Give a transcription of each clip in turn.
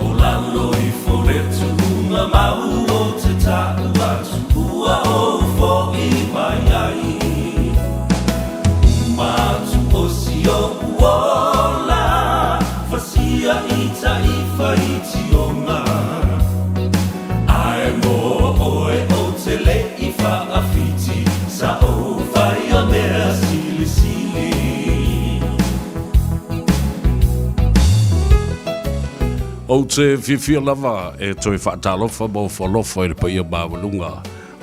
O lalo Faa-Fiti, sa ou faia mea silisili. Ou te fiafia lava e toe faatalofa ma ofoalofa i le paia maualuga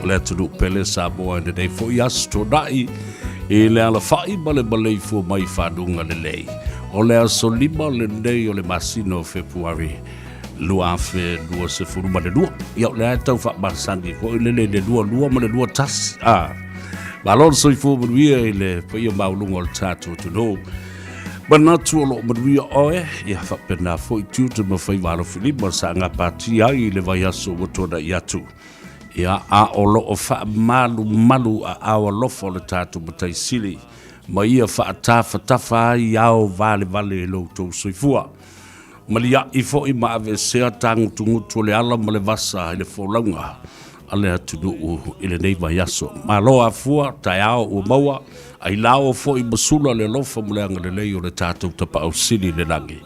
o le atunuu pele Samoa i lenei foi aso tuanai i le alafai ma le maleifua mai i fanuga lelei. O le aso 5 lenei o le masina o Fepuari 2022. Ia, o lea e tau faamasani foi lele i le 22 ma le 21. Ah, malo le soifua manuia i le paia maualuga o le tatou atunuu. Manatu o loo manuia oe, ia faapena foi tiute ma faiva alofilima sa gapatia ai i le vaiaso ua tuanai atu. Ia, a o loo faamalumalu aao alofa o le tatou Matai Sili ma ia faatafatafa ai ao valevale i lo outou soifua. Malia'i foi ma aveesea tagutugutu o le ala ma le vasa i le folauga a le atunuu i lenei vaiaso. Malo afua, taeao ua maua, ailao foi ma sula le alofa ma le agalelei o le tatou Tapaau Sili i le lagi,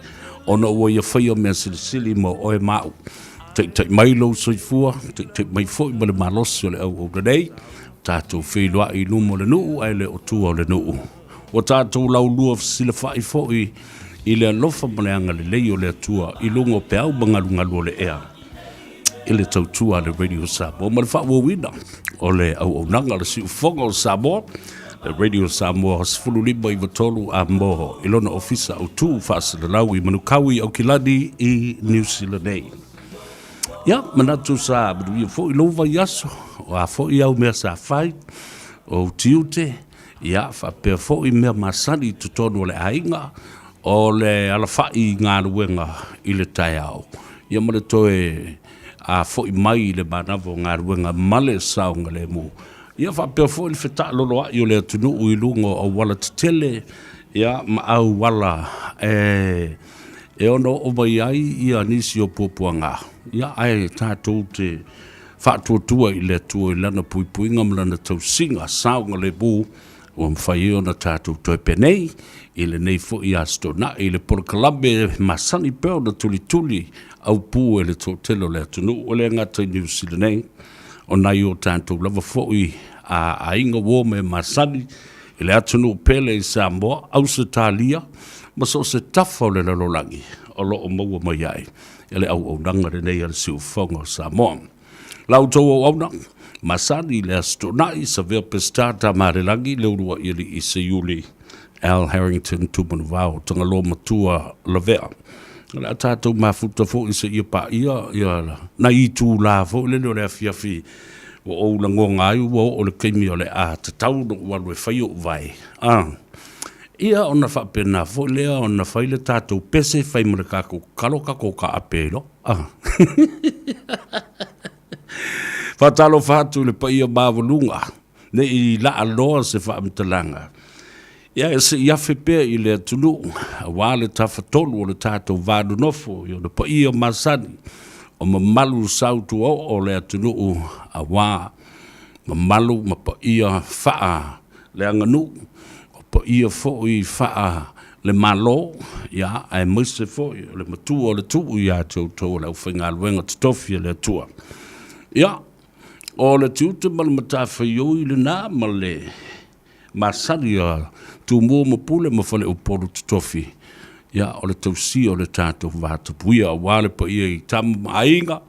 ona ua ia faia mea silisili mo oe ma au. Taitai mai lou soifua, taitai mai foi ma le malosi o le auauna nei, tatou feiloai i luma o le nuu ae le o tua o le nuu. Ua tatou laulua fesilafai foi i le alofa ma le agalelei o le Atua i luga o peau ma galugalu o le ea i le tautua a le Radio Samoa ma le faaauauina o le auaunaga a le Siufofoga o Samoa, le Radio Samoa 15 93 a mo i lona ofisa autu faasalalau i Manukau i Aukilani i Niu Sila nei. Ia, manatu sa manuia foi lou vaiaso, o a foi au mea sa fai, o ou tiute, Ia, faapea foi mea masani i totonu o le aiga, o le alafai i galuega i le taeao, ia ma le toe a foi mai i le manava o galuega ma le saogalemu. Ia faapea foi le fetaaloloai o le atunuu i luga o auala tetele, ia, ma auala e e ono oo mai ai ia nisi o puapuaga, ia ae tatou te Faatuatua i le Atua i Lana puipuiga ma Lana tausiga saogalemu ua mafai ai ona tatou toe penei i lenei foi Aso Toonai i le polokalame masani pea ona tulituli aupu e le toatele o le atunuu, e le gata i Niu Sila nei, o nai o tatou lava foi aiga uo ma e masani i le atunuu pele i Samoa, Ausetalia ma so o se tafa o le lalolagi o lo o maua mai ai e le auaunaga lenei a le Siufofoga o Samoa. La outou auauna, masani le Aso Toonai, Savea Peseta, Tamalelagi, Leulua'i Alii Seiuli, Al Harrington, Tumanuvao, Tagaloa Matua, Lavea. O le a tatou mafuta foi seia paia ia nai itula foi lele o le afiafi ua ou lagoga ai ua oo le taimi o le a tatau ona ou alu e fai ou vae. Ah. Ia ona faapena foi lea ona fai le tatou pese, fai ma le tatou tatalo, tatou taape ai loa. Ah. Faatalofa atu i le paia maualuga, ne i laaloa se faamatalaga. Ia e sei afe pea i le atunuu, aua le tafatolu o le tatou va nonofo i ona paia masani, o mamalu sautuaoo o le atunuu, aua mamalu ma paia faa le aganuu, o paia foi faa le Malo, ia, aemaise foi o le matua o le tuu ia te outou o le aufaigaluega totofi a le Atua. Ia, o le tiute ma le matafaioi lena ma le masani a Tumua ma Pule ma Faleupolu totofi, ia, o le tausia o le tatou vatapuia aua le paia i tama ma aiga,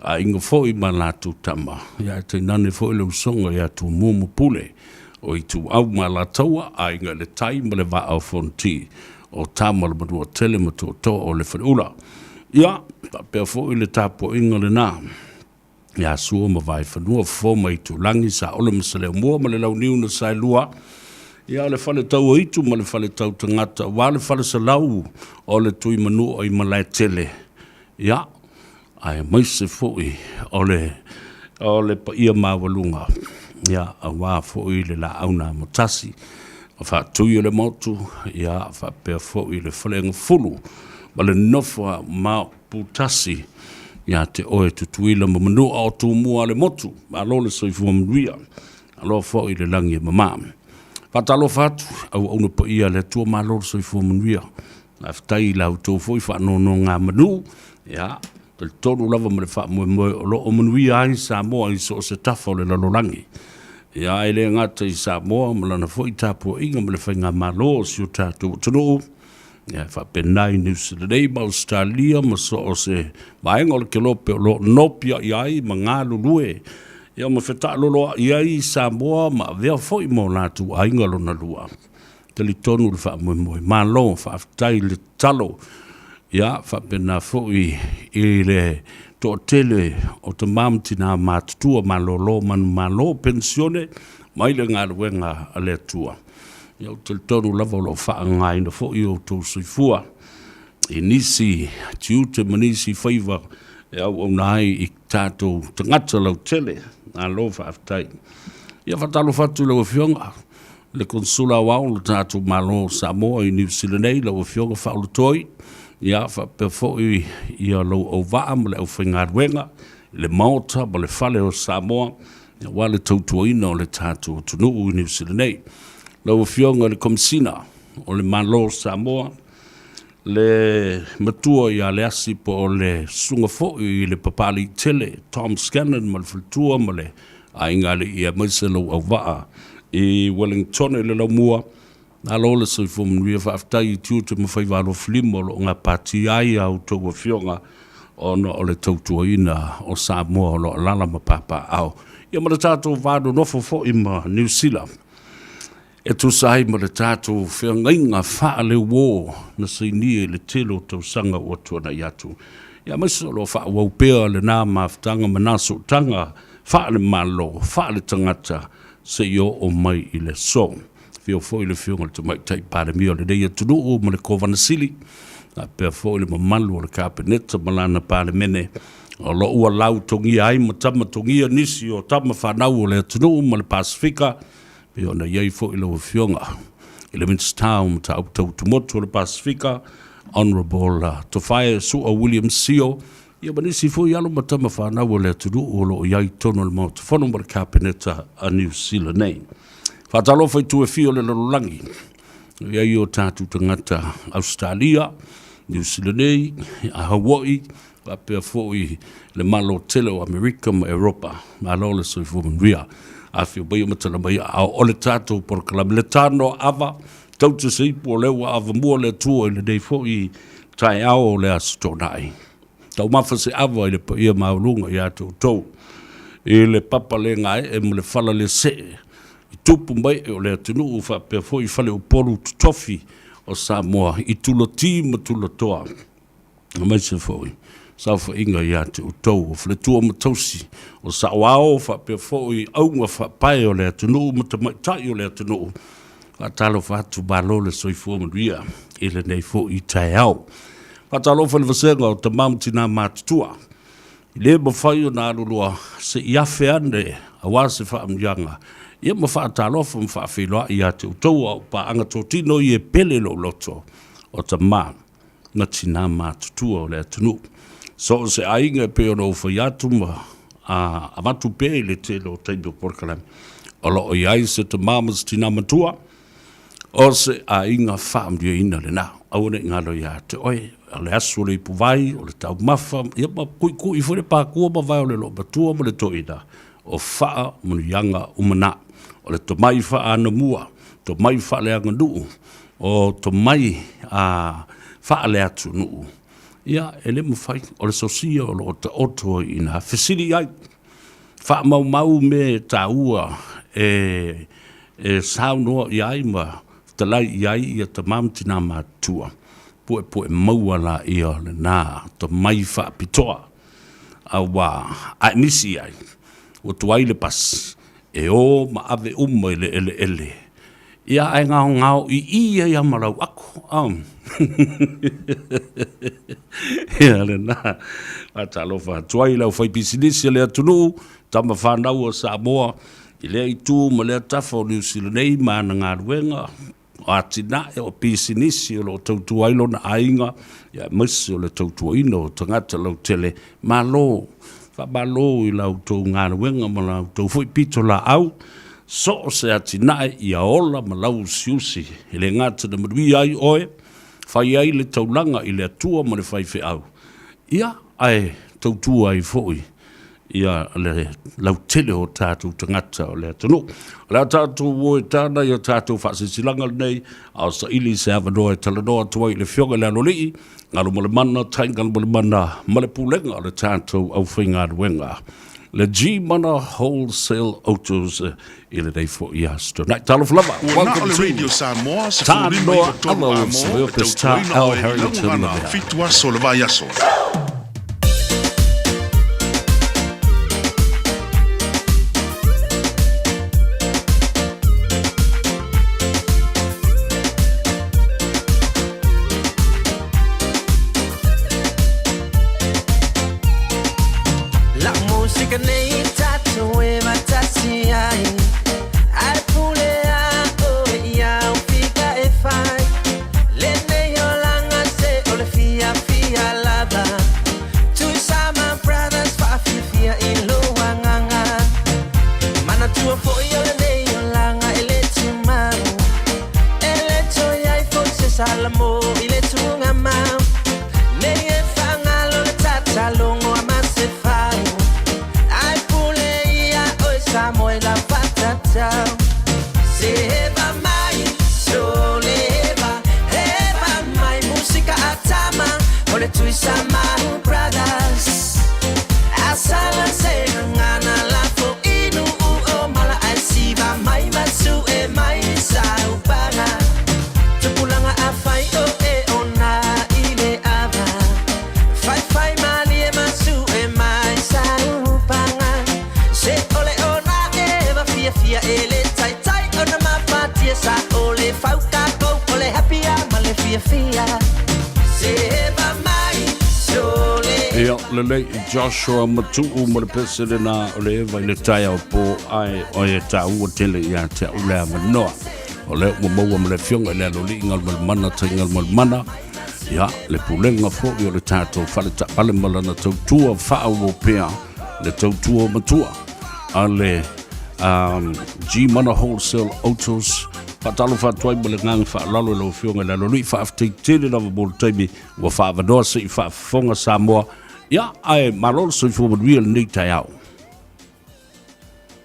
aiga foi ma latou tama, ia, ae tainane foi le usoga ia Tumua ma Pule, o Ituau ma Alataua, Aiga i le Tai ma le Vaa o Fonoti, o Tama le Manuatele ma Tootoo o le Faleula. Ia, faapea foi le tapuaiga lena ia Sua ma Vaefanua, Fofo ma Aitulagi, Saole ma Saleaaumua ma le Launiu na Saelua, ia o le Fale Tauaitu ma le Fale Tautagata, aua le Fale Salau o le Tuimanua i Malaetele, ia, aemaise foi o le o le paia maualuga, ia, aua foi le laau na amotasi, o Faatui o le Motu, ia, faapea foi le Faleagafulu ma le nofo a Maoputasi ia te oe Tutuila ma Manua o Tumua le Motu. Malo le soifua manuia, alofa foi le lagi e mama. Faatalofa atu, auauna paia a le Atua, malo le soifua manuia. Faafetai i la outou foi faanonogamanu, ia. Talitonu lava ma le faamoemoe o lo o manuia ai Samoa i so o se tafa o le lalolagi. Ia, e le gata i Samoa ma lana foi tapuaiga ma le faigamalo o si o tatou atunuu, ia, e faapena i Niu Sila nei ma Ausetalia ma so o se vaega o le kelope o lo o nopiai ai ma galulue, ia ma fetaaloloai ai Samoa ma avea foi ma o latou aiga lona lua. Talitonu le faamoemoe. Malo faafetai le tatalo. Ia faapena foi i le toatele o tama ma tina matutua malolo manumalo penisione mai le galuega a le Atua. Ia ou te talitonu lava o lo o faaaogaina foi o outou soifua i nisi tiute ma nisi faiva e auauna ai i tatou tagata lautele. Malo faafetai. Ia faatalofa atu i lau Afioga le Konesula Aoao o le tatou Malo o Samoa i Niu Sila nei, lau Afioga Faaulutoi, ia faapea foi ia lou auvaa ma le aufaigaluega i le Maota ma le Fale o Samoa, aua le tautuaina o le tatou atunuu i Niu Sila nei. Lau Afioga i le Komesina o le Malo o Samoa, le matua ia Leasi po o le susuga foi i le Papaliitele Tom Scanlan ma le faletua ma le aiga alii aemaise lou auvaa i Wellington i le Laumua. Malo le soifua manuia, faafetai i tiute ma faiva alofilima o lo o gapatia ai a outou afioga ona o le tautuaina o Samoa o lo o alaala ma papaaao. Ia ma le tatou va nonofo foi ma Niu Sila. E tusa ai ma le tatou feagaiga faaleuo na sainia i le tele o tausaga ua tuanai atu, aemaise o lo o faaauau pea lena mafutaga ma na sootaga faale-Malo, faale-tagata seia oo mai i le aso. Afio foi le Afioga i le Tamaitai Palemia o lenei atunuu ma le Kovana Sili, faapea foi le mamalu o le Kapeneta ma lana Palemene, o lo o ua lautogia ai ma tamatogia nisi o tama fanau o le atunuu ma le Pasefika, pei ona i ai foi lau Afioga i le Minisita o Mataupu Tau Tumotu o le Pasefika, Honourable Tofae Su'a William Sio, ia ma nisi foi alo ma tama fanau o le atunuu o lo o i ai i totonu o le Maota Fono ma le Kapeneta a Niu Sila nei. Faatalofa i itu e fia o le lalolagi, i ai o tatou tagata Ausetalia, Niu Sila nei, a Hawaii, faapea foi le Malo tele o Amerika ma Europa. Malo le soifua manuia. Afio mai ma tala mai a o le tatou polokalame le tano ava tau te se ipu o lea ua avamua le Atua i lenei foi taeao o le Aso Toonai. Taumafa se ava i le paia maualuga ia te outou i le papa le gaee ma le fala le see i tupu mai o le atunuu faapea foi faleupolu totofi o Samoa i tulati ma tulatoa. aemaise foi saofaiga ia te outou o faletua ma tausi, o saoao faapea foi auga faapae o le atunuu ma tamaitai o le atunuu. Faatalofa atu, malo le soifua manuia i lenei foi taeao. Faatalofa i le vasega o tama ma tina matutua, i le mafai ona aloloa se i afe ane aua se faamanuiaga, ia ma faatalofa ma faafeiloai ia te outou a o paaga totino ia e pele lou loto o tama ma tina matutua o le atunuu. So o se aiga e pei ona ou fai atu ma avatu pea i le tele o taimi o polokalame, o lo o i ai se tama ma se tina matua, o se aiga faamanuiaina lena. Aua ne i galo ia te oe, o le asu o le ipuvai, o le taumafa, ia ma kuikui foi le pakua ma vae o le loomatua ma le toeaina, o faamanuiaga uma na. O le tomai faa-anamua, tomai faaleaganuu, o tomai faaleatunuu, ia, e le mafai, o le sosia o lo o taoto ai i ina. Fesili i ai, faamaumau mea e taua e saunoa i ai ma fetalai i ai ia tama ma tina matutua, puepue maua laia o lena tomai faapitoa. Aua a e misi i ai, ua tuai le pasi, e o ma ave uma i le eleele. Ia, ae gaogao ii ai lava ma lau ako. Ia lena. Faatalofa atu ai i le aufaipisinisi a le atunuu, tama fanau a Samoa i lea itu ma lea tafa o Niu Sila nei ma ana galuega, o atinae, o pisinisi o lo o tautua ai lona aiga, aemaise o le tautuaina o tagata lautele. Malo, faamalo i la outou galuega ma la outou foi pitolaau, so o se atinae ia ola ma lauusiusi, e le gata ina manuia ai oe, fai ai le taulaga i le Atua ma le faifeau, ia, ae tautua ai foi ia le lautele o tatou tagata o le atunuu. O le a tatou o e tana i a tatou faasilasilaga lenei, a o saili se avanoa e talanoa atu ai i le Afioga i le Aloalii, Galumalemana Tai Galumalemana ma le Pulega o le tatou aufaigaluega, le G-Mana Wholesale Autos i lenei foi aso Toonai. Talofa lava. Ua na o Welcome le to Radio Samoa Tanoa 19 Ala with Amo Savea e Pestar tautuaina Al oe i lau Harrington gagana Lavea. 7 aso o le vaiaso. La musika nei tatou e matasi ai Ai pule a oe ia o fika e fai Lenei olanga se o le fia fia lava Tuisama Brothers whaafia i lo anganga Manatua foi o lenei olanga e le tumau E le toi ai foi se salamo i le tunga mau Nei e whangalo le tatalongo a masefau Ai pule ia oe sa moe la whatatau Se heva mai, sole heva Heva mai, musika atama O le Tuisama Brothers Asala se ngana la fo inu u o mala ai siva mai masu e mai sa upanga Tupulanga a fai o e ona i le ava Fai fai mali e masu e mai sa upanga Se ole ona e va fia fia e le tai tai ona mapatia sa ole fauka kou ole happy a ma le fia fia Se va mai sole Ia, lelei Joshua Matuu ma le pese lena o le eva i le tae o po ai o e tāua tele ia te au le avanoa. O le ua maua ma le afioga i le Aloalii Galumalemana Tai Galumalemana. Ia, le pulega foi o le tatou fale taavale ma lana tautua faaauau pea le tautua matua a le G-Mana Wholesale Autos. Faatalofa atu ai ma le agaga faaaloalo i lau Afioga i le Aloalii, faafetai tele lava mo le taimi ua faaavanoa se i faafofoga Samoa. Ia, ae malo le soifua manuia lenei taeao.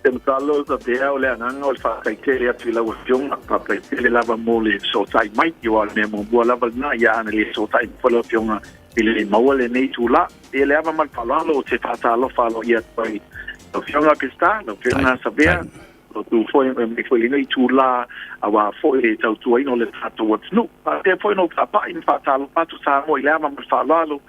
Te masalo sa pea o le agaga o le faafetai atu i lau afioga, faafetai tele lava mo le fesootai mai, aua o le mea muamua lava lena, ia ana le fesootai mai foi lau afioga i le maua lenei itulā. Ia le ava ma le faaaloalo ou te faatalofa aloaia atu ai lau afioga Peseta, lau afioga Savea, lo tu foi mai foi lenei itulā aua foi le tautuaina o le tatou atunuu. Faapea foi ona ou faapai ma faatalofa atu Samoa i le ava ma le faaaloalo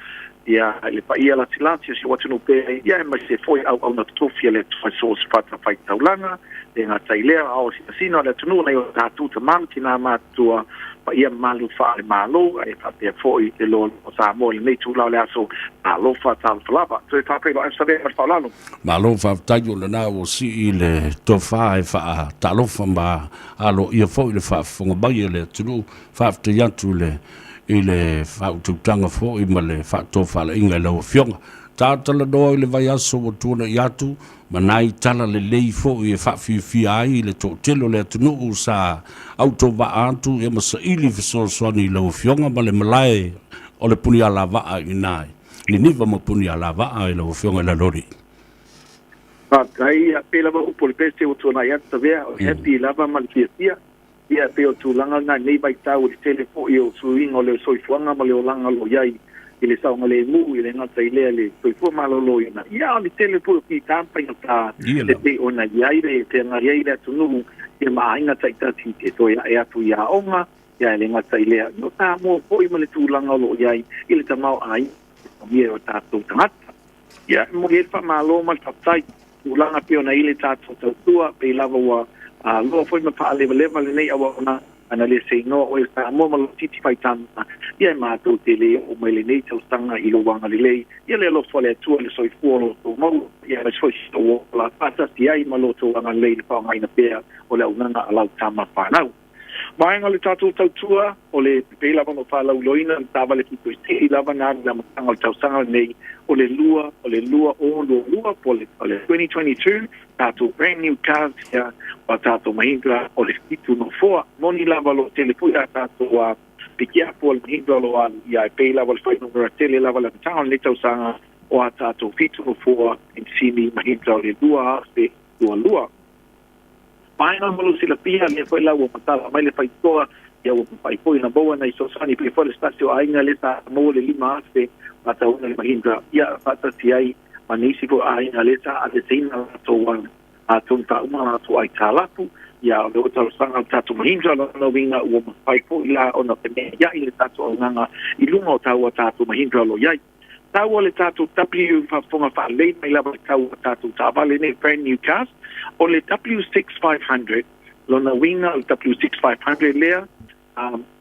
ia i le paia latilati o si ou atunuu pea ia aemaise foi auauna totofi a le Atua i so o se fatafaitaulaga, le gata i lea, a o sinasina o le atunuu nai o tatou tama ma tinā matutua, paia mamalu faale-Malo, ae faapea foi le loaloa o Samoa i lenei itula o le aso. Talofa, talofa lava. Toe faafeiloai atu Savea ma le faaaloalo. Malo faafetai o lena ua sii le tofa e faatalofa ma aloaia foi le faafofoga mai a le atunuu. Faafetai atu i le faautautaga foi ma le faatofalaiga i lau Afioga. Tatalanoa i le vaiaso ua tuanai atu ma nai tala lelei foi e faafiafia ai le toatele o le atunuu sa autovaa atu ia ma saili fesoasoani i lau Afioga ma le malae o le Punialavaa i ina i Niniva ma Punialavaa i lau Afioga i Laloli. Faafetai, pei lava upu o le pese ua tuanai atu Savea, o le happy lava ma le fiafia. Ia, pei o le tulaga lena i lenei vaitau i le tele foi o suiga o le soifuaga ma le olaga o lo o i ai i le saogalemu, e le gata i lea i le soifua maloloina, ia a o le tele foi o fita ma faigata e pei ona i ai le feagai ai le atunuu ia ma aiga taitasi e toe ae atu i aoga, ia e le gata i lea, o Samoa foi ma le tulaga o lo o i ai i le tamaoaiga e o tatou tagata. Ia, e momoli ai le faamalo ma le faafetai. Tulaga pei ona i le tatou tautua, pei lava ua loa foi ma faalevaleva lenei auaunaga, ana le seinoa oe Samoa ma lou titi faitama, ia e matou te le oo mai lenei tausaga i lou agalelei, ia le alofa o le Atua i le soifua o lo outou maua, ia aemaise foi si ou ola faatasi ai ma lo outou agalelei i le faaaogaina pea o le auaunaga a lau tama fanau. Vaega o le tatou tautua, o le pei lava ona faalauiloaina le taavale pito i sili lava na alu i le amataga o le tausaga lenei, o le lua, o le 2022 po o le 2022, tatou brand new cars ia o a tatou Mahindra o le 7 nofoa. Moni lava o lo o tele foi a tatou pikiapu o le Mahindra o lo o alu ia e pei lava o le fuainumera tele lava i le amataga o lenei tausaga. o a tātou 7 nofoa penisini Mahindra o le 2022. Vaega mo lou silafia, lea foi la ua matala mai le faitotoa, ia ua mafai foi ona maua nai fesoasoani pei foi o le se tasi o aiga lea sa maua le 5,000 faatauina le Mahindra, ia faatasi ai ma nisi foi o aiga lea sa aveeseina latou tonu faauma latou aitalafu. Ia o lea ua talosaga le tatou Mahindra, o lona uiga ua mafai foi la ona femeaiai le tatou auaunaga i luga o tau a tatou Mahindra o lo o i ai. Tau o le tatou W faafofoga faalelei mai lava i tau o tatou taavale nei brand new cars o le W6 500 lona uiga o le W6 500 lea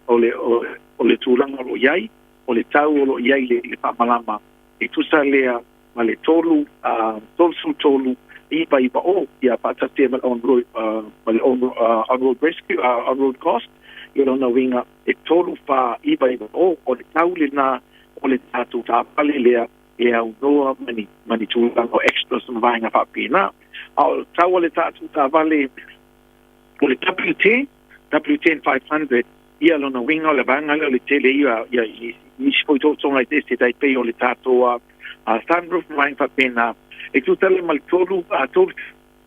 o le o le tulaga o lo o i ai o le tau o lo o i ai le le faamalama e tusa lea ma le 3 33 9 9 o ia faatasi ai ma le on road ma le on road rescue on road cost i lona uiga e 3 4 9 9 o o le tau lena o le tatou taavale lea e aunoa ma ni, ma ni tulaga o extras ma vaega faapena. A o le tau o le tatou taavale o le W10, W10 500, ia lona uiga o le vaega lea o le tele ia, ia i nisi foi totoga i se tai pei o le tatou sunroof ma vaega faapena. E tusa lea ma le 3,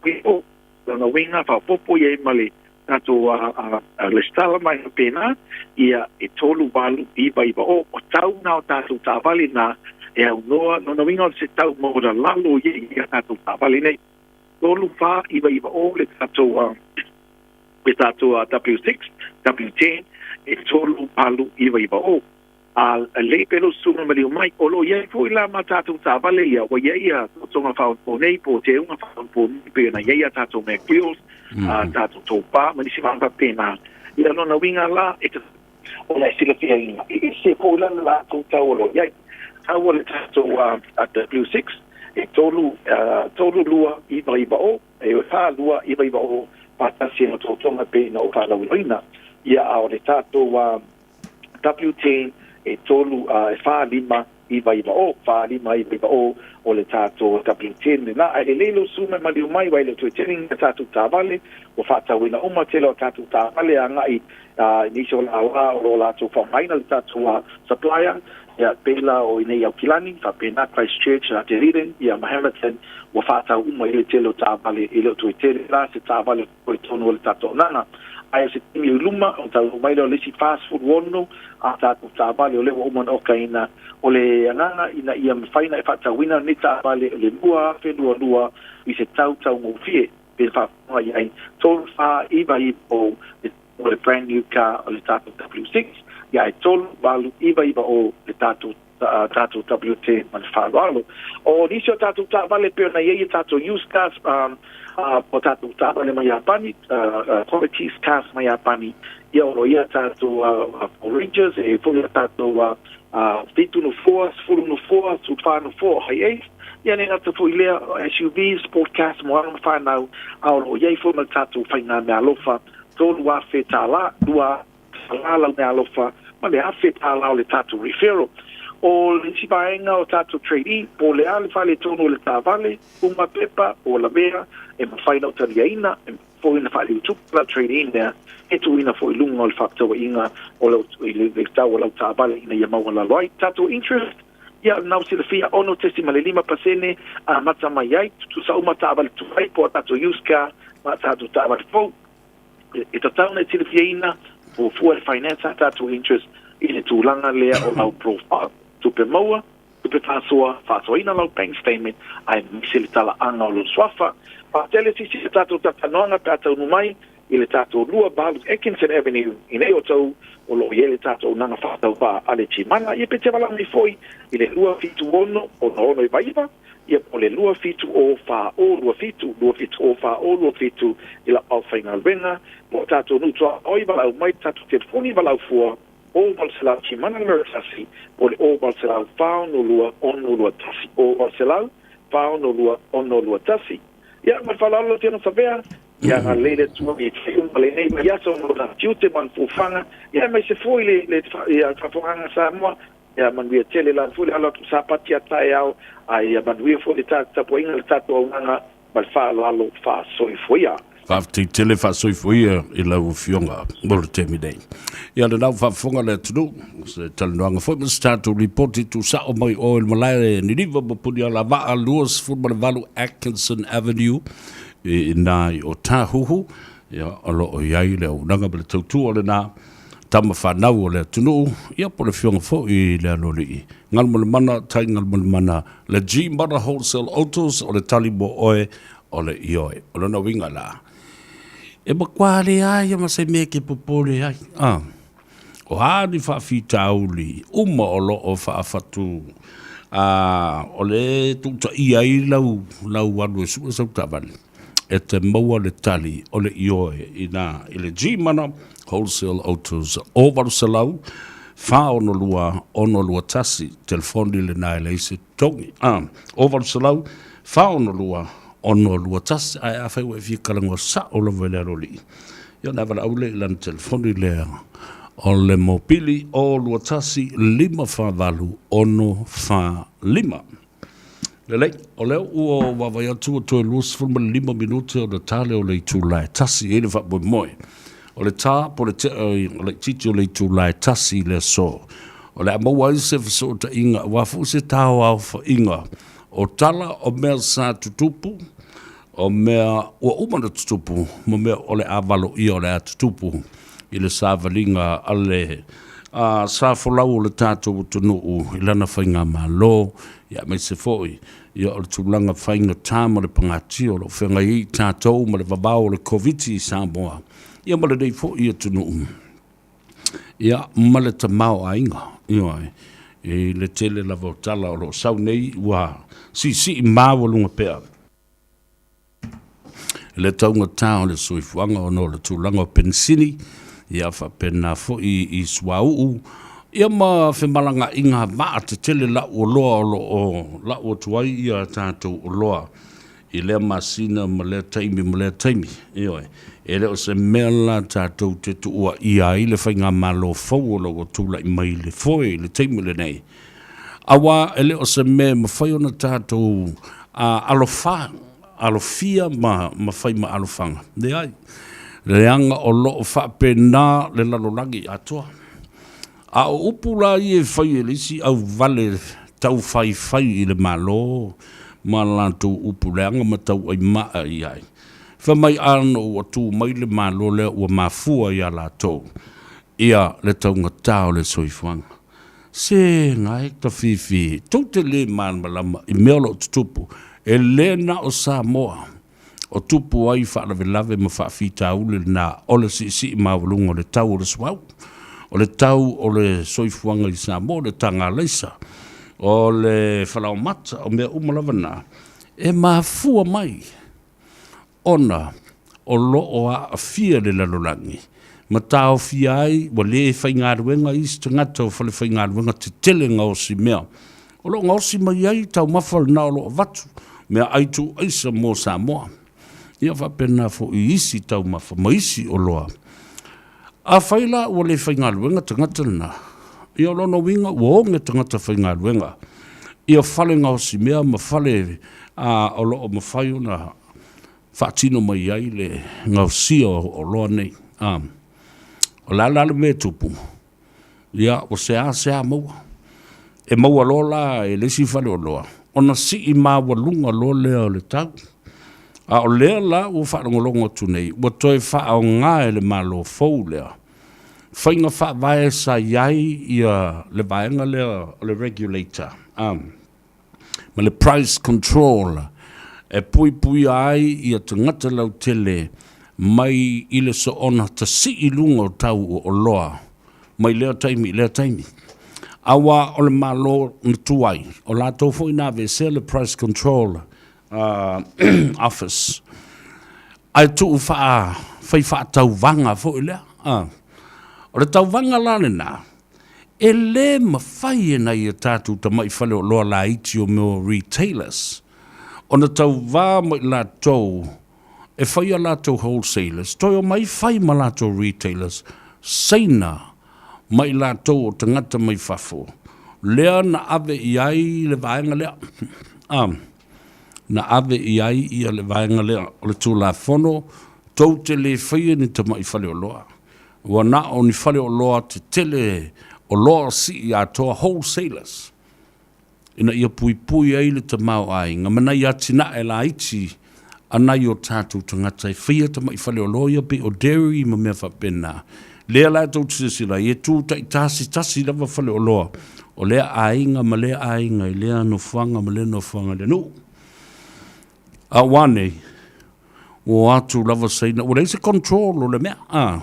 3 o lona uiga faaopoopo i ai ma le tatou lesitala mai faapena, ia e 3 8 9 9 o o tau na o tatou taavale na e aunoa lona uiga o se tau maualalalo ia i a tatou taavale nei 3 4 9 9 o le tatou le tatou W6 W10 e 3 8 9 9 o A lelei pea lou susuga maliu mai, o lo o i ai foi la ma tatou taavale ia, ua i ai ia totoga faaonaponei po o teuga faaonaponei pei ona i ai a tatou Mac Wheels, a tatou tow bar ma nisi vaega faapena. Ia lona uiga la, e ona e silafiaina, e ese foi la le latou tau o lo o i ai. Tau o le tatou W6, e 3, 3 2 9 9 o, e 4 2 9 9 o, faatasi ai ma totoga pei ona ou faalauiloina. Ia a o le tatou W10 e 3 e 4 5 9 9 o, 4 5 9 9 o, o le tatou W10 lena. Ae lelei lou susu mai maliu mai, ua e le o toe tele ni a tatou taavale, ua faatauina uma tele o a tatou taavale agai i nisi o lālā o lo o latou faaaogaina le tatou supplier, ia pei la o i nei Aukilani, faapena Christchurch, Dunedin, ia ma Hamilton, ua faatau uma i le tele o taavale, e le o toe tele la se taavale o totonu o le tatou auaunaga. Ae o se taimi i luma, ona taunuu mai lea o le isi 46 a tatou taavale o lea ua uma ona okaina. O le agaga ina ia mafai ona e faatauina lenei taavale o le 2022 i se tau taugofie pe faafofoga i ai 3, 4, 9, 9 o le brand new car o le tatou W6, ia ae 3, 8, 9, 9 o le tatou tatou WT ma le faaaloalo. O nisi o tatou taavale pei ona i ai a tatou used cars, o tatou taavale mai Iapani, qualities cars mai Iapani, ia o lo o i ai a tatou Ford Rangers, e i ai foi a tatou 7 nofoa, 10 nofoa, 14 nofoa o Hi-Ace, ia le gata foi i lea, o SUVs, sport cars mo alo ma fanau, a o lo o i ai foi ma le tatou faiga meaalofa, $3,000, 2,000 $1 lau meaalofa ma le $1,000 o le tatou referral. O le isi vaega o tatou trade-in, po o le a le faaletonu o le taavale, uma pepa, po o lavea, e mafai ona taliaina, e mafai foi ona faaliutupe lau trade-in lea, e tuuina foi i luga o le faafetauaiga o lau, i le tau o lau taavale ina ia maualalo ai. Tatou interest, ia, lena ua silafia, 6.5% amata mai ai, tutusa uma taavale tuai po o tatou used car ma tatou taavale fou. E tatau ona e silafiaina, fuafua le finance a tatou interest i le tulaga lea o lau profile, tupe maua, tupe faasoa, faasoaina lau bank statement, aemaise le talaaga o lou suafa. Faatele sisi a tatou talatalanoaga pe a taunuu mai i le tatou 28 Atkinson Avenue i nei o tou o lo o i ai le tatou auaunaga faatauvaa a le Gmana. Ia pe te valaau mai foi i le 276 6699 Ia po o le 2 7 o 4 o 2 7, 2 7 o 4 o 2 7 i lau aufaigaluega mo tatou nuu tuaoi valaau mai tatou telefoni valaau fua o 800 Timana numera tasi po o le o 800 462 621 o 800 462 621. Ia ma le faaaloalo lau Afioga Savea, ia agalelei le Atua i te uma lenei vaiaso ma lona tiute ma lona fuafuaga, ia aemaise foi le le ia faafofogaaga a Samoa. Ia manuia tele la foi le alo atu Sapati a taeao, a ia manuia foi le tapuaiga le tatou auaunaga ma le faaaloalo faasoifuaia. Faafetai tele faasoifua ia i lau Afioga mo le taimi nei. Ia lena ua faafofoga le atunuu, se talanoaga foi ma se tatou lipoti tuusao mai o i le malae Niniva ma Punialavaa 28 Atkinson Avenue i ina i Otahuhu. Ia, o lo o i ai le auaunaga ma le tautua lena tama fanau o le atunuu, ia po o le afioga foi i le Aloalii Galumalemana, Tai Galumalemana, le G-Mother Wholesale Autos, o le tali mo oe o le ioe. O lona uiga la, e matua leai ia ma se mea e te popole ai. Ah. O a ni faafitauli uma o lo o faafatu a o le tuutaia ai lau, lau alu e sue sau taavale, e te maua le tali o le ioe ina i le G-Mana Wholesale Autos o 800 462 621, telefoni lena e leai se totogi. Ah, o 800 462 621, ae afai ua e fia talanoa sao lava i le aloalii, ia ona valaau lea i lana telefoni lea o le mopili o 21 548 645. Lelei, o lea ua vaavaai atu ua toe 25 minute ona ta lea o le itula e tasi, e i ai le faamoemoe o le ta po o le tea o laitiiti o le itula e tasi i le aso. O le a maua ai se fesootaiga aua foi se taoaofaiga o tala o mea sa tutupu, o mea ua uma ona tutupu ma mea o le a valoia o le a tutupu i le savaliga a le sa folau o le tatou atunuu i lana faigamalo, aemaise foi o le tulaga faigata ma le pagatia o lo o feagai ai tatou ma le vavao o le Koviti i Samoa, ia ma lenei foi atunuu, ia ma le tamaoaiga. Ioe, i le tele lava o tala o lo o sau nei ua siisii maualuga pea le taugata o le soifuaga ona o le tulaga o penisini, ia faapena foi i suauu, ia ma femalagaaiga vaa tetele lau oloa o lo o lau atu ai ia tatou oloa i lea masina ma lea taimi ma lea taimi. Ioe, e le o se mea la tatou te tuuaia ai le faigamalo fou o lo o tulai mai i le foe i le taimi lenei, Aua e le o se mea e mafai ona tatou alofa, alofia ma ma fai ma alofaga. Leai, leaga o lo o faapena le lalolagi atoa. A o upu la ia e fai e le isi auvale taufaifai i le Malo ma latou upu leaga ma tauaimaa i ai, fai mai a na ua tu mai le Malo lea ua mafua ia latou ia le taugata o le soifuaga. Se gae tafifi, tou te le malamalama i mea o lo o tutupu, e le na o Samoa o tupu ai faalavelave ma faafitauli lena o le siisii maualuga o le tau o le suauu, o le tau o le soifuaga i Samoa, o le tagalaisa, o le falaoamata, o mea uma lava na e mafua mai ona o lo o aafia le lalolagi ma taofia ai ua le faigaluega isi tagata o falefaigaluega tetele gaosi mea o lo o gaosi mai ai taumafa lena o lo o avatu meaai tuuaisa mo Samoa. Ia faapena foi i isi taumafa ma isi oloa. Afai la ua le faigaluega tagata lena, ia o lona uiga ua oge tagata faigaluega ia fale gaosi mea ma fale o lo o mafai ona faatino mai ai le gaosia o oloa nei. O le a la le mea e tupu? Ia, ua seasea maua. E maua loa la e le isi faleoloa ona sii maualuga loa lea o le tau. A o lea la ua faalogologo atu nei, ua toe faaaoga e le Malo fou lea faiga faavae sa i ai ia le vaega lea o le regulator ma le price control e puipuia ai ia tagata lautele mai i le soona tasii i luga o tau o oloa mai lea taimi i lea taimi. Aua o le Malo na tuai, o latou foi na aveesea le price control Office, ae tuu faa, fai faatauvaga foi lea. O le tauvaga la lena, e le mafai e nai a tatou tamai faleoloa laiti o mea o retailers ona tauva ma i latou e fai a latou wholesalers, toe omai fai ma latou retailers Saina ma i latou o tagata mai fafo, lea na ave i ai le vaega lea. Na ave i ai ia le vaega lea o le Tulafono. Tou te le faia ni tamai faleoloa. Ua na o ni faleoloa tetele oloa sii atoa, wholesalers, ina ia puipui ai le tamaoaiga ma nai atinae laiti a nai o tatou tagata e faia tamai faleoloa ia pei o dairy ma mea faapena. Lea la tou te silasila ai, e tu taitasi tasi lava faleoloa o lea aiga ma lea aiga i lea nofoaga ma lea nofoaga i le nuu. A ua nei, ua o atu lava Saina, ua leai se control o le mea, a,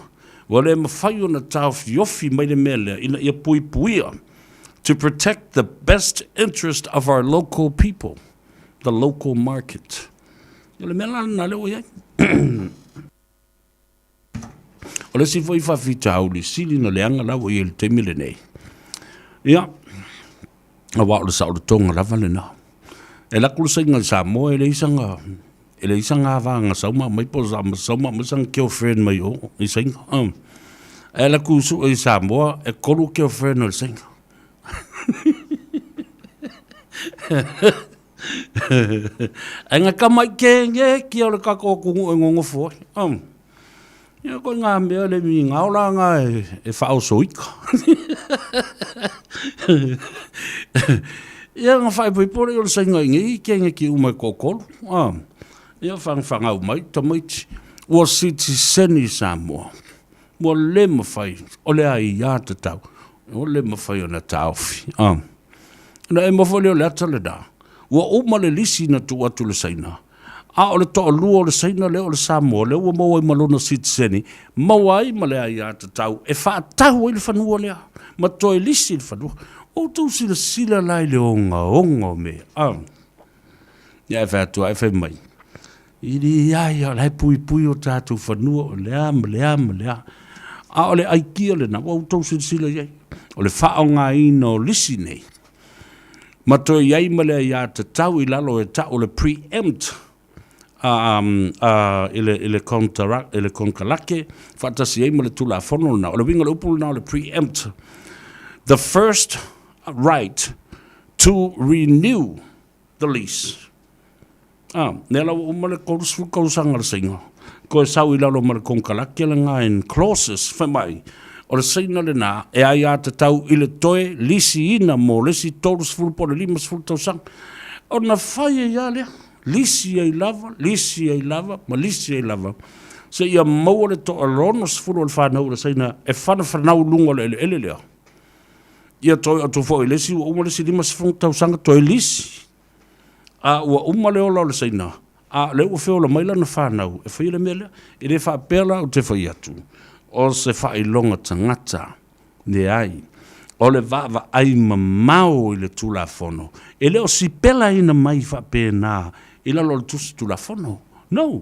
ua le mafai ona taofiofi mai le mea lea ina ia puipuia, to protect the best interest of our local people, the local market. O le mea la lena lea ua i ai. O le isi foi faafitauli sili na leaga la ua i ai i le taimi lenei, ia, aua o le saolotoga lava lena. E alu atu le Saina i Samoa e leai sana, e leai sana ava na sau ma aumai po o sau ma aumai sana girlfriend mai o i Saina. Ae alu atu sue i Samoa e 3 girlfriend o le Saina. Ae nga tama i kenge kia o le tatou atunuu e nonofo ai. Um. Ia koe ngā mea le mi ngā ola ngā e, e whaoso ika. Ia nga whaepoepo le o le sainga i ngei kenge ki uma e kokolu. Um. Ia whangawhangau mai tamaiti. Ua sitiseni Samoa. Ua le mawhai, o le ai ia tatau. Ua le mawhai o na taofi. Um. Ona e mofo lea o le ata lena. Ua uma le lisi na tuu atu i le Saina, a o le toalua o le Saina lea o le Samoa lea ua maua ai ma lona sitiseni, maua ai ma le aiatatau e faatau ai le fanua lea ma toe lisi le fanua. Ua outou silasila la i le ogaoga o mea. Ia e fai atu ai fai mai, i le ia ia, o la e puipui o tatou fanua, o lea ma lea ma lea. A o le aikia lena, ua outou silasila i ai, o le faaaogaina o lisi nei, ma toe i ai ma le aiatatau i lalo e tau o le pre-empt i le, i le, i le konekarate, faatasi ai ma le Tulafono lena. O le uiga o le upu lena o le pre-empt, the first right to renew the lease. A, lea la ua uma le 30 tausaga o le Saina, toe sau i lalo ma le konekarate lena in clauses, fai mai, o le Saina lena e aiatatau i le toe lisiina mo le isi 30 po o le 50 tausaga. Ona fai ai lava lea, lisi ai lava, lisi ai lava, ma lisi ai lava, seia maua le toa 60 o le fanau o le Saina e fanafanau i luga o le eleele lea. Ia toe atu foi i le isi ua uma le isi 50 tausaga toe lisi. A ua uma le ola o le Saina, a o lea ua feola mai lana fanau e faia le mea lea. E le faapea la ou te fai atu, o se faailoga tagata, leai. O le vaavaai mamao i le Tulafono, e le o sipelaina mai faapena i lalo o le Tusi Tulafono. No.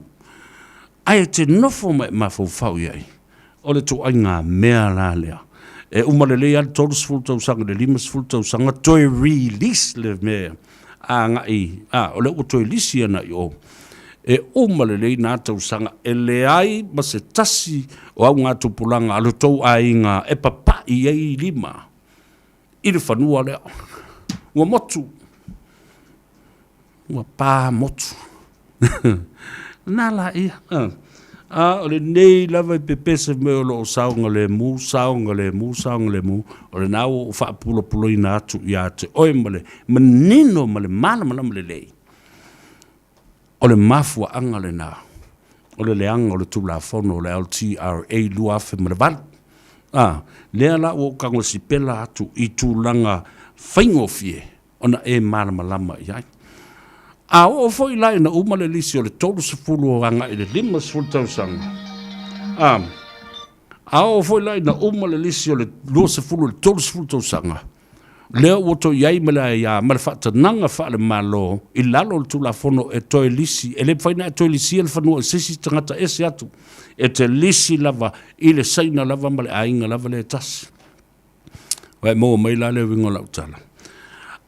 Ae e te nofo ma e mafaufau i ai, O le ituaiga mea la lea. E uma lelei lava le 30 tausaga i le 50 tausaga toe release le mea agai, a, o lea ua toe lisi ana i o. E uma lelei na tausaga e leai ma se tasi o augatupulaga a lo tou aiga e papai ai lima i le fanua lea. Ua motu. Ua pa motu. Na la ia. A o lenei lava e pepese mai o lo o saogalemu, saogalemu, saogalemu, o lena ua ou faapulapulaina atu ia te oe ma le manino ma le malamalama lelei. O le mafuaaga lena o le leaga o le Tulafono o le LTRA 2008. A, lea la ua ou tagosipela atu i tulaga faigofie ona e malamalama i ai. A oo foi la ina uma le lisi o le 30 agai i le 50 tausaga, a, a oo foi la ina uma le lisi o le 20 i le 30 tausaga, lea ua toe i ai ma le aia ma le faatanaga faale-Malo i lalo o le Tulafono e toe lisi, e le mafai ona e toe lisia le fanua i se isi tagata ese atu, e te lisi lava i le Saina lava ma le aiga lava lea e tasi. Ua e maua mai la le uiga o lau tala.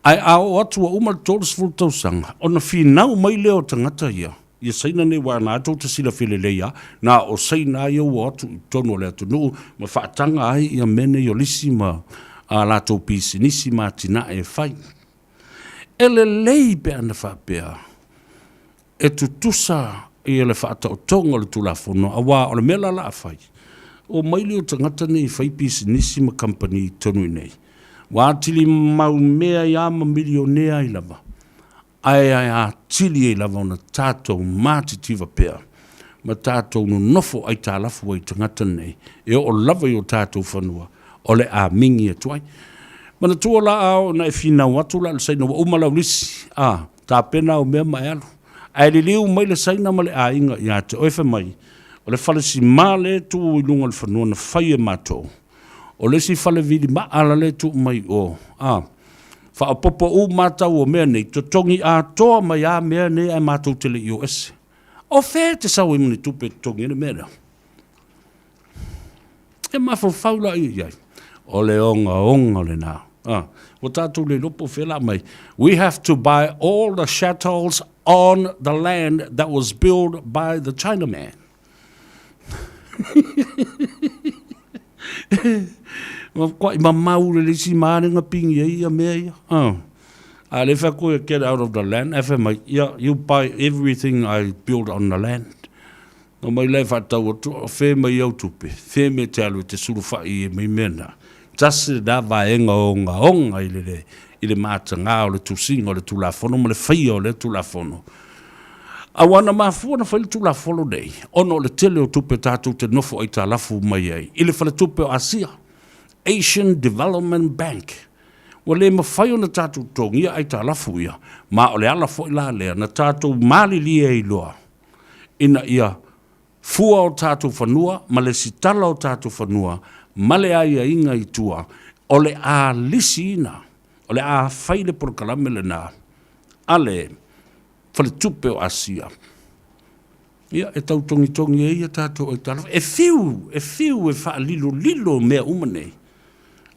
Ae a oo atu ua uma le 30 tausaga, ona finau mai lea o tagata ia, ia Saina nei aua na tou te silafia lelei lava, na o Saina ia ua o atu i totonu o le atunuu ma faataga ai ia mea nei o lisi ma a latou pisinisi ma atinae e fai. E lelei pe ana faapea e tutusa. ia le faataotoga o le Tulafono, auā o le mea la la a fai, omai lea o tagata nei e fai pisinisi ma kamupani i totonu i nei, ua atili mau mea ai lava ma milionea ai lava, ae atili ai lava ona tatou matitiva pea ma tatou nonofo aitalafu ai i tagata nei e oo lava i o tatou fanua o le a migi atu ai. Manatua la a oo ina e finau atu la i le Saina ua uma lau lisi, a, tapena au mea ma e alu. Ae liliu mai le Saina ma le aiga ia te oe fai mai, o le falesima lea e tu i luga o le fanua na fai e matou, o le isi fale vilimaa la lea e tuu mai i o, a, faaopoopo uma lava tau o mea nei, totogi atoa mai lava mea nei ae matou te le i o ese. O fea e te sau ai ma ni tupe e totogi ai le mea lea? E mafaufau la ia i ai, o le ogaoga lena. Ah, ua tatou le iloa po o fea la mai. We have to buy all the chattels on the land that was built by the Chinaman. Makuaʻi mamau le isi malega pingi ai ia mea ia. Ah. A le fai atu get out of the land, ae fai mai, yeah, you buy everything I build on the land. No mai la e faatau atu, o fea mai au tupe, fea mea e te alu e te sulufai e mai mea na. Tasi lena vaega ogaoga i le, i le matagā o le tusiga o le Tulafono ma le faia o lea Tulafono. Aua na mafua na fai le Tulafono nei, ona o le tele o tupe tatou te nofo aitalafu mai ai i le Faletupe o Asia, Asian Development Bank. Ua le mafai ona tatou totogia aitalafu ia, ma o le ala foi la lea na tatou malilie ai loa ina ia fua o tatou fanua ma le sitala o tatou fanua ma le aiaiga i tua, o le a lisiina, o le a fai le polokalame lena a le Faletupe o Asia. Ia, e tau togitogi ai a tatou aitalafu. E fiu, e fiu e faalilolilo mea uma nei.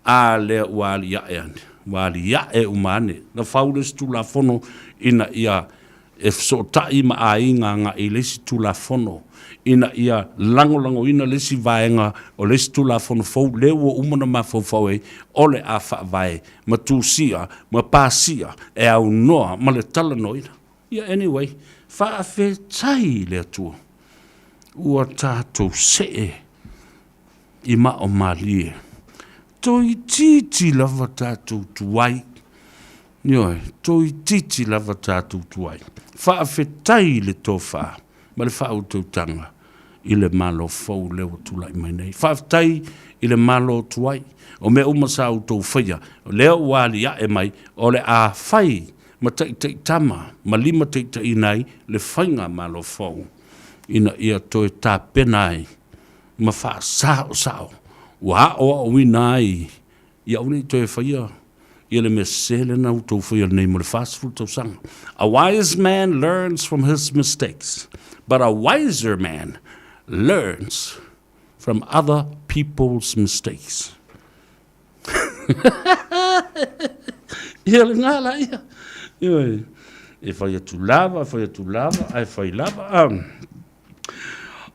A lea ua aliae ane, ua aliae uma ane. Na fau le isi Tulafono ina ia e fesootai ma aiga agai i le isi Tulafono ina ia lagolagoina le isi vaega o le isi Tulafono fou lea ua uma ona mafaufau ai o le a faavae ma tusia ma pasia e aunoa ma le talanoaina. Ia anyway, faafetai i le Atua ua tatou see i mao malie. Toeitiiti lava tatou tuai. Ioe, toeitiiti lava tatou tuai. Faafetai i le tofa ma le faautautaga i le Malo fou lea ua tulai mai nei. Faafetai i le Malo tuai. O mea uma sa outou faia, o lea ua aliae mai, o le a fai ma taitaitama ma limataitaiina ai le faigamalo fou ina ia toe tapena ai ma faasaosao ua aoaoina ai ia aua ne i toe faia ia le mea sese lea na outou faia nei mo le 40 tausaga. A wise man learns from his mistakes, but a wiser man learns from other people's mistakes. Ia le ngā la ia. Ioe. E whai atu lava, e whai atu lava, ae whai lava. Um,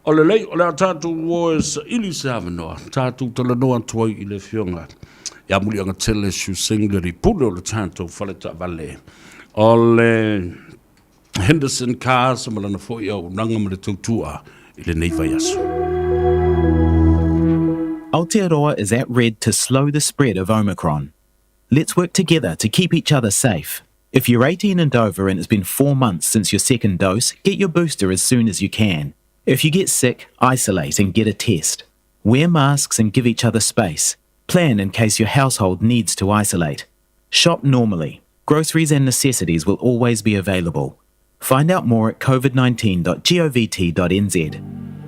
O lelei, o le a tatou o e saili se avanoa, tatou talanoa atu ai i le Afioga ia Muliagatele Siuseng le Pule o le tatou fale taavale o le Henderson Cars ma lana foi auaunaga ma le tautua i lenei vaiaso. Aotearoa is at red to slow the spread of Omicron. Let's work together to keep each other safe. If you're 18 and over and it's been four months since your second dose, get your booster as soon as you can. If you get sick, isolate and get a test. Wear masks and give each other space. Plan in case your household needs to isolate. Shop normally. Groceries and necessities will always be available. Find out more at covid19.govt.nz.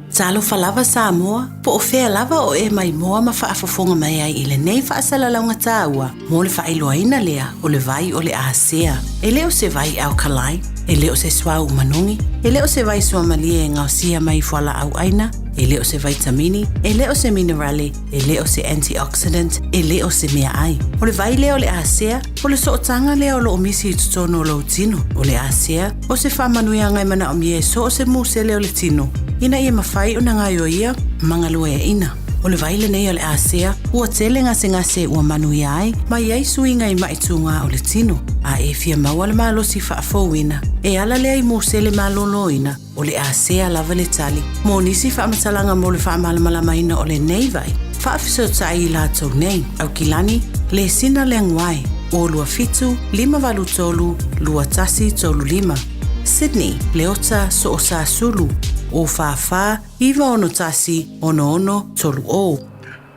Talofa lava Samoa, po o fea lava o e maimoa ma faafofoga mai ai i lenei faasalalauga taua mo le faailoaina lea o le vai o le Asea. E le o se vai alkaline, e le o se suauu manogi, e le o se vai suamalie e gaosia mai i fualaau aina, e le o se vaitamini, e le o se minerale, e le o se antioxidant, e le o se meaai. O le vai lea o le Asea, O le sootaga lea o lo o misi i totonu o lou tino, o le asea, o se faamanuiaga e manaomia e so o se musele o le tino, ina ia mafai ona gaioia ma galueaiina. O le vai lenei o le asea, ua tele gasegase ua manuia ai ma i ai suiga i maʻi tugā o le tino. A e fia maua le malosi faafouina, e ala lea i musele maloloina, o le a sea lava le tali. Mo nisi faamatalaga mo le faamalamalamaina o lenei vai, faafesootai i latou nei, Aukilani, Lesina Leaguae, 027 583 2135, Sydney, Leota Soosasulu, 044 961 6630.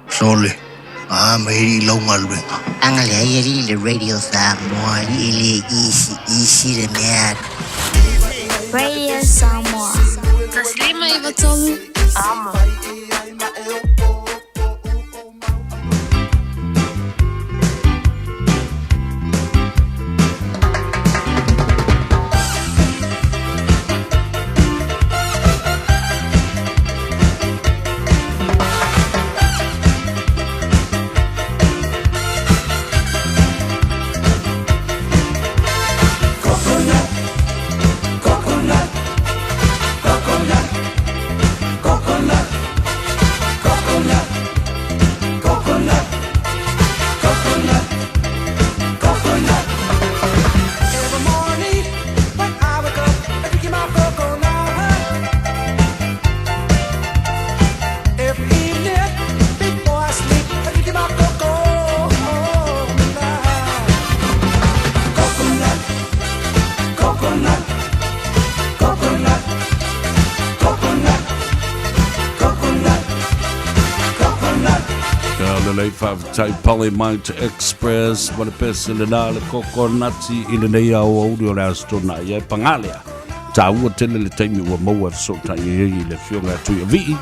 Sole, a mai alii lau galuega. Aga leai alii le Radio Samoa alii e le easy easy le mea. Radio Samoa. 153 Amo. Ka lelei faafetai Pale Mount Express ma le pese lena le kokonati i lenei aoauli o le Aso Toonai ai pagalea. Taua tele le taimi ua maua e fesootai ai i le Afioga ia Tuiavii,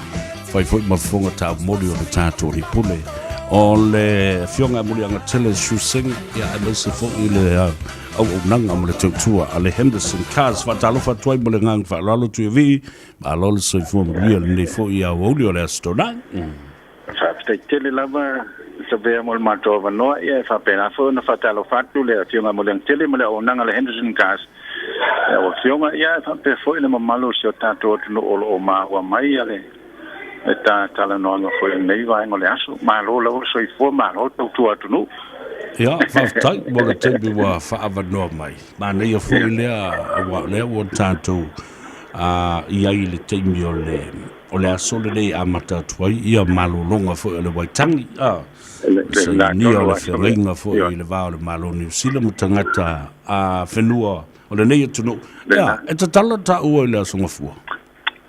fai foi ma fofoga taumoli o le tatou Alii Pule. O le Afioga ia Muliagatele Shu Singh, ia aemaise foi le auaunaga ma le tautua a le Henderson Cars. Faatalofa atu ai ma le agaga faaaloalo Tuiavii, malo le soifua manuia lenei foi aoauli o le Aso Toonai. Faafetai tele lava Savea mo le matou avanoa. Ia e faapena foi ona faatalofa atu le Afioga Muliagatele ma le auaunaga a le Henderson Cars. Lau Afioga, ia e faapea foi le mamalu o si o tatou atunuu o lo o maua mai le ta talanoaga foi i lenei vaega o le aso. Malo lava le soifua, malo le tautua atunuu. Ia, faafetai mo le taimi ua faaavanoa mai. Manaia foi lea, aua o lea ua tatou i ai i le taimi o le O le aso lenei e amata atu ai ia malologa foi o le Waitangi, a, sainia o le feagaiga foi i le va o le Malo o Niu Sila ma tagata a whenua o lenei atunuu. Ia, e tatala taua i le Aso Gafua.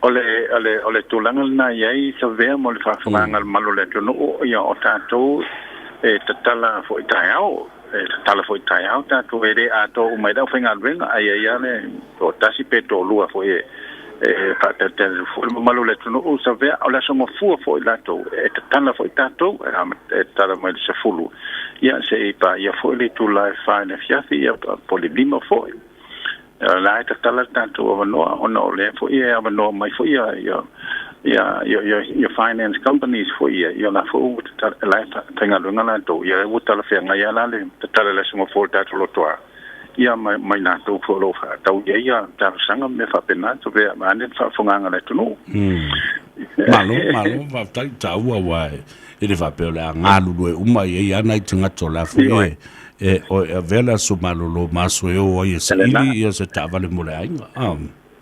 O le, o le, o le tulaga lena e i ai Savea mo le faafofogaaga a le mamalu o le atunuu, ia o tatou e tatala foi taeao, e tatala foi taeao tatou, e le atoa uma ai le aufaigaluega, ae i ai lava le toatasi pe toalua foi e e faatalitali foi le mamalu o le atunuu Savea, o le aso Gafua foi latou, e tatala foi tatou, e tatala mai le 10, ia seia paia foi le itula e 4 i le afiafi, ia po o le 5 foi. O la e tatala le tatou avanoa, ona o lea foi e avanoa mai foi ia ia ia ia ia finance companies foi ia, ia la foi ua tatala, la e faigaluega latou, ia ua talafeagai lava la le tatala i le aso Gafua o le tatou lotoa. Ia ma ma i latou foi o lo o faatau i ai ia talosaga ma mea faapena, tovea vaeane le faafofogaaga a le atunuu. Malo, malo, faafetai, taua aua e le faapea o le a galulue uma, e i ai lava nai tagata o la foi e e o e avea le aso malolo ma aso e o ai e saili ia se taavale mo le aiga. Ah.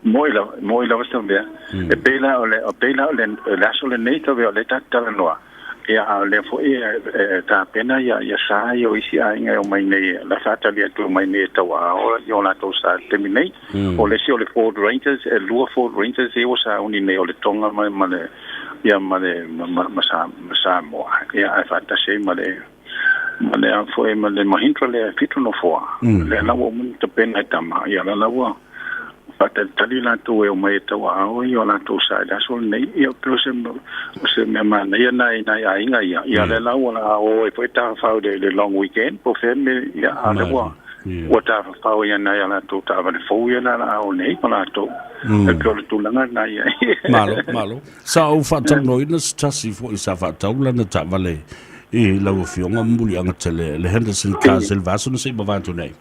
Moi lava, moi lava Savea. E pei la o le, o pei la o le, le aso lenei Savea o lea ta te talanoa, ia a o lea foi e, e tapena ia, ia sa ia o isi aiga e omai nei, la faatali atu e omai nei e tauaao i o latou sa i le taimi nei. O le isi o le Ford Rangers, e lua Ford Rangers ia ua sauni nei o le Tonga ma, ma le, ia ma le, ma, ma, ma, Sa, ma Samoa, ia ae faatasi ai ma le, ma le a foi ma le Mahindra lea e fitu nofoa. Lea la ua uma ona tapena e tama, ia la la ua faatalitali latou e omai e tauaao i o latou sa i le aso lenei. Ia pei o se, o se mea manaia na i nai aiga ia. Ia lea la ua la o ai foi tafafao i le long weekend po o fea mea, ia a lea ua ua tafafao ia nai a latou taavale fou ia la la o nei ma latou. E pei o le tulaga lena i ai. Malo, malo. Sa ou faatalanoaina se tasi foi sa faatau lana taavale i lau Afioga Muliagatele, le Henderson Cars i le vaiaso na se i mavae atu nei,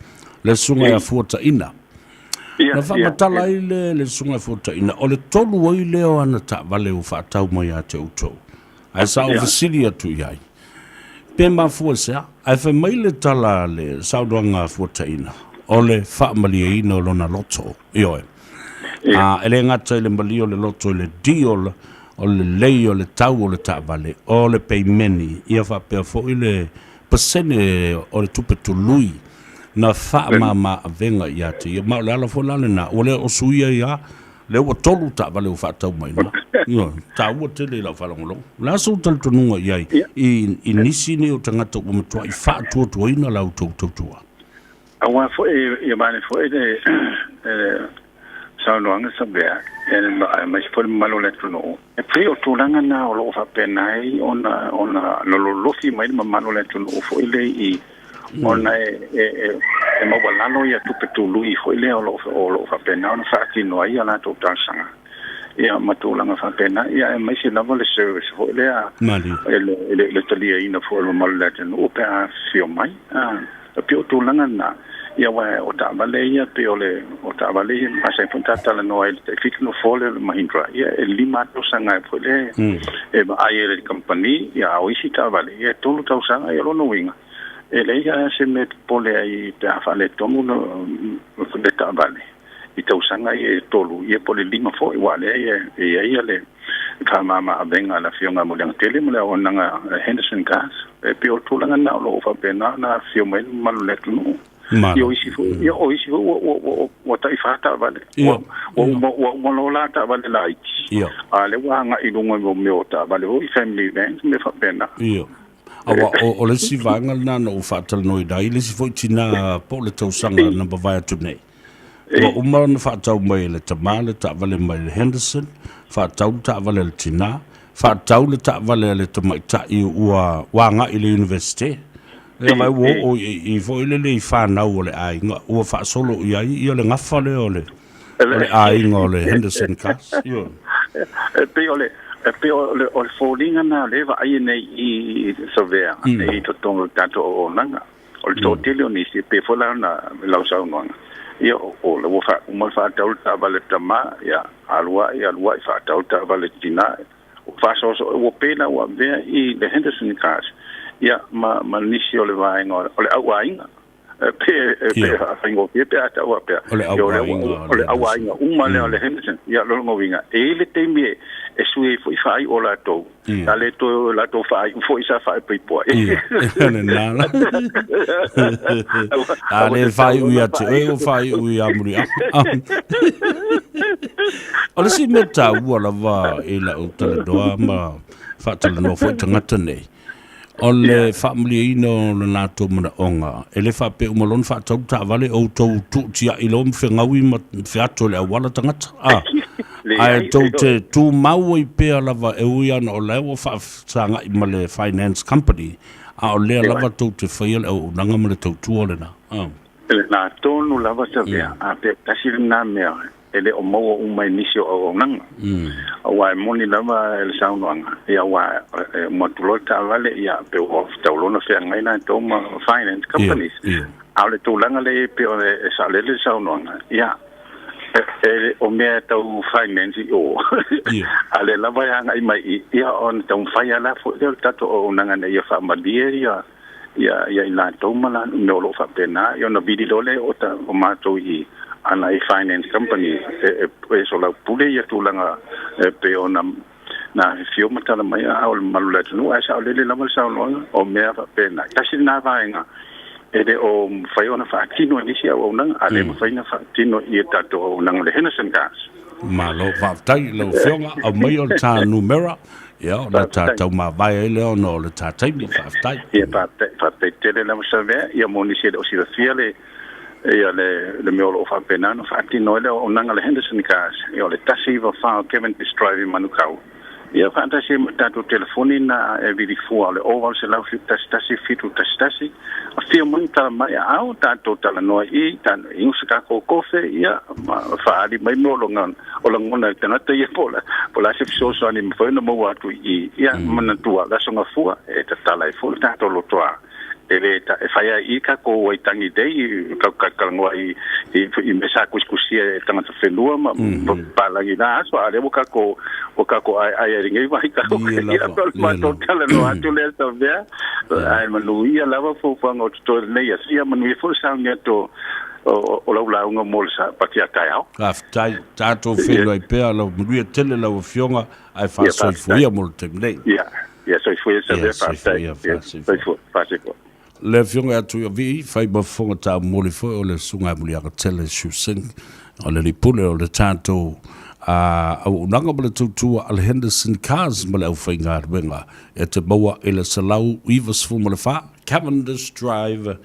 le susuga ia Fuataina. Na faamatala ai le, le susuga ia Fuataina, o le tolu ai lea o ana taavale ua faatau mai ia te outou. Ae sa ou fesili atu i ai, pe mafua i se a? Ae fai mai le tala a le saunoaga a Fuataina, o le faamalieina o lona loto. Ioe. A e le gata i le malie o le loto i le deal o le lelei o le tau o le taavale, o le peimeni, ia faapea foi le pasene o le tupe tului na faamama avega ia te ia. Ma o le ala foi la lena, ua le o suia ia, lea ua tolu taavale ua faatau mai ina. Ioe, taua tele i lau faalogologo. O le a sou talitonuga i ai i, i nisi nei o tagata ua matuai faatuatuaina la outou tautua? Aua foi ia mane foi le saunoaga Savea, aemaise foi le mamalu o le atunuu, e pei o tulaga na o lo o faapena ai ona ona lolofi mai le mamalu o le atunuu foi le i ona e e e maualalo ia tupe tului foi lea o lo o faapena ona faatino ai a latou talosaga ia ma tulaga faapena, ia aemaise lava le service foi lea e le le taliaina foi o le mamalu o le atunuu pe a afifio mai. E pei o tulaga na, ia aua o taavale ia pei o le o taavale ia masani foi ona ta talanoa ai i le tai 7 nofoa lea o le Mahindra, ia e 5 tausaga foi lea e vaai ai le kamupani, ia a o isi taavale ia e 3 tausaga. Ia o lona uiga e leai lava se mea e popole ai pe a faaletonu le taavale i tausaga ia e 3 ia po o le 5 foi, aua o lea e i ai le faamama avega a le Afioga ia Muliagatele ma le auaunaga a Henderson Cars. E pei o le tulaga lena o lo o faapena ona afifio mai le mamalu o le atunuu. Ia o isi foi, ia o isi foi ua taifa taavale, ua uma loa la taavale laiti, a o lea ua agai i luga i mea o taavale foi family vans ma mea faapena. Ia. Aua o le isi vaega lena na ou faatalanoaina ai le isi foi tina po o le tausaga na mavae atu nei. Ua uma ona faatau mai e le tama le taavale mai le Henderson, faatau le taavale a le tina, faatau le taavale a le tamaitai ua agai i le Universite. Ia vai ua oo i foi lele i fanau o le aiga ua faasolo i ai ia le gafa lea o le aiga o le Henderson Cars. Ioe. E pei o le e pei o le o le foliga na o lea e vaaia nei i Savea i totonu o le tatou auaunaga. O le toatele o nisi, e pei foi la ona lau saunoaga, ia, o le ua faauma le faatau le taavale tama, ia, alu ai, alu ai, faatau le taavale tina, ua faasoaso, ua pei la ua avea i le Henderson Cars, ia, ma, ma nisi o le vaega o le auaiga. E pe, e pe faigofie pe a tau faapea. O le auaiga. O le auaiga uma lea o le Henderson. Ia, lona uiga, e i ai le taimi e sui ai foi faaiu o latou, A le toe latou faaiu foi sa faaipoipo ai. Ia, lena la. A le faaiu ia te oe, ua faaiu ia Muliauma. O le isi mea taua lava i lau talanoa ma faatalanoa foi tagata nei, o le faamalieina o le latou manaoga, e le faapea uma loa ona faatau le taavale, outou tuutiai loa ma fegaui ma feato i le auala tagata. A, ae tou te tumau ai pea lava e ui ana o la ua faafesagai ma le finance company, a o lea lava tou te faia le auaunaga ma le tautua lena. A. Lena tonu lava Savea, a pe tasi lena mea e le o maua uma i nisi o auaunaga. Aua e moni lava le saunoaga, ia aua e uma atu loa le taavale, ia pe ua tau loa ona feagai latou ma finance companies. A o le tulaga lea e pei e saolele le saunoaga, ia e o mea tau finance i o, a o lea lava e agai mai i i, ia ona taumafai lava la foi lea o le tatou auaunaga ina ia faamalie ia ia ia i latou ma la mea o lo o faapena, ia ona vili loa lea o ta o matou i ana i finance company e e soalaupule ia tulaga e pei ona na afifio ma tala mai a o le mamalu o le atunuu. Ae saolele lava le saunoaga o mea faapena, tasi lena vaega e le o mafai ona faatino e nisi auaunaga, a le mafai ona faatino i tatou auaunaga le Henderson Cars. Malo faafetai i lau Afioga, aumai o le ta numera. Ia, o le ta taumavae ai lea ona o le ta taimi, faafetai. Ia, faafetai, faafetai tele lava Savea, ia mo nisi e le o silafia le, ia le, le mea o lo o faapena ona faatino ai le auaunaga a le Henderson Cars, ia o le 194 Cavendish Drive i Manukau. Ia faatasi ai ma le tatou telefoni na e vili fua o le 0800 11 711, Afio mai ma tala mai, a ua tatou talanoa i, inu se tatou kofe, ia, ma faaali mai mea o lagona e le tagata ia, po o le a se fesoasoani e mafai ona maua atu i i, ia, manatua, le Aso Gafua, e tatala ai foi le tatou lotoa, e le e fai ai i i tatou Waitangi Day, tatou talanoa i i mea sa tusitusia e tagata whenua ma palagi la aso, a lea ua tatou ua tatou aeae ai lenei vaitau. Ia, o le matou talanoa atu lea sa mea, ae manuia lava fuafuaga o totoe lenei aso. Ia manuia foi le sauni atu o o, o lau lauga mo le Sapati a taeao. Faafetai, tatou feiloai pea, lau manuia tele lau Afioga, ae faasoifuia mo le taimi nei. Ia, ia soifua ia Savea, faafetai. Ia, soifua, soifua, faasoifua. Le Afioga ia Tuiavii, fai ma fofoga taumoli foi o le Susuga ia Muliagatele Shu Singh, o le Lipule o le tatou auaunaga ma le tautua a le Henderson Cars ma le aufaigaluega e te maua i le 194 Cavendish Drive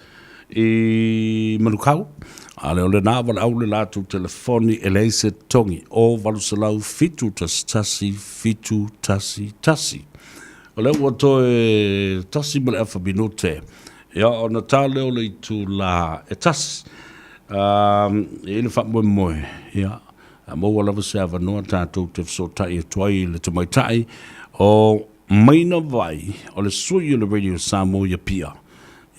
i Manukau. A le o lena valaau le latou telefoni e leai se togi o 800 711 711. O lea ua toe tasi ma le afa minute, ia ona ta lea o le itula e tasi. E i ai le faamoemoe, ia, a maua lava se avanoa tatou te fesootai atu ai i le tamaitai o Maina Vai, o le sui o le Radio Samoa i Apia,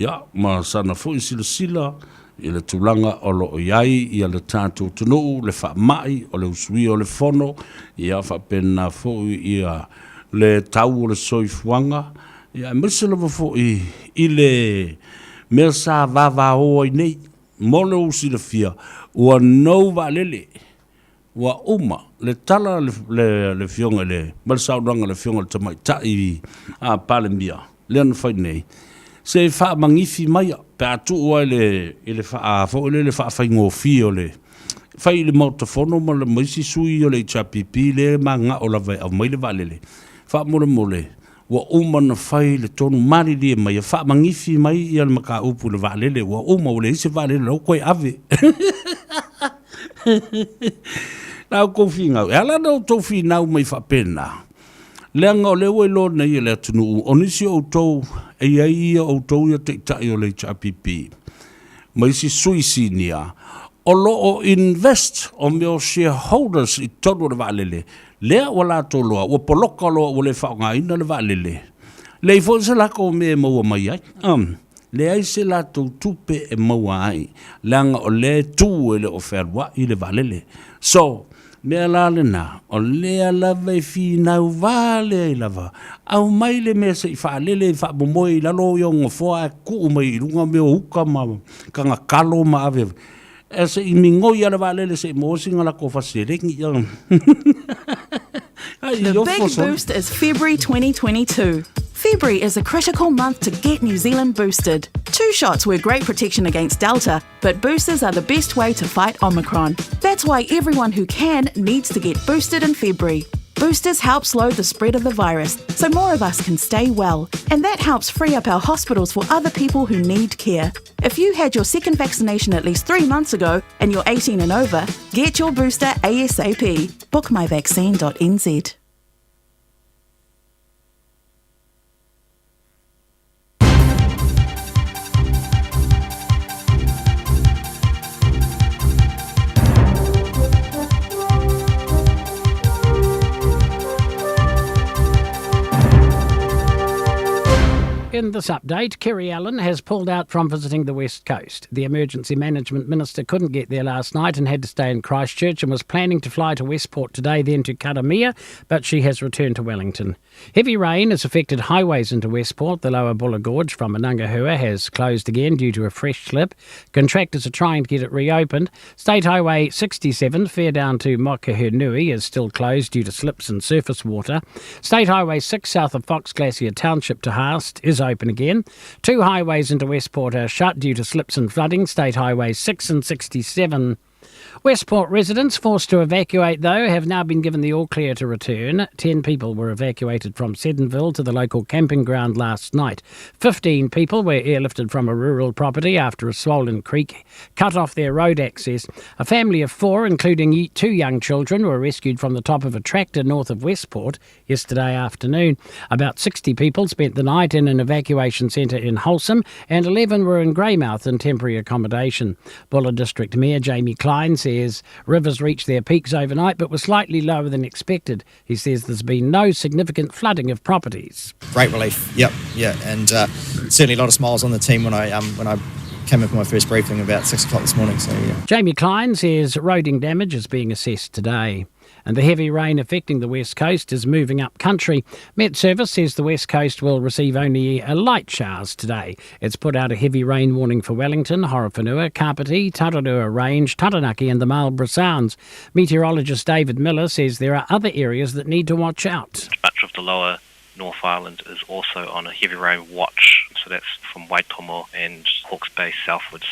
ia, ma sana foi silasila i le tulaga o lo o i ai ia le tatou atunuu, le faamai, o le usuia o le fono, ia faapena foi ia le tau o le soifuaga, ia aemaise lava foi i le mea sa vavao ai nei. Mo lou silafia, ua nou vaalele, ua uma le tala a le Afioga i le, ma le saunoaga a le Afioga i le Tamaitai Palemia lea na fai nei, se faamagifi maia pe a tuu lava i le, i le faa, foi lele faafaigofie o le fai i le Maota Fono ma, ma isi sui o le HRPP lea e mananao lava e aumai le vaalele, faamolemole ua uma ona fai le tonu malilie mai e faamagifi mai ia le mataupu i le vaalele, ua uma ua leai se vaalele la ua toe ave. La outou finau, e ala ona outou finau mai faapena, leaga o lea ua iloa nei e le atunuu, o nisi o outou e i ai ia outou ia taitai o le HRPP ma isi sui sinia, o lo o invest o mea o shareholders i totonu o le vaalele, lea ua latou loa, ua poloka loa ua le faaaogaina le vaalele, leai foi se latou mea e maua mai ai. Leai se latou tupe e maua ai, leaga o lea e tu e le o fealuai le vaalele. So, mea la lena, o lea lava e finau vale ai lava, aumai le mea se i faalele e faamomoe i lalo o nofoa ae tuu mai i luga mea o uka ma tagakalo ma ave E se i migoi lava le vaalele se i maua sina latou fasiseleni. The big boost is February 2022. February is a critical month to get New Zealand boosted. Two shots were great protection against Delta, but boosters are the best way to fight Omicron. That's why everyone who can needs to get boosted in February. Boosters help slow the spread of the virus so more of us can stay well, and that helps free up our hospitals for other people who need care. If you had your second vaccination at least three months ago and you're 18 and over, get your booster ASAP. Bookmyvaccine.nz. In this update, Kerry Allen has pulled out from visiting the West Coast. The Emergency Management Minister couldn't get there last night and had to stay in Christchurch and was planning to fly to Westport today, then to Karamea, but she has returned to Wellington. Heavy rain has affected highways into Westport. The lower Buller Gorge from Inangahua has closed again due to a fresh slip. Contractors are trying to get it reopened. State Highway 67, Fairdown to Mokohinui, is still closed due to slips and surface water. State Highway 6 south of Fox Glacier Township to Haast is open again. Two highways into Westport are shut due to slips and flooding, State Highway 6 and 67. Westport residents forced to evacuate, though, have now been given the all clear to return. 10 people were evacuated from Seddonville to the local camping ground last night. 15 people were airlifted from a rural property after a swollen creek cut off their road access. A family of four, including two young children, were rescued from the top of a tractor north of Westport yesterday afternoon. About 60 people spent the night in an evacuation centre in Holsum and 11 were in Greymouth in temporary accommodation. Buller District Mayor Jamie Klein says rivers reached their peaks overnight but were slightly lower than expected. He says there's been no significant flooding of properties. Great relief, yep, yeah, and certainly a lot of smiles on the team when I when I came in for my first briefing about 6 o'clock this morning. So yeah. Jamie Klein says roading damage is being assessed today. And the heavy rain affecting the west coast is moving up country. Met Service says the west coast will receive only a light showers today. It's put out a heavy rain warning for Wellington, Horowhenua, Kapiti, Tararua Range, Taranaki and the Marlborough Sounds. Meteorologist David Miller says there are other areas that need to watch out. Much of the lower North Island is also on a heavy rain watch, so that's from Waitomo and Hawke's Bay southwards.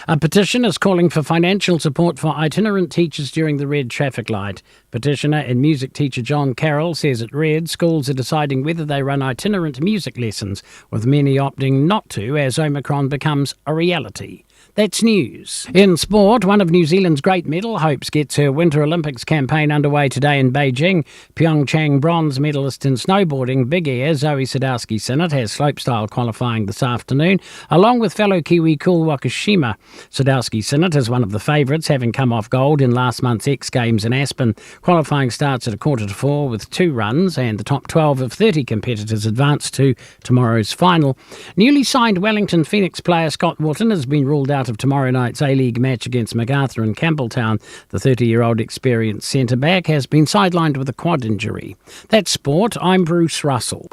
A petition is calling for financial support for itinerant teachers during the red traffic light. Petitioner and music teacher John Carroll says at Red, schools are deciding whether they run itinerant music lessons, with many opting not to as Omicron becomes a reality. That's news. In sport, one of New Zealand's great medal hopes gets her Winter Olympics campaign underway today in Beijing. Pyeongchang bronze medalist in snowboarding, Big Air Zoi Sadowski-Synnott has slopestyle qualifying this afternoon, along with fellow Kiwi Cool Wakashima. Sadowski-Synnott is one of the favourites, having come off gold in last month's X Games in Aspen. Qualifying starts at 3:45 with 2 runs, and the top 12 of 30 competitors advance to tomorrow's final. Newly signed Wellington Phoenix player Scott Wootton has been ruled out of tomorrow night's A-League match against MacArthur and Campbelltown. The 30-year-old experienced centre-back has been sidelined with a quad injury. That's sport. I'm Bruce Russell.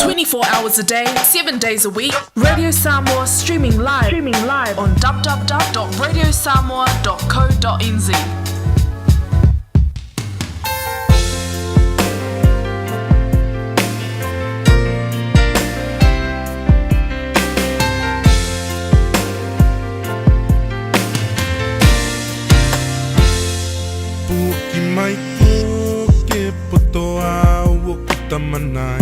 24 hours a day, 7 days a week, Radio Samoa streaming live, on www.radiosamoa.co.nz. Puaki mai ko ke poto au o ku tamana e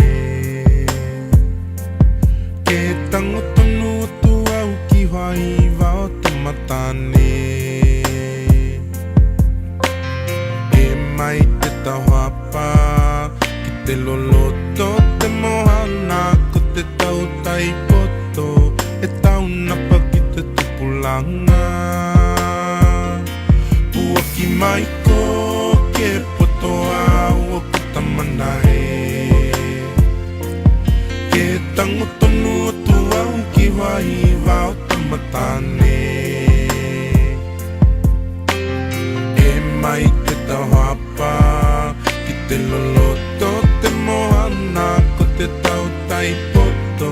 Ke tango tonu atu au ki whaiwa o te matane E mai te tawhapa ki te loloto te moana ko te tautai poto e taunapa ki te tupulanga. Puaki mai ko ke poto au o ku tamana e Ke tango tonu atu au ki waiwa o Tamatane E mai te tawhapa ki te loloto te moana ko te tautai poto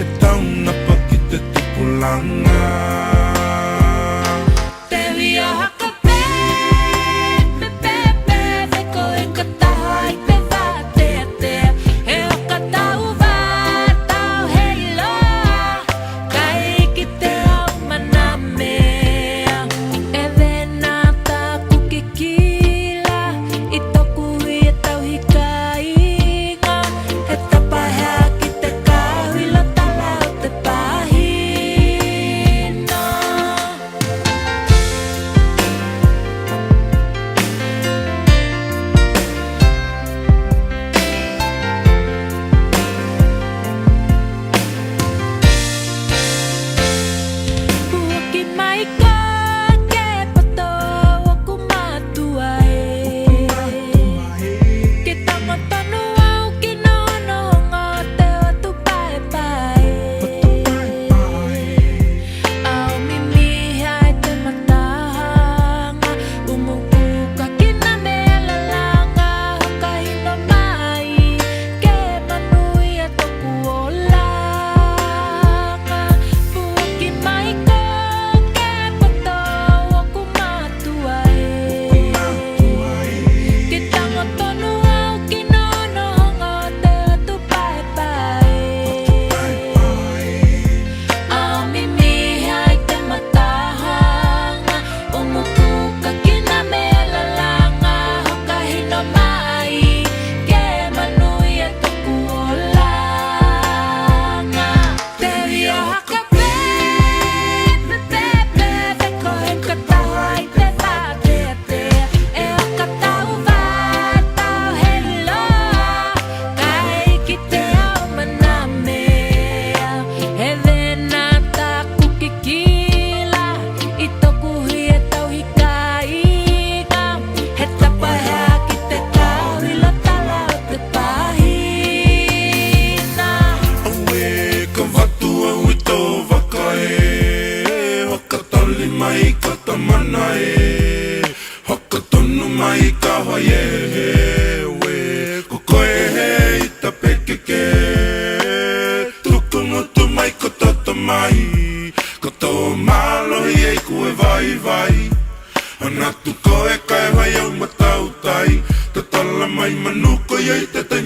e taunapa ki te tupulanga. Te wia haka pe, pe, pe, pe, ve ko e ka taha i te wā tea tea, he waka tau wā tau hei loa, kai ki te au mana mea. E wena tāku kikila.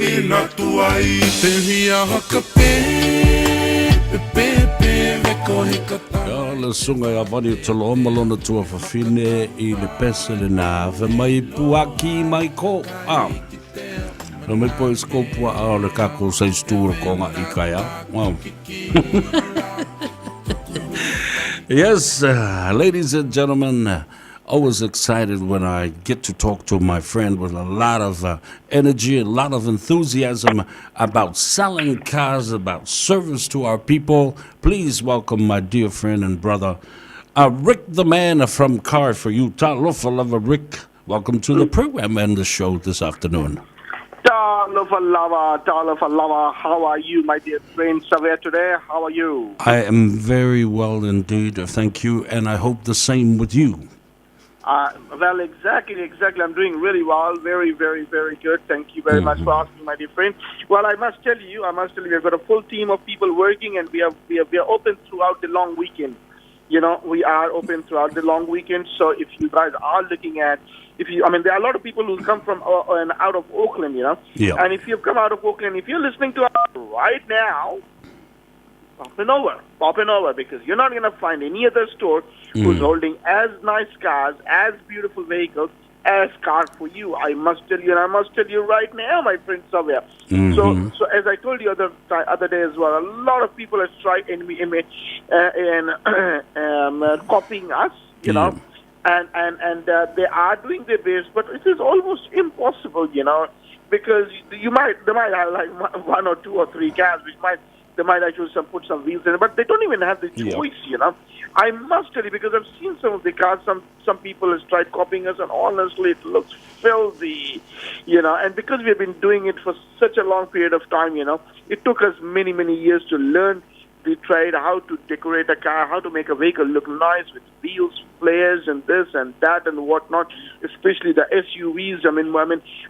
lina tuai te hia hakape pe pe ve ko he kata. Ia, le susuga ia Vani o Toloa ma lona tuafafine i le pese lena fe mai puaki mai ko. Ah. No mai po i scope wa o le kako size 2 o konga i kai a. Wow. Yes, ladies and gentlemen, always excited when I get to talk to my friend with a lot of energy, a lot of enthusiasm about selling cars, about service to our people. Please welcome my dear friend and brother, Rick the man from Car for You. Talofa lava Rick. Welcome to the program and the show this afternoon. Talofa lava, talofa lava. How are you, my dear friend Savea today? How are you? I am very well indeed, thank you, and I hope the same with you. Well, exactly, exactly. I'm doing really well. Very, very, very good. Thank you very much for asking, my dear friend. Well, I must tell you, we've got a full team of people working, and we are open throughout the long weekend. You know, we are open throughout the long weekend. So if you guys are looking at, if you, I mean, there are a lot of people who come from and out of Auckland, you know. Yeah. And if you've come out of Auckland, if you're listening to us right now, pop in over, because you're not going to find any other store who's holding as nice cars, as beautiful vehicles, as Car For You. I must tell you, and I must tell you right now, my friend Savia. So as I told you other day as well, a lot of people are trying and copying us, you know, and they are doing their best, but it is almost impossible, you know, because they might have like one or two or three cars, which might. They might actually put some wheels in it, but they don't even have the choice, you know. I must tell you, because I've seen some of the cars, some people have tried copying us, and honestly, it looks filthy, you know. And because we have been doing it for such a long period of time, you know, it took us many, many years to learn the trade, how to decorate a car, how to make a vehicle look nice with wheels, flares, and this and that and whatnot, especially the SUVs.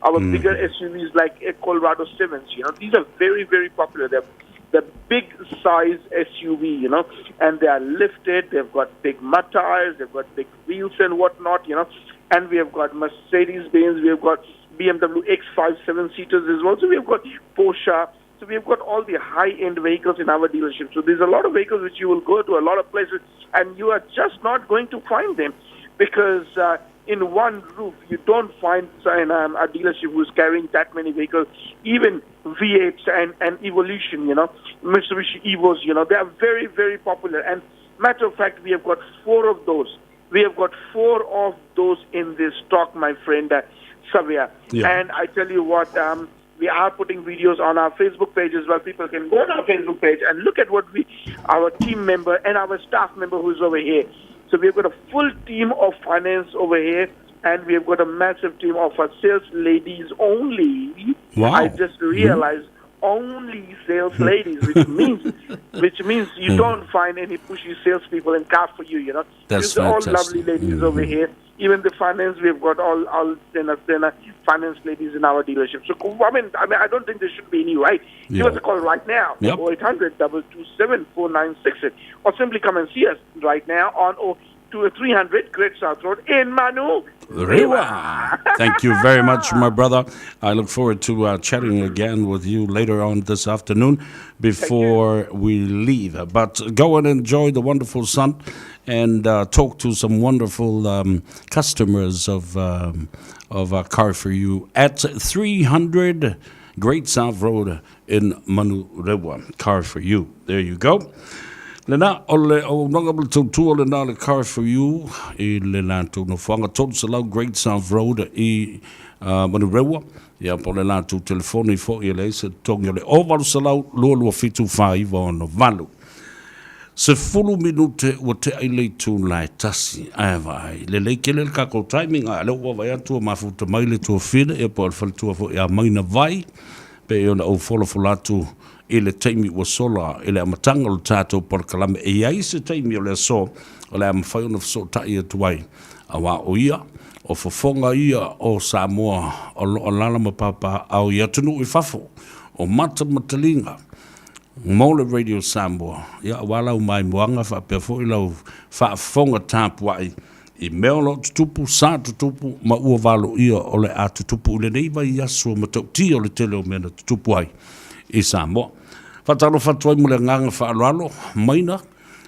Our bigger SUVs like Colorado 7s, you know, these are very, very popular. They're the big size SUV, you know, and they are lifted, they've got big mud tires, they've got big wheels and whatnot, you know, and we have got Mercedes-Benz, we have got BMW X5 7-seaters as well, so we have got Porsche, so we have got all the high-end vehicles in our dealership. So there's a lot of vehicles which you will go to a lot of places and you are just not going to find them, because in one roof you don't find a dealership who's carrying that many vehicles, even V8s and Evolution, you know, Mitsubishi Evos, you know, they are very, very popular. And matter of fact, we have got four of those. We have got four of those in this stock, my friend, Savia. Yeah. And I tell you what, we are putting videos on our Facebook page as well. People can go on our Facebook page and look at what our team member and our staff member who's over here. So we've got a full team of finance over here, and we've got a massive team of our sales ladies only. Wow. I just realized only sales ladies, which means you don't find any pushy salespeople in Car For You, you know. That's It's all fantastic. lovely ladies over here. Even the finance, we've got all finance ladies in our dealership. So I don't think there should be any right. Give us a call right now, 0800 227 4968, or simply come and see us right now on 300 Great South Road in Manu. Rewa. Thank you very much, my brother. I look forward to chatting again with you later on this afternoon before we leave. But go and enjoy the wonderful sun and talk to some wonderful customers of Car For You at 300 Great South Road in Manurewa. Car For You. There you go. Lena o le o nonga mo tautua le nā le Car For You i le lātou nofoanga 300 Great South Road i Manurewa. Ia po le lātou telefoni fo i le se tongi o le o 800 227 498. Se fulu minute ua te ai le tū lai tasi ai vai. Le lei kele le kako timing a le ua vai atua mafuta mai le tua whina ia po al faletua fo ia maina vai pe i ona au fola folatu i le taimi ua sola i le amatanga o le tātou polokalame e iai se taimi o le aso o le a mawhai ona feso'ota'i atu ai auā o ia o fofoga ia o Samoa o loo alaala ma papaaao i atunuu i fafo o matamataliga mo le Radio Samoa ia auā lau maimoaga faapea fo'i lau faafofoga tapua'i I mea o lo o tutupu, sa tutupu, ma ua valoia o le a tutupu i lenei vaiaso matautia o le tele o mea na tutupu ai i Samoa. Faatalofa atu ai mo le agaga faaaloalo, Maina,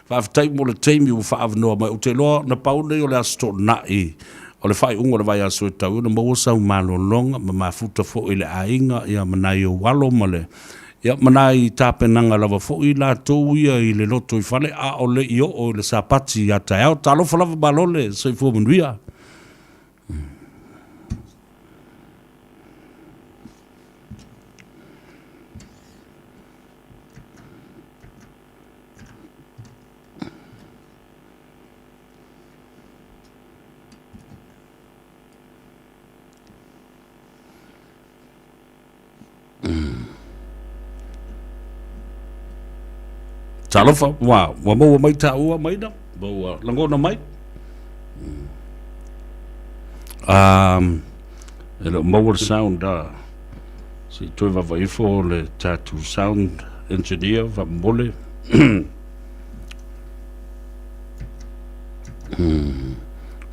faafetai mo le taimi ua faaavanoa mai. Ou te iloa na pau lenei o le Aso Toonai o le faaiuga o le vaiaso e tau ai ona maua sau malologa ma mafuta foi i le aiga ia ma nai ou alo ma le ia ma nai tapenaga lava foi latou ia i le lotoifale a o le i oo i le Sapati ia taeao. Talofa lava malo le soifua manuia. Talofa, ua, ua maua mai tāua mai na, ua lagona mai. Um, e le o maua le sound a. Se i toe vavaifo le tatou sound engineer faamomole.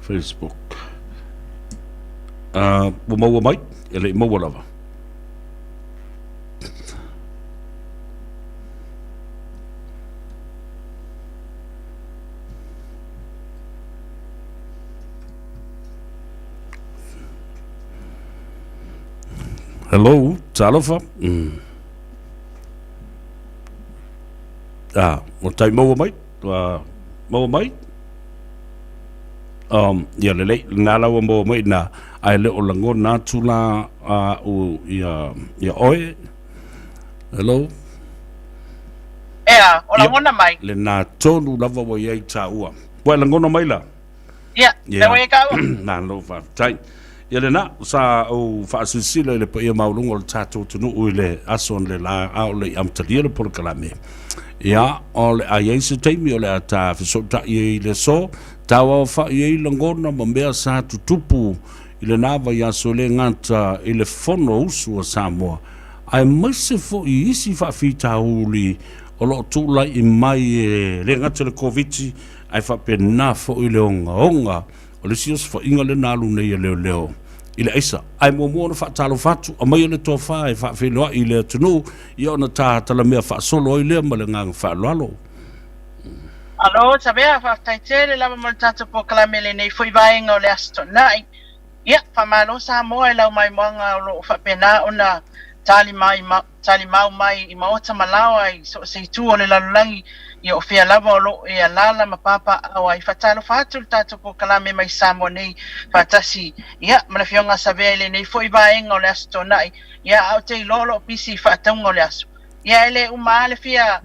Facebook. Ua maua mai? E le i maua lava. Hello, talofa. Ah, ua tai maua mai? Ua maua mai? Um, ia lelei, lena la ua maua mai na, ae le o lagona atu la au ia, ia oe. Hello? Ea, o lagona mai. Lena tonu lava ua i ai tāua. Ua e lagona mai la? Ia, lea ua i ai tāua. Malo faafetai. Ia lena, sa ou faasilasila i le paia maualuga o le tatou atunuu i le aso analeila a o le i amatalia le polokalame. Ia, o le a i ai se taimi o le a ta fesootai ai i le aso, tauaofa'i ai lagona ma mea sa tutupu i lena vaiaso e le gata i le Fonousu a Samoa, aemaise foi i isi faafitauli o lo o tulai mai e le gata i le Koviti ae faapena foi le ogaoga o le isi osofaiga lea na alu nei a leoleo i le aisa. Ae muamua ona faatalofa atu, aumaia le tofa e faafeiloai i le atunuu, ia ona ta talamea faasolo ai lea ma le agaga faaaloalo. Alo, Tavea, faafetai tele lava mo le tatou polokalame i lenei foi vaega o le Aso Toonai. Ia, faamalo Samoa i lau maimoaga o lo o faapena ona talimau mai i maota ma laoa i so o se itu o le lalolagi, ia o fea lava o lo o e alaala ma papaaao ai. Faatalofa atu le tatou polokalame mai Samoa nei faatasi, ia, ma le Afioga a Savea i lenei foi vaega o le Aso Toonai, ia, ae ou te iloa o lo o pisi i faatauga o le aso. Ia, e le uma lava le fia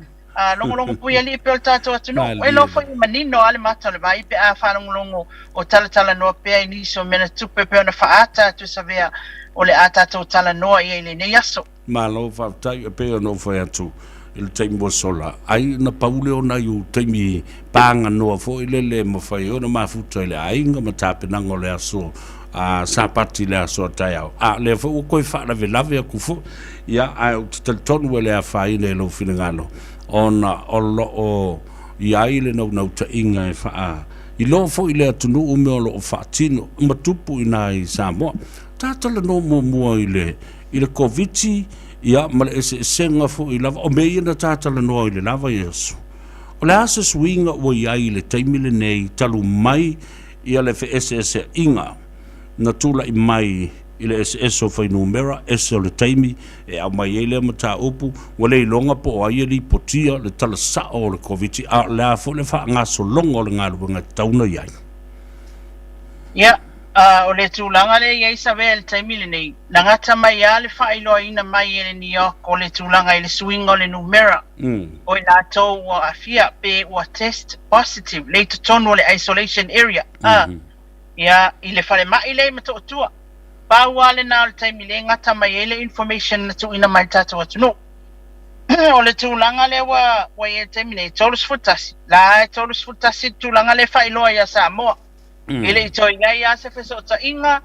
logologo puialii pea o le tatou atunuu. E iloa foi e manino lava le mata o le vai pe a faalogologo o talatalanoa pea i nisi o mea na tupu e pei ona faaata atu e Savea o le a tatou talanoa i ai i lenei aso. Malo faafetai, e pei ona ou fai atu i le taimi ua sola, ai na pau lea o nai ou taimi paganoa foi lele e mafai ai ona mafuta i le aiga ma tapenaga o le aso a Sapati i le aso a taeao, a o lea foi ua toe faalavelave atu foi. Ia, ae ou te talitonu e le afaina i lou finagalo, ona o lo o i ai le naunautaiga e faa iloa foi i le atunuu mea o lo o faatino ma tupu i ina i Samoa. Ta talanoa muamua i le i le Koviti, ia, ma le eseesega foi lava o mea ia na ta talanoa i le la vaiaso. O le a se suiga ua i ai i le taimi lenei talu mai ia le feeseeseaiga na tulai mai i le eseese o fuainumera, ese o le taimi e aumai ai lea mataupu, ua le iloga po o ai e lipotia le tala sao o le Koviti, a o le a foi le faagasologa o le galuega e tatau ona i ai. Ia, o le tulaga lea e i ai Savea i le taimi lenei, na gata mai lava le faailoaina mai e le NEOC o le tulaga i le suiga o le numera o i latou ua aafia pe ua test positive lea i totonu o le isolation area, Ia, i le falemai lea i Motootua. Pau lava lena o le taimi lea e gata mai ai le information na tuuina mai i le tatou atunuu. O le tulaga lea ua ua i ai i le taimi nei, e 31, la e 31 le tulaga lea e faailoa ia Samoa. E le i toe i ai lava se fesootaiga,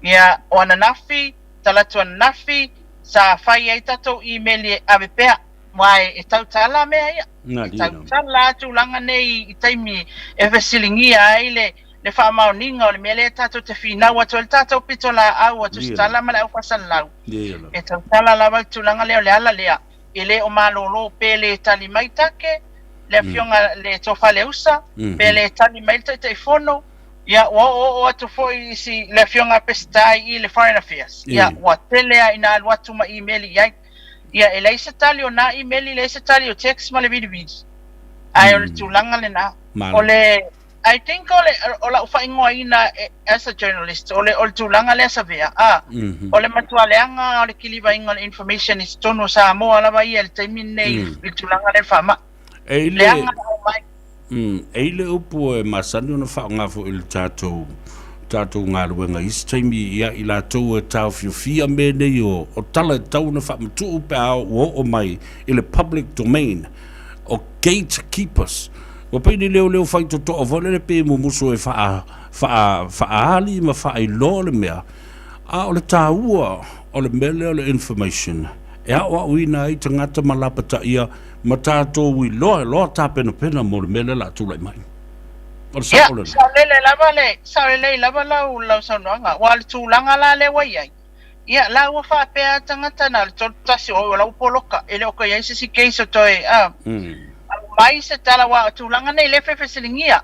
ia, o ananafi, talaatu ananafi, sa fai ai tatou imeli e ave pea, aua e tautala mea ia. E tautala lava tulaga nei i taimi e fesiligia ai le. le faamaoniga o le mea lea tatou te finau atu ai le tatou pitolaau a Tusitala ma le Aufaasalalau. E tautala lava le tulaga lea o le ala lea e le o malolo pe le tali mai Take, le afioga le Tofa Leusa, pe le tali mai le Taitaifono, ia ua oooo atu foi isi le afioga a Peseta i le Foreign Affairs. Ia ua tele lava ina alu atu ma imeli i ai. Ia e leai se tali o nā imeli, leai se tali o text ma le vilivili. Ae o le tulaga lena. O le I think o le o lau faaigoaina as a journalist o le o le tulaga lea Savea a o le matua leaga o le kilivaina o le information i totonu o Samoa lava ia i le taimi lenei i le tulaga lea o le faamai. E i le Leaga na aumai. E i le upu e masani ona faaaoga foi i le tatou tatou galuega i isi taimi ia i latou e taofiofia mea nei o o tala e tatau ona faamatuu pe a ua oo mai i le public domain o gatekeepers. Ua pei ni leoleo faitotoa foi lele pei e mumusu e faa, faa, faaali ma faailoa le mea, a o le taua o le mea lea o le information e aoaoina ai tagata ma lapataia ma tatou iloa e loa tapenapena mo le mea lea o le a tulai mai. O le Ia, sao lena. saolele lava le, saolelei lava lau, lau saunoaga. Aua o le tulaga la lea ua i ai, ia, la ua faapea tagata na o le 31 o la ua poloka, e le o toe i ai se isi case o toe, a. Aumai se tala aua o tulaga nei lea e fesiligia.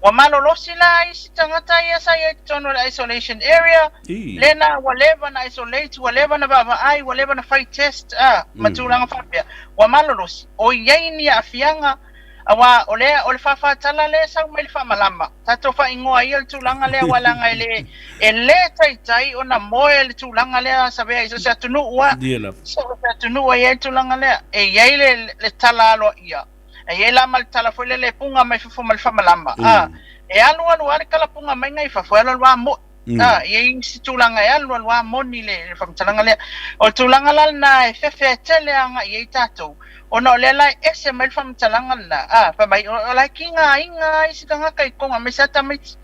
Ua malolosi la isi tagata ia sa i ai i totonu o le isolation area, lena ua leva na isolate, ua leva na vaavaai, ua leva na fai test a, ma tulaga faapea. Ua malolosi. O i ai ni aafiaga aua o lea o le fāfātala lea e sau mai le faamalama. Tatou faaigoa ia le tulaga lea aua leaga e le e le taitai ona moe le tulaga lea Savea i so o se atunuu a. So o se atunuu e i ai le tulaga lea, e i ai le le tala aloaia, e i ai la ma le tala foi lele e puga mai fafo ma le faamalama, a, e alu alu lava le kalapuga maiga i fafo, e alu alu lava mo'i, a, e i ai isi tulaga e alu alu lava moni le faamatalaga lea. O le tulaga la lena e fefe tele agai i ai tatou, ona o lea la e ese mai le faamatalaga lena, a, fai mai o la e kigaina isi tagata i totonu aemaise lava tamaiti.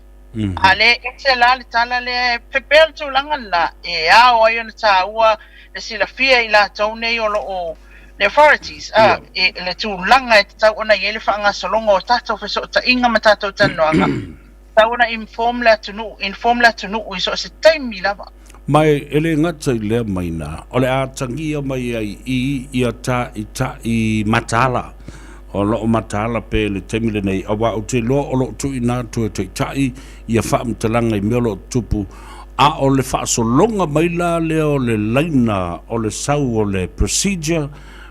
A lea e ese la le tala lea e pepea le tulaga lena e ao ai ona taua le silafia e i latou nei o lo o le authorities, a, e, le tulaga e tatau ona i ai le faagasologa o tatou fesootaiga ma tatou talanoaga, tatau ona inform le atunuu, inform le atunuu i so o se taimi lava. Ma e le gata i lea maina, o le a tagia mai ai i ia taʻitaʻi mataala o lo o mataala pea i le taimi lenei, aua ou te iloa o lo o tuuina atu e Taitai ia faamatalaga i mea o lo o tutupu, a o le faasologa mai la lea o le laina o le sau o le procedure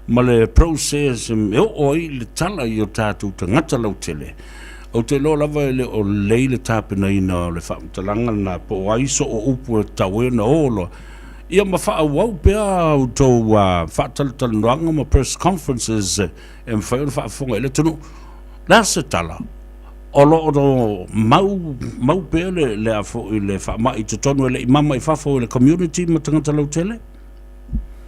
ma le process e oo ai le tala i o tatou tagata lautele. Ou te iloa lava e le o lelei le tapenaina o le faamatalaga lena po o ai soo upu e tatau ai ona o loa ia ma faaauau pea a outou faatalatalanoaga ma press conferences e mafai ona faafofoga i le atunuu. O le a se tala? O lo o mau, mau pea le, le a foi le faamai i totonu e le i mama i fafo i le community ma tagata lautele?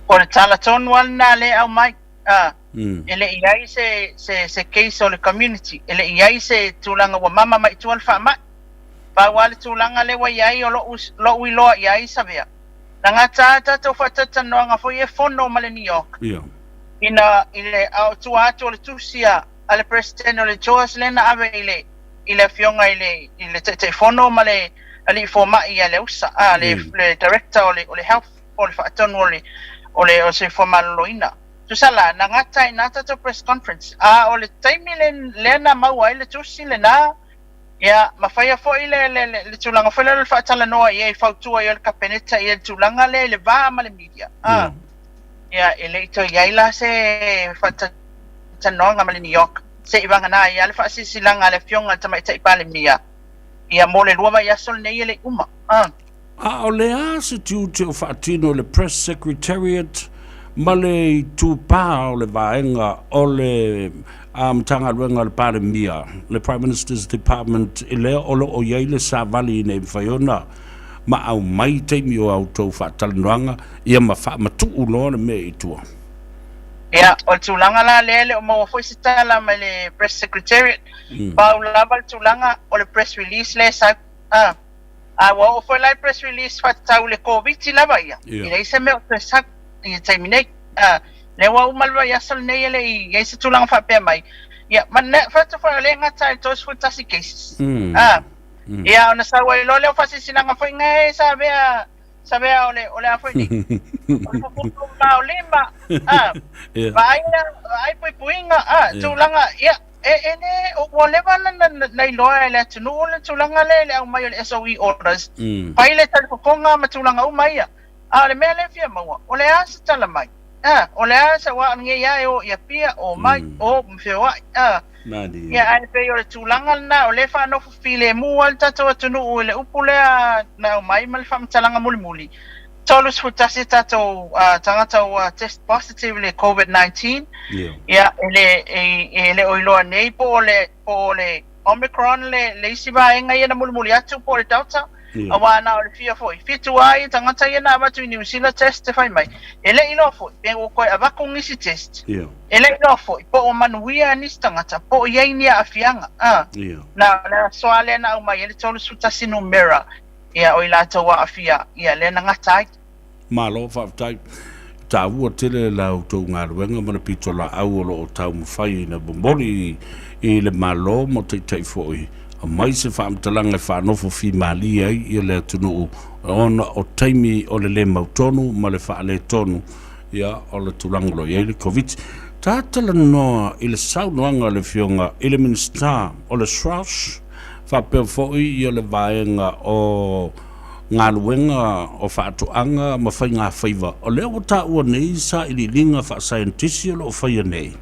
O le tala tonu lava lena lea e aumai, a, e le i i ai se, se, se case o le community, e le i i ai se tulaga ua mama mai i tua le faamai. Pau lava le tulaga lea ua i ai o lo'u, lo'u iloa i ai, Savea, na gata lava tatou faatalatalanoaga foi ia e fono ma le NEOC, ina, i le, a o tua atu o le tusi a, a le Peresetene o le JOAS lea na ave i le, i le Afioga i le, i le Taitaifono ma le Alii Fomai ia Leausa, a, le, le Director o le, o le Health, po o le Faatonu o le, o le, o le Soifua Maloloina. Tusa la, na gata ai na tatou press conference, a o le taimi le, lea na maua ai le tusi lena, ia, ma faia foi le, le, le, le tulaga foi lea o le faatalanoa i ai, fautua i ai le Kapeneta i le tulaga lea i le va ma le media, a. Ia, e le i toe i ai la se faatanoaga ma le NEOC, se i vagana ai lava le faasilasilaga a le Afioga i le Tamaitai Palemia, ia, mo le lua vaiaso lenei e le i uma. A. A o le a se tiute o faatino e le Press Secretariat ma le itupā o le vaega o le Matagaluega a le Palemia, le Prime Minister's Department, i lea o lo o i ai le savali ina ia mafai ona ma aumai taimi o a outou faatalanoaga, ia ma faamatuu loa le mea i tua. Ia, o le tulaga la lea e le o maua foi se tala mai le Press Secretariat, pau lava le tulaga o le press release lea e sau. A, a ua oo foi la i press release faatatau i le Koviti lava ia, e leai se mea o toe sau i le taimi nei. A, lea ua uma le vaiaso lenei e le i i ai se tulaga faapea mai. Ia, ma faatu foi o lea e gata ai le 31 cases. A. Ia ona sau ai loa lea o faasilasilaga foi nga e sa avea sa avea o le o le a foi nei o le pupupu ma o lima a Ia. vaai vaai puipuiga a tulaga ia e e le ua leva na na na iloa e le atunuu le tulaga lea i le aumai o le SOE orders fai le talifofoga ma tulaga uma ia. A o le mea lea e fia maua, o le a se tala mai? A, o le a se, aua o lenei lava e o i Apia, o mai, o ma feoai, a. Ia, ae pei o le tulaga lena, o lea e faanofo filemu lava le tatou atunuu i le upu lea na aumai ma le faamatalaga mulimuli, 31 tatou tagata ua test positive i le Covid-19, ia, e le, e le o iloa nei po o le, po o le Omicron le, le isi vaega ia na mulimuli atu po o le Delta, Ia. Aua na o le fia foi, fitu lava ia tagata ia na avatu i Niu Sila test e fai mai, e le i iloa foi pe ua toe avatu nisi test. Ia. E le i iloa foi po ua manuia nisi tagata po o i ai ni aafiaga. A, Ia. na o le aso lava lea na aumai ai le 31 numera, ia o i latou aafia, ia lea na gata ai. Malo faafetai. Taua tele la outou galuega ma le pitolaau o lo o taumafai ina momoli i le Malo ma taitai foi. Aumai se faamatalaga e faanofo fimalie ai ia le atunuu ona o taimi o le le mautonu ma le faaletonu ia o le tulaga o lo o i ai le Koviti. Ta talanoa i le saunoaga a le Afioga i le Minisita o le SROS faapea foi ia le vaega o galuega o faatoaga ma faigafaiva, o lea ua taua nei sailiiliga faasaienitisi o lo o faia nei,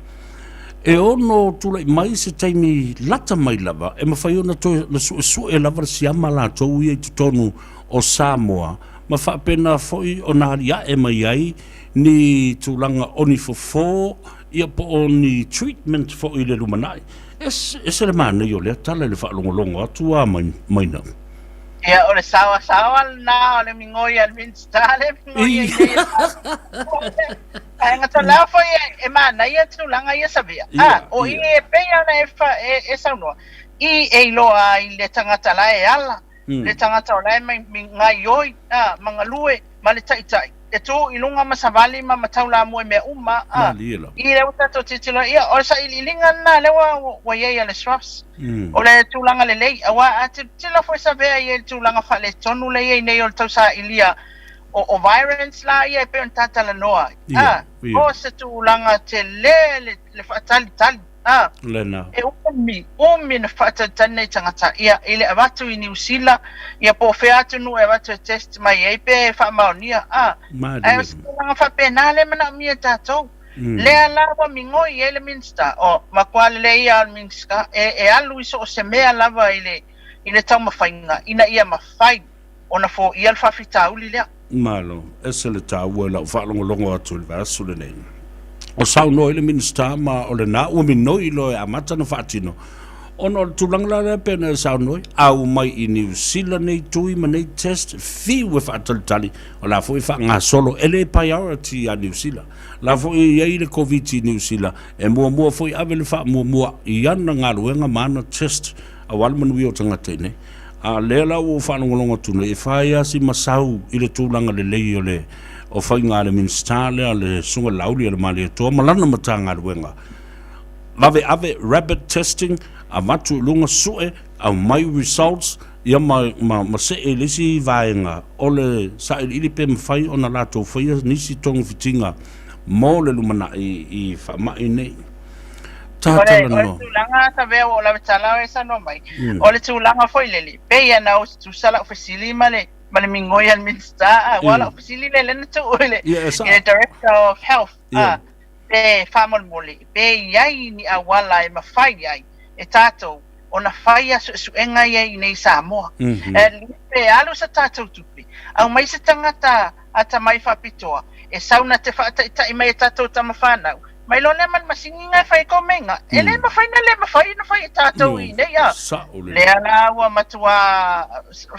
e ono tulai mai se taimi lata mai lava e mafai ona toe na suesue lava le siama latou ia i totonu o Samoa ma faapena foi ona aliae mai ai ni tulaga o ni fofo ia po o ni treatment foi i le lumanai. E ese le manaia o lea tala i le faalogologo atu a Maina. Ia, o le saoasaoa lena o le migoi a le Minisita lea e migoi ai nei. Ae gata la foi e manaia tulaga ia Savea. A, o i e pei ona e, e, e saunoa, i e iloa ai le tagata la e ala, le tagata o la e gaioi, a, ma galue, ma le taitai. E tū i luga ma savali ma mataulamua i mea uma, a, i lea ua tatou tilotilo ai, ia, o le sailiiliga lena lea ua, ua i ai a le SROS. O le tulaga lelei, aua a tilotilo foi Savea i ai i le tulaga faaletonu lea e i ai nei o le tausailia o, o virants la ia e pei ona ta talanoa ai, a, o se tulaga tele le, le faatalitali. A, Lena. e umi, umi na faatalitali nei tagata, ia, i le avatu i Niu Sila, ia po o fea atunuu e avatu e test mai ai pe faamaonia, a, ae o se tulaga faapena lea e manaomia e tatou. Lea la ua migoi ai le Minista, o, matua lelei ia o le Minista, e, e alu i so o se mea lava i le, i le taumafaiga ina ia mafai ona foia le faafitauli lea. Malo, ese le taua i lau faalogologo atu i le vaiaso lenei. O saunoa ai le Minisita ma o lena ua minoi loa e amata ona faatino, ona o le tulaga la lea pei ona e saunoa ai, au mai i Niu Sila nei tui ma nei test, fiu e faatalitali, o la foi e faagasolo, e le priority ia Niu Sila. O la foi e i ai le Koviti i Niu Sila, e muamua foi ave le faamuamua i ana galuega ma ana test aua le manuia o tagata i inei. A o lea la ua ou faalogologo atu nei, e fai lava si masau i le tulaga lelei o le o faiga a le Minisita lea le Susuga Laauli Alemalietoa ma lana Matagaluega. Vave ave rapid testing, avatu i luga sue, aumai results, ia ma, ma, ma see i le isi vaega o le sailiili pe mafai ona latou faia nisi togafitiga mo le lumanai i faamai nei. O le, o le tulaga Savea ua ou lave tala e saunoa mai, o le tulaga foi lele, pei lava na tutusa lau fesili ma le, ma le migoi a le Minisita, a, aua lau fesili lea lea na tuu i le, i le Director of Health, a, pe faamolemole, pe i ai ni auala e mafai ai e tatou ona faia suesuega ia i inei i Samoa. At least pe alu sa tatou tupe, aumai se tagata atamai faapitoa e sau na te faataitai mai e tatou tama fanau, mai loa lea ma le masini na e fai ai kou meiga. E le mafai na le mafai ona fai e tatou i inei a. Lea la ua matua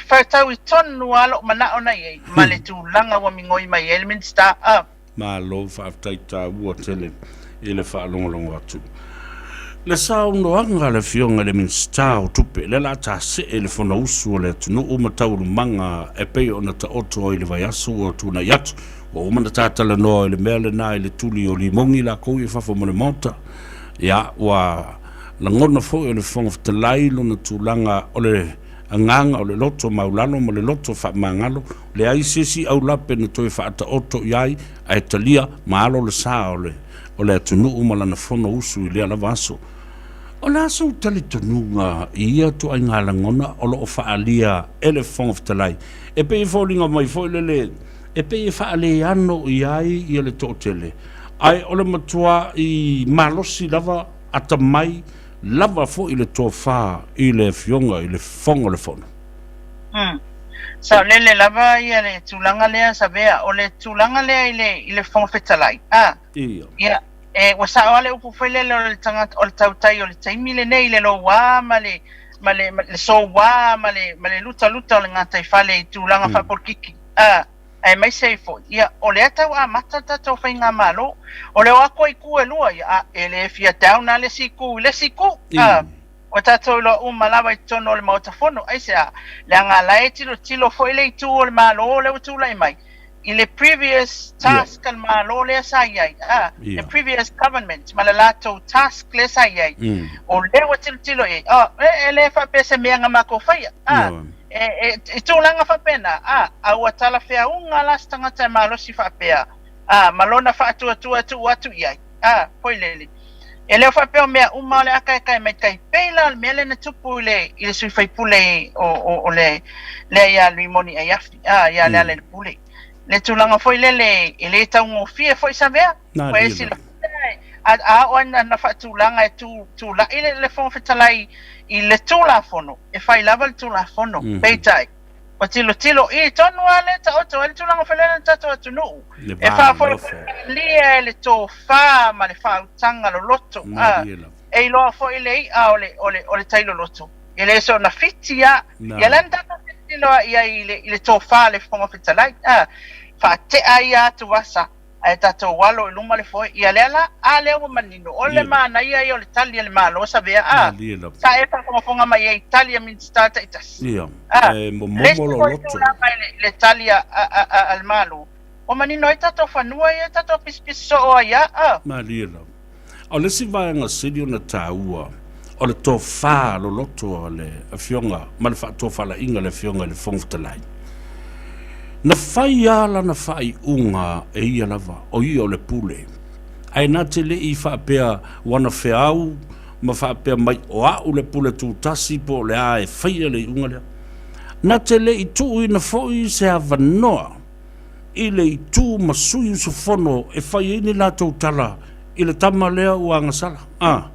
fetaui tonu lava lou manao na i ai ma le tulaga ua migoi mai ai le Minisita a. Malo faafetai taua tele i le faalogologo atu. Le saunoaga a le Afioga i le Minisita o Tupe, lea o le a tasee i le Fonousu a le atunuu ma taualumaga e pei ona taoto ai i le vaiaso ua tuanai atu. Ua uma ona ta talanoa i le mea lena i le tuli o limogi lakou i fafo ma le Maota. Ia, ua lagona foi e le Fofoga Fetalai lona tulaga o le. Agaga o le loto maulalo ma le loto faamagalo, leai se isi aulape na toe faataoto i ai, ae talia ma alo le sa o le o le atunuu ma lana fono usu i lea lava aso. O le a sou talitonuga i ia ituaiga lagona o lo o faaalia e le Fofoga Fetalai? E pei e foliga mai foi lele e pei e faaleano i ai ia le toatele, ae o le matuai malosi lava, atamai lava foi le tofa i le Afioga i le Fofoga o le Fono. Umm. Saolele lava ia le tulaga lea Savea, o le tulaga lea i le, i le Fofoga Fetalai, a. Ia. Ia, e, ua sao lava le upu foi lele o le tagata, o le tautai o le taimi lenei i le louā ma le, ma le, ma le souā ma le, ma le lutaluta o le gataifale i tulaga faapolokiki, a, aemaise ai foi, ia, o lea tau amata le tatou faigamalo. O le o atu a itu e lua, ia, a, e le fia down lava le isi itu i le isi itu, a. Ua tatou iloa uma lava i totonu o le Maota Fono, aisea? Leaga la e tilotilo foi le itu o le Malo lea ua tulai mai i le previous task a le Malo lea sa i ai, a, the previous government ma le latou task lea sa i ai, o lea ua tilotilo i ai, oh, e, e le faapea se mea na matou faia, a, e, e, i tulaga faapena, a, a ua talafeauga la se tagata e malosi faapea, a, ma lona faatuatua e tuu atu i ai. A, foi lele. E le o faapea o mea uma o le a kaekae mai tai pei la o le mea lea na tupu i le, i le sui faipule o, o, o le, lea ia Rimoni Aiafi, a, ia Lealailepule. Le tulaga foi lele e le taugofie foi Savea. Na, Ua e lilo. silafia, a, a oo ina na faatulaga e tu, tula'i le, le Fofoga Fetalai i le Tulafono, e fai lava le Tulafono. Peitai, Ua tilotilo i tonu lava lea taoto ai le tulaga foi lea i le tatou atunuu. Le E va faafoefoe nofo. malie e le tofa ma le faautaga loloto, a Malie lava. e iloa foi le i'a o le, o le, o le tai loloto. E le soona fiti a. Na. Ia lea na tatou tilotilo ai i ai i le, i le tofa a le Fofoga Fetalai, a. Faatea ia atuvasa ae tatou alo i luma le foe. Ia lea la, a lea ua manino, o le Ia. manaia ia o le tali a le Malo, Savea, a. Malie lava. Sa e faafogafoga mai ai i tali a Minisita taitasi. Ia. A, E le momomo isi lou foi loto. tulaga i le, i le tali a, a, a, a, a le Malo, ua manino ai tatou fanua ia e tatou pisipisi soo ai a, a. Malie lava. O le isi vaega sili ona taua, o le tofa loloto a le Afioga ma le faatofalaiga a le Afioga i le Fofoga Fetalai. Na fai lava lana faaiuga e ia lava, o ia o le pule. Ae na te le i faapea ua na feau ma faapea mai o au le pule tutasi po o le a e faia le iuga lea. Na te le i tuuina foi se avanoa i le itu ma sui usufono e fai ai ni latou tala i le tama lea ua agasala. A.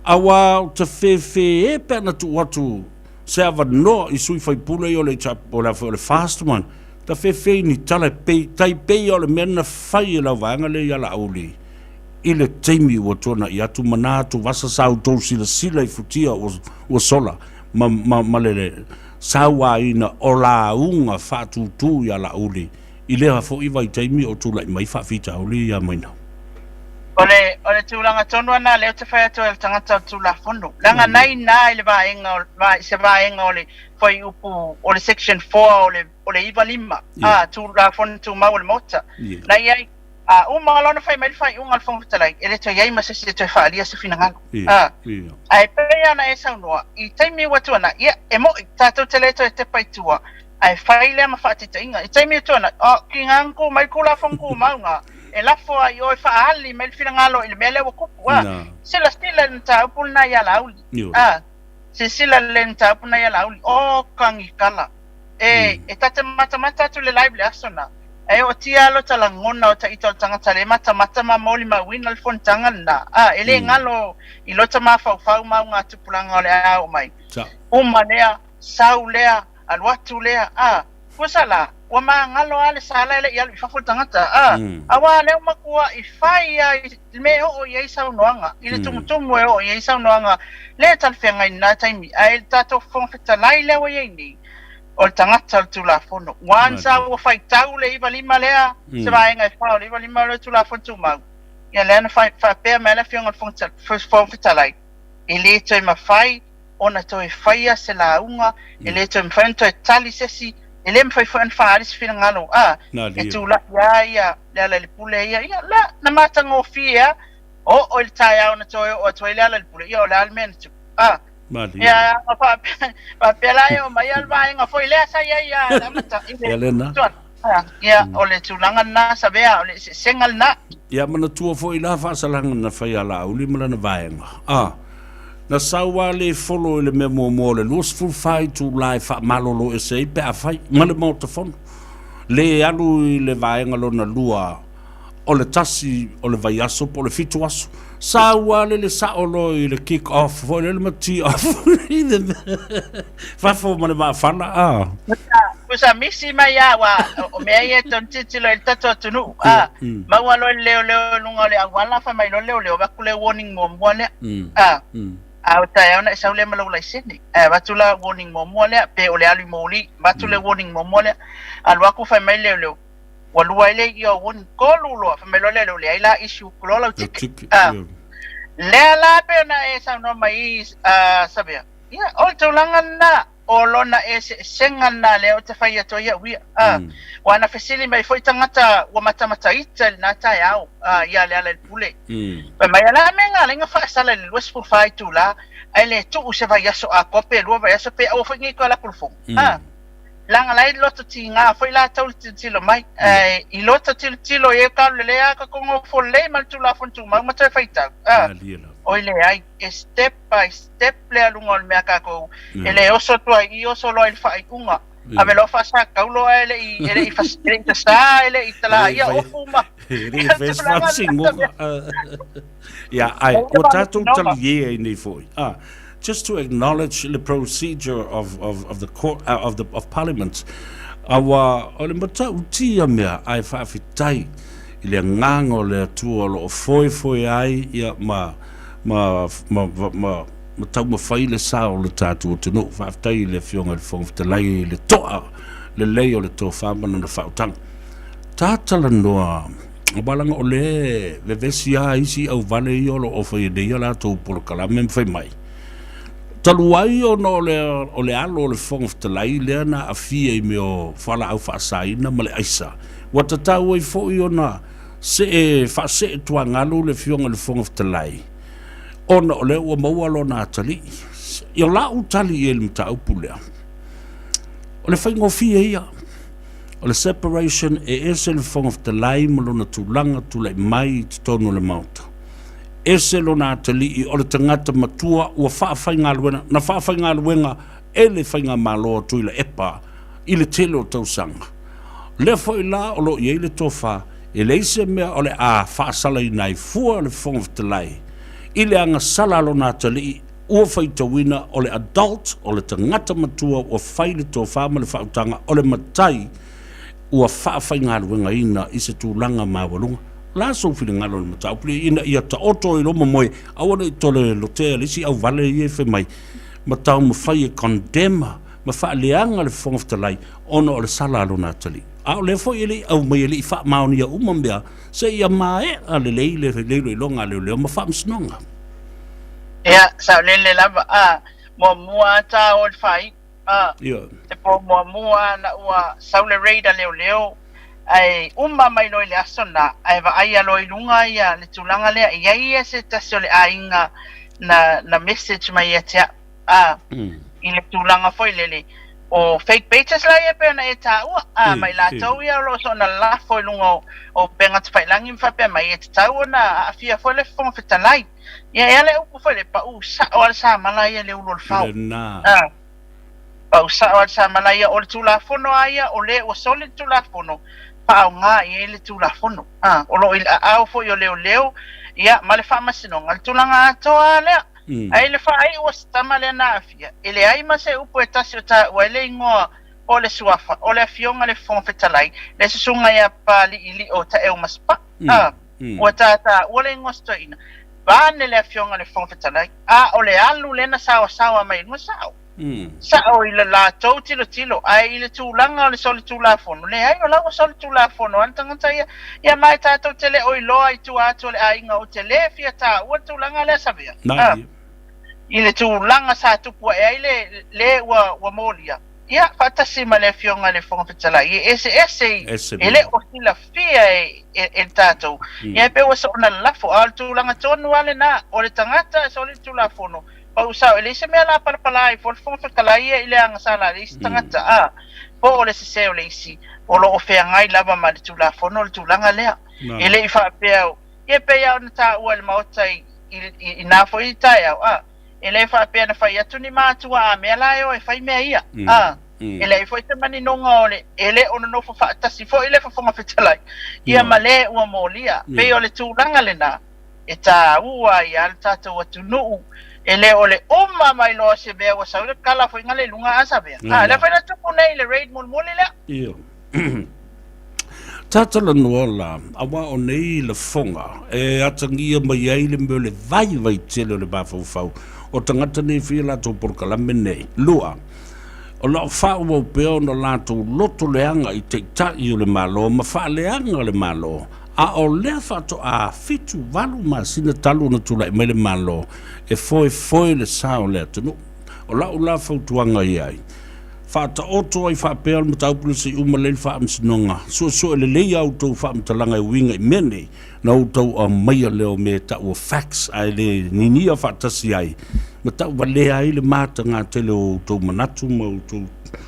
Auā ou te fefe e pe ana tuu atu se avanoa i sui faipule ia o le o le a foi o le fast one, ta fefe i ni tala e pei, tai pei o le mea na fai e lau vaega lea ia Laauli i le taimi ua tuanai atu ma na atuvasa sa outou silasila i futia ua, ua sola ma, ma, ma le sauaina o lauga faatūtū iā Laauli i lea foi vaitaimi o tulai mai faafitauli ia Maina. O le, o le tulaga tonu lava lena lea ou te fai atu ai o le tagata o le Tulafono. Leaga na i ina i le vaega o, se vaega o le fuaiupu o le section 4 o le, o le 95, a, Tulafono Tumau o le Maota. Na i ai, A uma loa ona fai mai le faaiuga a le Fofoga Fetalai, e le toe i ai ma se isi e toe faaalia se finagalo. A, ae pei lava ona e saunoa, i taimi ua tuanai, ia, e mo'i, tatou te le toe tepa i tua, ae fai lea ma faataitaiga. I taimi ua tuanai, o, ki ngā ngku mai Tulafono Tumau ngā, e lafo ai i o e faaali mai le finagalo i le mea lea ua tupu. A, silasila i le mataupu lena ia Laauli. A, silasila lelei i le mataupu lena ia Laauli. O, kagikala. E, e ta te matamata atu i le live i le aso na, e ootia lava lota lagona o taita o le tagata le matamata ma molimauina le fonotaga lena, a, e le galo i lota mafaufau ma augatupulaga o le a oo mai. Uma lea, sau lea, alu atu lea, a, ua sa la, ua magalo lava le sala e le i alu i fafo le tagata, a, auā lea ua matua'i fai lava i le mea e oo i ai saunoaga, i le tumutumu e oo i ai saunoaga le talafeagai i lena taimi. Ae i le tatou Fofoga Fetalai lea ua i ai nei, o le tagata o le Tulafono. Once lava ua faitau le 95 lea, se vaega e 4 o le 95 lea o le Tulafono Tumau, ia lea na faapea mai ai le Afioga i le Fofoga Fetalai, e le toe mafai ona toe faia se lauga, e le toe mafai ona toe tali se isi, e le mafai foi ona faaali se finagalo, a, e tulai lava ia Lealailepule ia, ia, la, na matagofie lava, oo i le taeao na toe oo atu ai Lealailepule, ia o le a le mea na tupu, a. Malie. Ia, ma faapea, faapea la e o mai le vaega foi lea sa i ai a le amata i le Ia lena. tuana. Ia, o le tulaga lena Savea, o le eseesega lena. Ia manatua foi la faasalaga na fai a Laauli ma lana vaega. A, na sau a le folo i le mea muamua o le 24 itula e faamalolo ese ai pe afai ma le Maota Fono. Le alu i le vaega lona lua o le tasi o le vaiaso po o le fitu aso. Sau lava le le sao loa i le kick off foi lele ma tee off i le fafo ma le maafala a. Pusa misi mai a ua o mea ia e tonu tilotilo ai le tatou atunuu a maua loa le leoleo i luga o le auala fai mai loa le leoleo avatu le warning muamua lea a a o taeao ona e sau lea ma lou laisene ae avatu la warning muamua lea pe o le alu i moli avatu le warning muamua lea alu atu fai mai le leoleo Ua lua ai le ia o warning tolu loa, fai mai loa lea, leai la issue loa lau ticket. Ah, lea la pei ona e saunoa mai i uh, Savea. Ia, o le tulaga lena, o lona eseesega lena lea ou te fai atu ai au ia. Ah, mm. Ua na fesili mai foi tagata ua matamataita i lena taeao ah, ia Lealailepule. Fai mai, o le a mea ngā lenga faasala i le 24 itula, ae le tuu se vaiaso atoa pe lua vaiaso pe aua foi nei toe alu atu i le fono. Ah, Leaga la e loto tiga foi latou le tilotilo mai. Ae i loto tilotilo i e talo lelei a ka nofo lelei ma le Tulafono Tumau ma toe faitau. A, oi leai, e step by step le aluga o le mea a tatou. E le oso atu ai i oso loa i le faaiuga. Ave loa faasakau loa e le i e le i e le i sasā e le i talaia ofu ma E le i fes faasingoga. Ia, ai, ua tatou talie ai nei foi. Ah, just to acknowledge the procedure of, of, of the court, of the of parliament. Aua, o le matautia mea ae faafetai i le agaga o le Atua o lo o foefoe ai ia ma ma ma ma, ma, ma taumafai le sa o le tatou atunuu. Faafetai i le Afioga i le Fofoga Fetalai i le toa lelei o le tofa ma lana faautaga. Tatalanoa aua leaga o lea e vevesi lava isi auvale ia o lo o faia nei a latou polokalame ma fai mai. Talu ai ona o le, o le alo o le Fofoga Fetalai lea na aafia i mea o fualaau faasaina ma le aisa, ua tatau ai foi ona see faasee tuagalu le Afioga i le Fofoga Fetalai ona o lea ua maua lona atalii. O lau tali i ai i le mataupu lea, o le faigofie ia. O le separation e ese le Fofoga Fetalai ma lona tulaga tulai mai i totonu o le Maota. Ese lona atalii o le tagata matua ua faafaigaluega, na faafaigaluega e le Faigamalo a Tuilaepa i le tele o tausaga. Lea foi la o lo o i ai le tofa, e leai se mea o le a faasalaina ai fua le Fofoga Fetalai i le agasala a lona atalii Ua faitauina o le adult, o le tagata matua ua fai le tofa ma le faautaga, o le matai ua faafaigaluegaina i se tulaga maualuga. O le a sou finagalo i le mataupu lenei ina ia taoto ai lou moe, aua ne i tole lotea le isi auvale ia e fai mai ma taumafai e condemn ma faaleaga le Fofoga Fetalai ona o le sala a lona atalii. A o lea foi e le i aumai e le i faamaonia uma mea seia maea lelei le iloiloga a leoleo ma faamasinoga. Ia, saolele lava, a, muamua a ta o le faaiu, a, te po muamua na ua sau le raid a leoleo, ae uma mai loa i le aso na, ae vaaia loa i luga ia le tulaga lea, e i ai ia se tasi o le aiga na, na message mai ia te au, a, i le tulaga foi lele, o fake pages la ia e pei ona e taua, a, ma i latou ia o lo o soona lafo i luga o, o upega tafailagi ma faapea mai, e tatau ona aafia foi le Fofoga Fetalai. Ia, e ala e upu foi le pau sao a le samala ia le ulu o le fao. Lena. A, pau sao a le samala ia, o le Tulafono a ia, o le ua soli le Tulafono, faaaoga i ai le Tulafono. A, o lo o i le aao foi o leoleo, ia, ma le Faamasinoga, le tulaga atoa a lea. Ae i le faaiu o se tama lea na aafia, e leai ma se upu e tasi o taua ai le igoa o le suafa, o le Afioga i le Fofoga Fetalai, le Susuga ia Paliilio Taeu Masepau. A, Ua tātāua le igoa toeaina, vaeane le Afioga i le Fofoga Fetalai, a o le alu lea na saoasaoa mai i luga, sao. Sao i le latou tilotilo, ae i le tulaga o le solitulafono, leai, o la ua solitulafono lava le tagata ia. Ia ma e tatou te le o iloa i tua atu o le aiga ou te le fia taua le tulaga lea, Savea, a, i le tulaga sa tupu ae ai le, le ua, ua molia. Ia, faatasi ma le Afioga i le Fofoga Fetalai, e eseese i, e le o silafia e, e, e tatou. Ia, e pei ua soona lafo, a o le tulaga tonu lava lena, o le tagata e soli le Tulafono, Pau sao, e leai se mea la palapala ai fua le Fofoga Fetalai ia i le agasala a le isi tagata, a, po o le sese o le isi, o lo o feagai lava ma le Tulafono le tulaga lea. E le i faapea, ia e pei lava ona taua e le Maota i, i, i na foi taeao, a, e le faapea na fai atu ni matua a mea la e o e fai mea ia, a, e leai foi se maninoga o le, e le o nonofo faatasi foi le Fofoga Fetalai, ia ma le ua molia. Pei o le tulaga lena. e taua ai lava le tatou atunuu, e le o le uma mai loa o se mea ua sau le kala foi ngale i luga a savea. A, lea foi na tupu nei i le raid mulimuli lea. Io. Tatalanoa la, auā o nei lafoga e atagia mai ai le mea o le vaivai tele o le mafaufau o tagata nei e faia latou polokalame nei. Lua, o lo o faaauau pea ona latou loto leaga i taitai o le Malo ma faaleaga le Malo A o lea faatoa 78 masina talu ona tulai mai le Malo e foefoe le sa o le atunuu. O lau la fautuaga i ai, faataoto ai faapea le mataupu lea se i uma lelei le faamasinoga, suesue lelei a outou faamatalaga e uiga i mea nei na outou aumaia lea o mea e tau o facts ae le ninia faatasi ai ma tauvalea ai le mataga tele o outou manatu ma outou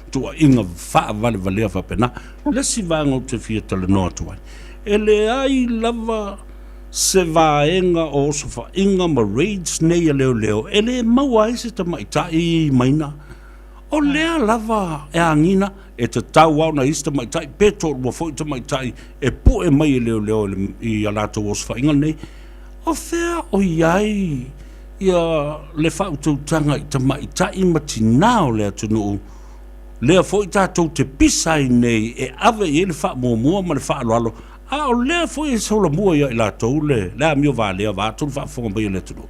tuuaiga faavalevalea faapena. Le isi vaega ou te fia talanoa atu ai, e leai lava se vaega o osofaiga ma raids nei a leoleo e le maua ai se tamaitai maina. O lea lava e agina, e tatau lava ona i ai se tamaitai pe toalua foi tamaitai e pue mai e leoleo i a latou osofaiga nei. O fea o i ai ia le faautautaga i tamaitai ma tinā o le atunuu? Lea foi tatou te pisa ai nei e ave i ai le faamuamua ma le faaaloalo, a o lea foi e solamua ia i latou le le amio valea vaeatu le faafofoga mai a le atunuu.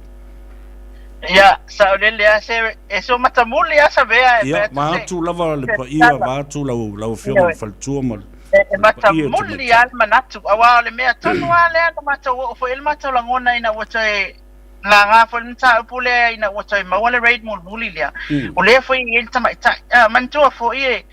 Ia, saolele lava se, e so matamuli lava Savea e fai Ia, atu se, vaeatu lava le se paia, tala. vaeatu lau, lau Afioga i Ioe. le faletua ma le E, e paia o matamuli tamaitai. lava le manatu, aua o le mea tonu lava lea na matou oo foi i ai le matou lagona ina ua toe laga foi le mataupu lea ina ua toe maua le raid mulimuli lea, o lea foi e i ai le tamaitai. A, manatua foi e,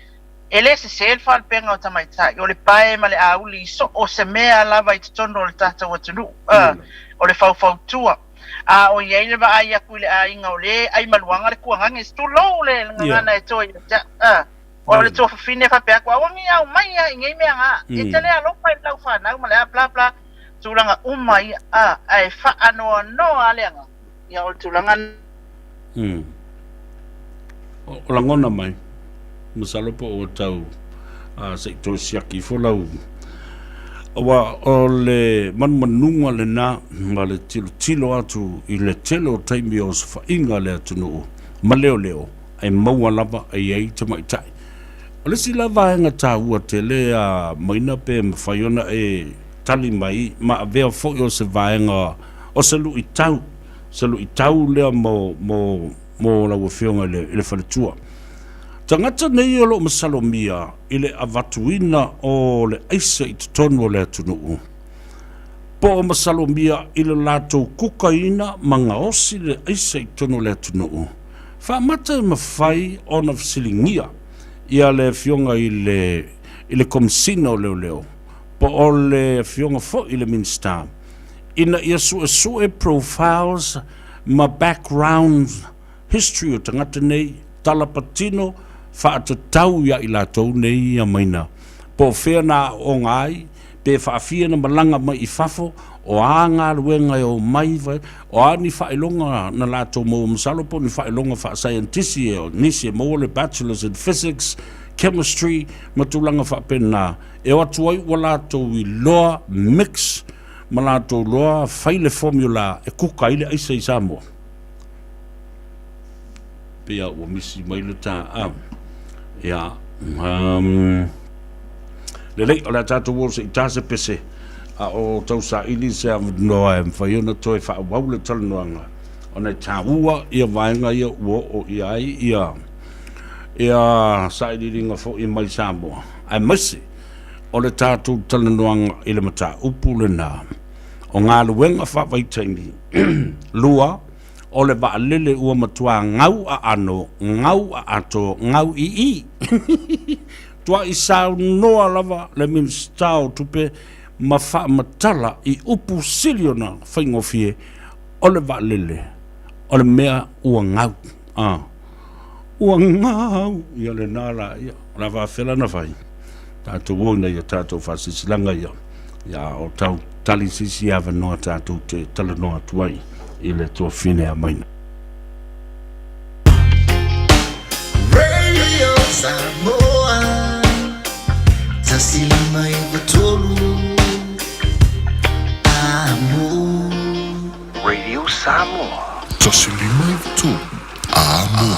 e le sese le faalupega o tamaitai, o le pae ma le auli i so o se mea lava i totonu o le tatou atunuu, a, o le faufautua. A o i ai le vaai atu i le aiga o lea e ai maluaga le tuagage, tulou le gagana e toe ia te au, a, o le tuafafine e faapea atu, aua ne i aumai lava i nei mea na, e te le alofa i lau fanau ma le a, bla bla. tulaga uma ia, a, ae faanoanoa lava le agaga, ia o le tulaga Mm. O, o lagona mai, masalo po ua tau uh, se i toe siaki ifo lau Aua o le manumanuga lena ma le tilotilo atu i le tele o taimi o osofaiga a le atunuu ma leoleo e maua lava e i ai tamaitai. O le isi la vaega taua tele a Maina pe mafai ona e tali mai ma avea foi o se vaega o se luitau, se luitau lea mo, mo, mo lau Afioga i le, i le faletua. Tagata nei o lo o masalomia i le avatuina o le aisa i totonu o le atunuu, po o masalomia i le latou kukaina ma gaosi le aisa i totonu o le atunuu, Faamata e mafai ona fesiligia ia le Afioga i le i le Komesina o Leoleo po o le Afioga foi i le Minisita ina ia suesue profiles ma background history o tagata nei, tala patino faatatau ia i latou nei ia maina po o fea na aooga ai, pe faafia na malaga mai i fafo, o a galuega e omai, o a ni faailoga na latou maua, masalo po o ni faailoga faasaienitisi, nisi e maua le Bachelors in Physics, Chemistry ma tulaga faapena, e o atu ai ua latou iloa mix ma latou iloa fai le formula e kuka ai le aisa i Samoa. Pei lava ua misi mai le ta. Ia, um, lelei, o le a tatou o se i ta se pese, a o tausaili se avanoa e mafai ona toe faaauau le talanoaga, ona e taua ia vaega ia ua oo i ai ia, ia sailiiliga foi mai Samoa, aemaise o le tatou talanoaga i le mataupu lena o galuega faavaitaimi. Lua, o le vaalele ua matua gau aano, gau aato, gau ii. Tuai saunoa lava le Minisita o Tupe ma faamatala i upu sili ona faigofie o le vaalele. O le mea ua gau. A. Ua gau! Ia lena la, ia, o le a faafefea la ona fai? Tatou o ina ia tatou faasilasilaga ia, ia o tau tali se isi avanoa tatou te talanoa atu ai i le tuafine a Maina. Radio Samoa 159 Amo. Radio Samoa. 159 Amo.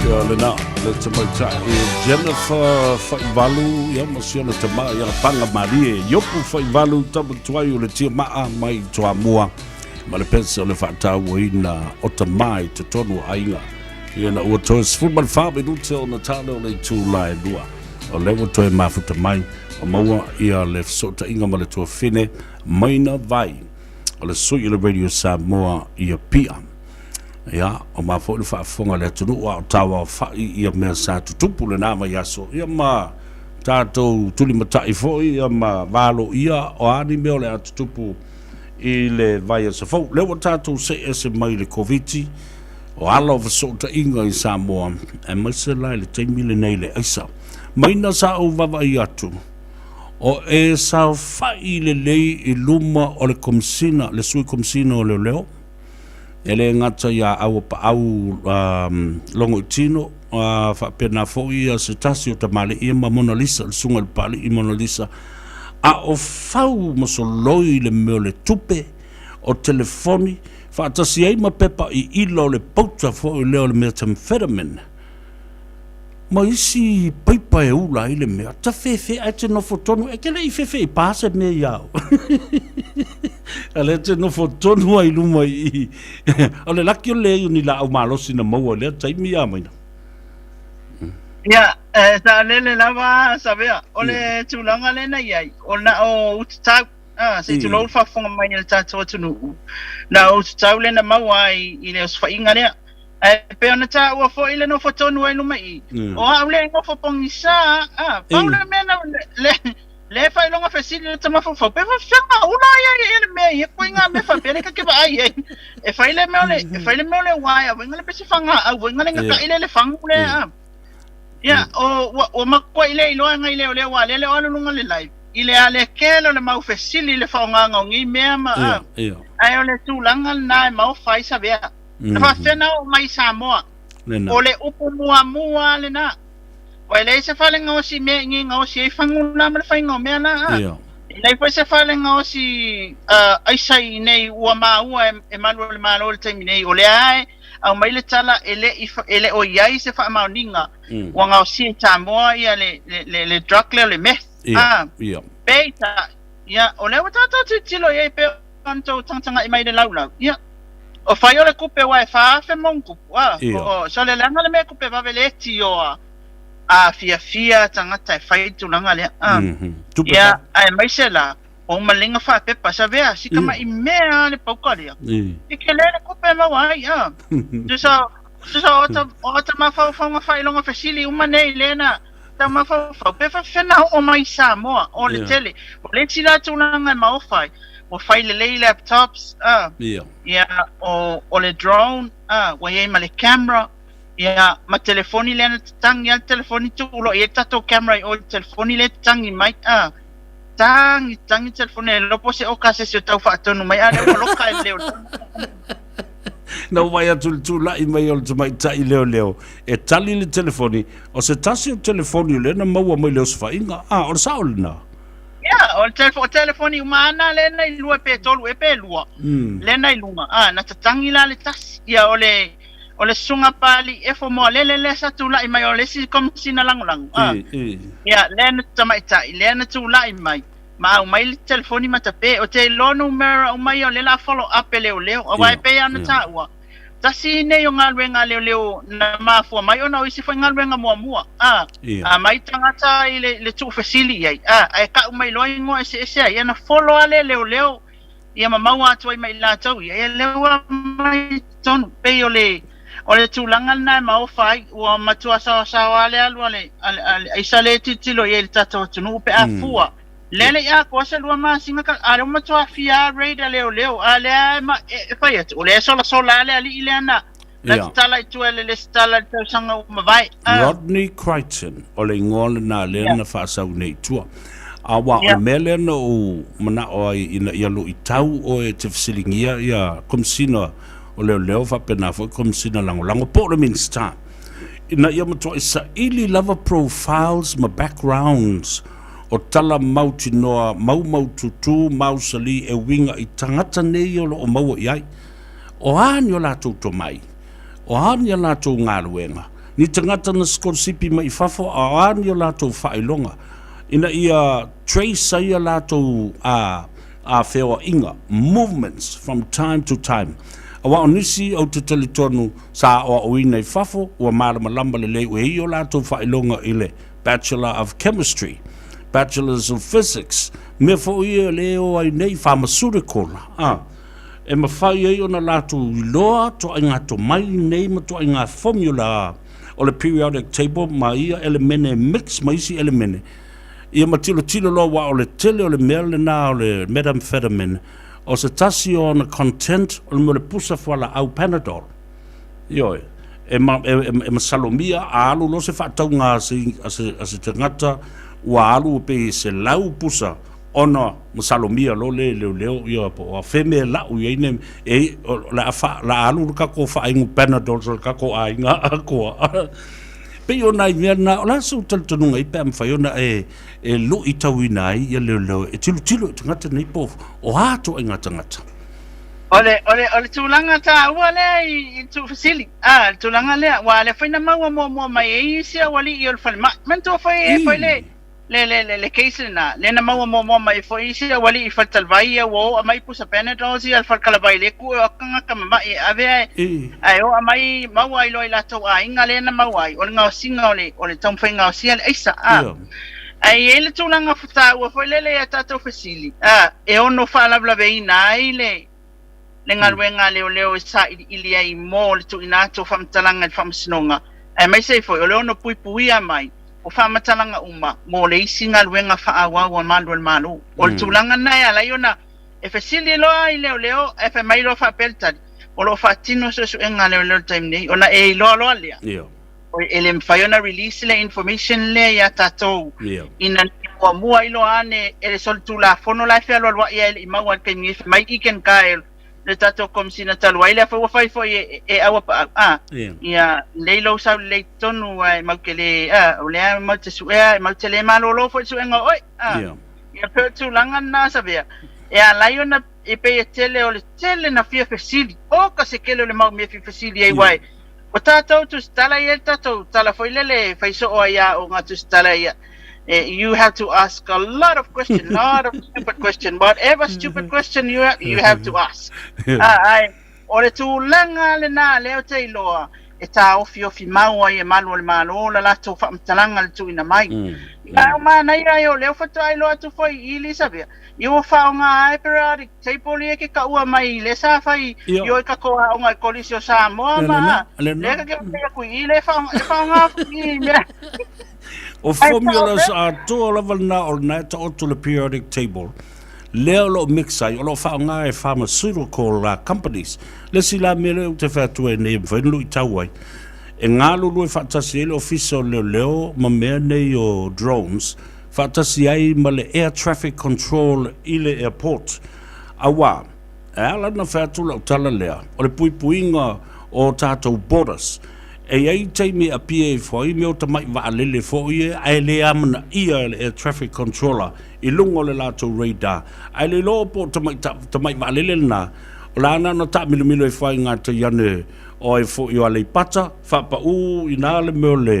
Ia lena, le tamaitai Jennifer Faivalu, ia ma si ona tama ia Panga Malie, Iopu Faivalu, tama tuai o le tia maa mai Toamua, ma le pese o le faatauaina o tama i totonu o aiga. Ia na ua toe 14 minute ona tale o le itula e 2. O lea ua toe mafuta mai, o maua ia le fesootaiga ma le tuafine Maina Vai, o le sui o le Radio Samoa i Apia. Ia, o ma foi le faafofoga a le atunuu a o tauaofa'i ia mea sa tutupu lena vaiaso, ia ma tatou tulimata'i foi ia ma valoia o a ni mea o le a tutupu i le vaiaso fou. Lea ua tatou se'e ese mai le Koviti, o ala o fesootaiga i Samoa, aemaise la i le taimi lenei i le aisa. Maina sa ou vaavaai atu, o e saofa'i lelei i luma o le Komesina, le Sui Komesina o Leoleo, E le gata iā Auapaau Logoitino, faapena foi ia se tasi o tamalii ia ma Mona Lisa, le susuga i le Papalii Mona Lisa, a o fau ma soloi le mea o le tupe, o telefoni, faatasi ai ma pepa iila o le pouta foi lea o le methamphetamine. ma isi paipa e ula ai le mea, ta fefe ae te nofo tonu, e te le i fefe i pā se mea ia au. A lea te nofo tonu ai luma i i. O le laki o le leai o ni laau malosi na maua i lea taimi a Maina. Ia, e saolele lava Savea, o le tulaga lea na i ai, o na o Utatau, ah, se i tulou le faafofoga mai a le tatou atunuu, na o Utatau lea na maua ai i le osofaiga lea. Ae pei ona taua foi le nofo tonu ai luma i i, o au le nofo pogisa, ah, pau le mea na, le, le faailoga fesili le ta mafaufau, pe faafefea ula ai ai ia le mea ia koe ngā mea faapea le ka ke vaai ai. E fai le mea o le, e fai le mea o le uaea, voinga le pese fagaau, voinga le ngakaʻi le le fagu le, ah. Ia, o, ua, ua makuaʻi le iloa ngai leoleo ua lele o alu luga le live, i le ale kele o le mau fesili le faaaogaga o nei mea ma, ah. Ae o le tulaga lena e maofa ai Savea. Na faafefea na oo mai i Samoa. O le upu muamua lena. Ua e leai se fale gaosi mea i nei gaosi ai fagu la ma le faiga o mea la a. E leai foi se fale gaosi aisa i nei ua maua e malu o le Malo i le taimi nei. O lea e aumai le tala e le i e le o i ai se faamaoniga ua gaosia i Samoa ia le le le drug lea o le meth. A. Peitai, ia, o lea ua tatou tilotilo i ai pei ona tou tagatagai mai i le laulau, ia, o fai o le kupe ua e 4,000 ma ona tupu, a, o, so le leaga le mea kupe vave le tioa, a fiafia tagata e fai le tulaga lea, a, ia, aemaise la, o malega faapepa, savea, si tamaʻi mea a le pauka lea, e kele le kupe e maua ai, a, tusa, tusa o ata, o ata mafaufauga faailoga fesili uma nei lea na, tau mafaufau, pe faafefea na oo mai i Samoa, o le tele. O le isi la tulaga e maofa ai, ua fai lelei laptops, a, ia, o, o le drone, a, ua i ai ma le camera, ia, ma telefoni lea na tatagi lava le telefoni tuu loa i ai le tatou camera i o i le telefoni lea e tatagi mai, a, tagi, tagi le telefoni, e le iloa po o se oka a se isi o tau faatonu mai, a o lea ua loka e le leo. Na ou vaai atu i le tulai mai o le tamaitai leoleo e tali le telefoni, o se tasi o telefoni o lea na maua mai le osofaiga. Ah, o le sao lena. Ia, o le telefo, o telefoni uma ana lea na i lua pe tolu ea pe lua. Lea na i luga. Ah, na tatagi la le tasi. Ia, o le, o le susuga Pali Efo Moalele lea sa tulai mai, o le isi Komesina Lagolago. Ah, ia, lea na tamaitai, lea na tulai mai. Ma aumai le telefoni ma tape. O te iloa numera uma ia o lea la follow up e leoleo. Aua e pei lava ona taua, tasi nei o galuega a leoleo na mafua mai ona o isi foi galuega muamua. A, aumai tagata i le tuufesili i ai, a, ae tau mai loa igoa eseese ai, ia ona follow lava lea e leoleo ia ma maua atu ai ma i latou ia, ia lea ua aumai tonu. Pei o le, o le tulaga lena e maofa ai, ua matua saosaoa le alu a le, a le, a le aisa lea e tilotilo i ai i le tatou atunuu pe a fua. Lea le i atoa se lua masina ka, a lea ua matua fia raid a leoleo, a lea e, ma, e, e fai atu, o lea e solasola lava le alii lea na, na tatala i tua i le lesitala i le tausaga ua mavae. A. Rodney Crichton, o le igoa lena lea na faasau nei i tua. Aua o le mea lea na ou manao ai ina ia luitau oe e te fesiligia ia Komesina o Leoleo faapena foi Komesina Lagolago po o le Minisita ina ia matuai saili lava profiles ma backgrounds o tala mautinoa maumaututu mausali e uiga i tagata nei o lo o maua i ai. O a ni o latou tomai? O a ni a latou galuega? Ni tagata na sikolasipi mai i fafo a o a ni o latou faailoga ina ia trace ai a latou a a feoaiga, movements from time to time. Aua o nisi ou te talitonu sa aoaoina i fafo ua malamalama lelei ua i ai o latou faailoga i le Bachelor of Chemistry, Bachelors of Physics, mea foi ia le o ai nei pharmaceutical, a e mafai ai ona latou iloa toaiga tomai nei ma toaiga formula o le periodic table ma ia elemene mix ma isi elemene ia ma tilotilo loa aua o le tele o le mea lena o le methamphetamine o se tasi o ona content o le mea o le pusa fualaau Panadol. Ioe, e, ma, e, e, e masalomia a alu loa se faatauga a se, a se, a se tagata ua alu pei e 100 pusa ona masalomia loa lea e leoleo ia po o afea mea e lau i ai nei e o le a fa, la alu le tatou faainu Panadol o le tatou aiga atoa. Pei o nai mea na, o le a sou talitonuga i ai pe a mafai ona e, e luitauina ai ia leoleo e tilotilo i tagata nei po o a ituaiga tagata? O le, o le, o le tulaga tāua lea i, i le tuufesili, a, le tulaga lea, aua lea foi na maua muamua mai ai isi aualii o le falemai. Manatua foi e foi le, le, le, le, le case lena, lea na maua muamua mai ai foi isi aualii i faletalavai ia ua oa mai pusa Panadols ia a le falekalavai lea ku e o atu tagata mama'i e ave ae, ae oa mai maua ai loa i latou aiga lea na maua ai, o le gaosiga o le, o le taumafai gaosia le aisa, a. Ae i ai le tulaga taua foi lele i a tatou fesili, a, e ono faalavelaveina ai le, le galuega a leoleo e sailiili ai mo le tuuina atu o faamatalaga i le Faamasinoga, aemaise ai foi o le ono puipuia mai o faamatalaga uma mo le isi galuega faaauau a malu o le Malo. O le tulaga lena e ala ai ona e fesili loa i leoleo ae fai mai loa faapea le tali, o lo o faatino suesuega a leoleo i le taimi nei, ona e iloa loa lea. E le mafai ona release le information lea ia tatou ina ne i muamua iloa ane e le solitulafono la e fealualuai ai e le i maua i le taimi nei fai mai Egan Guile le tatou Komesina talu ai lea foi ua fai foi e e Auapaau a ia lelei lou sau lelei totonu ae matou te le a o lea matou te suea e matou te le malolo foi i le suega o oe a ia pei o le tulaga lena Savea e ala ai ona e pei e tele o le tele na fia fesili oka se tele o le mau mea fia fesili ai uae O tatou tusitala ia le tatou tala foi lele e fai soo ai a o nga tusitala ia you have to ask a lot of question lot of stupid question whatever stupid question you have, you have to ask a ai o le tulaga lena lea ou te iloa e taofiofi mau ai e malu o le Malo la latou faamatalaga le tuuina mai. Ia o manaia ai o lea faatoa iloa atu foi i Lisavea Ia ua faaaoga ai periodic table ia ke kaua mai lea sa fai i o i tatou aoga i Kolisi o Samoa ma lea ka ke fai aku i le e faaaoga foi i mea. O formulas atoa lava lena o lena e taoto le periodic table lea o lo o mix ai, o lo o faaaoga e pharmaceutical companies. Le isi la mea lea ou te fai atu ai nei e mafai ona luitau ai, e galulue faatasi ai le Ofisa o Leoleo ma mea nei o drones, faatasi ai ma le air traffic control i le airport. Auā, e ala ona fai atu lau tala lea, o le puipuiga o tatou borders. E i ai taimi e apia ifo ai mea o tamai vaalele foi ia ae le amanaia e le air traffic controller i luga o le latou radar. Ae le iloa po o tamai, tamai vaalele lena, o le a na ona taamilomilo ifo ai i gatai ane o ai foi o Aleipata, faapaū i ina le mea o le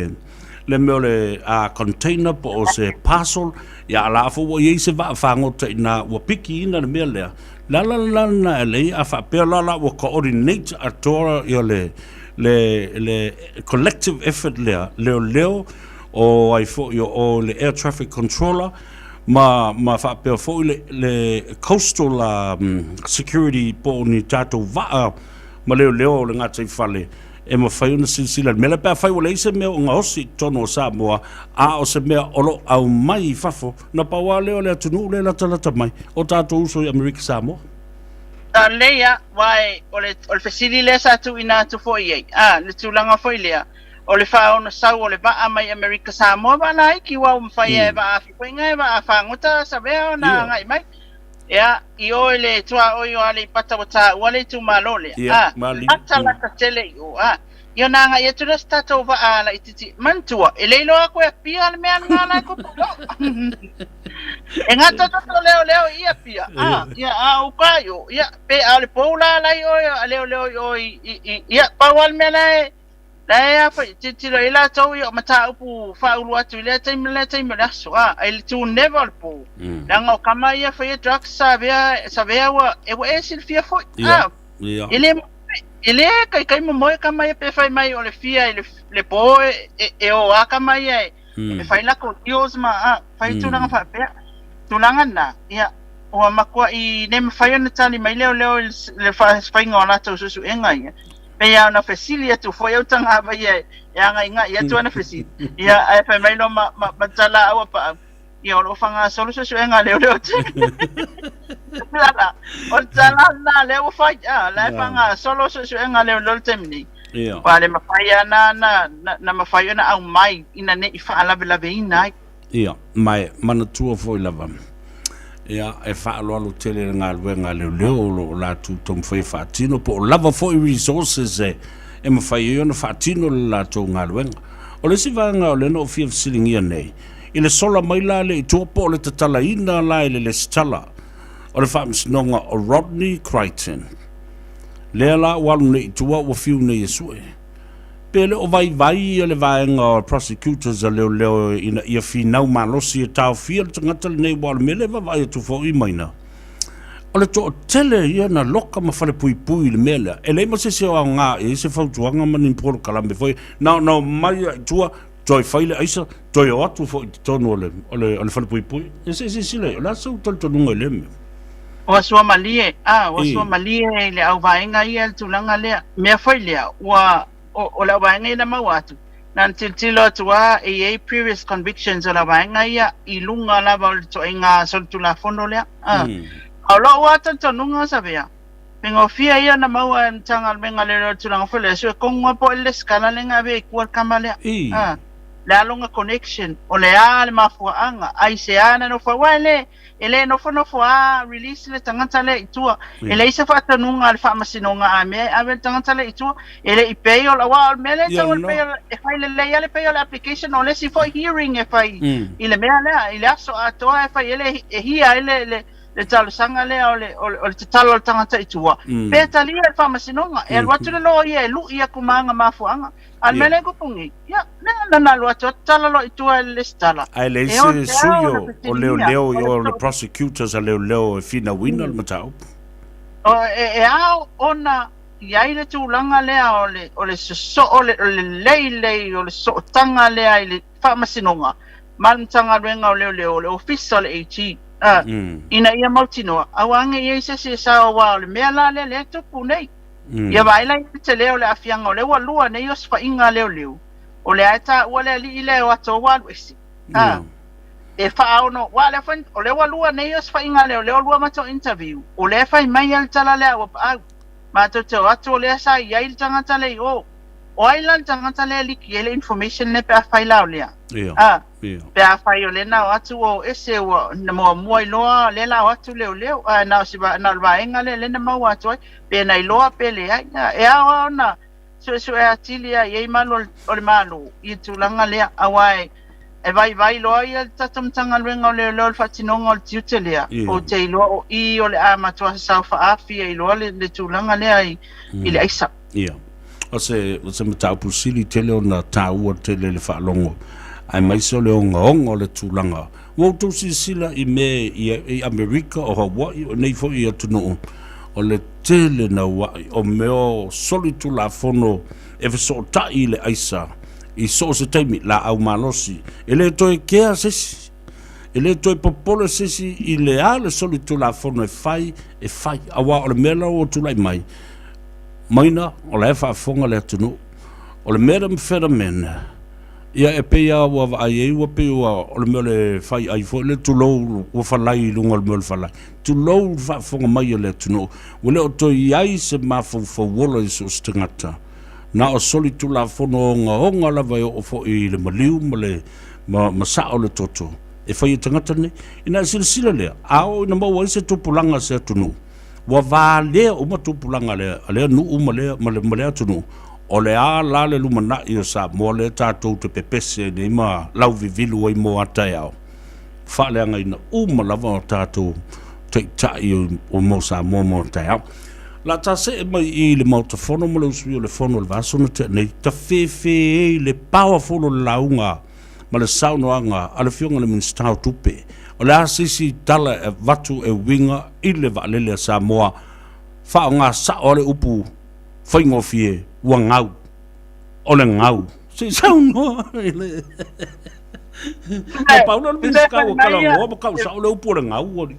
le mea o le container po o se parcel, ia a la foi ua i ai se vaa fagota i ina ua pikiina le mea lea. Le ala la lena e lei, a faapea la la ua coordinate atoa ia le, le, le collective effort lea, leoleo o ai foi o, o le air traffic controller, ma, ma faapea foi le, le coastal um, security po o ni tatou vaa ma leoleo o le gataifale e mafai ona silasila i le mea lea pe afai ua leai se mea o gaosi i totonu o Samoa, a o se mea o lo o aumai i fafo, na pau lava lea o le atunuu lea e latalata mai, o tatou uso i Amerika Samoa. Sa lelei a, aua o le, o le fesili lea sa tuuina atu foi i ai, a, le tulaga foi lea, o le faaonosau o le vaa mai Amerika Samoa, vaa laiti, aua ua mafai lava e vaa afi foi e vaa fagota Savea ona agai mai. Ia, i o i le tuaoi o Aleipata ua taua le itumalo lea. Ia, A, maliu. lata lata tele i o. A, ia ona agai atu lea o se tatou vaa laitiiti. Manatua, e le iloa atu e Apia le mea lena la e tupu loa. E gata toto leoleo i Apia. A, ia, a o uka i o. Ia, pe a o le pou la la i o a leoleo i o i, i, i, ia, pau lava le mea la e, La e a foi, tilotilo ai latou i o mataupu faaulu atu i lea taimi ma lea taimi o le aso, a, ai le tu never o le po. Leaga o kama ia faia drugs sa avea, sa avea ua, e ua e silafia foi, a, e le, e le kaikai momoe kama ia pe fai mai o le fia i le, le po e, e, e o a kama ia e, e fai lako deals ma, a, fai tulaga faapea. Tulaga na, ia, ua matuai le mafai ona tali mai leoleo i le faiga o latou suesuega ia. Pei lava ona fesili atu foi au tagava ia e agaigai atu ana fesili, ia ae fai mai loa ma, ma, ma tala au a paau, ia o lo o faagasolo suesuega a leoleo te. Lala, o le tala lena lea ua fai, a, la e faagasolo suesuega a leoleo le taimi nei. Ia. Aua le mafai lava na, na, na, na mafai ona aumai ina ne i faalavelaveina ai. Ia, ma e manatua foi lava, ia, e faaaloalo tele le galuega a leoleo o lo o latou taumafai e faatino, po o lava foi resources e, e mafai ai ona faatino le latou galuega. O le isi vaega o lea na ou fia fesiligia nei, i le sola mai la lea i tua po o le tatalaina la i le lesitala o le faamasinoga o Rodney Crichton. Lea la ua alu nei i tua ua fiu nei e sue. Pe le o vaivai ia le vaega o prosecutors a leoleo ina ia finau malosi e taofia le tagata lenei aua o le mea lea e vaavaai atu foi Maina, o le toatele ia na loka ma falepuipui i le mea lea. E leai ma se isi o aoga i ai se fautuaga ma ni polokalame foi, na ona omai lava i tua toe fai le aisa, toe o atu foi i totonu o le, o le, o le falepuipui. Ia se i silasila i ai, o le a sou talitonuga i lea mea? Ua suamalie, a, ua suamalie i le auvaega ia le tulaga lea. Mea foi lea, ua, o, o le auvaega ia na maua atu, na ona tilotilo atu lava e i ai previous convictions o le auvaega ia i luga lava o le ituaiga solitulafono lea. A, a o lou lava talitonuga Savea, faigofie ia ona maua e le Matagaluega a Leoleo le tulaga foi lea, sue kogu lava po o ai le lesitala lea na ave ai i tua le tama lea. A, le a lona connection, o le a le mafuaaga, aisea na nofo ai, aua e le, E le nofonofo a release le tagata lea i tua. E leai se faatonuga a le faamasinoga a mea e ave le tagata lea i tua. E le i bail, aua o le mea lea e tau o le bail, e fai lelei lava le bail application, o le isi foi hearing e fai i le mea lea, i le aso atoa e fai ai le, e hear ai le, le, le talosaga lea o le, o le, o le tatalo a le tagata i tua. Pe talia e le faamasinoga, e alu atu le loia e lui atu ma ana mafuaaga. A o le mea lea e tupu nei, ia, lea na ona alu atu lava tatala loa i tua e le lesitala. Ae leai se sui o leoleo i o le prosecutors a leoleo e finauina le mataupu. E ao ona i ai le tulaga lea o le, o le sosoo, o le leilei o le sootaga lea i le Faamasinoga ma le Matagaluega o Leoleo, o le Ofisa o le AG, ina ia mautinoa, aua ne i i ai se isi e sao aua o le mea la lea lea e tupu nei. Ia vaai la i le tele o le aafiaga o lea ua lua nei osofaiga a leoleo, o lea e taua le alii lea e o atu ua alu ese. A, e faaono, aua o lea foi, o lea ua lua nei osofaiga a leoleo, lua matou interview, o lea e fai mai lava le tala lea ua paau, matou te o atu o lea sa i ai le tagata lea i o. O ai la le tagata lea e liki ai le information lea pe afai la o lea? A, Pe afai o lea na o atu ua o ese ua na muamua iloa lea la o atu leoleo, ae na o se na o le vaega lea lea na maua atu ai, pe na iloa pe leai. E ao lava ona suesue atili lava i ai malu o le Malo i le tulaga lea, aua e vaivai loa ia le tatou Matagaluega o Leoleo i le faatinoga o le tiute lea, ou te iloa o i o le a matua sasao faaafi ai loa le tulaga lea i le aisa. Ia. O se, o se mataupu sili tele ona taua tele le faalogo, aemaise o le ogaoga o le tulaga. Ua outou silasila i mea i, i Amerika, o Hawaii, o nei foi atunuu, o le tele naua'i o mea o solitulafono e fesootai i le aisa i so o se taimi, laau malosi. E le toe kea se isi, e le toe popole se isi i le a le solitulafono e fai, e fai. Aua o le mea la ua tulai mai, Maina, o la e faafofoga le atunuu. O le methamphetamine, ia e pei lava ua vaai ai ua pei ua, o le mea o le fai ai foi lea, tulou, ua falai i luga o le mea o le falai. Tulou le faafofoga mai a le atunuu, ua le o toe i ai se mafaufau ola i so o se tagata. Na o solitulafono ogaoga lava e oo foi i le maliu ma le, ma, ma sao le toto e fai e tagata nei. Ina e silasila lea, a oo ina maua ai se tupulaga a se atunuu, Ua valea uma tupulaga a lea, a lea nuu ma lea, ma le, ma lea atunuu, o le a la le lumanai o Samoa lea tatou te pepese ai nei ma lauvivilu ai mo a taeao? Faaleagaina uma lava o tatou taitai o mo Samoa mo a taeao. La ta see mai i le Maota Fono ma le usui o le Fono o le vaiaso na tea nei, tafefe ai le powerful o le lauga ma le saunoaga a le Afioga i le Minisita o Tupe. O le a se isi tala e avatu e uiga i le vaalele a Samoa, faaaoga sao a le upu faigofie, ua gau. O le gau. Se i saunoa i le... Na pau lea o le Minisita ua talanoa ma tau sao le upu o le gau.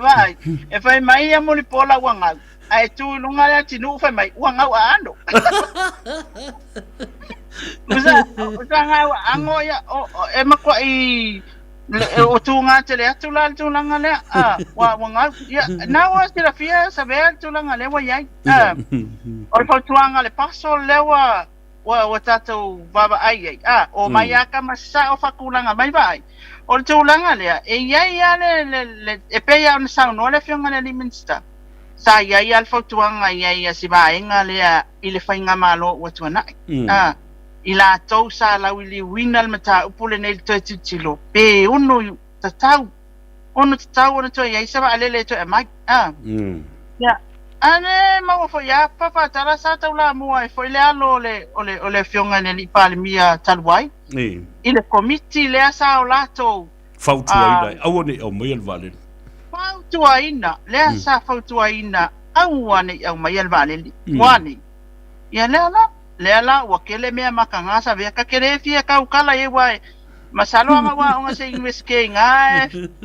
Vaai, e fai mai ia Mulipola ua gau. Ae tu i luga le atinuu fai mai, ua gau aano. Usa, usa gau ango ia, o, o, e matuai o tūgā tele atu la le tulaga lea, a, ua, ua gau. Ia, na ua silafia Savea le tulaga lea ua i ai. A, o le fautuaga a le paso lea ua, ua, ua tatou vaavaai i ai, a, o mai a tama sao faatulaga mai vaai. O le tulaga lea, e i ai lava le, le, le, e pei lava ona saunoa le Afioga i le alii Minisita, sa i ai lava le fautuaga i ai a si vaega lea i le faigamalo ua tuanai. A, i latou sa lauiliuina le mataupu lenei i le toe tilotilo, pe ono tatau, ono tatau ona toe i ai se vaalele e toe aumai. A, ia. A le maua foi a faatala sa taulamua ai foi le alo o le o le o le Afioga i le Alii Palemia talu ai i le Komiti lea sa o latou fautuaina aua ne i aumaia le vaalele. Fautuaina, lea sa fautuaina aua ne i aumaia le vaalele. Ua nei. Ia lea la, lea la ua kele mea makaga sa vea ka kele fia kaukala i aua e masalo anga ua aoga se Universite i nga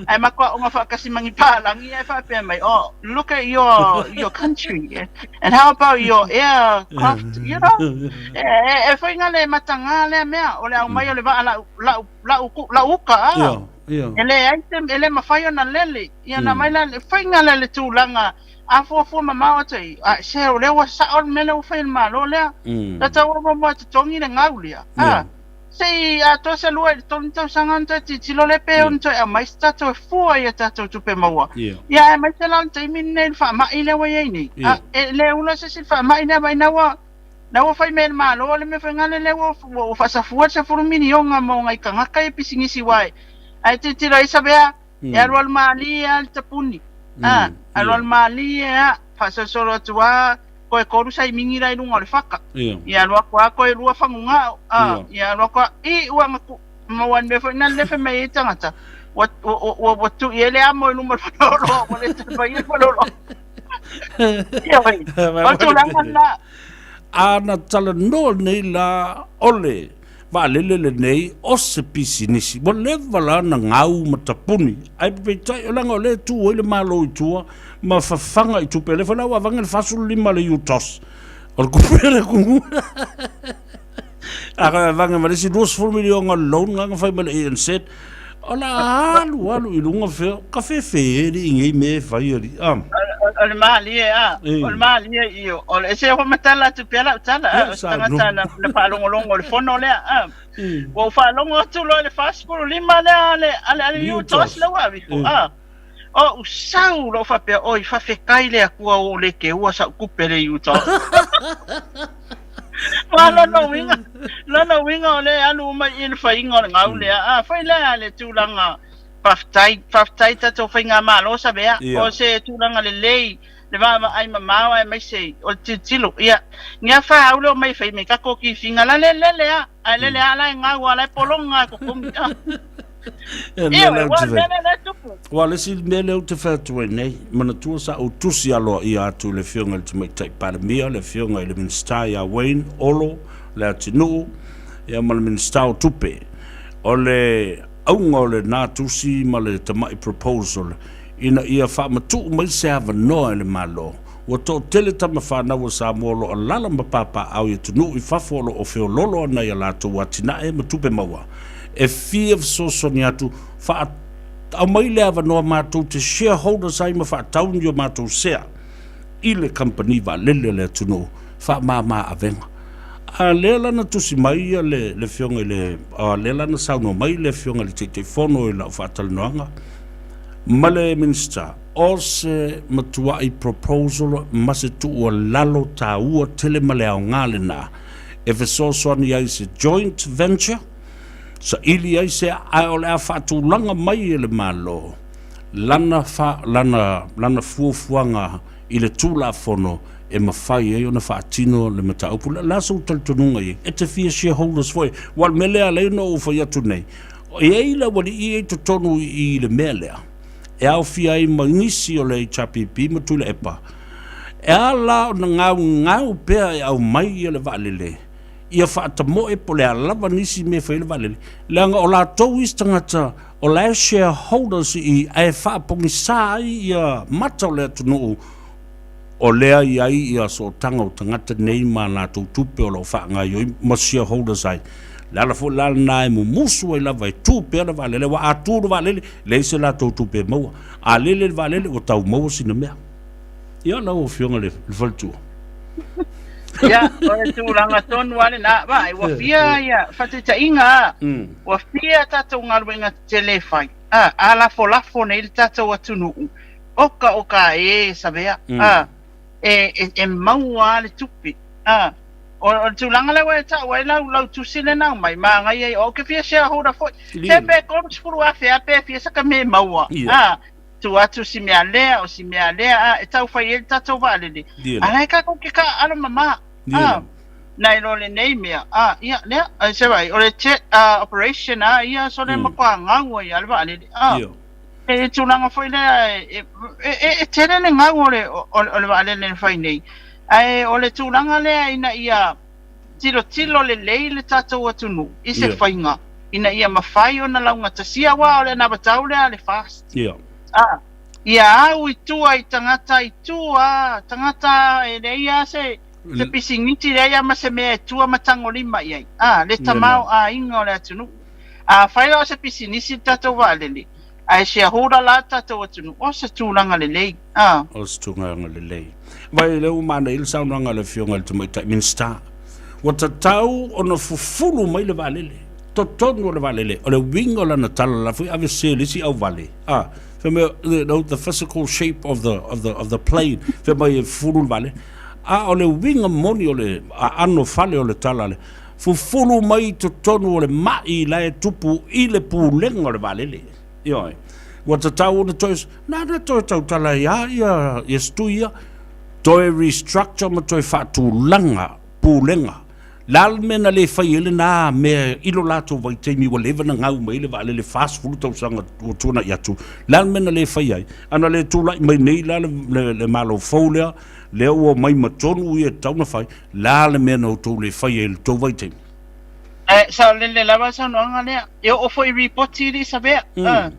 ae mako aoga faatasi ma ni palagi ae faapea mai, oh, look at your country and how about your aircraft, you know? E foi nga le mataga lea mea o le aumai o le vaa lau lau lau lau uka a. E leai se, e le mafai ona lele. Ia na mai la le faiga lea le tulaga a fuafua mamao atu ai, a se o lea ua sao le mea lea ua fai e le Malo lea. Tatau lava muamua e totogi le gau lea. A, se i atoa se 2 i le 3 tausaga ona toe tilotilo lea pe ono toe aumai se tatou e fua i a tatou tupe maua. Ia aemaise la o le taimi lenei i le faamai lea ua i ai nei. A, e le ula se isi i le faamai lea vaai na ua Na ua fai mai e le Malo le mea faigale lea ua ua faasafua le 10 miliona mo nai tagata ia pisinisi aua ae tilotilo ai Savea e alualu malie lava le tapuni a alualu malie lava faasolosolo atu lava toe tolu saimini la i luga o le faka ia alu atu lava toe lua fagugao a ia alu atu lava i ua na tu maua le mea foi lena le fai mai ai tagata ua ua ua tui ai le amo i luma o le faleoloa ua le toe faia le faleoloa. Ia oi, o le tulaga lena. A na talanoa nei la o le vaalele lenei o se pisinisi, ua leva la na gau ma tapuni, ae peitai o leaga o lea e tu ai le Malo i tua ma fafaga i tupe, o lea foi la ua avage le 45 a le UTOS, o le tupe a le atunuu. A avage ma le isi 20 miliona o le loan na fai mai le ANZ, o le a alu alu i luga fea, ka fefe e alii nei mea e fai alii. Ah. O le malie a, o le malie io. O le se ho matala atu pea lau tala, a, o se tagata na, na faalogologo i le fono lea, a. Ua ou faalogo atu loa i le 45 lea a le, a le, a le UTOS lea ua aveifo, a. O ou sau loa faapea, oi, faafetai le Atua ua ou le keua sau tupe le UTOS. Aua lona uiga, lona uiga o lea e alu uma i i le faiga o le gau lea. A fai lea le tulaga faafetai, faafetai i tatou faigamalo Savea. O se tulaga lelei le vaavaai mamao aemaise o le tilotilo. Ia, ni a fa aule o mai fai mai tatou tifiga la le lele a, ae lele a la e gau a la e pologa e totogi. Ioe, ua o le mea lea e tupu. Aua o le isi mea lea ou te fai atu ai nei, manatua sa ou tusi aloaia atu i le Afioga i le Tamaitai Palemia, le Afioga i le Minisita ia Wayne Olo Leatinuu, ia ma le Minisita o Tupe. O le auga o lena tusi ma le tamai proposal, ina ia faamatuu mai se avanoa e le Malo. Ua toatele tama fanau a Samoa o lo o alaala ma papaaao i atunuu i fafo o lo o feoloolo ana i a latou atinae ma tupe maua. E fia fesoasoani atu, faa aumai le avanoa matou te shareholders ai ma faatau ni o matou sea i le kamupani vaalele a le atunuu, faamama avega. A lea la na tusi mai ia le, le afioga i le, a lea la na saunoa mai le afioga i le Taitaifono i lau faatalanoaga ma le Minisita, o se matuai proposal ma se tuualalo taua tele ma le aoga lena e fesoasoani ai se joint venture, saili ai se ae o le a faatulaga mai e le Malo lana, fa, lana, lana fuafuaga i le Tulafono e mafai ai ona faatino le mataupu. O le a sou talitonuga i ai? E te fia shareholders foi. Aua o le mea lea e ala ai ona ou fai atu nei, e i ai le aualii ia i totonu i i le mea lea, e aofia ai ma nisi o le HRPP ma Tuilaepa, e a la ona gaugau pea e aumai ia le vaalele, ia faatamoe po o le a lava nisi mea e fai ai le vaalele, leaga o latou isi tagata o la e shareholders i i ae faapogisa ai ia mata o le atunuu o lea i ai ia sootaga o tagata nei ma a latou tupe o lo o faagaoioi ma shareholders ai. O le ala foi la lena e mumusu ai lava e tu pea le vaalele, aua a tu le vaalele, leai se latou tupe e maua. A lele le vaalele, ua tau maua sina mea. Ia lau Afioga i le faletua. Ia, o le tulaga tonu lava lena. Vaai, ua fia ia faataitaiga a, ua fia tatou galuega tetele e fai. A, a lafolafo nei le tatou atunuu, oka oka e Savea, a, e, e, e maua lava le tupe. A, o, o le tulaga lea ua e tau ai lau, lau tusi lea na aumai, manaia ia, ou te fia shareholder foi. Se pe 30,000 a pe fia saka mea e maua. A, tuu atu si mea lea, o si mea lea, a, e tau fai ai le tatou vaalele, a la e tatou te taaalo mamā, a, nai lo lenei mea, a, ia, lea, ai se vai, o le jet operation a ia, so le matua gau ai lava le vaalele, a, e tulaga foi lea, e tele le gau o le, o le vaalele na fai nei, ae o le tulaga lea ina ia tilotilo lelei le tatou atunuu i se faiga ina ia mafai ona laugatasia, aua o le anavatau lea a le FAST. A, ia au i tua i tagata i tua, tagata e leai lava se, se pisinisi, leai lava ma se mea e tua ma tagolima i ai, a, le tamaoaiga o le atunuu. Afai la o se pisinisi le tatou vaalele, ae shareholder la le tatou atunuu, o se tulaga lelei, a. O se tulaga lelei. Vaai, lea ua manaia le saunoaga a le Afioga i le Tamaitai Minisita, ua tatau ona fufulu mai le vaalele, totonu o le vaalele. O le uiga o lana tala, la foi ave sē le isi auvale, a, fai mai, you know, the physical shape of the, of the, of the plane, fai mai e fufulu le vaalele. A o le uiga moni o le aano fale o le tala lea, fufulu mai i totonu o le ma'i la e tupu i le pulega o le vaalele. Ioe. Ua tatau ona toe, nana toe tautala ai a ia, ia setui ia, toe restructure ma toe faatulaga pulega. Le a le mea na le fai ai lena mea i lo latou vaitaimi ua leva ona gau mai le vaalele 40 tausaga ua tuanai atu. Le a le mea na le fai ai? A na le tulai mai nei la le, le, le Malo fou lea, lea ua omai ma tonu ia e tatau ona fai, le a le mea na outou le fai ai i le tou vaitaimi? E saolele lava le saunoaga lea. E oo foi i ripoti i Lisavea, a,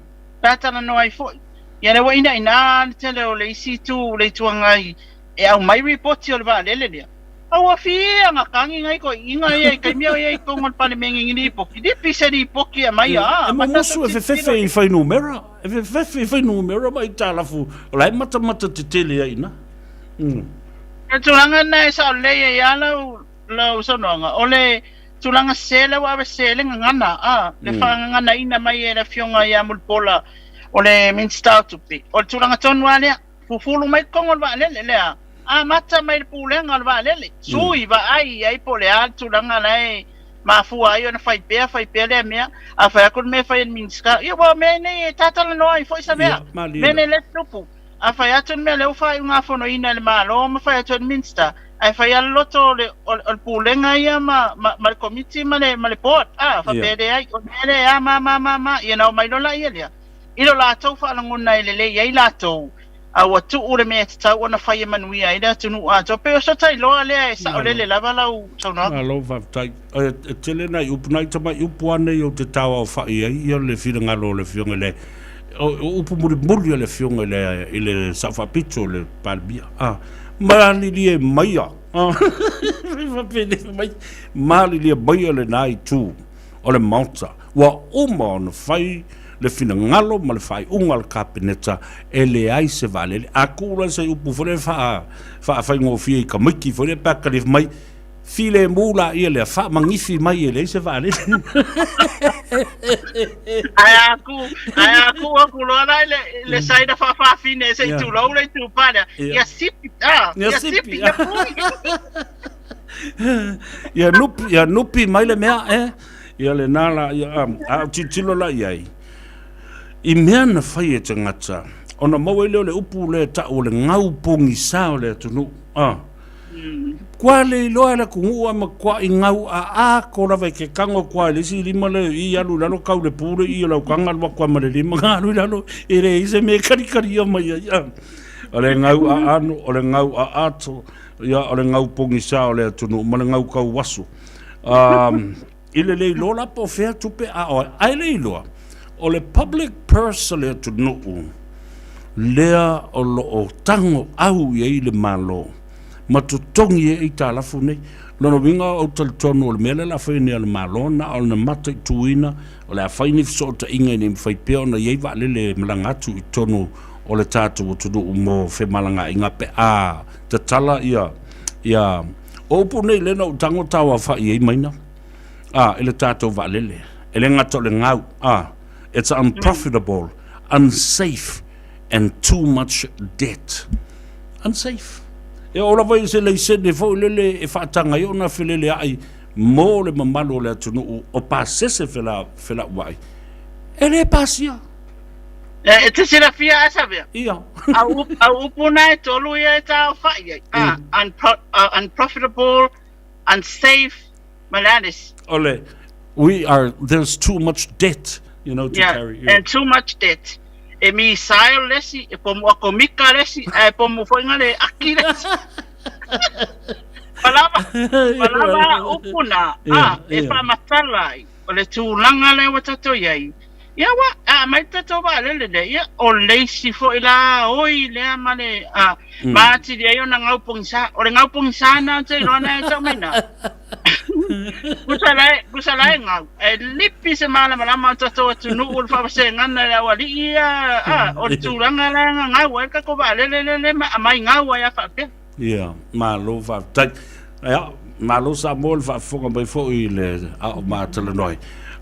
pe a talanoa ai foi. Ia lea ua inaina le tele o le isi itu, le Itu Agai e aumai ripoti o le vaalele lea. A ua fia gakagi nai toeaiina ia i taimi o ia i totonu o le Palemene i ni ripoti. Lipi se ripoti e aumai, a, E mumusu e fefefe i fuainumera, e fefefe i fuainumera ma aitalafu, o la e matamata tetele ai i ina. O le tulaga lena e saolelei ai lava lau lau saunoaga, o le tulaga sese lea ua ave sese ai le gagana, a, le faagaganaina mai e le Afioga ia Mulipola o le Minisita o Tupe. O le tulaga tonu lava lea, fufulu mai totonu o le vaalele lea, amata mai le pulega o le vaalele, sui, vaai i ai po o le a le tulaga la e mafua ai ona fai pea, fai pea lea mea. A fai atu le mea e fai e le Minisita, ia aua o mea nei e talatalanoa ai foi Savea, mea nei lea e tutupu. A fai atu le mea lea ua faaiugafonoina e le Malo ma fai atu e le Minisita, ae fai lava le loto o le, o le Pulega ia ma, ma, ma le Komiti ma le, ma le Board, a, faapea e leai, o le mea lea e a ma, ma, ma, ma, ia ona omai loa laia lea, i lo latou faalagona e lelei ai latou, a ua tuu le mea e tatau ona fai e manuia ai le atunuu atoa. Pei o se tailoa lea e saolele lava lau saunoaga. Malo faafetai. E tele nai upu, nai tamai upu lava nei ou te tauaofa'i ai ia le finagalo o le Afioga i le o upu mulimuli a le Afioga i le i le Sao Faapito o le Palemia. A, malilie maia. Fai mai, malilie maia lena itu o le Maota. Ua uma ona fai le finagalo ma le faaiuga a le Kapeneta e leai se vaalele. A tuu la se upu foi lea faafaigofie i tamaiti foi lea pe a tali mai, Filemu laia lea, faamagifi mai e leai se vaalele. Ae a ku, ae a ku aku loa la i le, le saina faafafine se i tulou le itupa lea. Ia sipi, ah, ia sipi, ia pui. Ia nupi, ia nupi mai le mea, eh. Ia lena la, ia, a o tilotilo la i ai, i mea na fai e tagata, ona maua ai lea o le upu lea e tau o le gau pogisa o le atunuu. Ah. Kua le iloa e le atunuu a matuai gau a ako lava i ke tago kua i le isi lima le i alu i lalo kau le pu le i o le aukaga alu atu a ma le lima ga alu i lalo e leai se mea e kalikalia mai ai a. O le gau aano, o le gau aato, ia o le gau pogisa o le atunuu ma le gau tauaso. Um, I le le iloa la po o fea tupe a oe, ae le iloa, o le public purse a le atunuu lea o lo o tago au i ai le Malo ma totogi ai aitalafu nei. Lona uiga ou te talitonu o le mea lea o le a fai nei a le Malo na o le mataituina o le a fai ni fesootaiga ina ia mafai pea ona i ai vaalele e malaga atu i totonu o le tatou atunuu mo femalagaaiga pe a tatala ia ia O upu nei lea na ou tago tauaofa'i ai maina a i le tatou vaalele. E le gata o le gau a, it's unprofitable, unsafe and too much debt. Unsafe. E oo lava i se laisene foi lele e faataga ai ona felelea'i mo le mamalu o le atunuu o pasese felaua'i, e le pasia. E, e te silafia a Savea? Ia. Au, au upu na e tolu ia e tāofa'i ai. Ah, unpro, unprofitable, unsafe, ma le a le isi. O le, we are, there's too much debt, you know, to Yeah, carry. Yeah. and too much debt. E misail le isi, e pomu akomika le isi, ae pomu foi nga le aki le isi. Palava, palava upu na, ah, e whaamatala ai, o le tūlanga lea ua tatou i ai. Ia ua, a mai le tatou vaalele lea, ia, o le isi foi la oi lea ma le, a, ma atili ai ona gau pogisa. O le gau pogisa na ou te iloa na e tau mai na. Kusa la e, kusa la e gau, e lipi se malamalama o le tatou atunuu o le faavasegana i le aualii ia, a, o le tulaga la e gagau ai le tatou vaalele lea le ma aumai gau ai a faapea. Ia, malo faafetai. Ia, malo Samoa le faafofoga mai foi i le ao matalanoa ai.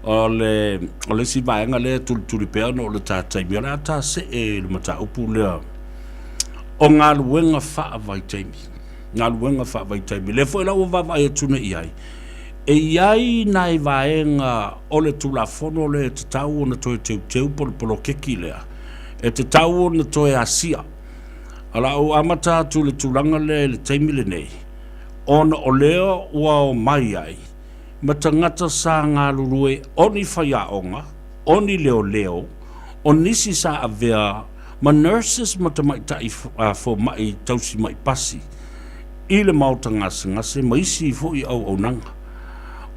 O le, o le isi vaega lea e tulituli pea ona o le ta taimi, o le a ta see i le mataupu lea o galuega faavaitaimi. Galuega faavaitaimi. Lea foi la ua vaavaai atu nei i ai, e i ai nai vaega o le Tulafono lea e tatau ona toe teuteu po o le poloketi lea, e tatau ona toe asia. O le a ou amata atu i le tulaga lea i le taimi lenei, ona o lea ua omai ai ma tagata sa galulue o ni faiaoga, o ni leoleo, o nisi sa avea ma nurses ma tamaitai fomai tausi mai pasi i le maota gasegase ma isi foi auaunaga.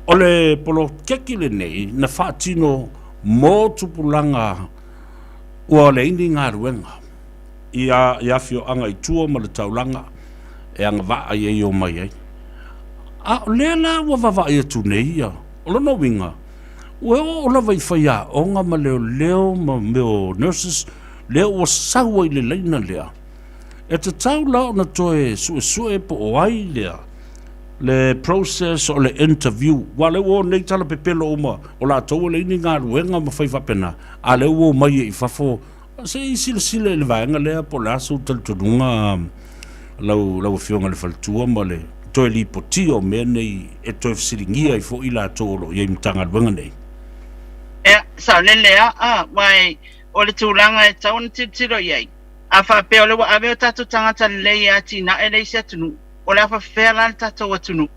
O le poloketi lenei na faatino mo tupulaga ua leai ni galuega. I a i afioaga i tua ma le taulaga e agavaa i ai e omai ai. A o lea la ua vaavaai atu nei ia, o lona uiga, ua oo lava i faiaoga ma leoleo ma mea o nurses, lea ua sau ai i le laina lea, e tatau la ona toe suesue po o ai lea le process o le interview, aua o lea ua o nei tala pepelo uma, o latou ua leai ni galuega ma fai faapena, a o lea ua omai ai i fafo. Se i silasila i le vaega lea po o le a sou talitonuga lau, lau Afioga i le Faletua ma le toe lipotia o mea nei e toe fesiligia ai foi i latou o lo o i ai i Matagaluega nei. Ea, saolele a, a, aua e, o le tulaga e tatau ona tilotilo i ai, a faapea o lea ua ave o tatou tagata lelei e atinae le isi atunuu, o le a faapefea la le tatou atunuu?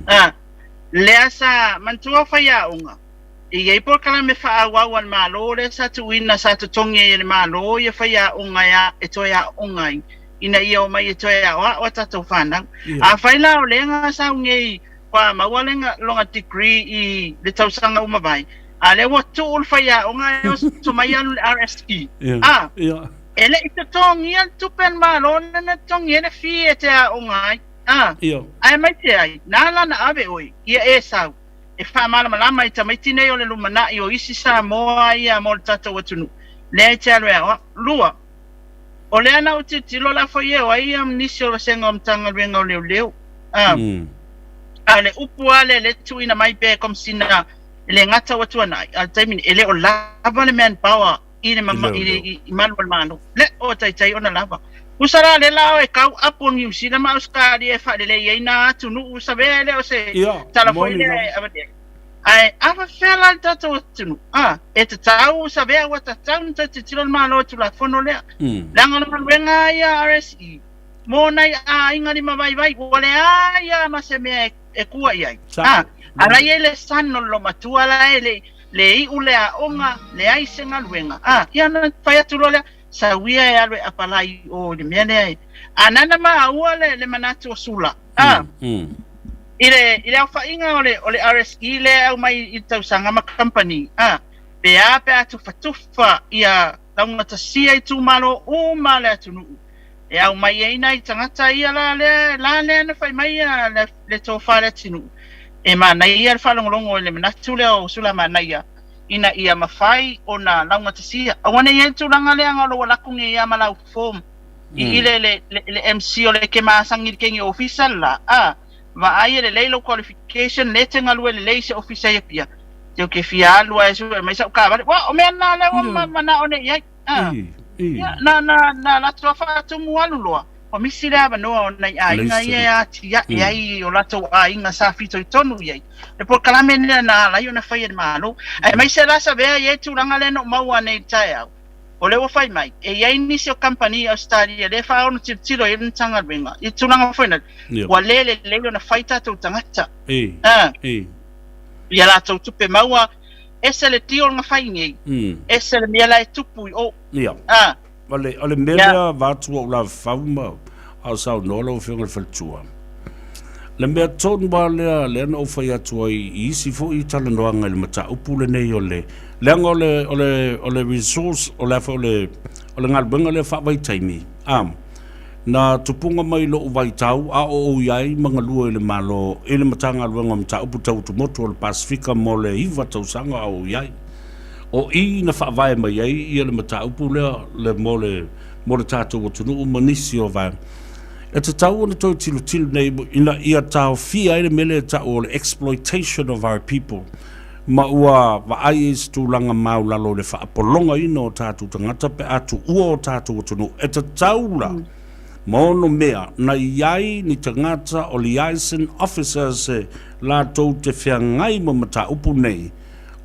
A, lea sa, manatua faiaoga, E i ai polokalame faaauau a le Malo lea sa tuuina sa totogi ai e le Malo ia faiaoga e e toe aooga ai ina ia omai e toe aoao a tatou fanau. Afai la o lea ga sau nei ua maua le lona degree i le tausaga ua mavae, a lea ua tuu le faiaoga e oso mai alu i le RSE. A, e le i totogia le tupe a le Malo lea na totogi ai le fee e te aooga ai. A, aemaise ai, na ala na ave oe ia e sau. e faamalamalama i tamaiti nei o le lumanai o isi Samoa ia mo le tatou atunuu, lea e te alu e aoao. Lua, o lea na ou tilotilo la foi e o ai ia nisi o vasega o Matagaluega o Leoleo, a, a o le upu a lea lea tuuina mai pea e Komisina e le gata ua tuanai, a o le taimi nei, e le o lava le manpower i le mama, i, i, i malu o le Malo. Le o taitai ona lava. Tusa la le la o e kau apu o Niu Sila ma Ausetalia e faalelei ai nā atunuu savea e le o se Ia, tala foi moni lea lava. e avane ai. Ae a faafefea la le tatou atunuu? A, e tatau savea ua tatau ona toe tilotilo le Malo i Tulafono lea. Leaga o le galuega a ia RSE mo nai aiga limavaivai ua leai a ma se mea e, e kua i ai. A, a la i ai le son o le lomatua la e le le iu le aoga, leai se galuega. A, ia ona fai atu loa lea, sau ia e alu e apalai i o i le mea lea e. A nana maua le, le manatu o Sula, a, i le, i le aofaiga o le, o le RSE lea e aumai i le tausaga ma kamupani, a, pe a pe a tufatufa ia laugatasia itumalo uma a le atunuu, e aumai ai nai tagata ia la lea, la lea na fai mai ia le, le tofa a le atunuu, e manaia le faalogologo i le manatu lea o Sulamanaia ina ia mafai ona laugatasia. Aua ne i ai le tulaga lea na o lou alaku nei ia ma lau form i i le, le, le, le MC o le ke masani i le keni ofisa le la, a, vaai e lelei lou qualification, le te galue lelei i se ofisa i Apia, te ke fia alu a e sue mai sau taavale. Ua, o mea na lea ua manao nei i ai. A, ia, na, na, na latou a faatumu alu loa, ua misi le avanoa o nai aiga ia e atiae ai o latou aiga sa fitoitonu i ai. Le polokalame lea na ala ai ona fai e le Malo. Aemaise la Savea i ai tulaga lea na ou maua nei i le taeao. O lea ua fai mai, e i ai nisi o kamupani i Ausetalia lea e faaono tilotilo i ai le Matagaluega i le tulaga foi lea, ua le lelei ona fai tatou tagata. I a latou tupe maua, ese le deal na fai nei, ese le mea la e tupu i o. Ia. O le, o le mea lea vaeatu ou lavafau ma a o saunoa lau Afioga i le Faletua. Le mea tonu lava lea, lea na ou fai atu ai i isi foi talanoaga i le mataupu lenei o le, leaga o le, o le, o le resource, o le a foi o le, o le galuega lea faavaitaimi, a, na tupuga mai i lou vaitau a o ou i ai ma galue i le Malo i le Matagaluega o Mataupu Tau Atumotu o le Pasefika mo le 9 tausaga a o ou i ai. O i na faavae mai ai ia le mataupu lea le mo le mo le tatou atunuu ma nisi o vaega. E tatau ona toe tilotilo nei ina ia taofia ai le mea lea e tau o le exploitation of our people ma ua vaai ai i se tulaga maulalo i le faapologaina o tatou tagata pe a tuua o tatou atunuu. E tatau la ma ono mea na i ai ni tagata o liaison officers e latou te feagai ma mataupu nei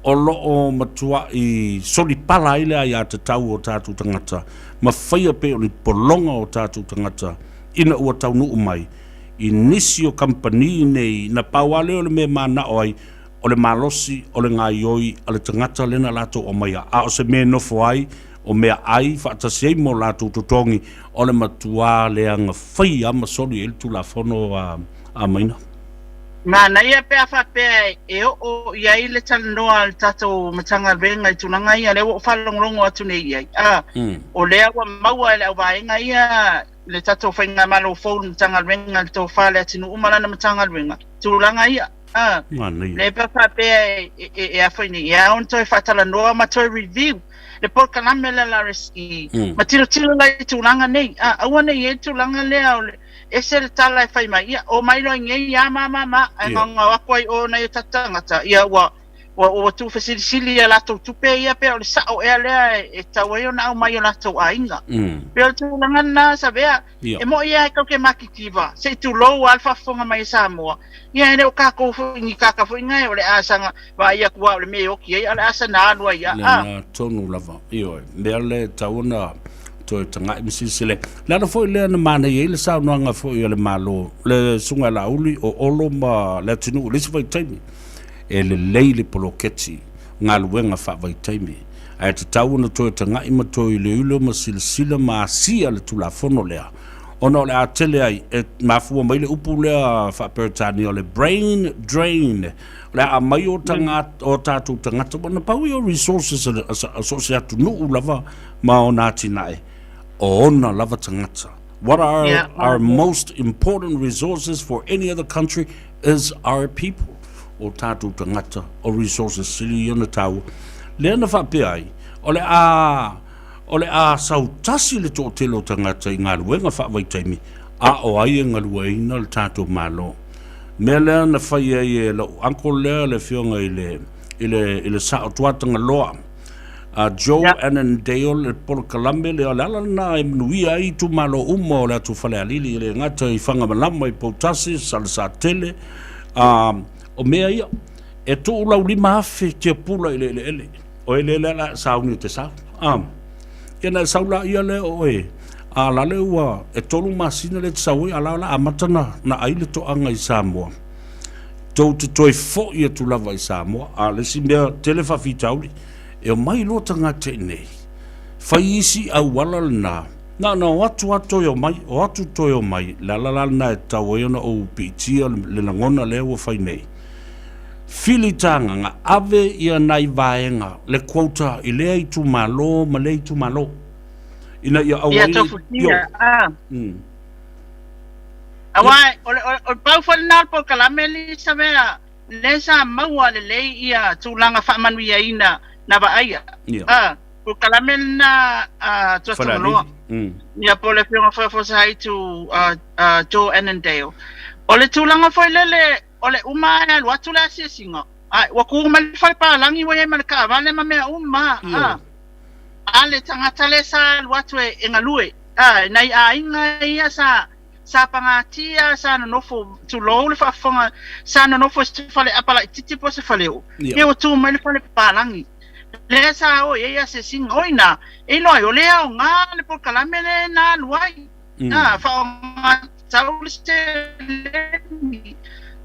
o lo o matuai solipala ai le aiatatau o tatou tagata ma faia pei o ni pologa o tatou tagata ina ua taunuu mai i nisi o kamupani nei na pau lava lea o le mea e manao ai o le malosi o le gaoioi a le tagata lea na latou aumaia a o se mea e nofo ai o meaai faatasi ai ma o latou totogi o le matuā leaga faia ma soli ai le Tulafono a Maina. Manaia pe a faapea e oo i ai le talanoa a le tatou Matagaluega i tulaga ia, lea ua ou faalogologo atu nei i ai, a, o lea ua maua e le auvaega ia le tatou Faigamalo fou, le Matagaluega, le tofa a Leatinuu ma lana Matagaluega, tulaga ia, a, lea pe a faapea e a foi nei, e ao ona toe faatalanoa ma toe review le polokalame lea a le RSE, ma tilotilo la i tulaga nei, a, aua ne i i ai le tulaga lea o le Ese le tala e fai mai, ia, omai loa i nei, ia ma, ma, ma, ae gaogao aku ai o nai o tatou tagata, ia, ua, ua, ua tuufesilisili i a latou tupe ia, pe o le sao ea lea e tatau ai ona aumai i o latou aiga. Pei o le tulaga lena, Savea, e moʻi lava e tatou te matitiva, se i tulou lava le faafofoga mai a Samoa, ia, e le o tatou foi ni kaka foi na o le a saga vaai atu lava o le mea e oti ai, a o le a sana alu ai lava. Lena tonu lava, ioe, mea lea e tatau ona toe taga'i ma silasila. Le ala foi lea na manaia ai le saunoaga foi a le Malo, le Susuga ia Laauli, o Olo ma Leatinuu i le isi vaitaimi, e lelei le poloketi galuega faavaitaimi, ae tatau ona toe taga'i ma toe iloilo ma silasila ma asia le Tulafono lea, ona o le a tele ai, e mafua mai le upu lea faa-Peretania o le brain drain, o le a aumai o o tatou tagata, na pau ia o resources a so o se atunuu lava ma ona atinae, o ona lava tagata. What are yeah, our most important resources for any other country is our people. O tātou tagata, o resources sili ia na tāua. Lea na faapea ai, o le a, o le a sautasi le toatele o tagata i galuega faavaitaimi, a o ai e galueaiina le tātou Malo. Mea lea na fai ai e lou uncle lea le afioga i le, i le, i le Sao Tuatagaloa, a Joe yeah. Annandale le polokalame lea, o le ala lena e manuia ai itumalo uma o le atu Falealili, e le gata i Fagamalama, i Poutasi, Salesatele, o mea ia, e tuu lau 5,000 tiapula i le eleele, o eleele la e sauni o te sau. Ia na e sau la ia lea o e, a la le ua e 3 masina le te sau ai, a la o le a amata na, na ai le toaga i Samoa. Tou te toe foi atu lava i Samoa. A o le isi mea tele faafitauli, e omai loa tagata i inei, fai isi auala lena, na ona o atu lava toe omai, o atu toe omai, le ala la lena e tatau ai ona ou piitia le lagona lea ua fai nei. Fili tagaga, ave ia nai vaega, le quota i lea itumalo ma lea itumalo, ina ia aua ai ne i, ioe. Aua o le, o le pau foi lena o le polokalame Lisa mea lea sa maua lelei ia tulaga faamanuiaina na vaaia. Ia. A, polokalame lena a Tuatagaloa. Ia po o le afioga foi o Fosahaitu a, a Joe Annandale. O le tulaga foi lele o le uma e alu atu le asiasiga, a, ua tu mai le fale palagi ua i ai ma le taavale ma mea uma, a. A le tagata lea sa alu atu e, e galue, a, nai aiga ia sa, sa pagatia, sa nonofo, tulou le faafofoga, sa nonofo i se fale apa laitiiti po o se fale oo, ia ua tu mai le fale papalagi. Lea sa o i ai asiasiga, o ina, e iloa ai, o le aoga le polokalame lea na alu ai. A, faaaoga tatau le seleni.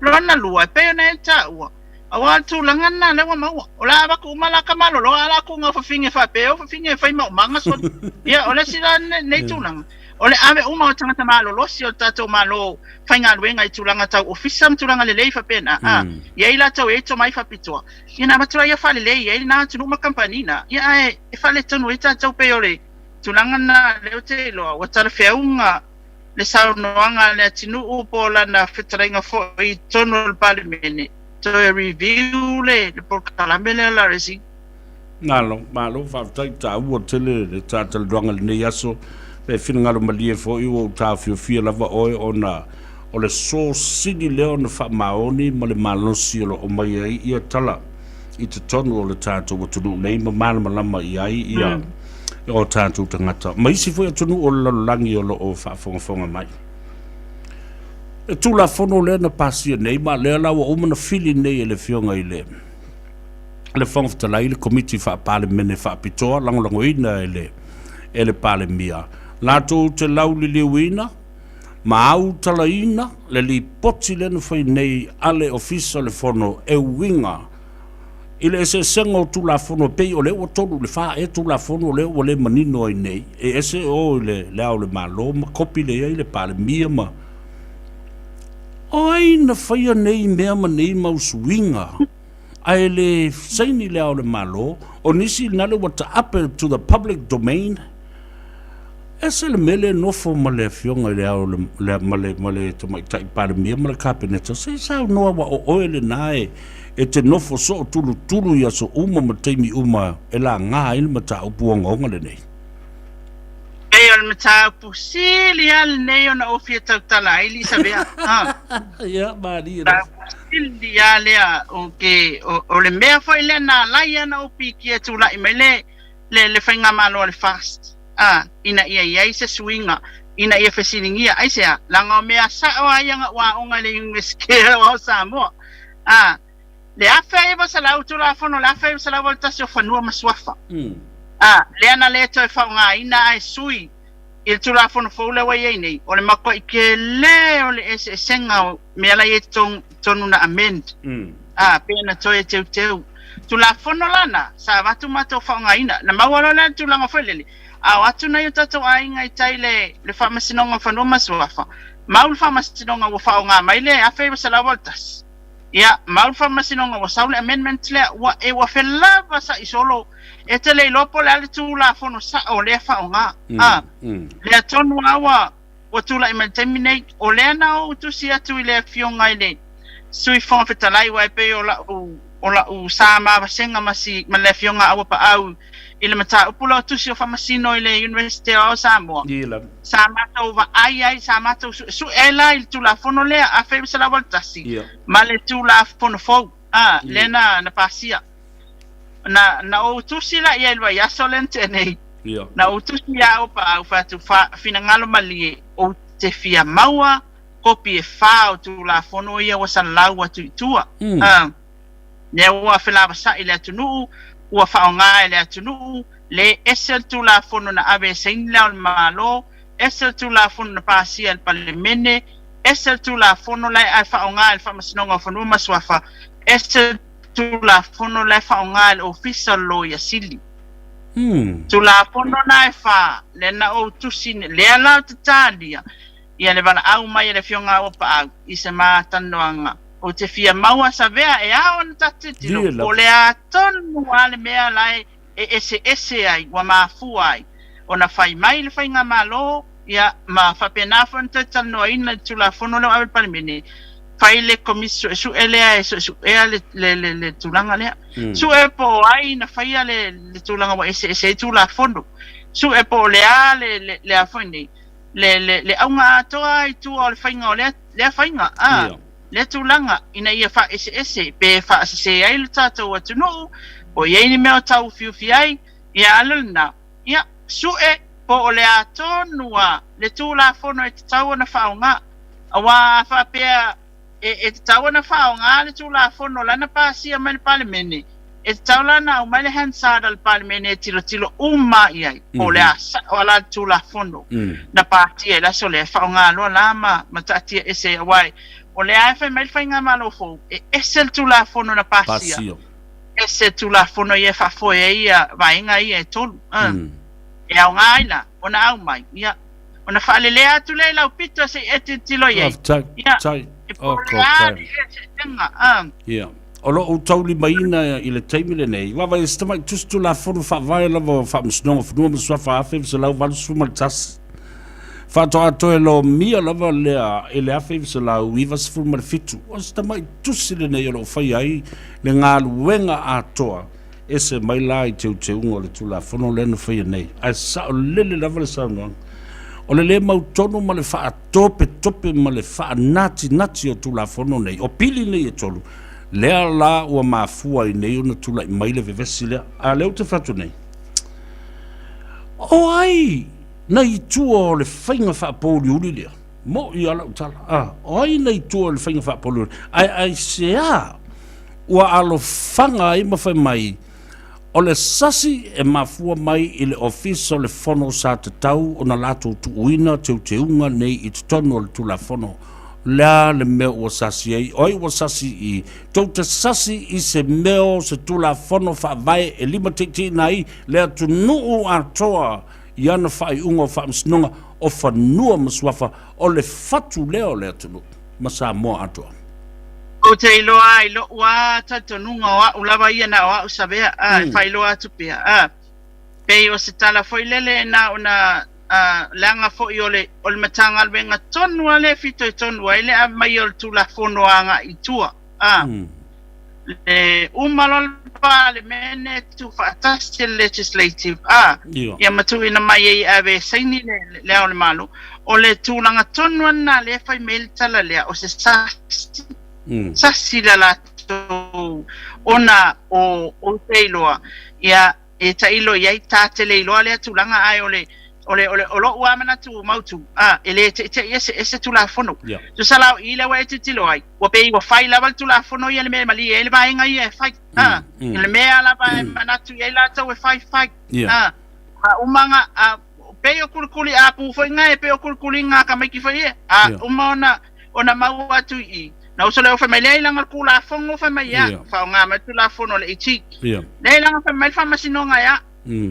Lona lua, e pei ona e taua, aua o le tulaga lena lea ua maua. O le a avatu uma la ka malolo, a o le a tuuga o fafine faapea, o fafine e fai maumaga soli. Ia, o le isi la lenei tulaga, o le ave uma o tagata malolosi o le tatou Malo faigaluega i tulaga tau ofisa ma tulaga lelei faapena, a i ai latou e i ai tomai faapitoa, ia na avatu ai ia faalelei ai lena atunuu ma kamupani na, ia ae e faaletonu ai tatou pei o le tulaga lena lea ou te iloa ua talafeauga le saunoaga a Leatinuu po o lana fetalaiga foi i totonu o le Palemene toe review le polokalame lea o le RSE. Malo, malo, faafetai, taua tele le ta talanoaga i lenei aso. E finagalo malie foi ua ou taofiofia lava oe ona o le source sili lea ona faamaoni ma le malosi o lo o aumai ai ia tala i totonu o le tatou atunuu nei ma malamalama i ai ia o tatou tagata ma isi foi atunuu o le lalolagi o lo o faafogafoga mai. E Tulafono lea na pasia nei ma lea la ua uma na fili nei e le Afioga i le le Fofoga Fetalai le Komiti Faa-Palemene Faapitoa lagolagoina e le e le Palemia latou te lauliliuina ma autalaina le lipoti lea na fai nei a le Ofisa o le Fono e uiga i le eseesega o Tulafono e pei o lea ua 3 i le 4 ea Tulafono lea ua le manino ai nei, e ese o i le Le Ao o le Malo ma kopi lea i ai le Palemia ma O ai na faia nei mea ma nei mau suiga ae le saini Le Ao o le Malo, o nisi nale ua taape to the public domain? Ese le mea lea e nofo ma le Afioga i le Ao le, ma le, ma le Tamaitai Palemia ma le Kapeneta, se i saunoa aua o oe lena e, e te nofo sootulutulu i aso uma ma taimi uma e laga ai le mataupu ogaoga lenei. Pei o le mataupu sili lava lenei ona ou fia tautala ai, Lisavea. Ha. Ia, malie. Mataupu sili lava lea o ke, o, o le mea foi lea na ala ai ona ou pikia e tulai mai le, le, le faigamalo a le FAST, a, ina ia i ai se suiga, ina ia fesiligia, aisea? Leaga o mea sa'o a ia na ou aoga i le Iunivesite o Samoa, a, le 1900, Tulafono o le 1981 o Fanua ma Suafa, a, lea na le toe faaaogaina ae sui i le Tulafono fou lea ua i ai nei, o le matuai tele o le eseesega o mea la e i ai i totonu na amend, a, pe na toe teuteu. Tulafono la na, sa avatu matou faaaogaina. Na maua loa lea le tulaga foi lele, a o atu nai o tatou aiga i tai le, le Faamasinoga o Fanua ma Suafa, mau le Faamasinoga ua faaaoga mai le 1981. Ia, mau le Faamasinoga ua sau le amendment lea, ua, e ua felavasa'i solo, e te le iloa po o le a le Tulafono sa'o lea faaaoga. A, lea tonu lava ua, ua tulai mai i le taimi nei. O lea na ou tusi atu i le Afioga i le Sui Fofoga Fetalai, aua e pei o la'u, o la'u sa mavasega ma si, ma le Afioga Auapaau i le mataupu lea o tusi o Faamasino i le Iunivesite Aoao o Samoa. Sa matou vaai ai, sa matou suesue ai la i le Tulafono lea 1981 ma le Tulafono fou, a, lea na, na pasia. Na, na ou tusi la i ai i le vaiaso lea na tea nei. Na ou tusi iā Auapaau, fai atu, Fa, finagalo malie, ou te fia maua kopi e fā o Tulafono ia ua salalau atu i tua. A, lea ua felavasa'i le atunuu, ua faaaoga e le atunuu, le ese le Tulafono na ave e saini Le Ao o le Malo, ese le Tulafono na pasia e le Palemene, ese le Tulafono la e faaaoga e le Faamasinoga o Fanua ma Suafa, ese le Tulafono la e faaaoga e le Ofisa o le Loia Sili. Tulafono na e fā, lea na ou tusi, lea la ou te talia ia le valaau mai a le Afioga Auapaau i se ma talanoaga. Ou te fia maua savea e ao ona tatou tilotilo, po o le a tonu lava le mea la e e eseese ai, ua mafua ai ona fai mai le Faigamalo, ia, ma faapena foi ona toe talanoaina le Tulafono lea ua ave i le Palemene, fai le Komisi Suesue lea e suesuea le, le, le, le tulaga lea. Sue po o ai na faia le, le tulaga ua eseese ai Tulafono. Sue po o le a le, le, le a foi nei, le, le, le auga atoa i tua o le faiga o lea, lea faiga, a. Yeah. Lea tulaga, ina ia faaeseese pe faasese ai lo tatou atunuu, po o i ai ni mea o tauufiufi ai, ia a le lena, ia, sue po o le a tonu a le Tulafono e tatau ona faaaoga. Aua a faapea e, e tatau ona faaaoga le Tulafono la na pasia mai le Palemene, E tatau la ona aumai le Hansard a le Palemene e tilotilo uma i ai, po o le a sa'o a la le Tulafono na patia i le aso lea, e faaaoga loa la ma ma taatia ese ai, aua o lea lava e fai mai le Faigamalo fou, e ese le Tulafono na pasia, ese le Tulafono ia e faafoe ai ia vaega ia e tolu. E aoga ai la ona aumai, ia, ona faalelea atu lea i lau pito se i e tilotilo i ai. Ia, e po o le a le eseesega. Ia. O lo o ou taulimaina i le taimi lenei, vaavaai i se tamai tusi Tulafono Faavae lava o Faamasinoga o Fanua ma Suafa 1981. Faatoa toe lomia lava lea i le 1997. O se tamai tusi lenei o lo o faia ai le galuega atoa ese mai la i teuteuga o le Tulafono lea na faia nei. Ae saolele lava le saunoaga. O le le mautonu ma le faatopetope ma le faanatinati o Tulafono nei, o pili nei e tolu, lea la ua mafua ai nei ona tulai mai le vevesi lea. A o lea ou te fai atu nei, o ai na i tua o le faiga faapouliuli lea? Mo'i lava lau tala. A, o ai na i tua o le faiga faapouliuli? Ae aisea ua alofaga ai ma fai mai, o le sasi e mafua mai i le Ofisa o le Fono sa tatau ona latou tuuina teuteuga nei i totonu o le Tulafono. O le a le mea ua sasi ai? O ai ua sasi i? Tou te sasi i se mea o se Tulafono Faavae e limataitaiina ai le atunuu atoa i ana faaiuga o Faamasinoga o Fanua ma Suafa, o le fatu lea o le atunuu ma Samoa atoa. Ou te iloa ai loʻu a talitonuga o aʻu lava ia na o aʻu Savea a e faailoa atu pea a pei o se tala foi lele na ona a leaga foi o le o le Matagaluega tonu a lea e fitoitonu ai le ave mai o le Tulafono agai i tua a le uma loa le Palemene tuufaatasi le Legislative a ia ma tuuina mai ai e ave e saini le le Ao o le Malo, o le tulaga tonu lava lena lea e fai mai ai le tala lea, o se sasi, sasi le latou ona o ou te iloa, ia e tailo i ai, ta te le iloa lea tulaga, ae o le, o le, o le, o lo'u lava manatu mautu, a, e le te'ite'i ese ese Tulafono. Tusa la o i lea ua e tilotilo ai, ua pei ua fai lava le Tulafono ia i le mea e malie ai le vaega ia e fai, a, i le mea lava e manatu i ai latou e fai, fai, a, a uma nga, a, pei o kulikuli apu foi nga e pei o kulikuli nga ka maiki foi ia, a uma ona, ona maua atu i i, na uso lea ua fai mai, leai leaga o le Tulafono fai mai ia, faaaoga mai le Tulafono a le AG. Leai leaga fai mai le Faamasinoga ea,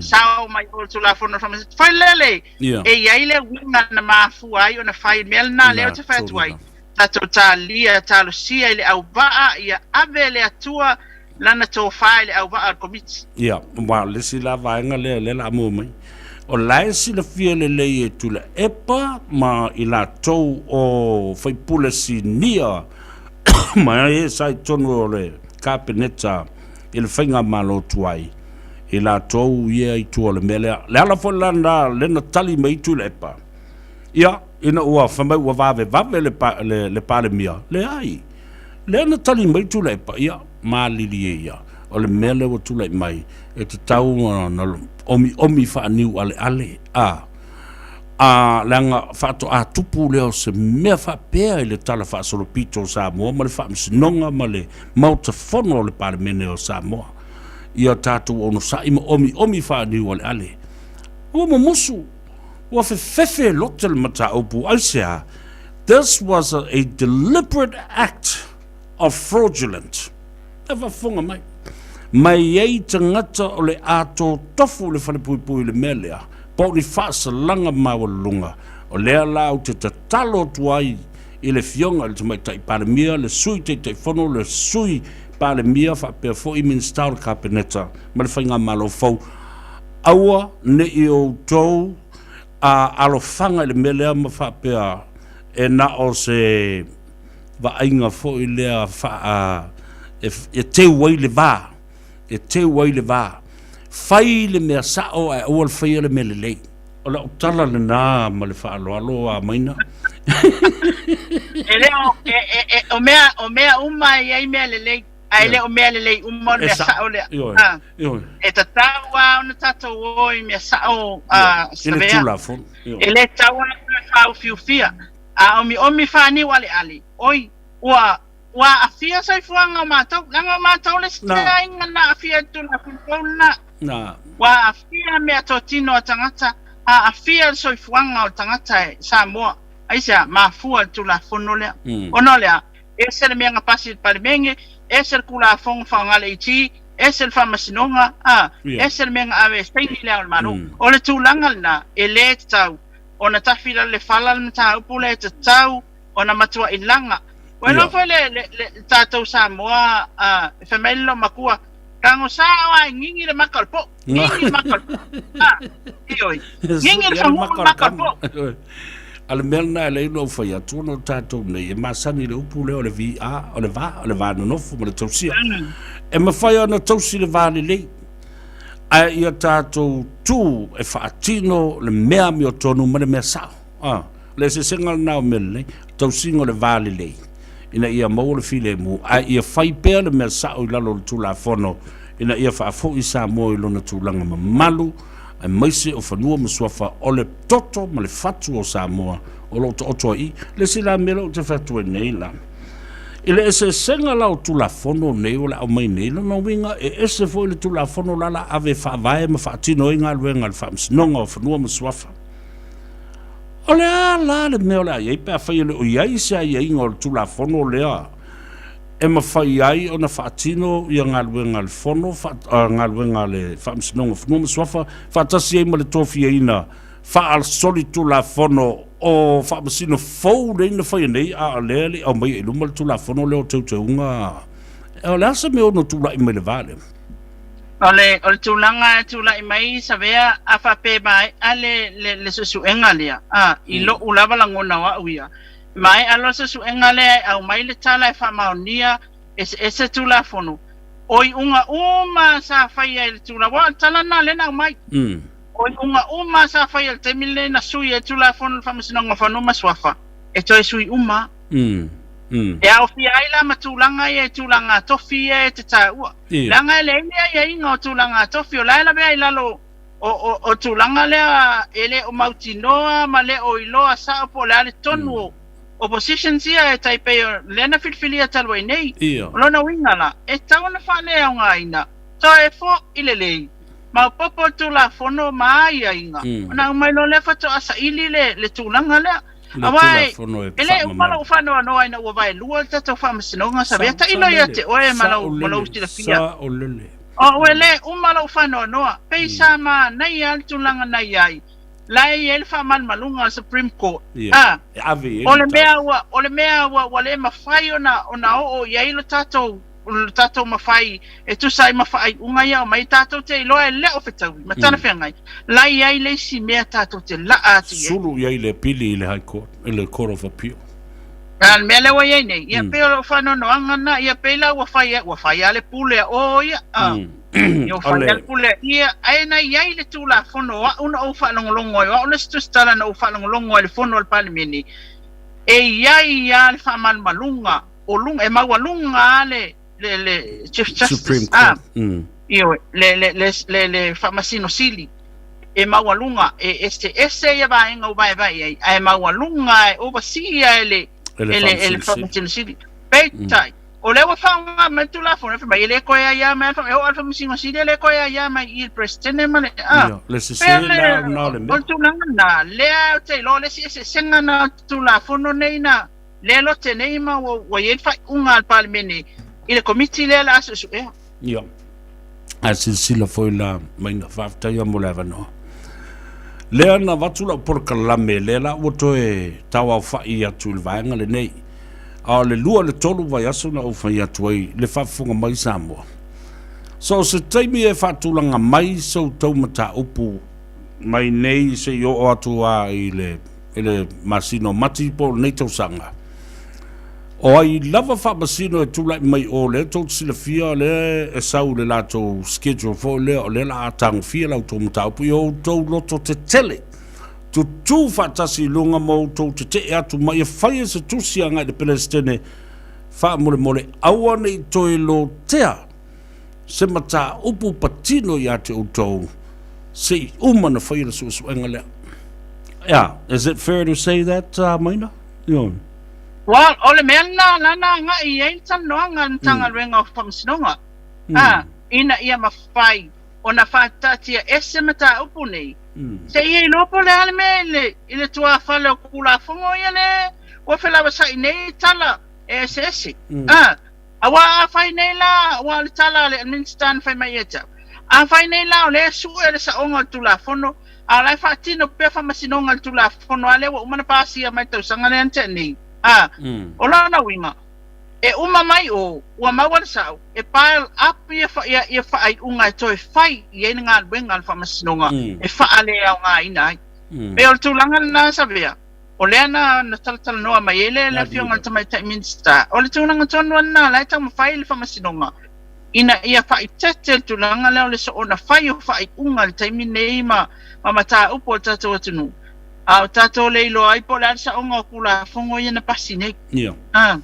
sao mai o le Tulafono a le Faamasinoga. Fai lele, e i ai le uiga na mafua ai ona fai le mea lena lea ou te fai atu ai, tatou talia, talosia i le auvaa ia ave e le Atua lana tofa i le auvaa o le Komiti. Ia, aua o le isi la vaega lea lea o le a maua mai, o la e silafia lelei e Tuilaepa ma i latou o faipule sinia ma e sa i totonu o le Kapeneta i le faigamalo tuai, i latou ia i tua o le mea lea. Le ala foi la lena lea na tali mai ai Tuilaepa, ia, ina ua fai mai ua vavevave le, le, le Palemia, leai. Lea na tali mai Tuilaepa, ia, malilie ia, o le mea lea ua tulai mai, e tatau ona omiomi faaniualeale, a, a, leaga faatoa tupu lea o se mea faapea i le Tala Faasolopito o Samoa ma le Faamasinoga ma le Maota Fono o le Palemene o Samoa. Ia tatou onosai ma omiomi faaniualeale. Ua mumusu, ua fefefe lote le mataupu, aisea? This was a deliberate act of fraudulent. E faafofoga mai. Mai ai tagata o le a totofu i le falepuipui i le mea lea, po o ni faasalaga maualuluga. O lea la ou te tatalo atu ai i le Afioga i le Tamaitai Palemia, le Sui Taitaifono, le Sui Palemia faapea foi Minisita o le Kapeneta ma le Faigamalo fou, aua ne i outou a alofaga i le mea lea ma faapea e na o se vaaiga foi lea faa e teu ai le va, e teu ai le va. Fai le mea sao ae aua le faia le mea lelei. O lau tala lena ma le faaaloalo a Maina. E le o, e, e, e, o mea, o mea uma e i ai mea lelei, ae le o mea lelei uma o le mea sao lea. Ioe, ioe. E tatau lava ona tatou o i mea sao a I le Tulafono. E le tatau ona toe faaufiufia. A omiomi faaniu aleale, oi, ua. Ua aafia soifuaga o matou, leaga o matou le isi aiga na aafia i le Tulafono fou lena. Ua aafia meatotino a tagata, aafia le soifuaga o tagata e Samoa. Aisea? Mafua i le Tulafono lea. Ona o le a? Ese le mea na pasi i le Palemene, ese le Tulafono faaaoga le AG, ese le Faamasinoga, a, ese le mea na ave e saini Le Ao o le Malo. O le tulaga lena, e le tatau ona tafi i lalo le fala le mataupu lea, e tatau ona matuai laga. Ua iloa foi le, le, le tatou Samoa, uh, e fai mai le loomatua, tago sa o ai gigi le maka o le po'o, gigi le maka o le po'o. Ah, ioe. Gigi le faguu le maka o le po'o. A le mea lena e leai ona ou fai atu ona o tatou nei e masani i le upu lea o le VA, o le va, o le va nonofo ma le tausia. E mafai ona tausi le va lelei, ae ia tatou tu e faatino le mea amiotonu ma le mea sao. A, o le eseesega lena o mea lelei, tausiga o le va lelei, ina ia maua le filemu, ae ia fai pea le mea sao i lalo o le Tulafono, ina ia faafoi Samoa i lona tulaga mamalu, aemaise o fanua ma suafa o le toto ma le fatu o Samoa o lo o taoto ai i. Le isi la mea lea ou te fai atu ai nei la, i le eseesega la o Tulafono nei o le a aumai nei, lona uiga e ese foi le Tulafono la la ave e faavae ma faatino ai galuega a le Faamasinoga o Fanua ma Suafa. O le a la le mea o le a i ai pe afai e le o i ai se aiaiga o le Tulafono lea e mafai ai ona faatino ia galuega a le Fono, galuega a le Faamasinoga o Fanua ma Suafa faatasi ai ma le tofiaina faasolitulafono o faamasino fou nei na faia nei, a o lea e le i aumaia i luma le Tulafono lea o Teuteuga. O le a se mea ono tulai mai le va lea? O le, o le tulaga e tulai mai Savea a faapea e maea le, le, le suesuega lea, a, i lo'u lava lagona o a'u ia, e maea loa le suesuega lea e aumai le tala e faamaonia eseese Tulafono, o iuga uma sa faia i le tula, aua o le tala lena lea na aumai. O iuga uma sa faia i le taimi lenei na sui ai le Tulafono o le Faamasinoga o Fanua ma Suafa, e toe sui uma. E aofia ai la ma tulaga ia i tulaga tofi ia e te taua. Leaga e leai ni aiaiga o tulaga tofi, o la e lavea i lalo o, o, o tulaga lea e le o mautinoa ma le o iloa sao po o le a le tonu o, o positions ia e tai pei o lea na filifilia talu ai nei. O lona uiga la, e tatau ona faaleaogaina toe fo'i lelei, maopoopo le Tulafono ma aiaiga, ona aumai loa lea faatoa saili le, le tulaga lea. Le Aua e, Tulafono e e le uma faamamalu. lou faanoanoa ina ua vaelua le tatou faamasinoga, Savea tailo ia te oe ma lau, ma lou silafia. Saolele. O ua le uma lou faanoanoa, pei sa manaia lava le tulaga na i ai, la e i ai le faamalumaluga a le Supreme Court. Ia, A, e ave i ai o le le mea mataupu. ua, o le mea ua, ua le mafai ona, ona oo i ai lo tatou, lo tatou mafai e tusa ai ma faaiuga ia aumai, tatou te iloa e le o fetaui ma talafeagai, la e i ai le isi mea tatou te laa atu i ai. Sulu i ai le pili i le High Court, i le Court of Appeal. A o le mea lea ua i ai nei, ia pei o lou faanoanoaga lena, ia pei la ua fai, ua fai lava le pule a o ia, a, ia ua fai lava le pule a ia, ae na i ai le Tulafono o au na ou faalogologo ai, o au le isi tusitala na ou faalogologo ai i le fono a le Palemene, e i ai lava le faamalumaluga o luga, e maualuga lava le, le, le Chief Justice, Supreme ah, Court. Mm. Ioe, le, le, le, le, le Faamasino Sili, e maualuga, e eseese ia vaega ua vaevae i ai, ae maualuga e oversee e le, E le e le, e le Faamasino Sili. Faamasino Sili. Peitai, o lea ua faaaoga mai le Tulafono, fai mai e le toe aiā mai a le, e oo lava le Faamasino Sili e le toe aiā mai i le Peresetene ma le, ah, Ia, le sese pei o le, la na o le o mea. le tulaga lena, lea ou te iloa o le isi eseesega lena o le Tulafono nei na, lea lote nei ma ua, ua i ai le faaiuga a le Palemene i le Komiti lea o le a suesuea. Ia. Ae silasila foi la Maina, faafetai lava mo le avanoa. Lea na avatu lau polokalame, lea la ua toe tauaofa'i atu i le vaega lenei. A o le lua i le tolu vaiaso na ou fai atu ai le faafofoga mai Samoa. So o se taimi e faatulaga mai sou tau mataupu mai nei se i oo atu a i le i le masina o Mati po o lenei tausaga. O ai lava faamasino e tulai mai o lea tou te silafia o lea e sau i le latou schedule foi lea o lea la a tagofia la outou mataupu i outou loto tetele tutū faatasi i luga ma outou tetee atu ma ia faia se tusi agai i le Peresetene faamolemole aua ne i toe lotea se mataupu patino ia te outou se i uma na faia le suesuega lea. Yeah, is it fair to say that, Maina? Ioe. Well, o le mea lena la na agai i ai le talanoaga a le Matagaluega o Faamasinoga, ā, ina ia mafai ona faataatia ese mataupu nei, seia iloa po o le a le mea i le, i le tuafale o Tulafono ia le ua felavasa'i nei tala e eseese. Ā, aua afai nei la, aua o le tala a le Minista na fai mai ia te au, afai nei la o lea e sue le saoga o le Tulafono, a o la e faatino pea faamasinoga i le Tulafono a lea ua uma ona pasia mai le tausaga lea na tea nei. Ā, o lona uiga, e uma mai o, ua maua le sao, e pile up ia, ia, ia faaiuga e toe fai i ai le galuega a le faamasinoga e faaleaogaina ai. Pei o le tulaga lena Savea, o lea na, na talatalanoa mai ai le, le Afioga i le Tamaitai Minisita, o le tulaga tonu lava lena o la e taumafai le faamasinoga ina ia faaeteete le tulaga lea o le soona fai o faaiuga i le taimi lenei ma, ma mataupu a le tatou atunuu, a o tatou le iloa ai po o le a le saoga o Tulafono ia na pasi nei. Ia. Ah.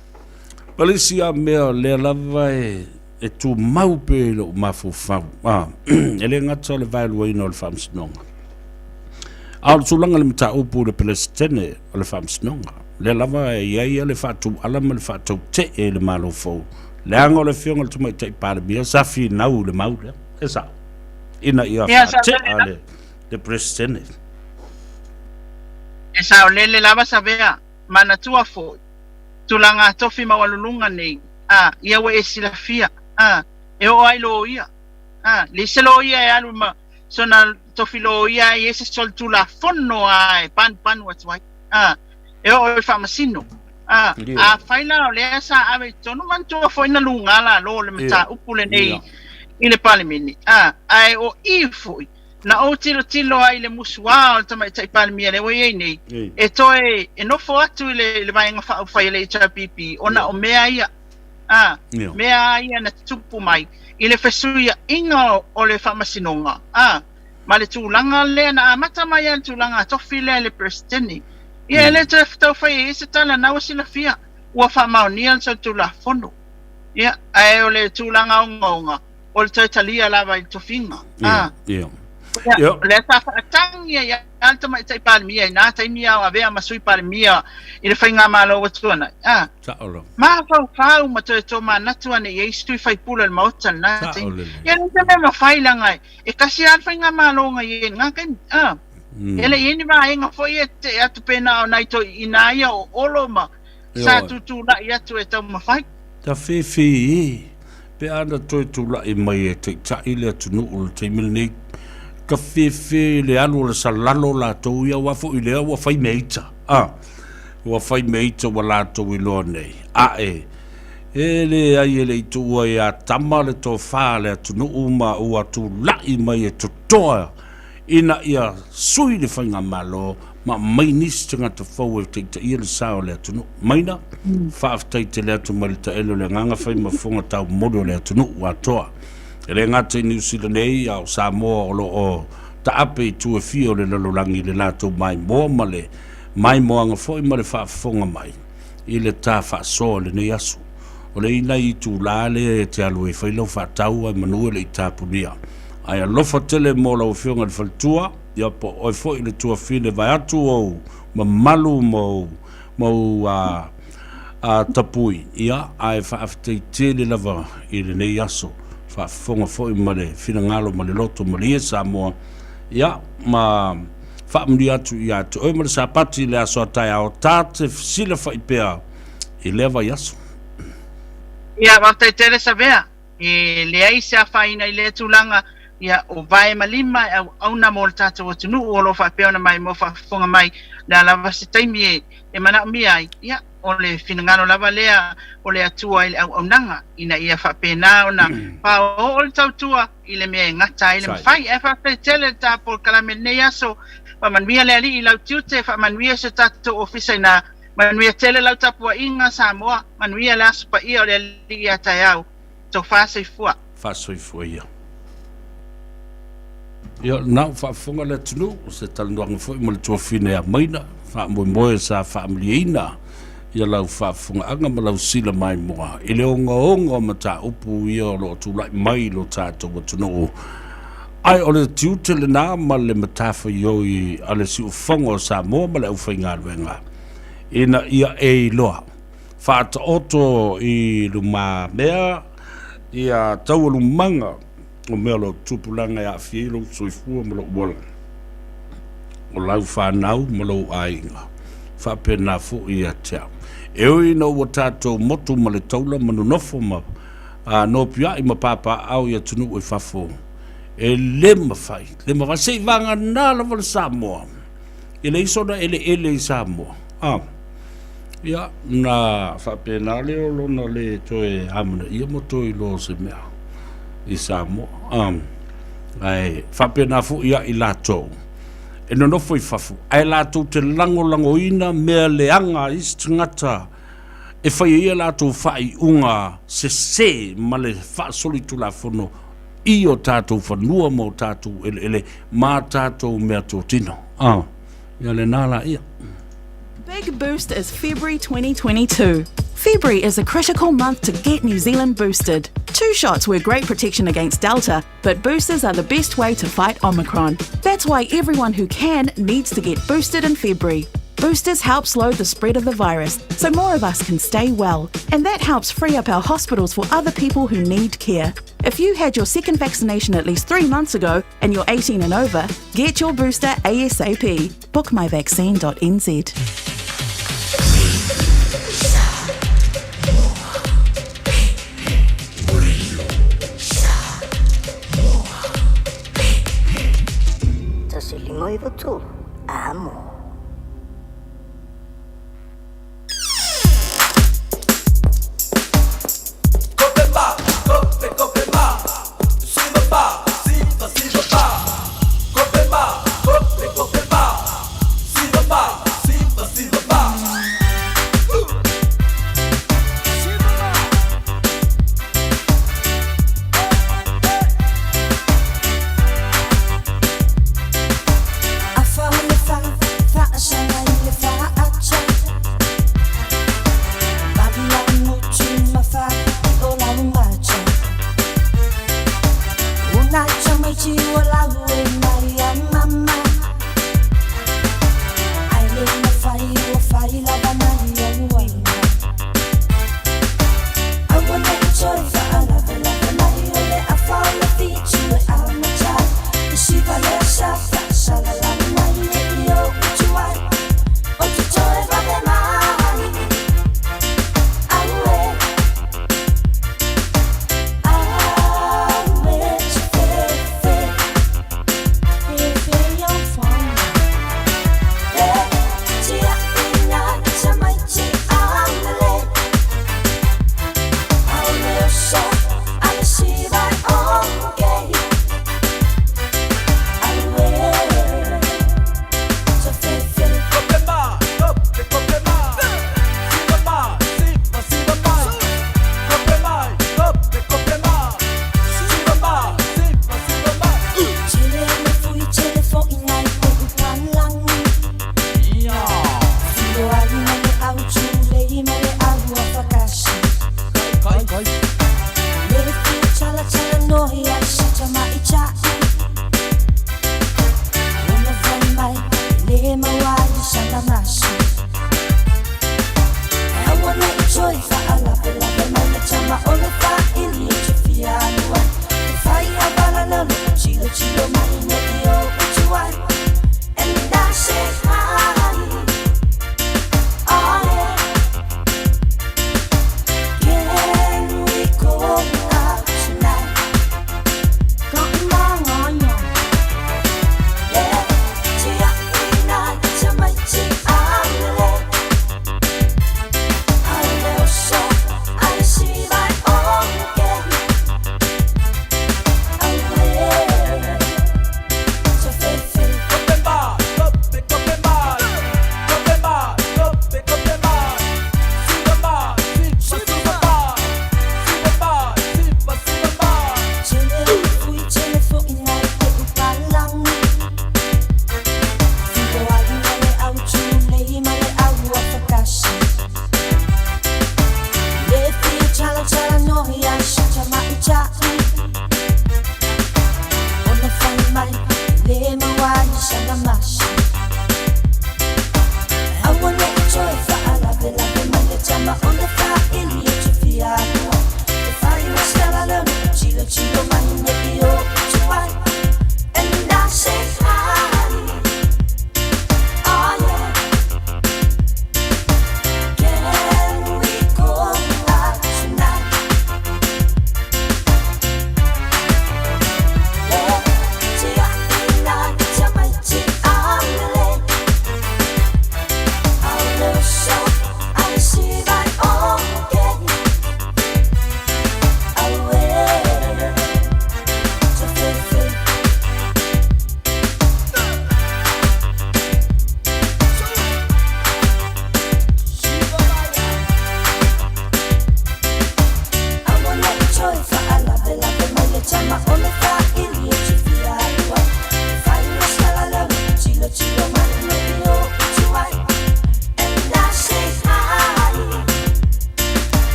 Ma le isi lava mea o lea lava e, e tumau pea i lou mafaufau, ah, e le gata o le vaeluaina o le Faamasinoga, a o le tulaga i le mataupu i le Peresetene o le Faamasinoga, lea lava e i ai le faatuala ma le faatautee i le Malo fou, leaga o le Afioga i le Tamaitai Palemia sa finau i le mau lea, e sao, ina ia faatea le, le Peresetene. E saolele lava Savea, manatua foi, tulaga tofi maualuluga nei, a, ia ua e silafia, a, e oo ai loia, a, leai se loia e alu ma sona tofi loia ai e se solitulafono a e panupanu atu ai, a, e oo i le faamasino. A, afai la o lea sa ave i totonu, manatua foi na luga lalo o le mataupu lenei i le Palemene, a, ae o i foi na ou tilotilo ai i le musuā o le Tamaitai Palemia lea ua i ai nei, e toe e nofo atu i le, i le Vaega Faaupufai a le HRPP ona o mea ia, a, mea ia na tutupu mai i le fesuiaiga o le faamasinoga, a, ma le tulaga lea na amata mai ai le tulaga tofi lea i le Peresetene. Ia, e le toe tau fai ai se tala, na ua silafia, ua faamaonia le solitulafono. Ia, ae o le tulaga ogaoga, o le toe talia lava i le tofiga. Ia, ia. Ia, o lea sa faatagi ai lava le Tamaitai Palemia i na taimi a o avea ma Sui Palemia i le Faigamalo ua tuanai. A. Sao lava. Mafaufau ma toe tomanatu ane i ai sui faipule o le Maota i lena taimi. Ia, leai se mea mafai leaga e tasi lava le Faigamalo na i ai i lena taimi. A. E le i ai ni vaega foi e tetee atu pena o nai toeaiina ia o Olo ma sa tutulai atu e taumafai. Ta fefe e, pe a na toe tula'i mai e taitai le atunuu i le taimi lenei, ka fefe i le alu o le salalo latou ia, aua foi lea ua fai mea ita, a, ua fai mea ita ua latou iloa nei, a'e, e leai e le i tuua ia Tama le tofa a le atunuu ma ua tula'i mai e totoa ina ia sui le faigamalo ma aumai nisi tagata fou e taitaia le sa o le atunuu. Maina, faafetai tele atu mai le taele o le agaga fai ma fofoga taumoli o le atunuu atoa. E le gata i Niu Sila nei, a o Samoa o lo o taape i itu e fia o le lalolagi i le latou maimoa ma le maimoaga foi ma le faafofoga mai i le ta faasoa i lenei aso. O le i nai itulā lea e te alu e fai lau faatau ae manu e le i tapunia. Ae alofa tele mo lau Afioga i le faletua, ia po o oe foi le tuafine vaeatu ou mamalu ma ou ma ou a a tapui, ia ae faafetai tele lava i lenei aso. Faafofoga foi ma le finagalo ma le loto malie Samoa, ia ma faamanuia atu ia te oe ma le Sapati i le aso a taeao, ta te fesilafai pea i lea vaiaso. Ia, faafetai tele Savea. E leai se afaina i lea tulaga, ia, o vae ma lima e auauna mo le tatou atunuu o lo o faapea ona maimoa faafofoga mai, o le a lava se taimi e, e manaomia ai, ia, o le finagalo lava lea o le Atua i le auaunaga, ina ia faapena ona paooo le tautua i le mea e gata ai le mafai. Ae faafetai tele le ta polokalame i lenei aso, faamanuia le Alii i lau tiute, faamanuia si o tatou ofisa ina Manuia tele lau tapuaiga Samoa, manuia le Aso Paia o le Alii ia taeao. Tofa soifua. Faasoifua ia. Ia, na ua faafofoga le atunuu, o se talanoaga foi ma le tuafine ia Maina, faamoemoe sa faamalieina ia lau faafofogaaga ma lau sila maimoa i le ogaoga o mataupu ia o lo o tulai mai i lo tatou atunuu. Ae o le tiute lena ma le matafaioi a le siufofoga o Samoa ma le aufaigaluega ina ia e iloa. Faataoto i lumamea ia taualumaga o mea o lo o tupulaga e aafia ai lou soifua ma lou ola, o lau fanau ma lou aiga, faapena foi ia te au. E ui ina ua tatou motu ma le taula ma nonofo ma nopiai ma papaaao i atunuu i fafo, e le mafai, le mafai, se i vagana lava le Samoa, e leai sona eleele i Samoa. A, ia, na faapena lea o lona le toe amanaia ma toe iloa o se mea i Samoa. A, ae faapena foi ia i latou e nonofo i fafo, ae latou te lagolagoina mea leaga a isi tagata e fai ai a latou faaiuga sese ma le faasolitulafono i o tatou fanua ma o tatou eleele ma tatou meatotino. A, ia lena laia. Big Boost is February 2022. February is a critical month to get New Zealand boosted. Two shots were great protection against Delta, but boosters are the best way to fight Omicron. That's why everyone who can needs to get boosted in February. Boosters help slow the spread of the virus so more of us can stay well, and that helps free up our hospitals for other people who need care. If you had your second vaccination at least three months ago and you're 18 and over, get your booster ASAP. Bookmyvaccine.nz. Amo.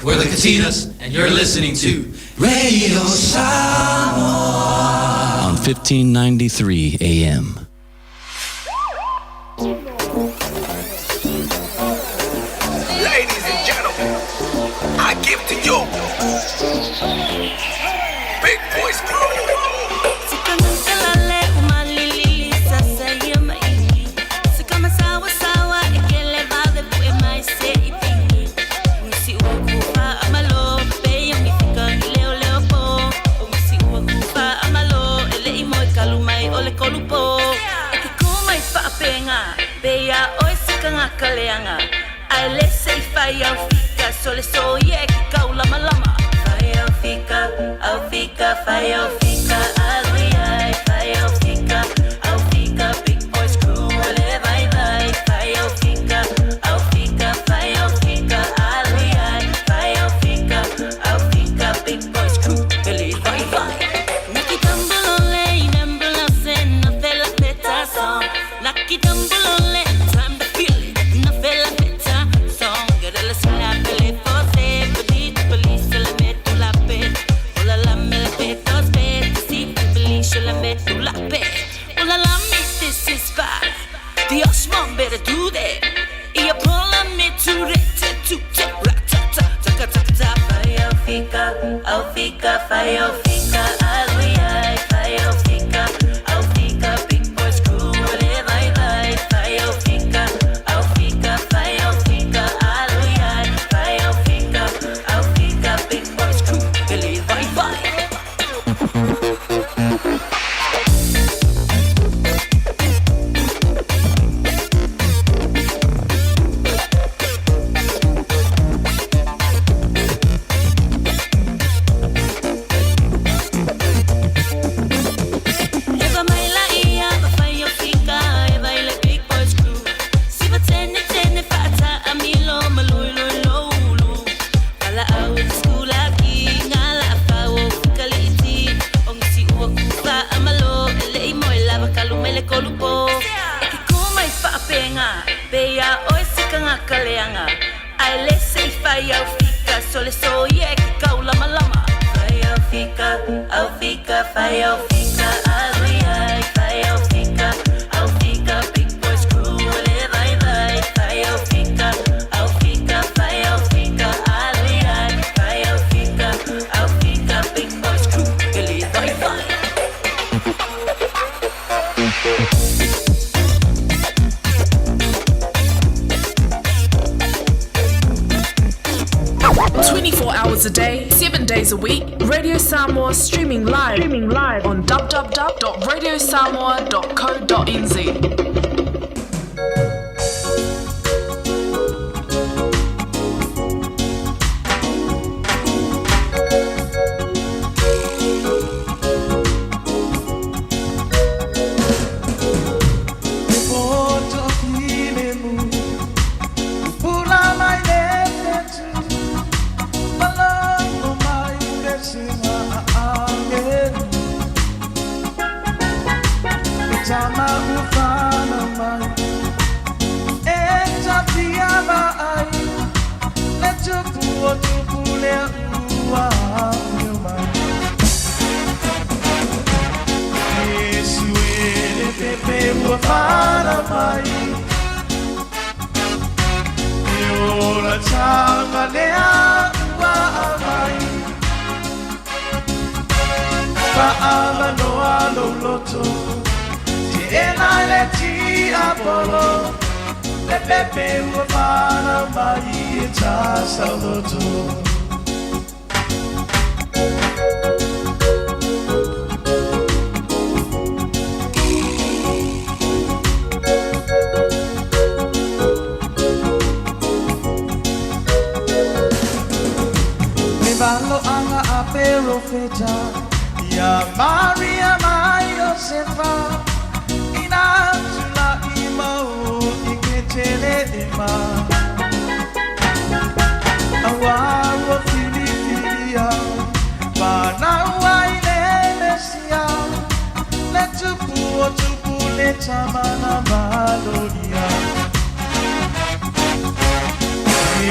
We're the Katinas, and you're listening to Radio Samoa on 1593 AM. Ladies and gentlemen, I give to you Big Boys Crew.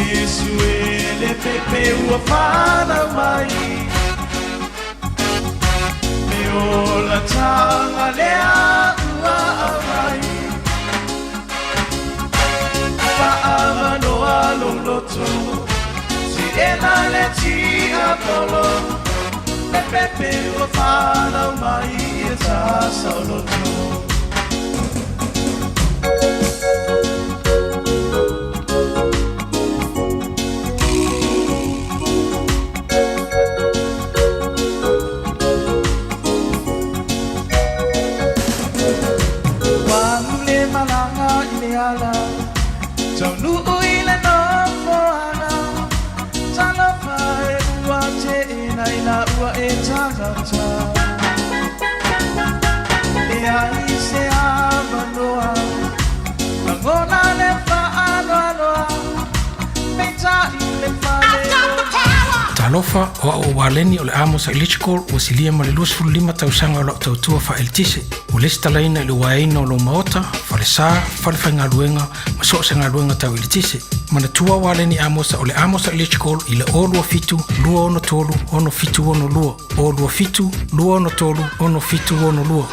Yesu le pepe ua whanau mai Le ola tanga lea ua aumai Faamanoa loloto Si ena le tiapolo Le pepe ua whanau mai e sa Talofa o au o Waleni o le Amos Electrical ua silia ma le 25 tausaga o lau tautua faaeletise. Ua lesitalaina i le uaeina o lou maota, falesa, falefaigaluega ma so o se galuega tau eletise. Manatua Waleni Amosa o le Amos Electrical i le 027 263 6762. 027 263 6762.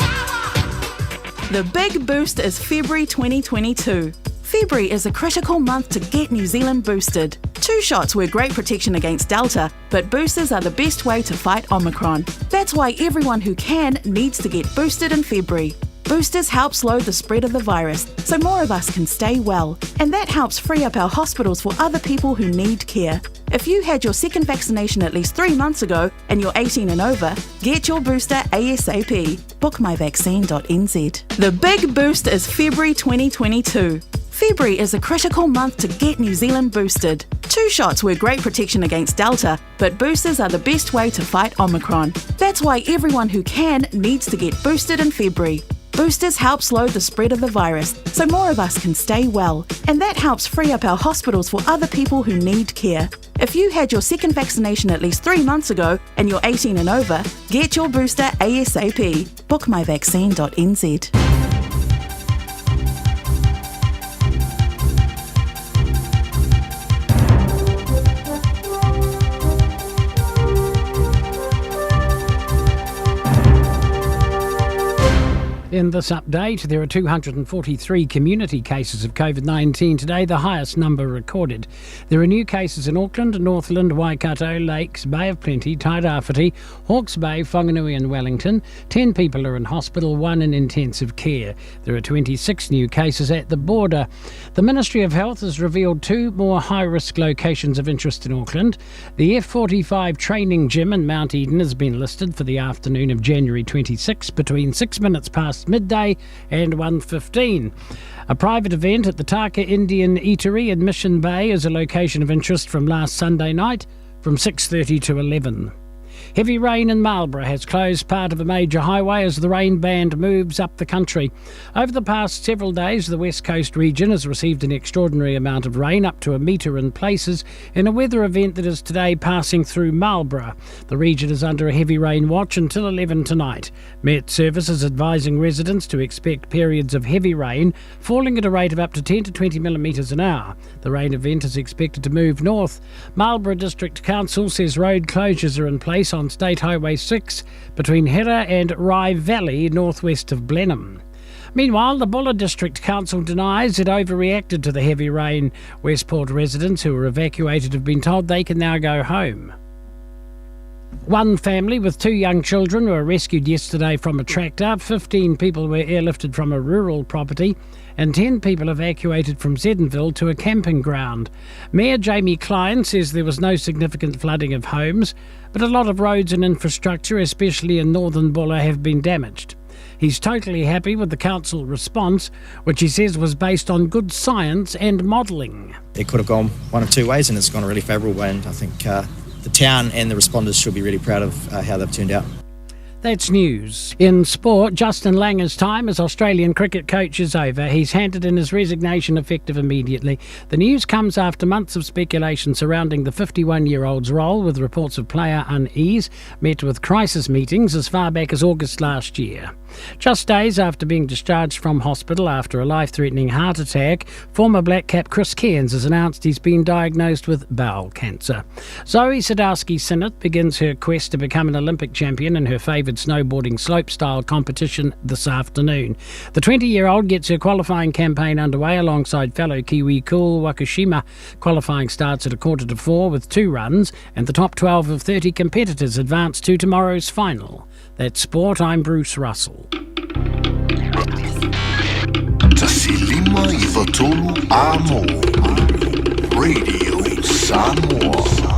The big boost is February 2022. February is a critical month to get New Zealand boosted. Two shots were great protection against Delta, but boosters are the best way to fight Omicron. That's why everyone who can needs to get boosted in February. Boosters help slow the spread of the virus so more of us can stay well, and that helps free up our hospitals for other people who need care. If you had your second vaccination at least three months ago and you're 18 and over, get your booster ASAP. Bookmyvaccine.nz. The big boost is February 2022. February is a critical month to get New Zealand boosted. Two shots were great protection against Delta, but boosters are the best way to fight Omicron. That's why everyone who can needs to get boosted in February. Boosters help slow the spread of the virus so more of us can stay well, and that helps free up our hospitals for other people who need care. If you had your second vaccination at least three months ago and you're 18 and over, get your booster ASAP. Bookmyvaccine.nz. In this update, there are 243 community cases of COVID 19 today, the highest number recorded. There are new cases in Auckland, Northland, Waikato, Lakes, Bay of Plenty, Tairāwhiti, Hawke's Bay, Whanganui, and Wellington. 10 people are in hospital, one in intensive care. There are 26 new cases at the border. The Ministry of Health has revealed two more high risk locations of interest in Auckland. The F45 training gym in Mount Eden has been listed for the afternoon of January 26 between 6 minutes past midday and 1:15. A private event at the Taka Indian Eatery in Mission Bay is a location of interest from last Sunday night from 6:30 to 11. Heavy rain in Marlborough has closed part of a major highway as the rain band moves up the country. Over the past several days, the West Coast region has received an extraordinary amount of rain, up to a metre in places, in a weather event that is today passing through Marlborough. The region is under a heavy rain watch until 11 tonight. Met Service is advising residents to expect periods of heavy rain, falling at a rate of up to 10 to 20 millimetres an hour. The rain event is expected to move north. Marlborough District Council says road closures are in place on State Highway 6 between Hera and Rye Valley, northwest of Blenheim. Meanwhile, the Buller District Council denies it overreacted to the heavy rain. Westport residents who were evacuated have been told they can now go home. One family with two young children were rescued yesterday from a tractor. 15 people were airlifted from a rural property and 10 people evacuated from Seddonville to a camping ground. Mayor Jamie Klein says there was no significant flooding of homes, but a lot of roads and infrastructure, especially in northern Buller, have been damaged. He's totally happy with the council response, which he says was based on good science and modelling. It could have gone one of two ways, and it's gone a really favourable way, and I think uh, the town and the responders should be really proud of uh, how they've turned out. That's news. In sport, Justin Langer's time as Australian cricket coach is over. He's handed in his resignation effective immediately. The news comes after months of speculation surrounding the 51 year old's role, with reports of player unease met with crisis meetings as far back as August last year. Just days after being discharged from hospital after a life threatening heart attack, former Black Cap Chris Cairns has announced he's been diagnosed with bowel cancer. Zoi Sadowski Synnott begins her quest to become an Olympic champion in her favoured snowboarding slopestyle competition this afternoon. The 20 year old gets her qualifying campaign underway alongside fellow Kiwi Cool Wakushima. Qualifying starts at 3:45 with two runs, and the top 12 of 30 competitors advance to tomorrow's final. That's sport. I'm Bruce Russell. Tasilima i Fatolu Amo. Radio Samoa.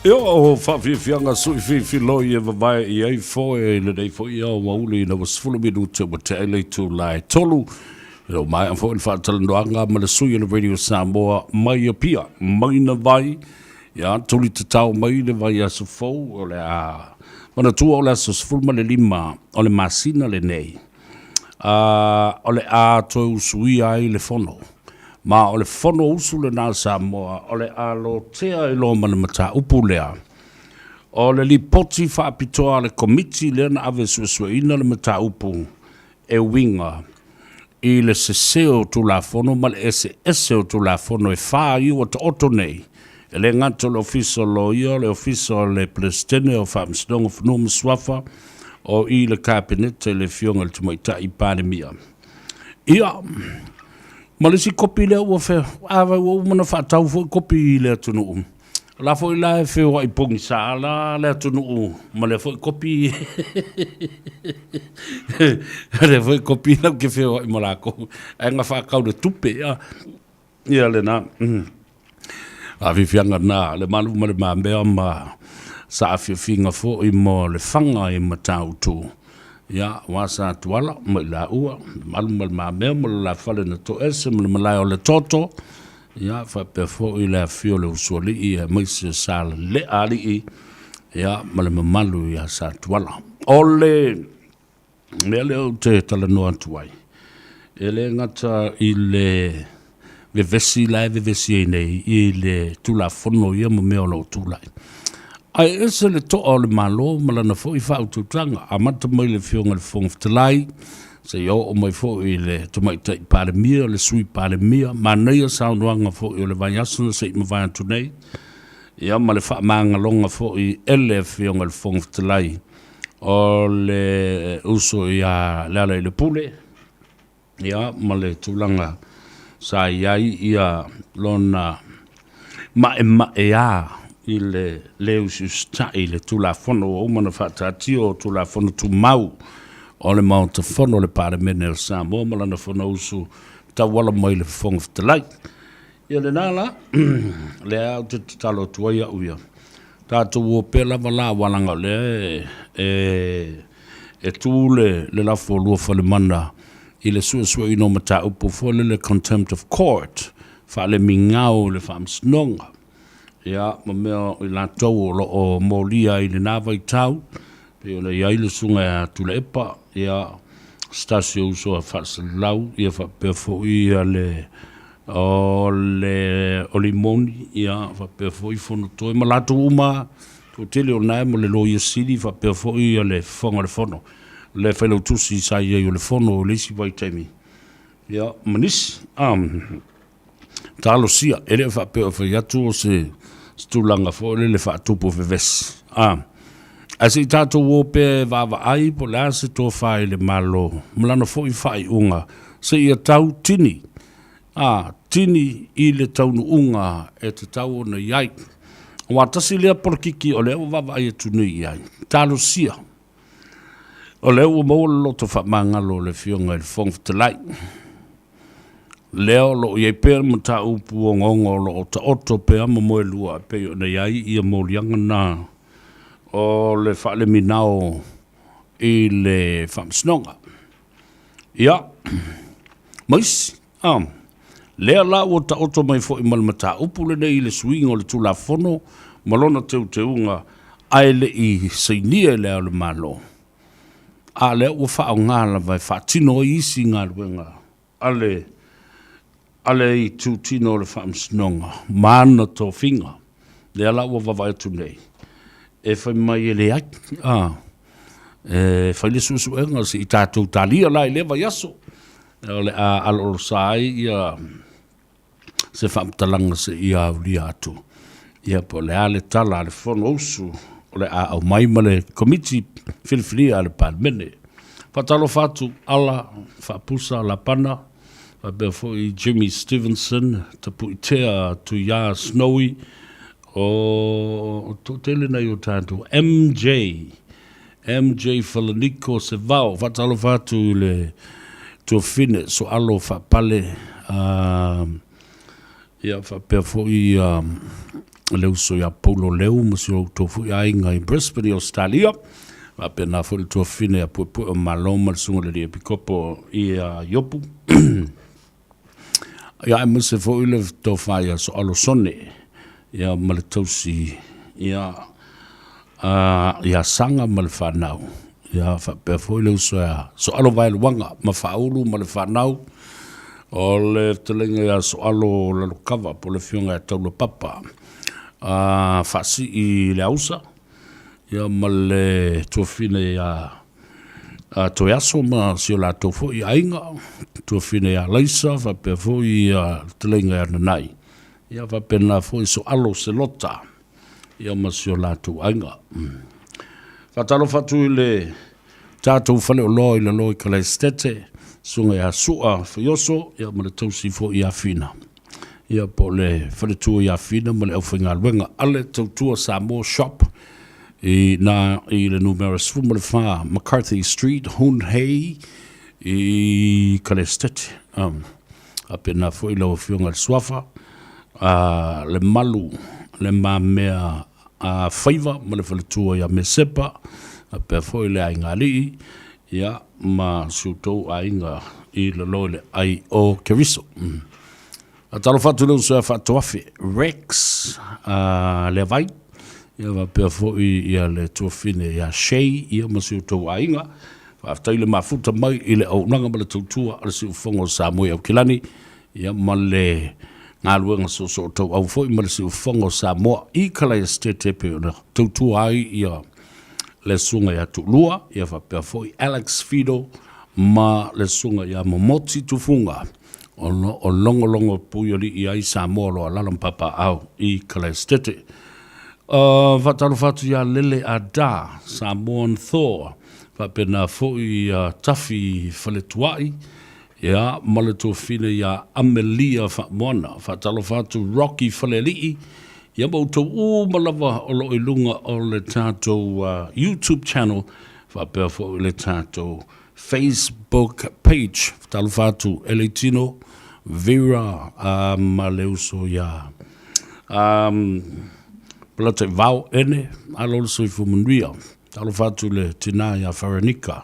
Ia o faafiafiaga suifiifiloi e vavae i ai foe i lenei foi ao aoauli ina ua 10 minute ua tea i le itula e 3. E le o maea foi le faatalanoaga ma le sui o le Radio Samoa mai Apia, mai na vai, ia tuli tatao mai le vaiaso fou o le a manatua o le aso 15 o le masina lenei. A o le a toe usuia ai le fono. Ma o le fono usu lena a Samoa o le a lotea i loa ma le mataupu lea. O le lipoti faapitoa a le Komiti lea na ave e suesueina le mataupu e uiga i le sese o Tulafono ma le eseese o Tulafono e fa ai ua taoto nei, e le gata o le Ofisa o Loia, o le Ofisa o le Peresetene o Faamasinoga o Fanua ma Suafa, o i le Kapeneta i le Afioga i le Tamaitai Palemia. Ia, ma le isi kopi lea ua fe, a vai ua uma ona faatau foi kopi i le atunuu. O la foi la e feoai pogisa la le atunuu ma lea foi kopi lea foi kopi lau ke feoai ma lakou ae na faatau le tupe ia ia lena afiafiaga na le malu ma le mamea ma saafiafiga foi mo le faga i Matautu ia wa sa tuala ma i laua malu ma le mamea ma le la fale na toese ma le malae o le toto Ia, faapea foi le afifio o le Usoalii aemaise o Salelea Alii, ia, ma le mamalu ia Satuala. O le mea lea ou te talanoa atu ai, e le gata i le vevesi la e vevesi ai nei i le Tulafono ia ma mea o lo o tulai, ae ese le toa o le Malo ma lana foi faautautaga, amata mai le Afioga i le Fofoga Fetalai, seia oo mai foi i le Tamaitai Palemia, le Sui Palemia, manaia saunoaga foi o le vaiaso na se i mavae atu nei, ia ma le faamagaloga foi e le Afioga i le Fofoga Fetalai o le uso ia Lealailepule, ia ma le tulaga sa i ai ia lona maemaea i le le usiusitai i le Tulafono ua uma ona faataatia o Tulafono Tumau o le Maota Fono o le Palemene o Samoa ma lana Fonousu tauala mai le Fofoga Fetalai. Ia lena la, lea ou te tatalo atu ai au ia, tatou o pea lava la, aua leaga o lea e tu le lafo o Luafalemana i le suesueina o mataupu foi lele contempt of court, faalemigao i le faamasinoga, ia, ma mea o i latou o lo o molia i lena vaitau, pei ona i ai le susuga ia Tuilaepa, ia, se tasi o uso a Faasalalau, ia faapea foi ia le o le o Limoni, ia, faapea foi Fonotoe ma latou uma, toatele o na ma le Loia Sili, faapea foi ia le Fofoga o le Fono, le Failautusi sa i ai o le Fono i le isi vaitaimi, ia, ma nisi. Talosia, e le o faapea o fai atu o se tulaga foi lele faatupu vevesi. Ae se i tatou o pea e vaavaai po o le a se tofa i le Malo ma lana foi faaiuga seia tau tini, a, tini i le taunuuga e tatau ona i ai. Aua tasi lea polokiki o lea ua vaavaai atu nei i ai, talosia. O lea ua maua le loto faamagalo o le Afioga i le Fofoga Fetalai. Lea o lo o i ai pea le mataupu ogaoga o lo o taoto pea ma moelua e pei ona i ai ia moliaga na o le faaleminao i le Faamasinoga. Ia, ma isi, a, lea la ua taoto mai foi ma le mataupu lenei i le suiga o le Tulafono ma lona teuteuga ae le i sainia e Le Ao o le Malo. A lea ua faaaoga lava e faatino ai isi galuega a le a le itutino o le Faamasinoga ma ana tofiga. Lea la ua vavae atu nei, e fai mai e leai, a, e fai le suesuega se i tatou talia la i lea vaiaso, o le a aloalosa ai ia se faamatalaga seia aulia atu, ia po o le a le tala a le Fonousu o le a aumai ma le Komiti Filifilia a le Palemene. Faatalofa atu Ala Faapusa Lapana, faapea foi Jimmy Stevenson, Tapuitea Tuia Snowy, o toatele nai o tatou MJ, MJ Falaniko Sevao, faatalofa atu i le tuafafine Soalo Faapale, ia faapea foi le uso ia Paulo Leu ma si outou foi aiga i Brisbane i Ausetalia, faapena foi le tuafafine ia Puepue o Malo ma le susuga i le Alii Epikopo ia Iopu. Ia aemaise foi le tofa ia Soalo Sone ia ma le tausi ia ia Saga ma le fanau ia faapea foi le uso ia Soalo Vaeluaga ma Faaulu ma le fanau o le fetalaiga ia Soalo Lalokava po o le afioga ia Taulapapa Faasii Leausa ia ma le tuafafine ia Toeaso ma si o latou foi aiga, tuafafine ia Laisa faapea foi ia le fetalaiga ia Nanai, ia faapena foi Soalo Selota ia ma si o latou aiga. Faatalofa atu i le tatou faleoloa i lalo i Kalaesetete, susuga ia Sua Faioso ia ma le tausi foi ia Fina. Ia po o le faletua ia Fina ma le aufaigaluega a le Tautua Samoa Shop i na i le numera 14 McCarthy Street, Hunhei i Kalaesetete. Faapena foi lau Afioga i le Suafa, le Malu, le Mamea a Faiva ma le faletua ia Mesepa, faapea foi le aiga alii, ia, ma si outou aiga i lalo i le ai o Keriso. Faatalofa atu i le uso ia Faatoafe Rex Leavai, ia faapea foi ia le tuafafine ia Shay, ia ma si outou aiga. Faafetai le mafuta mai i le auaunaga ma le tautua a le Siufofoga o Samoa i Aukilani, ia ma le galuega soosootauau foi ma le Siufofoga o Samoa i Kalaesetete e pei ona tautua ai ia le Susuga ia Tuulua, ia faapea foi Alex Fido ma le Susuga ia Momoti Tufuga o lo o logologo puialii ai Samoa o lo o alaala ma papaaao i Kalaesetete. Faatalofa atu ia Lele Ada, Samoan Thor, faapena foi ia Tafi Faletuai, ia ma le tuafafine ia Amelia Faamoana. Faatalofa atu Rocky Falealii, ia ma outou uma lava o lo o i luga o le tatou YouTube channel faapea foi le tatou Facebook page. Faatalofa atu Eleitino, Vera ma le uso ia Polataivao Ene, malo le soifua manuia. Talofa atu i le tina ia Faranika,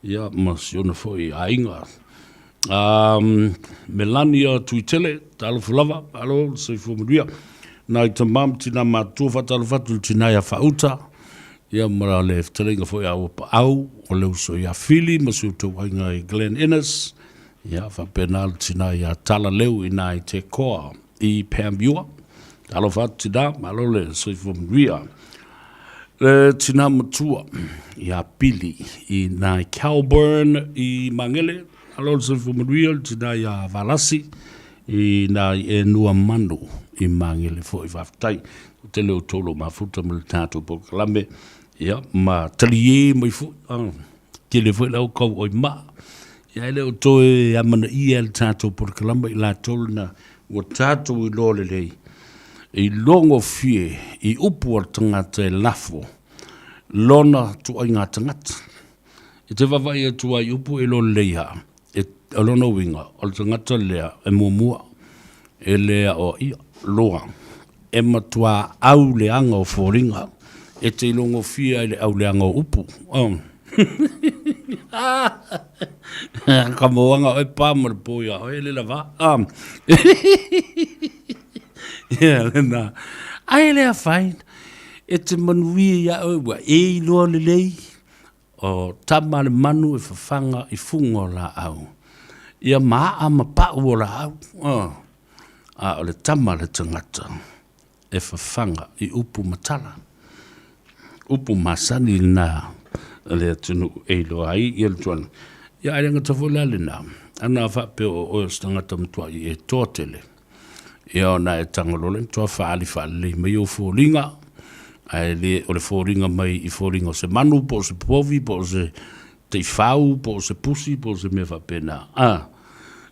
ia ma si ona foi aiga. Um, Melania Tuitele, talofa lava, malo le soifua manuia. Nai tamā ma tinā matutua, faatalofa atu i le tinā ia Faauta, ia ma le fetalaiga foi ia Uapaau, o le uso ia Fili ma si outou aiga i Glen Innes, ia faapena le tinā ia Talaleu i ina i Tekoa i Panmure. Talofa atu tinā, malo le soifua manuia. Le tinā matua ia Pili i ina i Kelburn i Magele, malo le soifua manuia le tinā ia Valasi i ina i Enua Manu i Magele foi. Faafetai, ua tele outou o lo o mafuta ma le tatou polokalame, ia ma taliē mai foi, tele foi le au kau oi maa. Ia e le o toe amanaia e le tatou polokalame i latou lena ua tatou iloa lelei i logofie i upu a le tagata e lafo lona tuaiga tagata. E te vaavaai atu ai i upu e iloa lelei lava, e, o lona uiga, o le tagata lea e muamua, e le aoaia loa, e matua au leaga o foliga, e te ilogofie ai le au leaga o upu. Oh. Ka moanga oe pa ma le po ia oe le lava. Ia lena. Ai le afaina. E te manuia ia oe ua e iloa lelei o tama le manu e fafaga i fuga o laau. Ia maa ma pau o laau. Oh. A o le tama le tagata e fafaga i upu ma tala. Upu masani lena a le atunuu e iloa ai ia le tuana. Ia ai le gata foi la lena, ana faapea o oe o se tagata matuai e toa tele. Ia ona e tago loa le matua faaali faalelei mai ou foliga, ae le o le foliga mai i foliga o se manu po o se povi po o se taifau po o se pusi po o se mea faapena. A,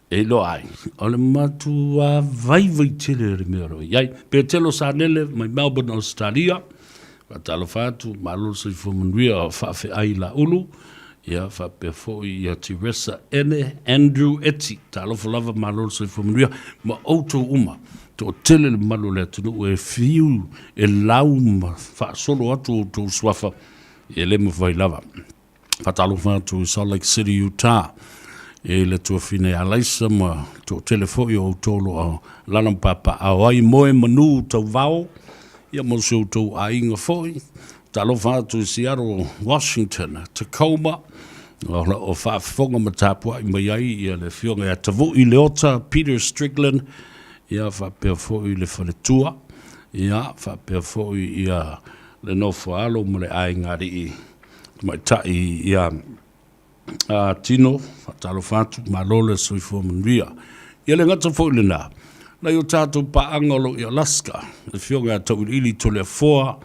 e iloa ai, o le matua vaivai tele o le mea o lo o i ai. Petelo Sanele mai Melbourne, Australia, faatalofa atu, malo le soifua manuia o faafeai Laulu, ia faapea foi ia Teresa Ene, Andrew Eti, talofa lava, malo le soifua manuia, ma outou uma. Toatele le mamalu o le atunuu e fiu, e lau ma faasolo atu outou suafa, e le mafai lava. Faatalofa atu i Salt Lake City, Utah, i le tuafine ia Laisa ma toatele foi o outou o lo o alaala ma papaaao ai, moe manu tauvao, ia ma si outou aiga foi. Talofa atu i Seattle, Washington, Tacoma, o lo o faafofoga ma tapuai mai ai ia le afioga ia Tavui Leota, Peter Strickland, ia faapea foi le faletua, ia faapea foi ia le nofo a alo ma le aiga alii tamaitai ia Tino, faatalofa atu, malo le soifua manuia. Ia le gata foi lena, nai o tatou paaga o lo o i Alaska, le afioga ia Tauiliili Toleafoa,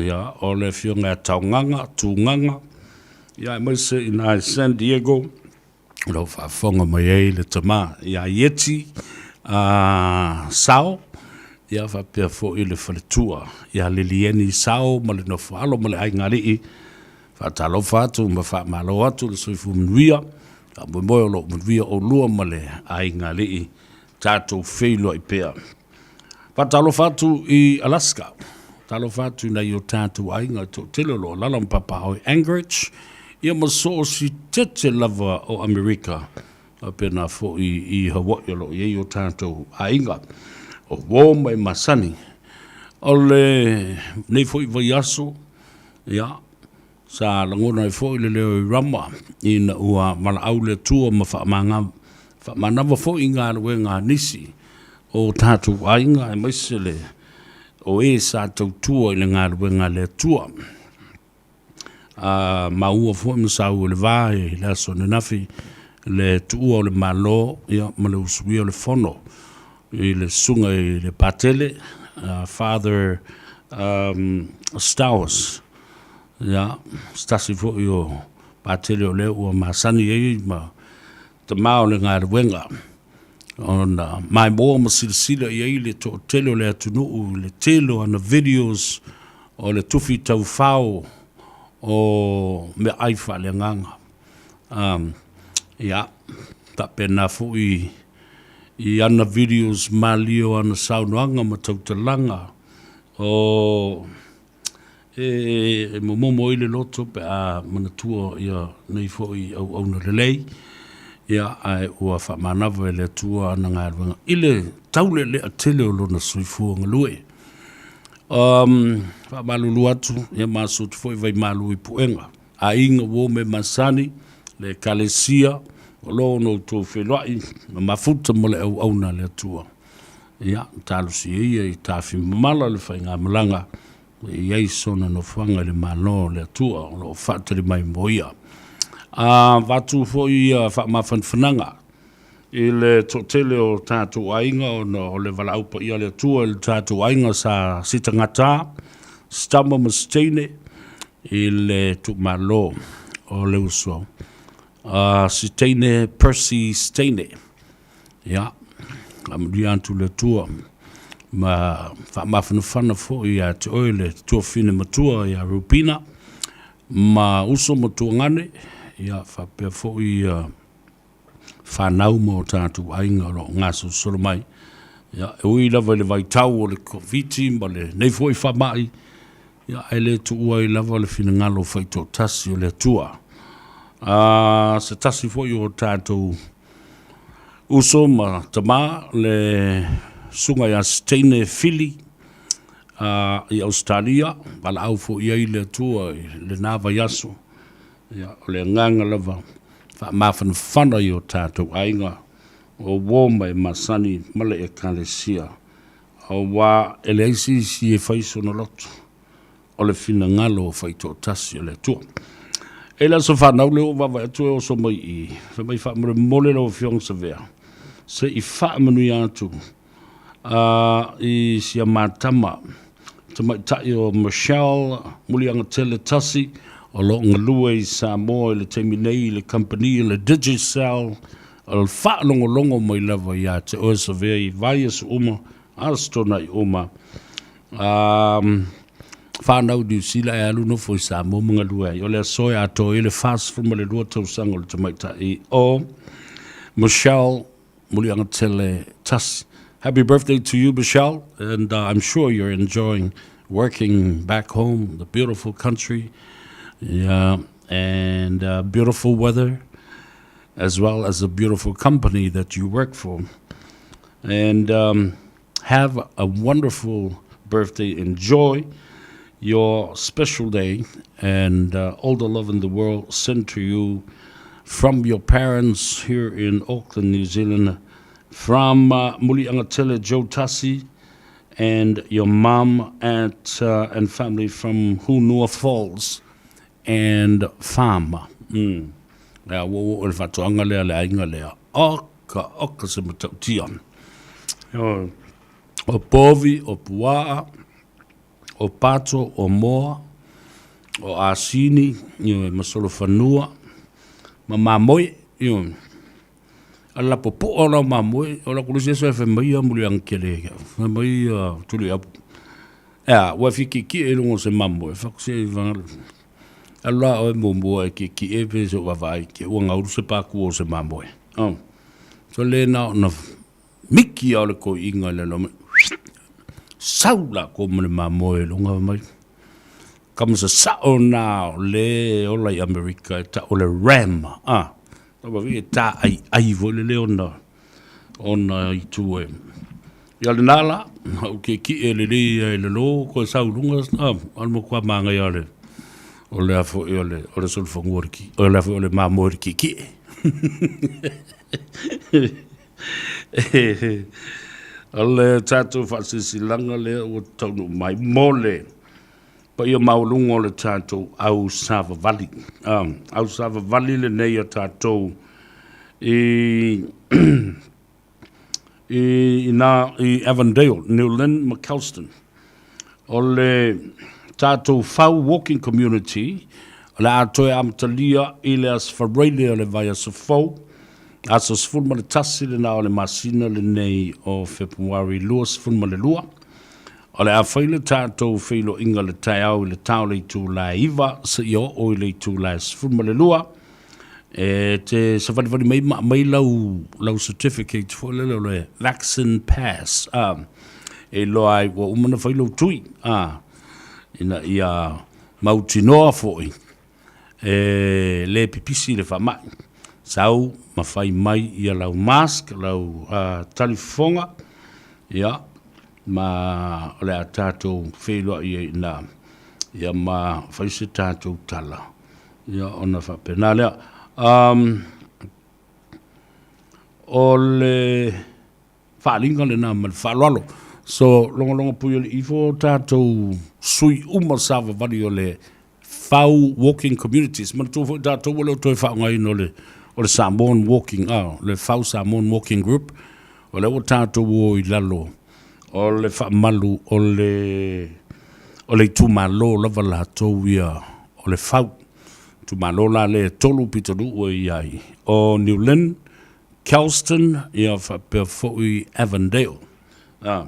ia, o le afioga ia Taogaga, Tugaga, ia aemaise i ina i San Diego, o lo o faafofoga mai ai le tama ia Ieti Sao, ia faapea foi le faletua ia Lilieni Sao ma le nofoalo ma le aigaalii. Faatalofa atu ma faamalo atu le soifua manuia. Faamoemoe o lo o manuia oulua ma le aigaalii, tatou feiloai pea. Faatalofa atu i Alaska, talofa atu i nai o tatou aiga e toatele o lo o alaala ma papaaao i Anchorage, ia ma so o se tete lava o Amerika, faapena foi i Hawaii o lo o i ai o tatou aiga. O uo ma e masani. O lenei foi vaiaso, ia, Sa lagona ai foi le leo i Rama ina ua valaau le Atua ma faamanava foi i galuega a nisi o tatou aiga aemaise le o e sa tautua i le galuega a le Atua. A maua foi ma saua i le va i le aso ananafi le tuua o le Malo ia, ma le usuia o le fono i le susuga i le Patele, Father Stowers, ia, se tasi foi o Patele o lea ua masani ai ma tama o le galuega, ona maimoa ma silasila i ai le toatele o le atunuu i le tele o ana videos o le tufi taufao o meaai faaleagaga. Ia, faapena foi i ana videos malie o ana saunoaga ma tautalaga o e momomo ai le loto pe a manatua ia nei foi auauna lelei. Ia, ae ua faamanava e le Atua ana galuega i le taulealea tele o lona soifua galue. Um, faamalulu atu, ia maso atu foi vaimalu i puega. Aiga uo me masani, le Ekalesia, o lo ona outou feiloai, ma mafuta ma le auauna a le Atua. Ia, talosia ia i tafimamala le faigamalaga, e i ai sona nofoaga i le Malo o le Atua o lo o faatali mai mo ia. A avatu foi ia faamafanafanaga i le toatele o tatou aiga ona o le valaau paia a le Atua i le tatou aiga sa sitagata, Sitama ma Siteine i le tuumalo o le uso a Siteine Percy Siteine. Ia, faamanuia atu le Atua ma faamafanafana foi ia te oe le tuafafine matua ia Rupina ma uso ma tuagane, ia faapea foi ia fanau ma o tatou aiga o lo o gasolosolo mai. Ia, e ui lava i le vaitau o le Koviti ma lenei foi faamai, ia, ae le tuua ai lava le finagalo faitoatasi o le Atua. A, se tasi foi o tatou uso ma tama, le susuga ia Steine Fili i Ausetalia, valaau foi i ai le Atua i lena vaiaso. Ia, o le agaga lava faamafanafana i o tatou aiga o uo ma e masani ma le Ekalesia, auā e leai se isi e fai sona loto, o le finagalo faitoatasi o le Atua. E le aso fanau lea ua vaavaai atu e oso mai i i, fai mai faamolemole lau Afioga Savea, se i faamanuia atu i si a ma tama tamaitai o Michelle Muliagatele Tasi o lo o galue i Samoa i le taimi nei i le kamupani o le Digicel, o le faalogologo mai lava ia te oe Savea i vaiaso uma, aso Toonai uma. Fanau i Niu Sila ae alu nofo i Samoa ma galue ai. O le aso e atoa ai le 42 tausaga o le tamaitai o Michelle Muliagatele Tasi. Happy birthday to you, Michelle, and I'm sure you're enjoying working back home, the beautiful country, yeah, and beautiful weather, as well as the beautiful company that you work for. And have a wonderful birthday. Enjoy your special day, and all the love in the world sent to you from your parents here in Auckland, New Zealand, from Muliagatele Joe Tassi and your mom at and family from Hunua Falls and Farm. Lea ua oo le faatoaga lea le aiga lea. Oka, oka se matautia. O povi, o puaa, o pato, o moa, o asini, ioe, ma solofanua, ma mamoe, ioe. A la popoa o lau mamoe, o la kulusi aso e fai mai ia Muliagatele, fai mai ia Tuliaupu. E a, ua fia kiekie i luga o se mamoe, faku se vagalo. Alu la oe muamua e kiekie pe se ou vaavaai ke ua gaulu se pākua o se mamoe. Oh. So le na ona miki a o le koiiga i le loma. Sau la ko ma le mamoe i luga mai. Kama sa sao na o le ola i Amerika e ta o le ram. Ah. Tau e tā ai ai foi le le ona ona i tu e. Ia le nā la, au ke ki e le le ia e le lo, ko e sau lunga, ah, al mo kua māngai a le, o le afo e o le, o le solofanua le ki, o le afo o le māmoe le ki ki e. O le tātou whaasisilaga lea ua taunuu mai mo le paia maualuga o le tatou au savavali. Au savavali lenei a tatou i i nā i Avondale, New Lynn ma Kelston. O le tatou Whau Walking Community, o le a toe amatalia i le Aso Faraile o le vaiaso fou, aso 11 lena o le masina lenei o Fepuari 22. O le a fai le tatou feiloaiga le taeao i le ta o le itula e 9 seia oo i le itula e 12. E te savalivali mai ma aumai lau, lau certificate foi lele o le vaccine pass, a, e iloa ai ua uma ona fai lou tui, a, ina ia mautinoa foi e le pipisi le faamai. Sau ma fai mai ia lau mask, lau talifofoga, ia, ma o le a tatou feiloai ai i ina, ia ma fai se tatou tala, ia ona faapena lea. Um, o le faaaliga lena ma le faaaloalo. So, logologo pui o le ifo tatou sui uma savavali o le Fau Walking Communities. Manatua foi tatou ua le o toe faaaogaina o le, o le Samoan Walking, ah, le Fau Samoan Walking Group, o lea ua tatou o i lalo o le faamalu o le, o le itumalo lava latou ia o le Fau. Itumalo la lea e tolu pitonuu e i ai, o New Lynn, Kelston, ia faapea foi Avondale. A,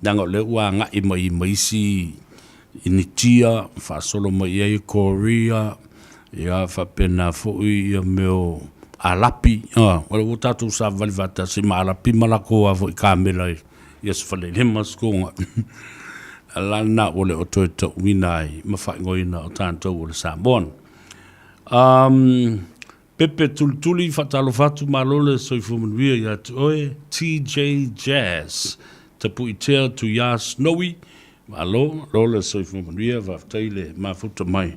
leaga o lea ua agai mai ma isi Initia, faasolo mai i ai Korea, ia faapena foi ia mea o Alapi, a, o lea ua tatou savavali faatasi ma Alapi ma latou a foi kamela i Aso Faraile ma Aso Toonai. O le ala lena ua le o toe tauina ai ma faaigoaina o tatou o le Samoan. Um, Pepe Tulituli, Faatalofa atu, malo le soifua manuia ia te oe. TJ Jazz, Tapuitea Tuia Snowy, malo, malo le soifua manuia, faafetai le mafuta mai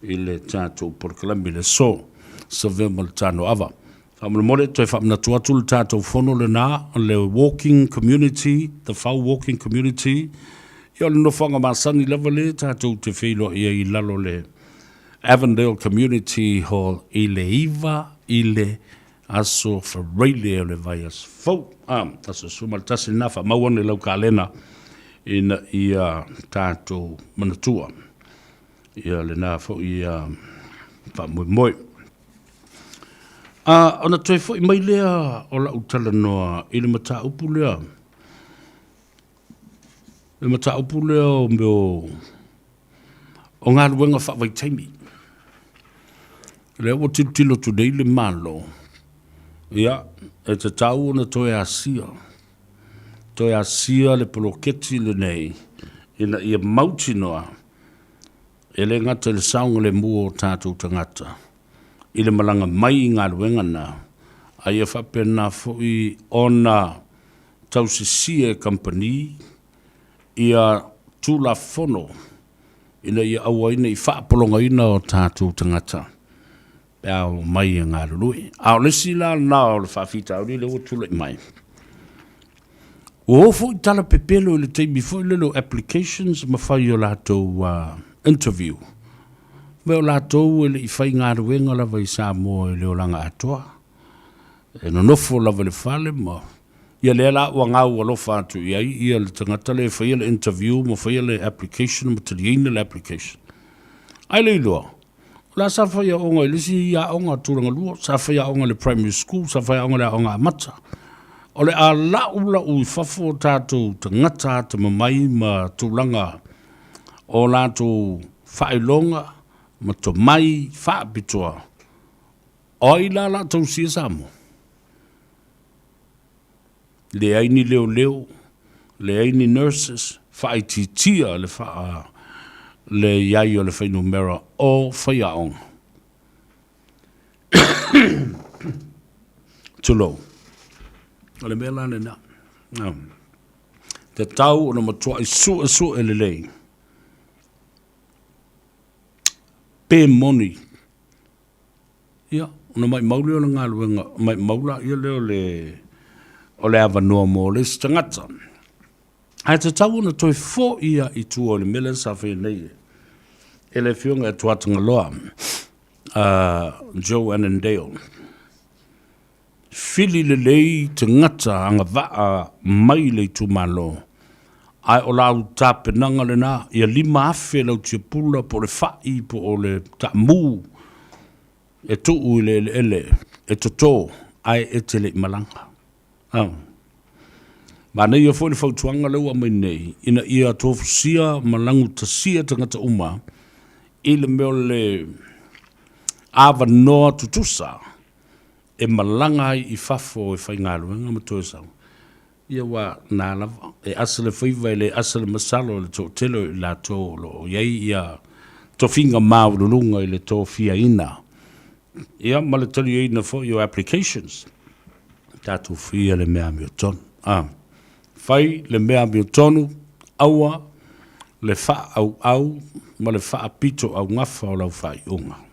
i le tatou polokalame i le aso. Savea ma le tano ava. Faamolemole, toe faamanatu atu le tatou fono lena, le Walking Community, the Fau Walking Community, ia o le nofoaga masani lava le tatou te feiloai ai i lalo le Avondale Community Hall i le 9 i le aso Faraile o le vaiaso fou. A, aso 11 lena, faamau ane lau kalena ina ia tatou manatua ia lena foi faamoemoe. A, ona toe foi mai lea o lau talanoa i le mataupu lea, le mataupu lea o mea o o galuega faavaitaimi. O lea ua tilotilo atu nei le Malo, ia, e tatau ona toe asia, toe asia le poloketi lenei ina ia mautinoa e le gata i le saogalemu o tatou tagata i le malaga mai i galuega na, a ia faapena foi ona tausisia e kamupani ia Tulafono ina ia aua ai ne i faapologaina o tatou tagata pe a omai e galulue. A o le isi la lena o le faafitauli lea ua tulai mai, ua oo foi tala pepelo i le taimi foi lele o applications ma fai o latou interview, mea o latou e le i faigaluega lava i Samoa i le olaga atoa, e nonofo lava i le fale ma Ia lea la ua gau alofa atu i ai ia le tagata lea e faia le interview ma faia le application ma taliaina le application. Ae le iloa, o la sa fai aoga i le isi aoga tulaga lua, sa fai aoga i le primary school, sa fai aoga i le aoga amata. O le a la'ula'u i fafo o tatou tagata atamamai ma tulaga o latou faailoga ma tomai faapitoa, o ai la o le a tausia Samoa? Leai ni leoleo, leai ni nurses, faaitiitia le faa le i ai o le fuainumera o faiaoga. Tulou. O le mea la lena. Tatau ona matuai suesue lelei pe moni Ia, ona maumau lea o le galuega, maumau laia lea o le, o le avanoa mo le isi tagata. Ae tatau ona toe foi lava i tua o le mea lea sa faia nei e le Afioga ia Tuatagaloa, Joe Annandale. Fili lelei tagata agavaa mai le itumalo, ae o lau tapenaga lena, ia 5,000 lau tiapula po o le fai po o le taamu e tuu i le eleele e toto ae e te le i malaga. Manaia foi le fautuaga lea ua aumai nei, ina ia tofusia ma lagutasia tagata uma i le mea o le avanoa tutusa e malaga ai i fafo e faigaluega ma toe sau, ia ua na lava, e asa le faiva e le asa le masalo i le toatele o i latou o lo o i ai ia tofiga maualuluga i le tofiaina Ia, ma le taliaina foi o applications. Tatou faia le mea amiotonu. A, fai le mea amiotonu, aua le faaauau ma le faapitoaugafa o lau faaiuga.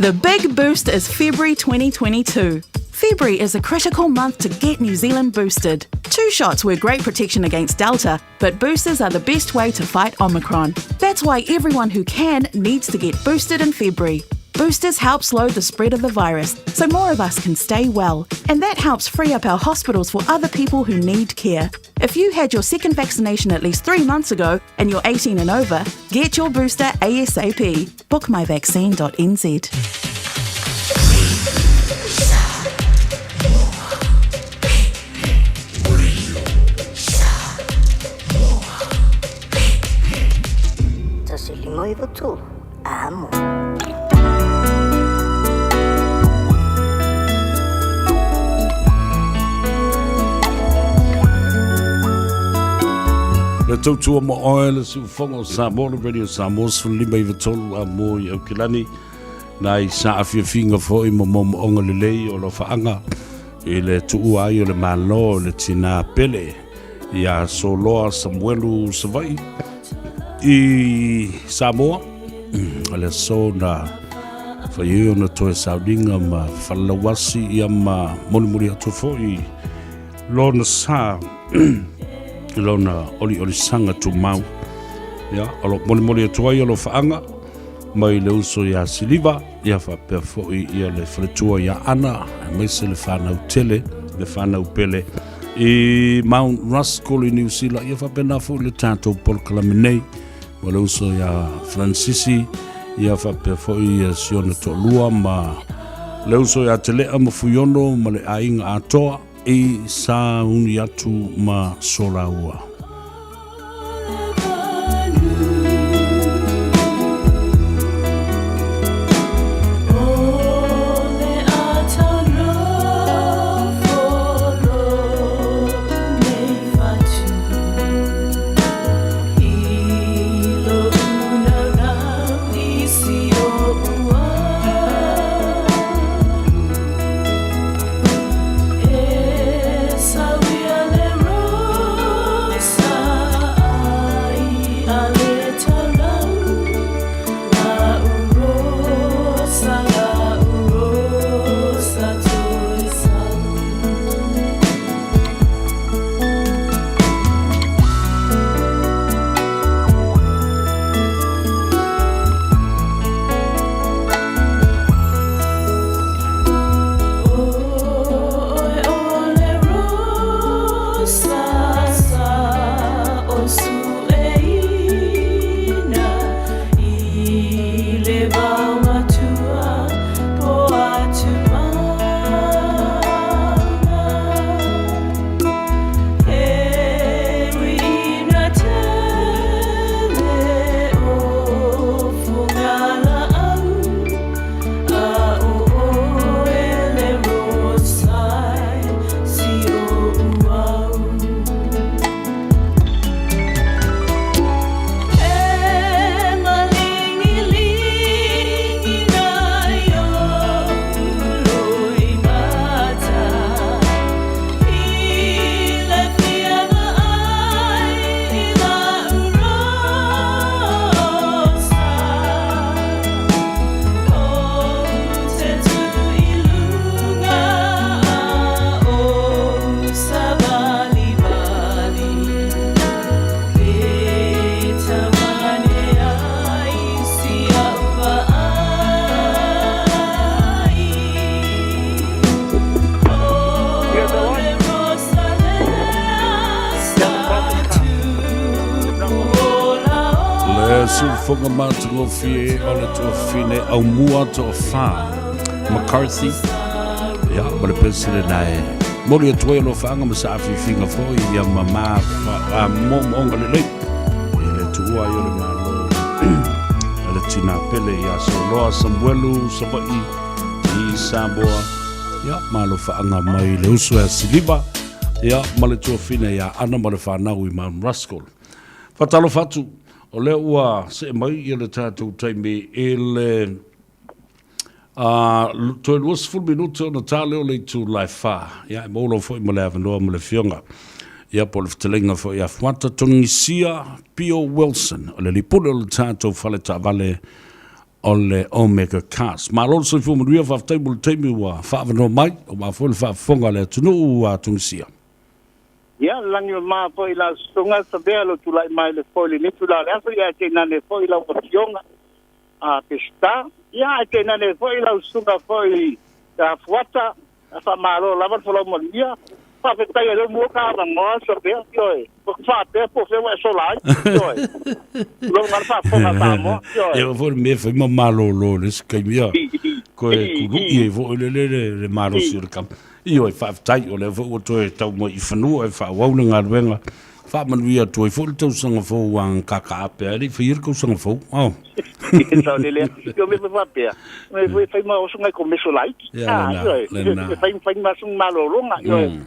The big boost is February 2022. February is a critical month to get New Zealand boosted. Two shots were great protection against Delta, but boosters are the best way to fight Omicron. That's why everyone who can needs to get boosted in February. Boosters help slow the spread of the virus so more of us can stay well, and that helps free up our hospitals for other people who need care. If you had your second vaccination at least three months ago and you're 18 and over, get your booster ASAP. Bookmyvaccine.nz. Amo. Le tautua mo oe le siufogo o Samoa le Radio Samoa 15 93 a mo i Aukilani na i sa afiafiga foi mo momoonga lelei o lofaaga i le tuua ai o le Malo le tinā pele ia Soloa Samuelu Savaii i Samoa mm, le aso na whai ai ona toe sauniga ma falalauasi ia ma molimoli atu foi lona sa lona oliolisaga tumau ia o lo molimoli atu ai o lofaaga mai le uso iā Siliva ia faapea foi ia le faletua iā Ana aemaise le fanau tele le whanau pele i Mount Ruskell i New Zealand. Ia whapena fo le tātou polokalame nei. Ma le uso ia Francisi, ia whapea fo i Siona To'olua ma le uso ia Telea ma Fuiono ma le aiga atoa i sauni atu ma Solaua. Le siufoga matagofie o le tuafine aumua toafā McCarthy ia ma le pesele nae moli atu ai o lofaaga ma saafiafiga foʻi ia mamā moomooga lelei i le tuua ai o le malo a le tinā pele iā Soloa Samuelu Savaʻi i Samoa ia ma alofaaga mai le uso ia Siliva ia ma le tuafine iā Ana ma le fanau i Mount Ruskell. Faatalofa atu, o lea ua see mai ia le tatou taimi i le a toe 20 minute ona ta lea o le itu lae whā. Ia, e maua foi ma le avanoa ma le fionga. Ia, po le fetalaiga foi ia Fuata Togisia Pio Wilson, o le lipule o le tatou fale taavale o le Omega Cars. Malo le soifua manuia, faafetai mo le taimi ua faaavanoa mai, aua foi le faafofoga a le atunuu a Togisia. Ia, lagi mama foi i lau susuga Savea lou tulai mai le foe i lenei itula o le aso, ia ae tainane foi lau Afioga a Peseta, ia ae tainane foi lau susuga foi ia Fuata, faamalo lava le folau manuia. Faafetai o lea ua maua ka avanoa Savea, ioe, ua faapea po o fea ua e sola ai, ioe. Tulou nga le faafofoga a Samoa, ioe. Ia foi le mea e fai ma malolo i le isi taimi, ia. Koe kulu'i ai foi le le le malosi o le kama. Ioe, faafetai, o lea foi ua toe tau mai i fanua e faaauau le galuega. Faamanuia atu ai foi le tausaga fou a Kakaape ae le i faia le tausaga fou. Oh. Sao lele, io me faapea, me foi fai ma oso ngai ko meso laiti. Ia, lena, ioe, lena. E fai fai ma sunga malologa, ioe.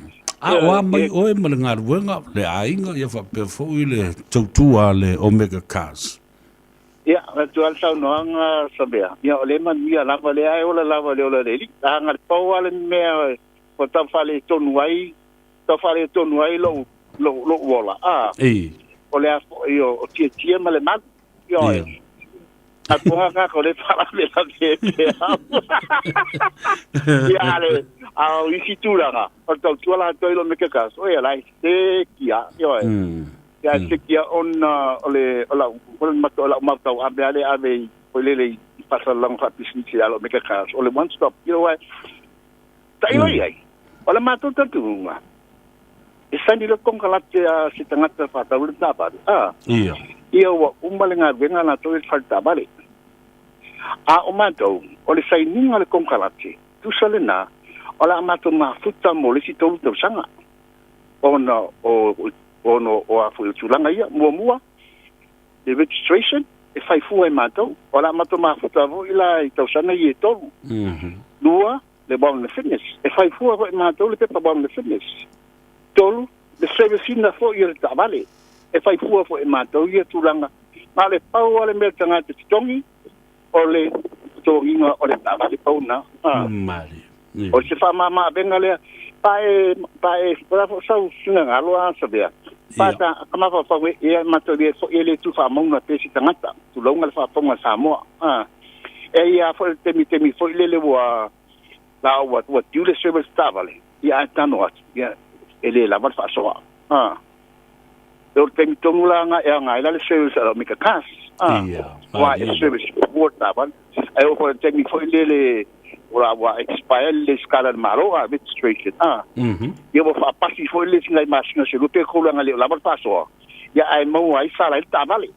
A o a mai oe ma le galuega, le aiga, ia faapea foi le tautua a le Omega Cars. Ia, atu lava le saunoaga Samea, ia o lea e manuia lava lea e ola lava i le ola o le alii. A na o le pau lava le mea ua tau faaletonu ai, tau faaletonu ai lou, lou, lou ola, a, o le a foi o, o Tietie ma le malu. Ioe. Ia. A poga kaka o le faalavelave pea. Ia, a le, a o isi tulaga, o le tautua latou i lo me ke kaso, ia la e seki a, ioe. Ia e seki a ona o le, o lau, o le mato o lau mau tauave a le ave i, foi lele i faasalalauga faapisinisi a lo me ke kaso, o le one stop, you know, tailo i ai. O le matou talitonuga, e saini le konekarate a se tagata faatau le taavale, a. Ia. Ia ua uma le galuega a latou i le fale taavale. A o matou, o le sainiga o le konekarate, tusa lena, o le a matou mafuta mo le isi 3 tausaga. Ona o ona o a foi o tulaga ia, muamua, le registration, e fai fua e matou. O le a matou mafuta foi la i tausaga ia e 3. Lua, le warrant of fitness. E fai fua foi e matou le pepa warrant of fitness. Tolu, le service ina foi o le taavale. E fai fua foi e matou ia tulaga. Ma le pau o le mea tagata totogi, o le totogiga o le taavale pau na. Mali. O se faamama-avega lea, pa e, pa e, o la foi sau finagalo a Savea. Pa ta ka mafaufau e ia matou le foi e le tu faamauga pe se tagata, tulauga le faafofoga a Samoa. E ia foi le taimi taimi foi lele ua la ua ua due le service taavale, ia ae tano atu, ia e le lava le faasoa. E o le taimi tonu la nga e aga ai la le service a Omega Cars. Ia, Wa e service ua taavale. Ai o foi le taimi foi lele ua ua expire le scala le malo a registration. Ia ua faapasi foi le isi nai masina se lupe kulaga le o lava le faasoa. Ia ae maua ai sala ai le taavale.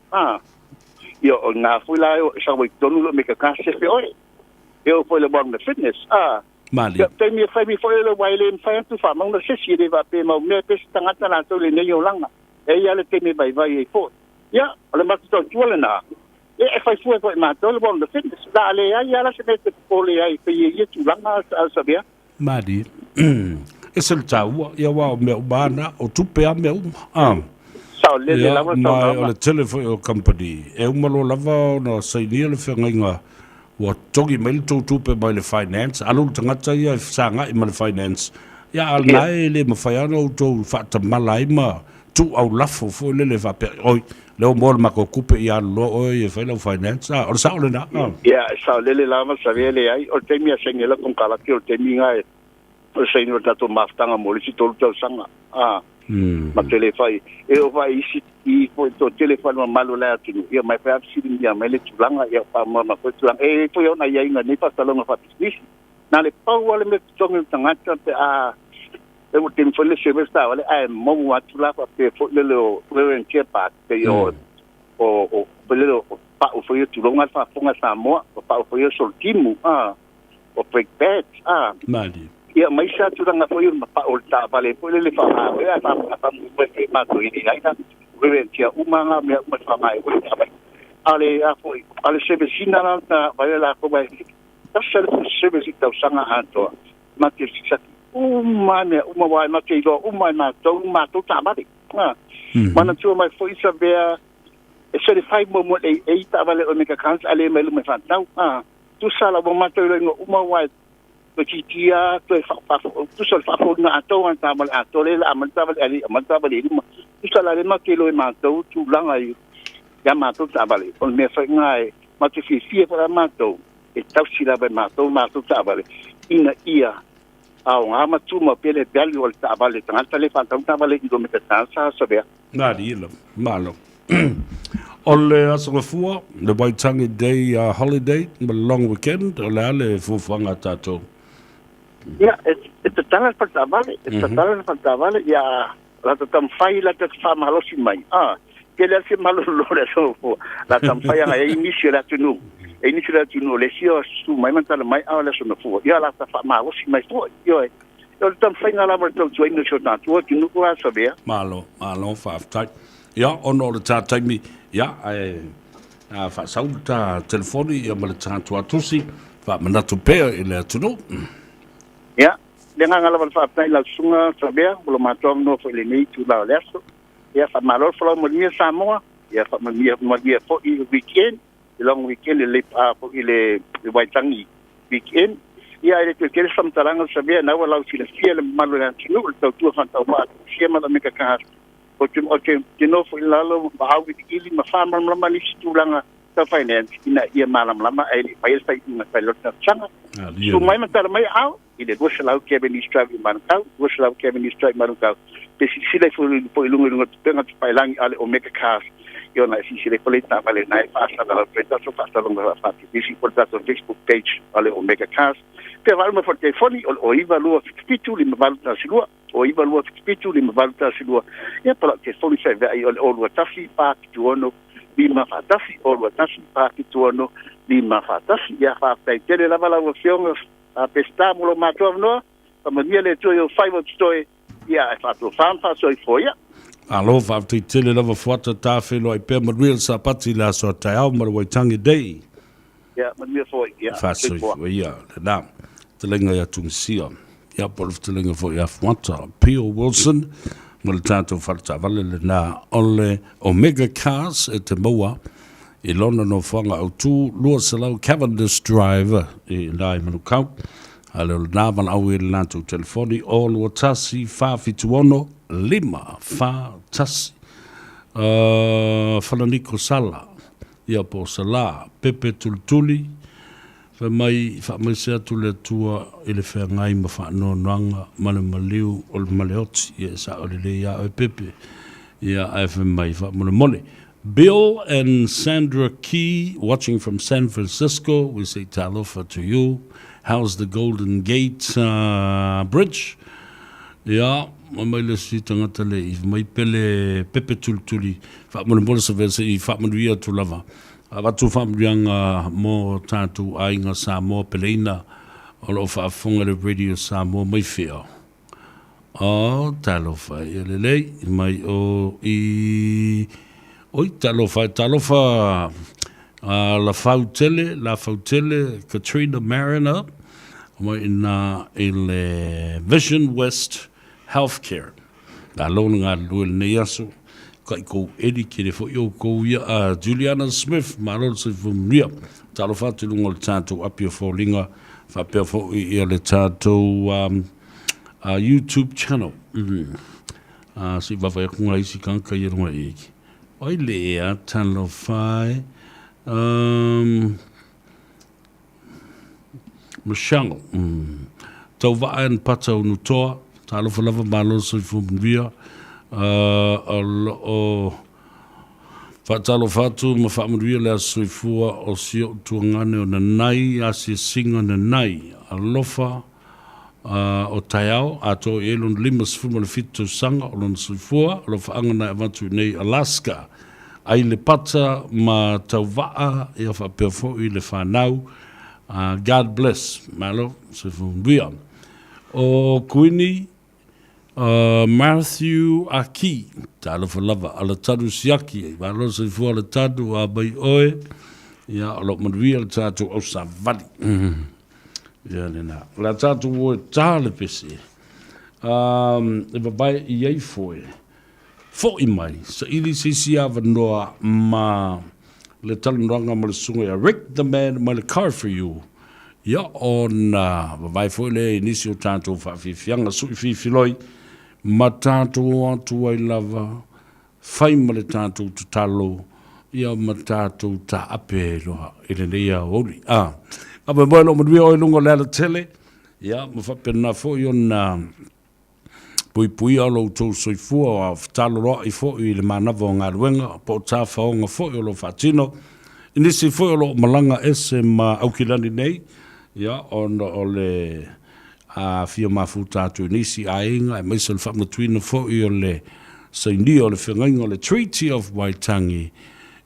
Ia o ngā foi la o sa wai tonu lo me ka ka se fe oe. E o foi le one fitness. Mali. Ia taimi e fai mi foi le wai le mwhai atu wha mauna sesi e le wa pe mau mea pe se tagata latou le nei olaga. E ia le taimi vaivai ai foi. Ia, o le matou tautua lena. Ia e fai fua foi matou le warrant of fitness. La le ai ala se mea te popole ai pe ia ia tulaga a Savea. Mali. E se le taua, ia wā o mea uma ana, o tupe a mea uma. Sao lele Ia, lava ma saunoaga. o le tele foi o company, e uma loa lava ona sainia le feagaiga ua totogi mai le tou tupe mai le finance, alu le tagata ia e fesagai ma le finance, ia a lena e le mafai lava ona outou faatamala ai ma tuuaulafo foi lele faapea, oi, lea ua maua le matou tupe ia alu loa oe e fai lau finance, a o le sao lena. A. Ia, e saolele lava Savea leai, o le taimi a saini ai lau konekarate o le taimi lena e o le saini o le tatou mafutaga mo le isi 3 tausaga, a, ma te le fai, e oo foi i isi i foi toatele foi le mamalu o le atunuu, ia mai foi a fesiligia mai le tulaga, ia faamama foi tulaga, e i ai foi ona aiaiga i nei faatalauga faapisinisi. Na le pau lava le mea totogi o le tagata pe a e ua taimi foi le service taavale ae maua atu la faapea foi lele o wear and tear part pei o o foi lele o pau foi o tulouga le faafofoga a Samoa, o pau foi o solitimu, a o brake pads, a. Malie. Ia ma isi tulaga foi o le mapau o le taavale foi lele faaaoga ae faamoemoe foi matou i ai la wear and tear uma nga mea uma e faaaoga ai foi le taavale. A le a foi a le service ina la taavale latou ae tasi lava le service i tausaga atoa ma te siaki uma mea uma aua e ma te iloa uma e matou matou taavale. Manatua mai foi Savea e certify muamua e le AA taavale Omega Cars a le mai luma e faatau. Tusa la ua matou iloa uma aua e toeitiiti lava toe tusa o le faafouina atoa o le taavale atoa lea o le a aumai le taavale alii aumai le taavale i luma. Tusa la lea matou te iloa e matou tulaga i a matou taavale. O le mea foi lena e matou te fiafia foi la matou e tausi lava e matou matou taavale ina ia aoga ma tumau pea le value o le taavale tagata lea e faatau taavale i luma sa Savea. Alii lava, malo. O le Aso Gafua, le Waitangi Day holiday ma le long weekend, o le a le fuafuaga a tatou? Ia, e tatala le fale taavale, e tatala le fale taavale, ia latou taumafai latou te faamalosi mai. Tele lava se malolo o le Aso Gafua, la taumafai agai ai nisi o le atunuu, e nisi o le atunuu o le isi o susu mai ma tala mai, a o le Aso Gafua, ia latou faamalosi mai foi. Ioe. O le taumafaiga lava o le tautuaina o si o tatou atunuu a Savea. Malo, malo, faafetai. Ia, ona o le ta taimi, ia, ae a faasau le ta telefoni ia ma le ta tuatusi, faamanatu pea i le atunuu. Ia, le agaga lava o le faafetai i lau susuga Savea, ua lo matou avanoa foi i lenei itula o le aso. Ia, faamalo le folau manuia Samoa, ia faamanuia manuia foi i le weekend, le long weekend le foi le Waitangi weekend. Ia, e le toe tele se faamatalaga Savea, na ua lau silafia le mamalu o le atunuu, le tautua faatauvaa tusia ma le meka O te, o te, te nofo i lalo ma auiliili ma faamalamalama nisi tulaga tau finance ina ia malamalama ae le i faia le faaiuga fai loa le talosaga. Susu mai ma tala mai aao i le 200 Cavendish Drive i Manukau, 200 Cavendish Drive i Manukau. Pe silasila ifo foi i luga i luga o le upega tafailagi a le Omega Cars Ona e silasila ifo le taavale na e faasalalau le tatou faasalaga faapipisi po le tatou Facebook page o le Omega Cars. Pe valu mai foi le telefoni o le 9277 5812, o 9277 5812. Ia po lau telefoni feaveai o le 021 476 541, 021 476 541. Ia faafetai tele lava lau Afioga a Peseta mo lo matou avanoa. Faamanuia le Atua i ou faiva o totoe, ia ae faatofa ma faasoifua ia. Malo faafetai tele lava Fuata, ta feiloai pea manuia le Sapati i le aso a taeao ma le Waitangi Day. Ia manuia foi, ia soifua. Faasoifua ia lena fetalaiga ia Tunisia, ia po o le fetalaiga foi ia Fuata Pio Wilson ma le tatou faletaavale lena o le Omega Cars e te maua i lona nofoaga autu 200 Cavendish Drive i ina i Manukau. A le o lena valaau i le latou telefoni o 21 476 541. Falaniko Sala, ia po o Salā, Pepe Tulituli, fai mai, faamaise atu le Atua i le feagai ma faanoanoaga ma le maliu o le maleoti. Ia e sao lelei ia oe Pepe. Ia ae fai mai, faamolemole. Bill and Sandra Key watching from San Francisco, we say talofa to you. How's the Golden Gate Bridge? Ia, mai le isi tagata le i mai pele pepe tulituli, faamolemole sa vea se i faamanuia atu lava. Avatu faamanuiaga mo tatou aiga Samoa peleina o lo o faafofoga i le Radio Samoa mai fea. Oh, talofa ia lelei mai o i oi talofa talofa Lafau Tele Lafau Tele Katrina Mariner mai ina i le Vision West Healthcare. Malo le galulue i lenei aso. Kai kou eli kele foi oukou ia a Juliana Smith, malo le soifua manuia. Talofa atu i luga o le tatou api o foliga faapea foi ia le tatou YouTube channel. Se i vaavaai atu nai isi tagata ia luga i iki. Oi le ea, talofa e. Michelle, Tauvaa and Pata Unutoa, talofa lava malo le soifua manuia. O lo o faatalofa atu ma faamanuia le aso soifua o si ou tuagane o Nanai, asiasiga Nanai. Alofa o taeao, atoa i ai lona 57 tausaga o lona soifua, o alofaaga na e avatu i nei Alaska. Ai le pata ma Tauvaa ia faapea foi le fanau. God bless. Malo, soifua manuia. O Kuini Matthew Aki, talofa lava, Alatanu Siaki, malo soifua Alatanu, a mai oe, ia o lo manuia le tatou au savali. Ia lena. O le a tatou o e tā le pese. E vavae i ai foe. Fo'i mai, saili se isi avanoa ma le talanoaga ma le susuga ia Rick the Man mai le Car For You, ia ona vavae foi lea i nisi o tatou faafiafiaga sui fifiloi ma tatou o atu ai lava fai ma le tatou tatalo ia ma tatou taape ai loa i lenei aoauli. A faamoemoe o lo o manuia oe i luga o le alatele, ia ma faapena foi ona Puipuia lo outou soifua a fetaloloaʻi foi i le manava o galuega po o tafaoga foi o lo o faatino i nisi foi o lo o malaga ese ma Aukilani nei, ia, ona o le aafia mafuta atu i nisi aiga, aemaise o le faamanatuina foi o le sainia o le feagaiga o le Treaty of Waitangi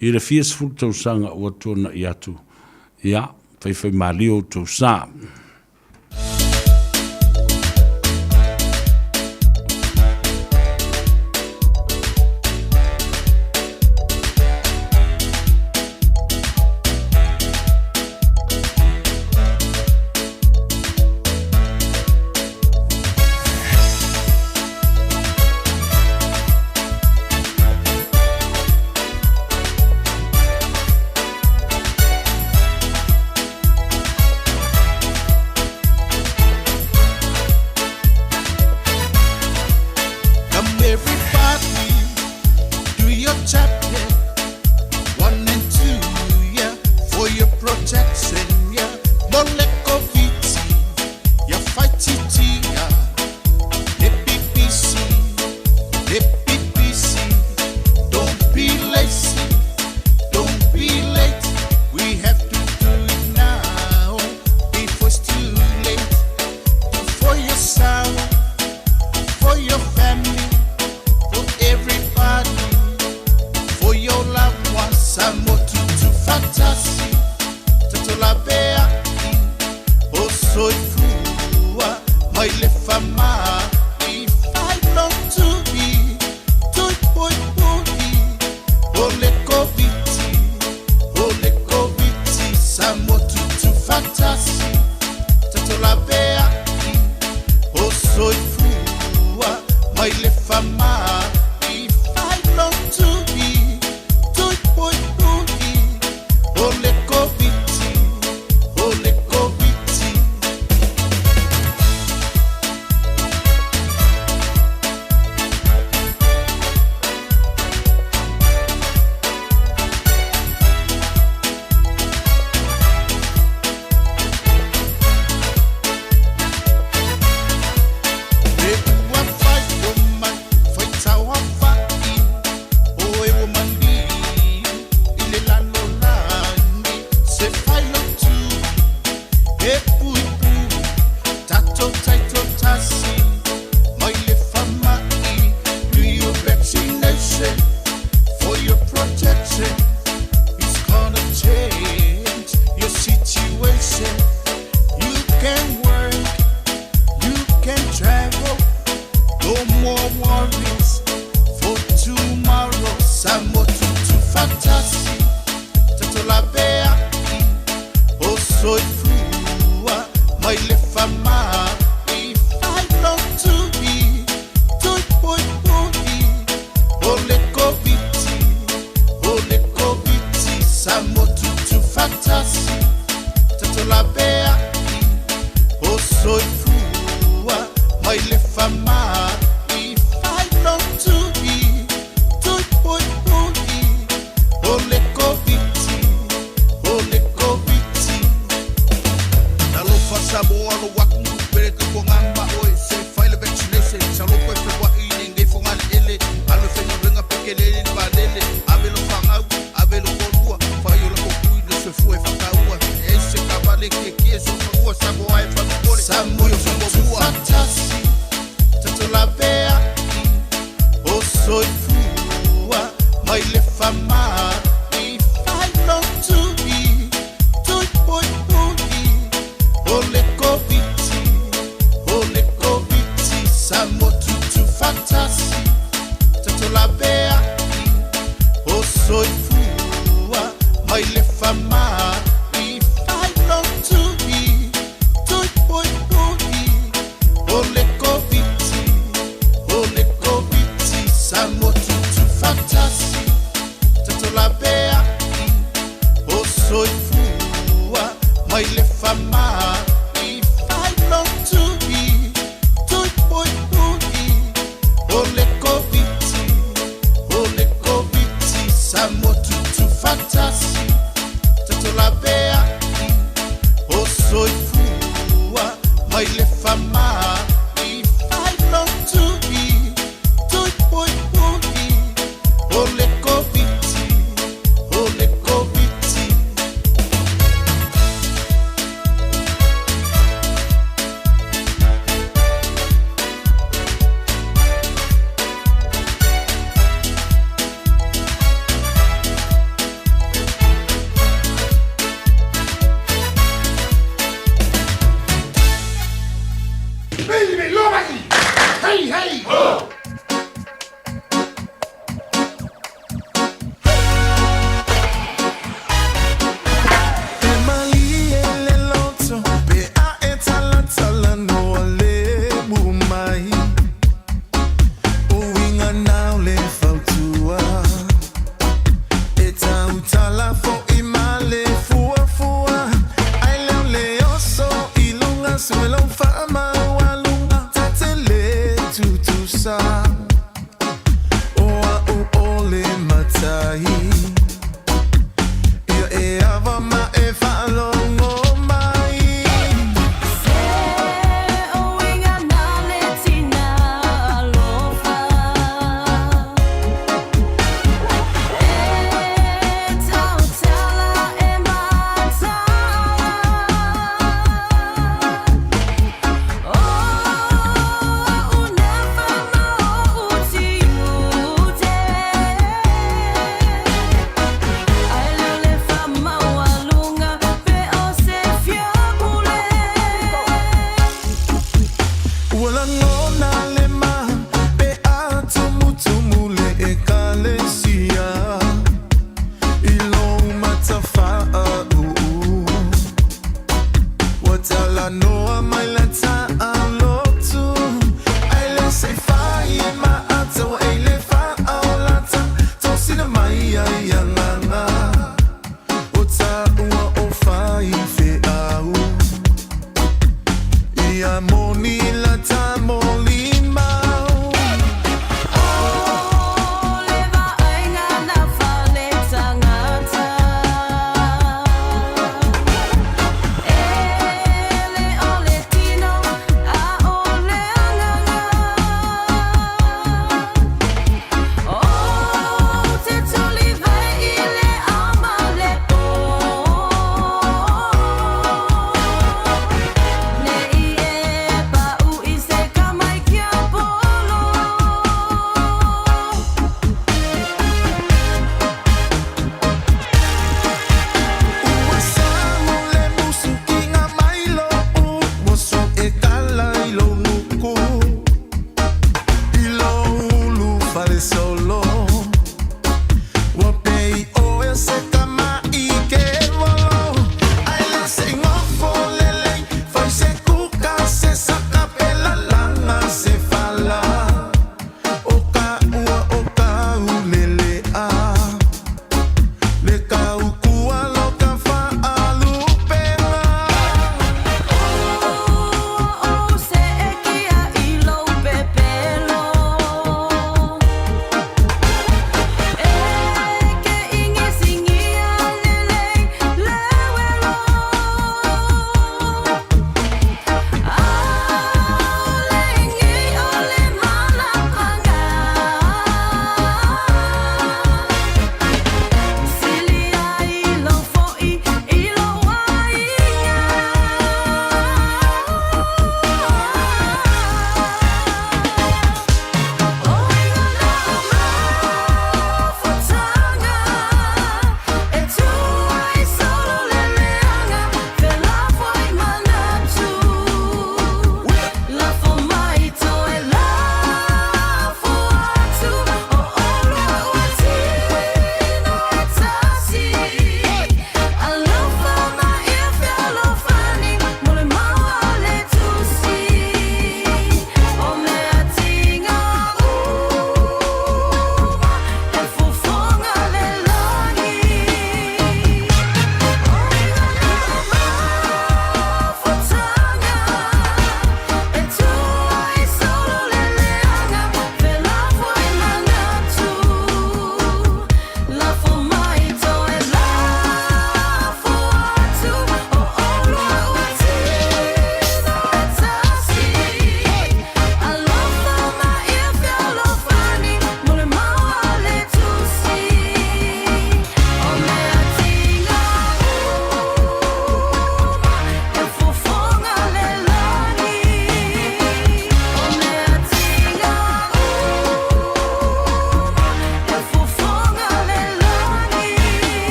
i le fia sefulu tausaga ua tuanai atu. Ia, faifaimalie outou sa. Come everybody, do your tap, yeah. One and two, yeah, for your protection, yeah. Moleko viti, ya fight yeah. Le PPC, le PPC, don't be lazy. vaccination is gonna change your situation. You can work, you can travel, no more worries for tomorrow. Samo tutu fantasy, tatolabea, o soifua, mai le fama, i fai to be, tui pui pui, o le koviti, o le koviti, samo tutu fantasy, tatolabea, o soifua, mai le fama, i fai to be, tui pui pui, o le koviti, o le koviti. Talofa Samoa lo waku pere te ko ngā oe se fai le vaccination sa lo koe whai i nei fo ngā ele alo whenga renga peke le le valele ave lo whangau ave lo kolua fai o la kokui le se fue whakaua e se kavale ke ke so whakua Samoa e whakakore Samoa o Fantasy, tatolabea, o soifua, mai le fama, i fai tui, tui pui pui, o le koviti, o le koviti, samo tutu fantasy, tatolabea, o soifua, mai le fama, i fai tui, tui pui pui, o le koviti, o le koviti, samo tutu fantasy, tatolabea, o soifua, mai le fama, i fai tui, tui pui pui, o le koviti, o le koviti, samo tutu fantasy,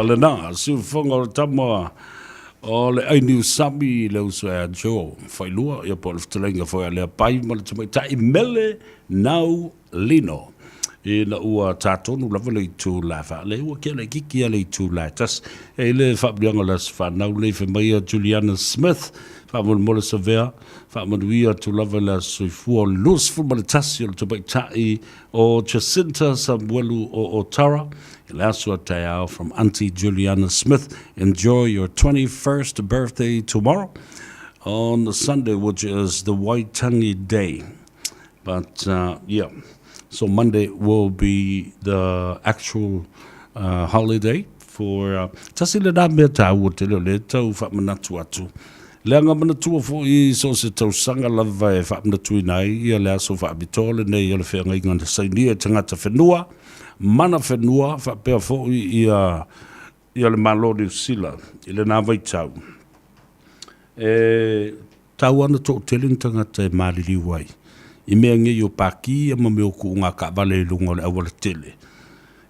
Ia lena, siufofoga o le tama o le Ainiu Sami le uso ia Joe Failua, ia po o le fetalaiga foi a Leapai ma le tamaitai Mele Nau Lino. Ina ua tā tonu lava le itula faale, ua kea laitiiti lava le itula e tasi. E i le faamanuiaga o le aso fanau lenei fai mai ia Juliana Smith, faamolemole Savea, faamanuia atu lava i le aso soifua o le 21 o le tamaitai o Jacinta Samuelu o Otara i le aso a taeao from Aunty Juliana Smith. Enjoy your 21st birthday tomorrow on Sunday, which is the Waitangi Day. But yeah, so Monday will be the actual holiday for tasi lena mea tāua tele o lea tau faamanatu atu. Leaga manatua foi so o se tausaga lava e faamanatuina ai ia le aso faapitoa lenei o le feagaiga na sainia e tagata whenua, mana whenua, faapea foi ia ia le Malo o Niu Sila i lena vaitau. E tau ana toʻatele ni tagata e maliliu ai i mea nei o paki ia ma mea o kuuga kaavale i luga o le auala tele.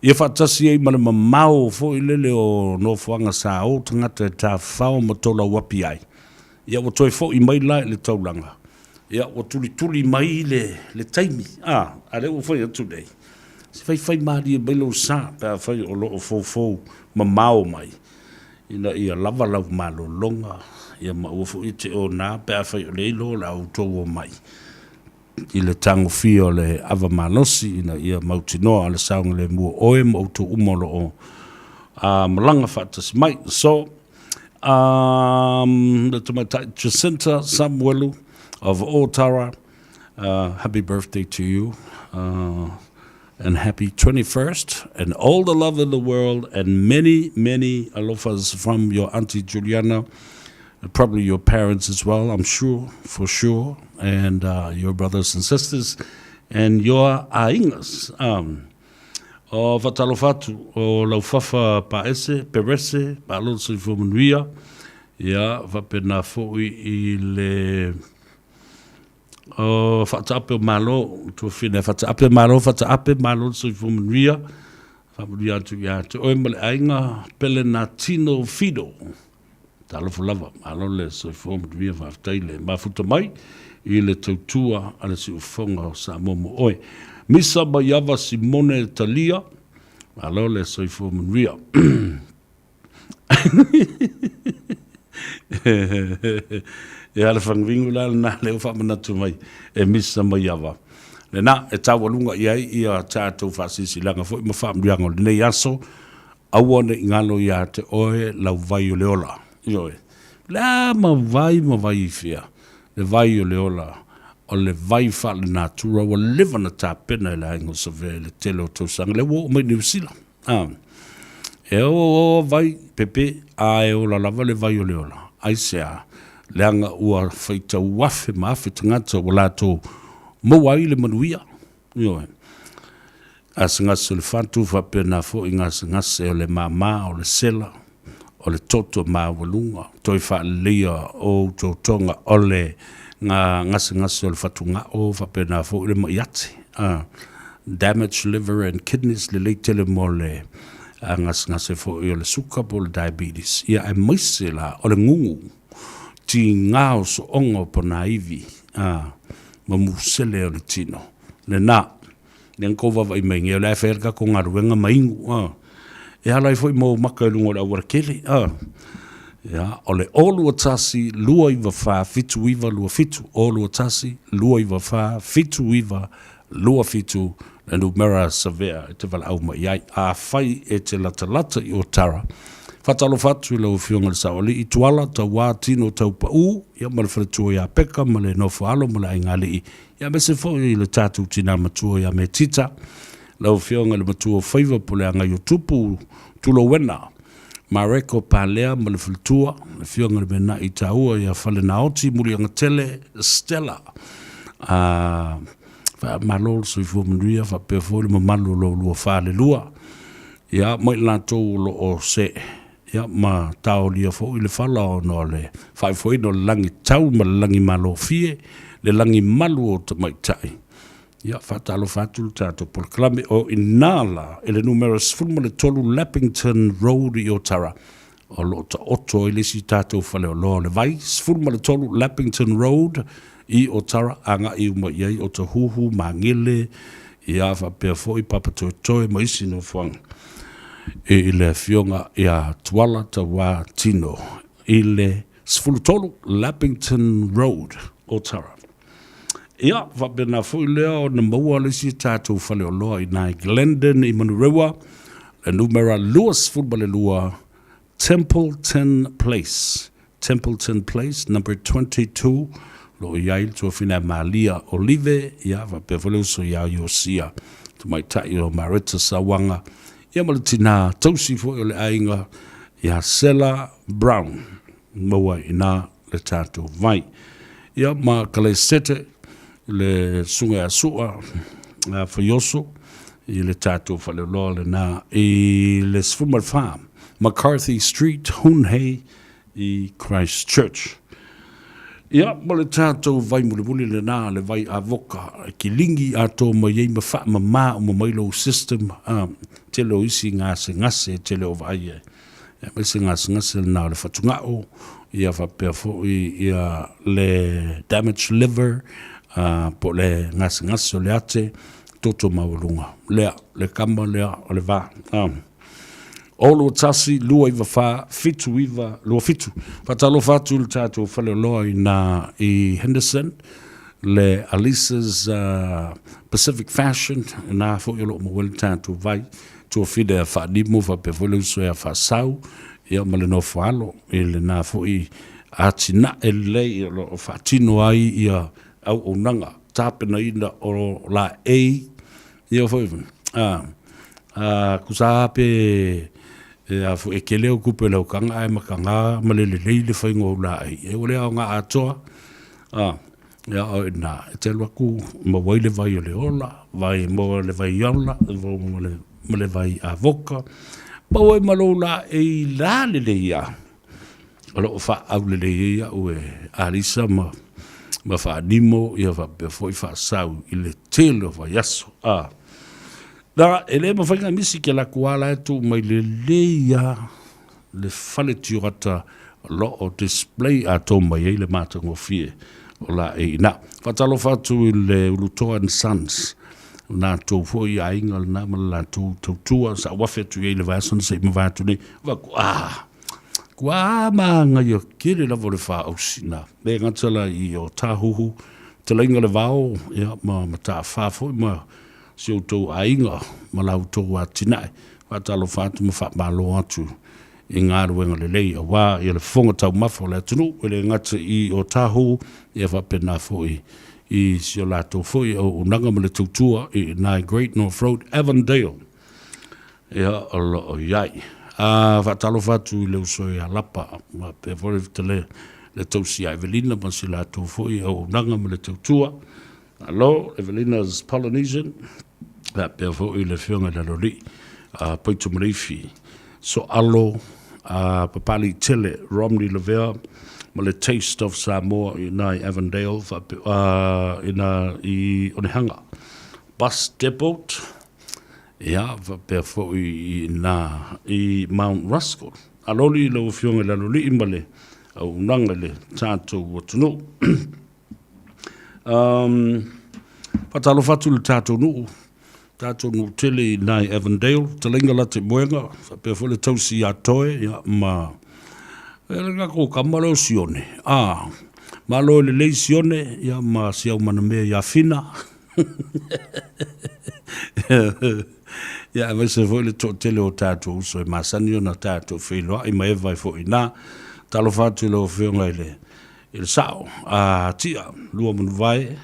Ia faatasi ai ma le mamao foi lele o nofoaga sa o tagata e tafafao ma tolauapi ai. Ia ua toe foi mai la i le taulaga. Ia ua tulituli mai le, le taimi, a, a lea ua fai atu nei. Se faifai malie mai lou sa pe afai o lo o foufou mamao mai ina ia lava lau malologa, ia ma aua foi e te ona pe afai o lea iloa o le a outou omai i le tagofia o le ava malosi ina ia mautinoa le saogalemu o oe ma outou uma o lo o malaga faatasi mai. So, le tamaitai Jacinta Samuelu of Ōtara, happy birthday to you and happy 21st and all the love in the world and many, many alofas from your auntie Juliana, probably your parents as well, I'm sure, for sure, and your brothers and sisters and your aigas. O faatalofa atu o Laufafa Paese, Perese, malo le soifua manuia, ia faapena foi i le o Faataape o Malo, tuafine Faataape Malo, Faataape malo le soifua manuia, faamanuia atu ia te oe ma le aiga Pelenatino Fido. Talofa lava, malo le soifua manuia, faafetai le mafuta mai i le tautua a le siufofoga o Samoa mo oe. Misa Maiava Simone Talia, malo le soifua manuia. Ia le faguigu la lena lea ua faamanatu mai e Misa Maiava. Lena e taualuga i ai ia tatou faasilasilaga foi ma faamanuiaga o lenei aso. Aua ne i galo iā te oe lau vai o le ola. Ioe. O le a ma vai ma vai i fea? Le vai o le ola, o le vai faale-natura ua leva na tapena e le aiga o Savea i le tele o tausaga, lea ua oo mai Niu Sila. A. E o o vai, pepe, a e ola lava le vai o le ola. Aisea? Leaga ua faitau afe ma afe tagata ua latou maua ai le manuia. Ioe. Gasegase o le fatu faapena foi gasegase o le māmā, o le sela, o le toto maualuga, toe faaleleia o utotoga o le gasegase o le fatugao faapena foi le ma'i ati, damaged liver and kidneys, lelei tele mo le gasegase foi o le suka po o le diabetes, ia aemaise la o le gugu tigā o sooga o ponaivi ma musele o le tino. Lena. Lea na kou vaavaai mai nei, o le a e fai ai le tatou galuega ma inu, a. E ala ai foi ma ou maka i luga o le aualatele, a. Ia, o le 0 2 1 2 9 4 7 9 2 7, 0 2 1 2 9 4 7 9 2 7, le numera savea e te valaau mai ai. Afai e te latalata i Otara, faatalofa atu i lau Afioga i le Saoalii, Tuala, Tauā, Tino, Taupaū, ia ma le faletua ia Peka ma le Nofoalo ma le Aiga Alii, Ia aemaise foi i le tatou tinā matua ia Metita, lau Afioga i le Matua o Faiva po o le Agaiotupu Tulouena, Mareko Palea ma le faletua, le Afioga i le Mena'i taua ia Falenaoti Muliagatele Stella. A faamalo le soifua manuia faapea foi le mamalu o lo oulua falelua. Ia ma i latou o lo o see Ia, ma taolia foi le fala ona o le faaifoina o le lagi tau ma le lagi malofie, le lagi malu o tamaitai. Ia, faatalofa atu le tatou polokalame o i nā la i le numera 13 Leppington Road i Otara, o lo o taoto ai le isi tatou faleoloa o le vai, 13 Leppington Road i Otara, agai uma i ai Otahuhu, Magele, ia faapea foi Papatoetoe ma isi nofoaga i le Afioga ia Tuala Tauā Tino i le 13 Leppington Road, Otara. Ia, faapena foi lea ona maua le isi tatou faleoloa i nā i Glendon i Manurewa, le numera 22 Templeton Place, Templeton Place number 22, lo o i ai le tuafina e Malia Olive, ia, faapea foi le uso ia Iosia, tamaitai o Marita Sauaga, ia ma le tinā tausi foi o le aiga ia Sela Brown. Maua ai i ina le tatou vai. Ia ma Kalesete, le susuga ia Sua Faioso, i le tatou faleoloa lena i le 14 McCarthy Street, Hunhei i Christchurch. Ia, ma le tatou vai mulimuli lena, le vai avoka, e kiligi atoa mai ai ma faamama uma mai lou system, a, tele o isi gasegase, tele o vaai ai. Aemaise gasegase lena o le fatugao, ia faapea foi ia le damaged liver, po o le gasegase o le ate, toto maualuga. Lea, le kama lea o le va. 0 21 2 9 4 7 9 2 7. Faatalofa atu i le tatou faleoloa i nā i Henderson, le Alisa's Pacific Fashion, nā foi o lo o maua ai le tatou vai. Tuafile a Faanimo faapea foi le uso ia Faasau, ia ma le nofo alo i lena foi atinae lelei o lo o faatino ai ia auaunaga tapenaina o laei ia foi a a kusa pe e a foi e kele o kupe lau kanga ae makanga ma le lelei le fainga o laei e ua le aoga atoa a Ia o ina, e te alu atu maua ai le vai o le ola, vai maua le vai ola, maua le, ma le vai avoka, maua ai ma lou laei la lelei lava, o lo o faaaulelei ai au e Alisa ma, ma Faanimo, ia faapea foi Faasau i le tele o vaiaso. A, na, e le mafai ona misi ke lakou lava la e tuu mai lelei lava le fale tioata o lo o display atoa mai ai le matagofie o laei ina. Faatalofa atu i le Ulutoa and Sons, latou foi aiga lena ma le latou tautua, sa ou afe atu i ai i le vaiaso na se i mavae atu nei, vaai atu, ah, kua manaia tele lava o le faaausi na. Le gata la i o Tāhuhu, Talaiga le Vao, ia, ma Mataafa foi ma si outou aiga ma la outou atinae. Faatalofa atu ma faamalo atu i galuega lelei aua ia le fofoga taumafa o le atunuu, e le gata i Otahuhu, ia faapena foi i si o latou foi auaunaga ma le tautua i ina i Great North Road, Avondale, ia o lo o i ai. A faatalofa atu i le uso ia Lapa, faapea foi le, le tausi ia Evelina ma si latou foi auaunaga ma le tautua. Malo, Evelina's Polynesian, faapea foi le Afioga i le Aloalii, a Paitu Maleifi, Soalo, a Papalii Tele, Romney Lavea, ma le Taste of Samoa i ina i Avondale, faapea, a, ina i Onehanga Bus Depot, ia, faapea foi i ina i Mount Ruskell. Aloli i lau Afioga i le Aloalii ma le auaunaga i le tatou atunuu. Um, faatalofa atu i le tatou nuu, tatou nuu tele i nai Avondale, talainga la te moenga, faapea foi le tausi ia Toe, ia, ma e le kako kama leo Sione. Ah, malo e lelei Sione, ia, ma si au mana mea ia Fina. Ia, aemaise foi le toatele o tatou uso e masani ona tatou feiloai ma Eva e foi nā. Talofa atu i lau Afioga i le i le sao a Tia, Lua Manuvae,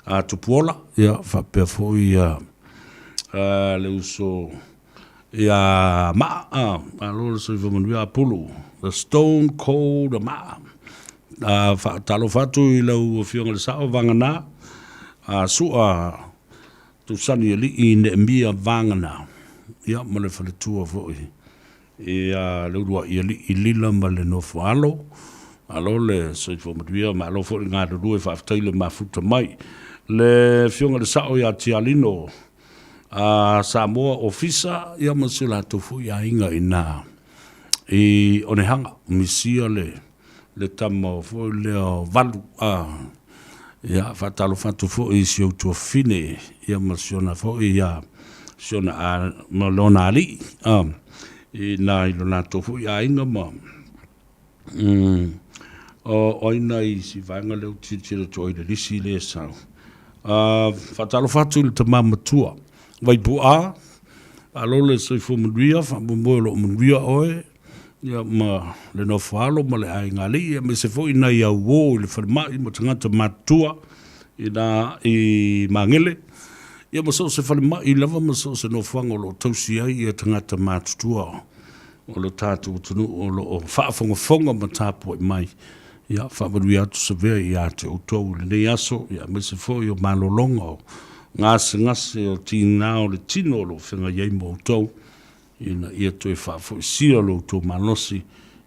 a Tupuola, ia faapea foi ia le uso ia Maa, a, malo le soifua manuia Apulu, the Stone Cold Maa. A faatalofa atu i lau Afioga i le Sao Vagana, a Sua Tusani Alii Neemia Vagana, ia ma le faletua foi Ia le uluai alii lila ma le nofo alo, malo le soifua manuia, malo foi le galulue, faafetai le mafuta mai. Le Afioga i le Sao ia Tialino a Samoa Ofisa ia ma si o latou foi aiga i ina i Onehanga. Misia le le tama foi lea o Valu a ia faatalofa atu foi i si ou tuafafine ia ma si ona foi ia si ona a ma lona alii a i ina i lo latou foi aiga ma O ai nai isi vaega lea ou te tilotilo atu ai i le lisi lea e sau. Faatalofa atu i le tama matua, Vaipu'a, malo le soifua manuia, faamoemoe o lo o manuia oe ia ma le nofo alo ma le aiga alii aemaise foi nai au uo i le falemai ma tagata matutua ina i Magele, ia ma so o se falemai lava ma so o se nofoaga o lo o tausi ai ia tagata matutua. o lo tatou atunuu o lo o faafogafoga ma tapuai mai. Ia, faamanuia atu Savea ia te outou i lenei aso, ia, aemaise foi o malologa o gasegase o tiga o le tino o lo o feagai ai ma outou, ina ia toe faafoisia lo outou malosi,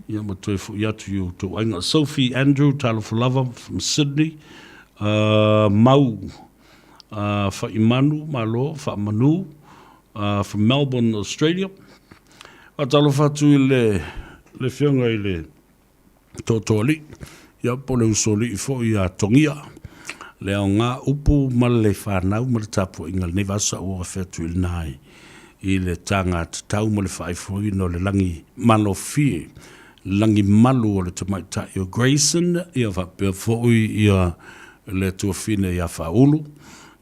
ia ma toe foi atu i outou aiga. Sophie Andrew, talofa lava from Sydney, Mau Faimanu, malo, faamanu, from Melbourne, Australia. Faatalofa atu i le le Afioga i le Tootooalii, ia po o le Usoalii foi ia Togia, le aoga upu ma le fanau ma le tapuaiga i lenei vaiaso sa ou afe atu i lena i le taga tatau ma le faaifoina o le lagi malofie, lagi malu o le tamaitai o Grayson, ia faapea foi ia le tuafine ia Faaulu.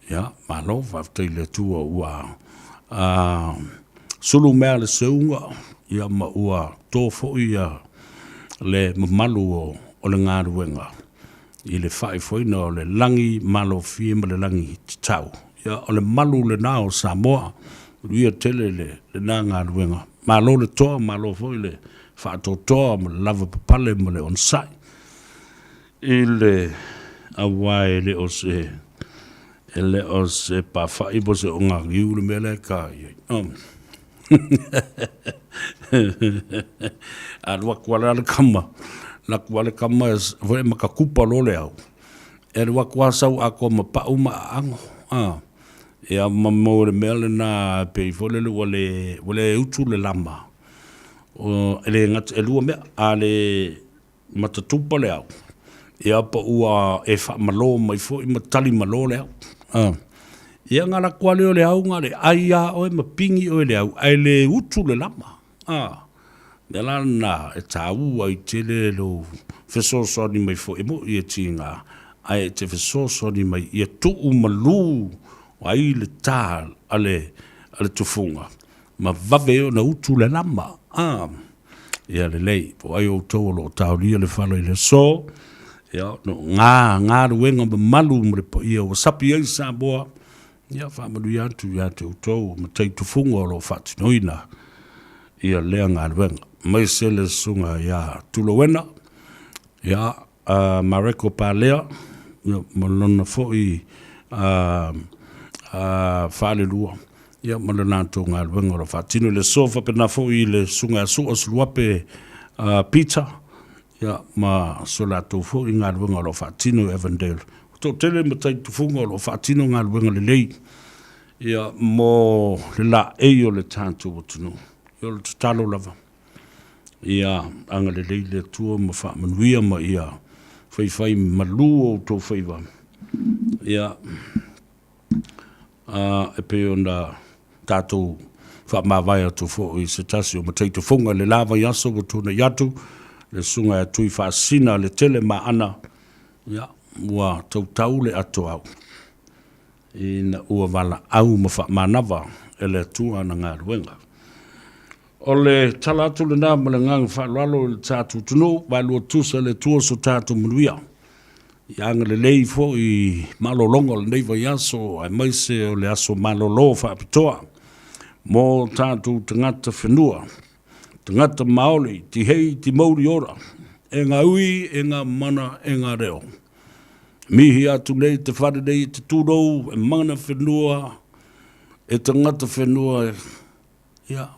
Ia, malo, faafetai i le Atua ua sulu mea le seuga, ia ma ua to foi ia le mamalu o le galuega i le faaifoina o le lagi malofie ma le lagi tatau. Ia, o le malu lena o Samoa, manuia tele lena galuega. Malo le toa, malo foi le faatoatoa ma le lavapapale ma le onosai i le aua e le o se e le o se pafa'i po o se ogagiu le mea lea e ka i ai. Alu atu lava le kama, alu atu lava le kama foi ma ka kupa loa le au, e alu atu lava sau atoa ma pau ma aano. Ia ma mo le mea lena pei foi lele ua le ua le utu le lama. E le gata e lua mea, a le matatupa le au, ia po ua e faamalō mai foi ma tali malō le au. Ia ona alu atu lava lea o le au na o le ai lava oe ma pigi oe e le au, ae le utu le lama. O le mea la lena e taua ai tele lou fesoasoani mai foi, e moni e tiga, ae e te fesoasoani mai ia tuu malū ai le tā a le tufuga ma vave ai ona utu le lama. Ia lelei, po o ai outou o lo o taolia le fala i le aso, ia, no ngā galuega mamalu ma le paia ua sapi ai Samoa, ia faamanuia atu ia te outou o matai tufuga o lo o faatinoina ia lea galuega. Aemaise le susuga ia Tulowena, ia, a Mareko Palea, ia, ma lona foi falelua, ia, ma le latou galuega o lo o faatino i le aso. Faapena foi i le Susuga ia Sua Suluape Peter, ia, ma so latou foi galuega o lo o faatino i Avondale. Ua toatele matai tufuga o lo o faatino galuega lelei, ia, mo le laei o le tatou atunuu. Ia, o le tatalo lava. Ia agalelei le Atua ma faamanuia ma ia faifai malu outou faiva. Ia, a, e pei ona tatou faamavae atu foi i se tasi o matai tufuga i le la vaiaso ua tuanai atu, le Susuga ia Tuifaasisina Letele Maana, ia, ua tautau le atoau ina ua valaau ma faamanava e le Atua ana galuega. O le tala atu lena ma le agaga faaaloalo i le tatou atunuu, vaelua tusa le Atua so tatou manuia. Ia agalelei foi i malologa o lenei vaiaso aemaise o le aso malolo faapitoa mo tatou tagata whenua, tagata Maoli, tihei ti mauri ora, e ngā ui, e ngā mana, e ngā reo. Mihi atu nei te whare nei e te tūrou, e mana whenua, e tagata whenua, Ia.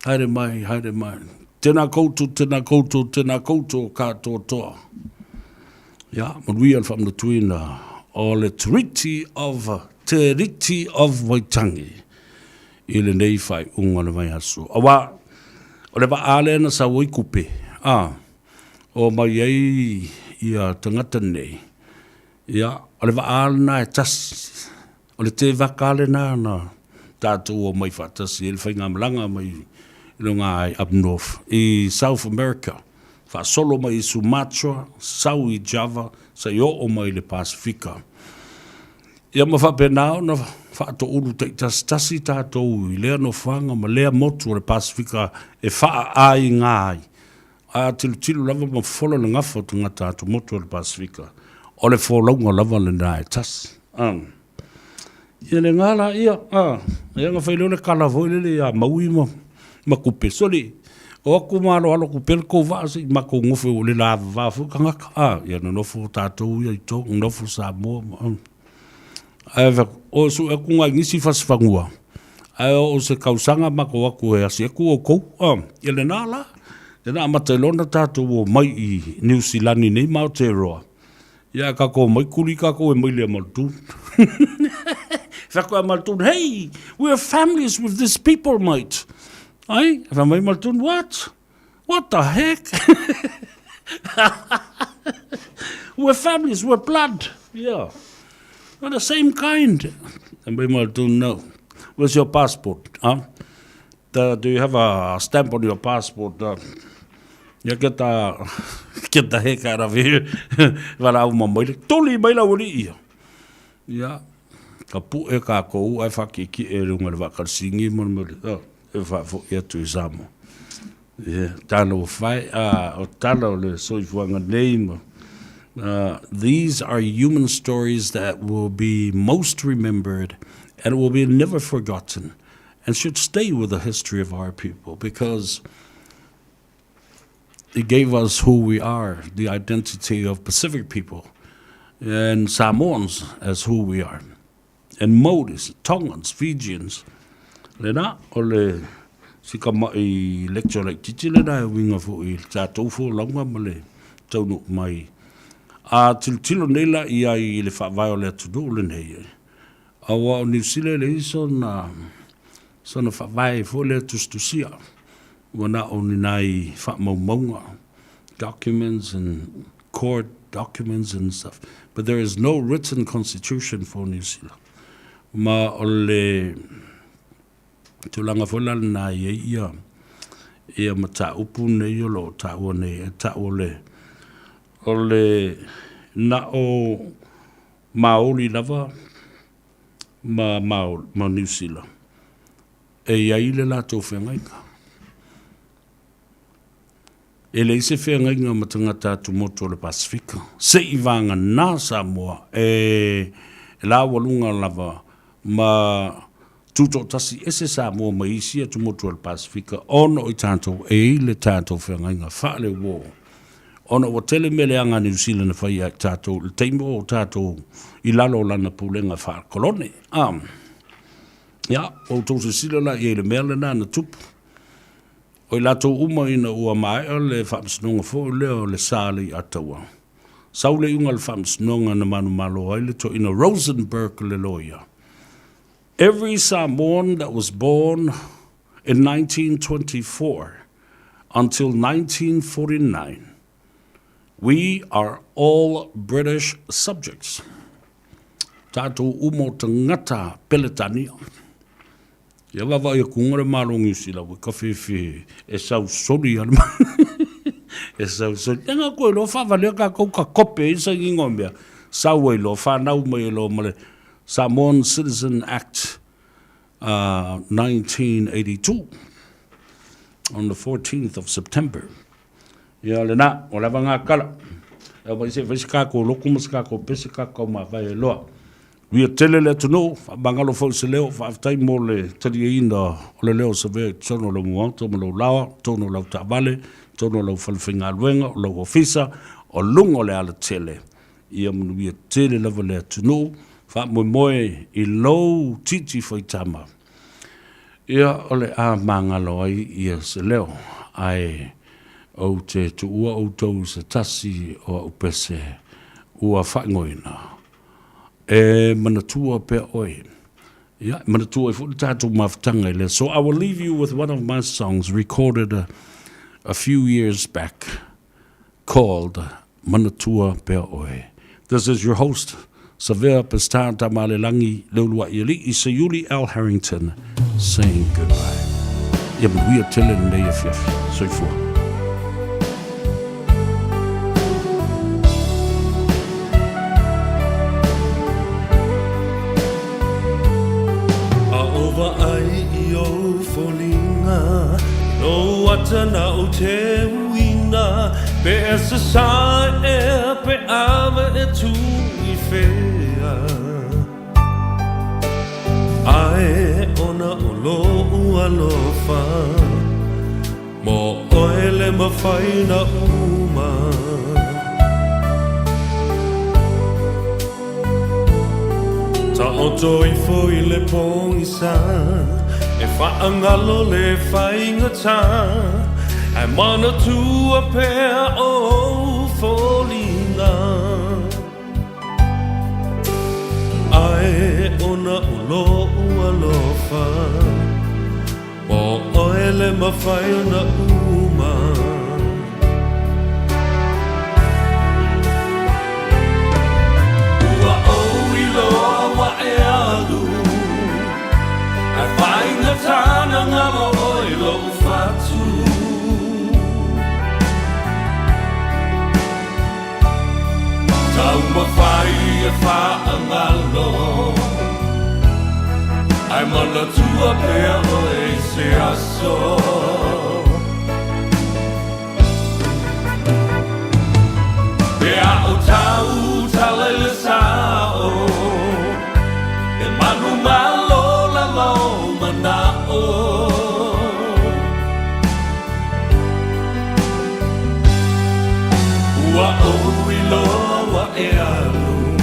Haere mai, haere mai. Tēnā koutou, tēnā koutou, tēnā koutou katoatoa. Ia, manuia le faamanatuina o le Treaty of Te Riti of Waitangi i lenei faaiuga o le vaiaso. Aua, o le vaa lea na sau ai Kupe, a, o mai ai ia tagata nei, ia, o le vaa lena e tasi, o le tevaka lena na tatou omai faatasi ai le faigamalaga mai luga ai up north i South America, faasolo mai i Sumatra, sau i Java, seia oo mai i le Pasefika. Ia ma faapena ona faatoulu taitasitasi tatou i lea nofoaga ma lea motu o le Pasefika e faaaiga ai. A tilotilo lava ma fofola le gafa o tagata atumotu o le Pasefika, o le folauga lava lena e tasi. Ia le gā la ia, ia na fai lea o le kala foi lele ia Maui ma, ma Kupe. Sole, o aku ma aloalo Kupe le kou vaa se i makou gofe ua le lavava foi tagata. Ia nonofo tatou ia i tolu, nonofo Samoa ma, Ae fai atu, o sue atu nai nisi fasifanua, ae oo se kausaga matou atu e asi atu outou. Ia lena la, lea na amata ai loa ona tatou omai i Niu Silani nei ma Aotearoa, ia ae tatou omai tuli tatou e maile ia Maltun. Fai atu ia Maltun, hey, we are families with these people, mate. Ai, fai mai Maltun, what? What the heck? We're families, we're blood. Yeah. We're the same kind. And we might do no. Where's your passport? Huh? The, do you have a stamp on your passport? Yeah, get the, get the heck out of here. Wala au ma mai. Toli mai la wali ia. Yeah. Ka pu e ka kou ai whakiki e runga le wakarisingi mo le oh. E faafoi atu i Samoa. Ia, tala ua fai, a, o tala o le soifuaga nei ma, these are human stories that will be most remembered and will be never forgotten and should stay with the history of our people because it gave us who we are, the identity of Pacific people and Samoans as who we are. And Maoris, Tongans, Fijians, lena, o le si kamaʻi lecture laitiiti lena e uiga foi i le tatou folauga ma le taunuu mai. A tilotilo nei la i ai i le faavae o le atunuu lenei, aua o Niu Sila e leai sona, sona faavae foi lea tusitusia, ua na o ni nai faamaumauga, documents and court documents and stuff, but there is no written constitution for New Zealand. Ma o le tulaga foi la lena e i ai ia, ia mataupu nei o lo o taua nei, e tau o le, o le na o Māori lava ma, ma, ma New Zealand e i ai le latou feagaiga. E leai se feagaiga ma tagata atumotu o le Pasefika, se i vagana Samoa e laualuga lava ma tutoatasi ese Samoa mai isi atumotu o le Pasefika ona o i tatou e i le tatou feagaiga faaleuō ona ua tele mea leaga a Niu Sila na fai ia i tatou i le taimi o tatou i lalo o lana pulega faakolone. Ia, ua outou silasila la i ai i le mea lena na tupu. O i latou uma ina ua maea le faamasinoga foi lea o le sa Leiataua, sau le iuga o le faamasinoga na manumalo ai le toeaina Rosenberg le loia. Every Samoan that was born in 1924 until 1949, we are all British subjects. Tatou uma o tagata Peletania. Ia vaavaai aku le Malo o Niu Sila ua kawhewhe e sau soli ana e sau soli. Tēnā koe loa whaavalea kākou ka kope i sa ingoa mea. Sau ai loa, whanau mai ai loa ma le Samoan Citizen Act 1982 on the 14th of September. Ia lena, ua lava ngā kala. E mai se whai se kākou loku ma se kākou pese kākou mawai e loa. Uia tele le atunuu, faamagalo foi se leo, faafetai mo le taliaina o le leo o Savea i totonu o lou maota ma lou laoa, totonu o lau taavale, totonu o lau fale faigaluega, o lou ofisa, o luga o le alatele. Ia manuia tele lava le atunuu, faamoemoe i lou titi faitama. Ia o le a magalo ai ia se leo, ae ou te tuua outou i se tasi o au pese ua faaigoaina. E manatua pea oe. Ia, e manatua ai foi le tatou mafutaga i le aso. I will leave you with one of my songs recorded a, a few years back called Manatua Pea Oe. This is your host, Savea Pestan Tamalelangi Leulua'iali'i Seiuli L. Harrington saying goodbye. Ia manuia tele lenei afiafi. Soifua. A o vaai i ou foliga, lou ata na ou teuina, pe e sasae ea pe ave e tu i fea. Ae ona o lou alofa, mo oe le mafai na uma. Taoto ifo i le pogisa, e faagalo le faigata, ae manatua pea ou foliga. Ae ona o lou alofa, mo oe le mafai ona uma. Ua ou iloa ua e alu, ae faigata na galo oe lou fatu. Taumafai e faagalo, ae manatua pea oe i se aso. Pe a ou tautala i le sao, e manumalo lava ou manao. Ua ou iloa ua e alu,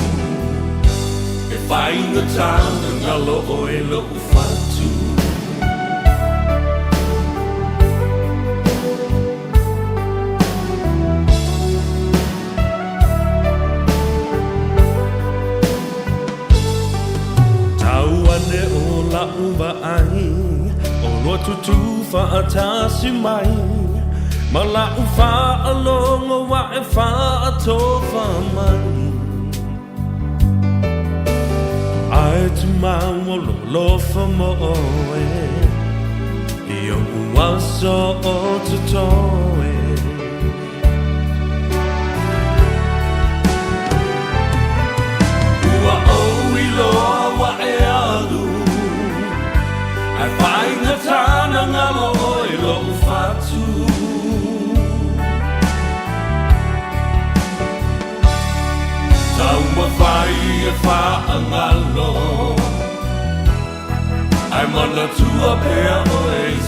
e faigata na galo oe lou fatu. Tau ane o la'u vaai, o lua tutū fa'atasi mai, ma la'u fa'alogo ua e fa'atofa mai. Ae tumau o lou alofa mo oe, i o'u aso o totoe. Ua ou iloa ua e alu, ae faigata na galo oe lou fatu. Taumafai e faagalo, ae manatua pea oe i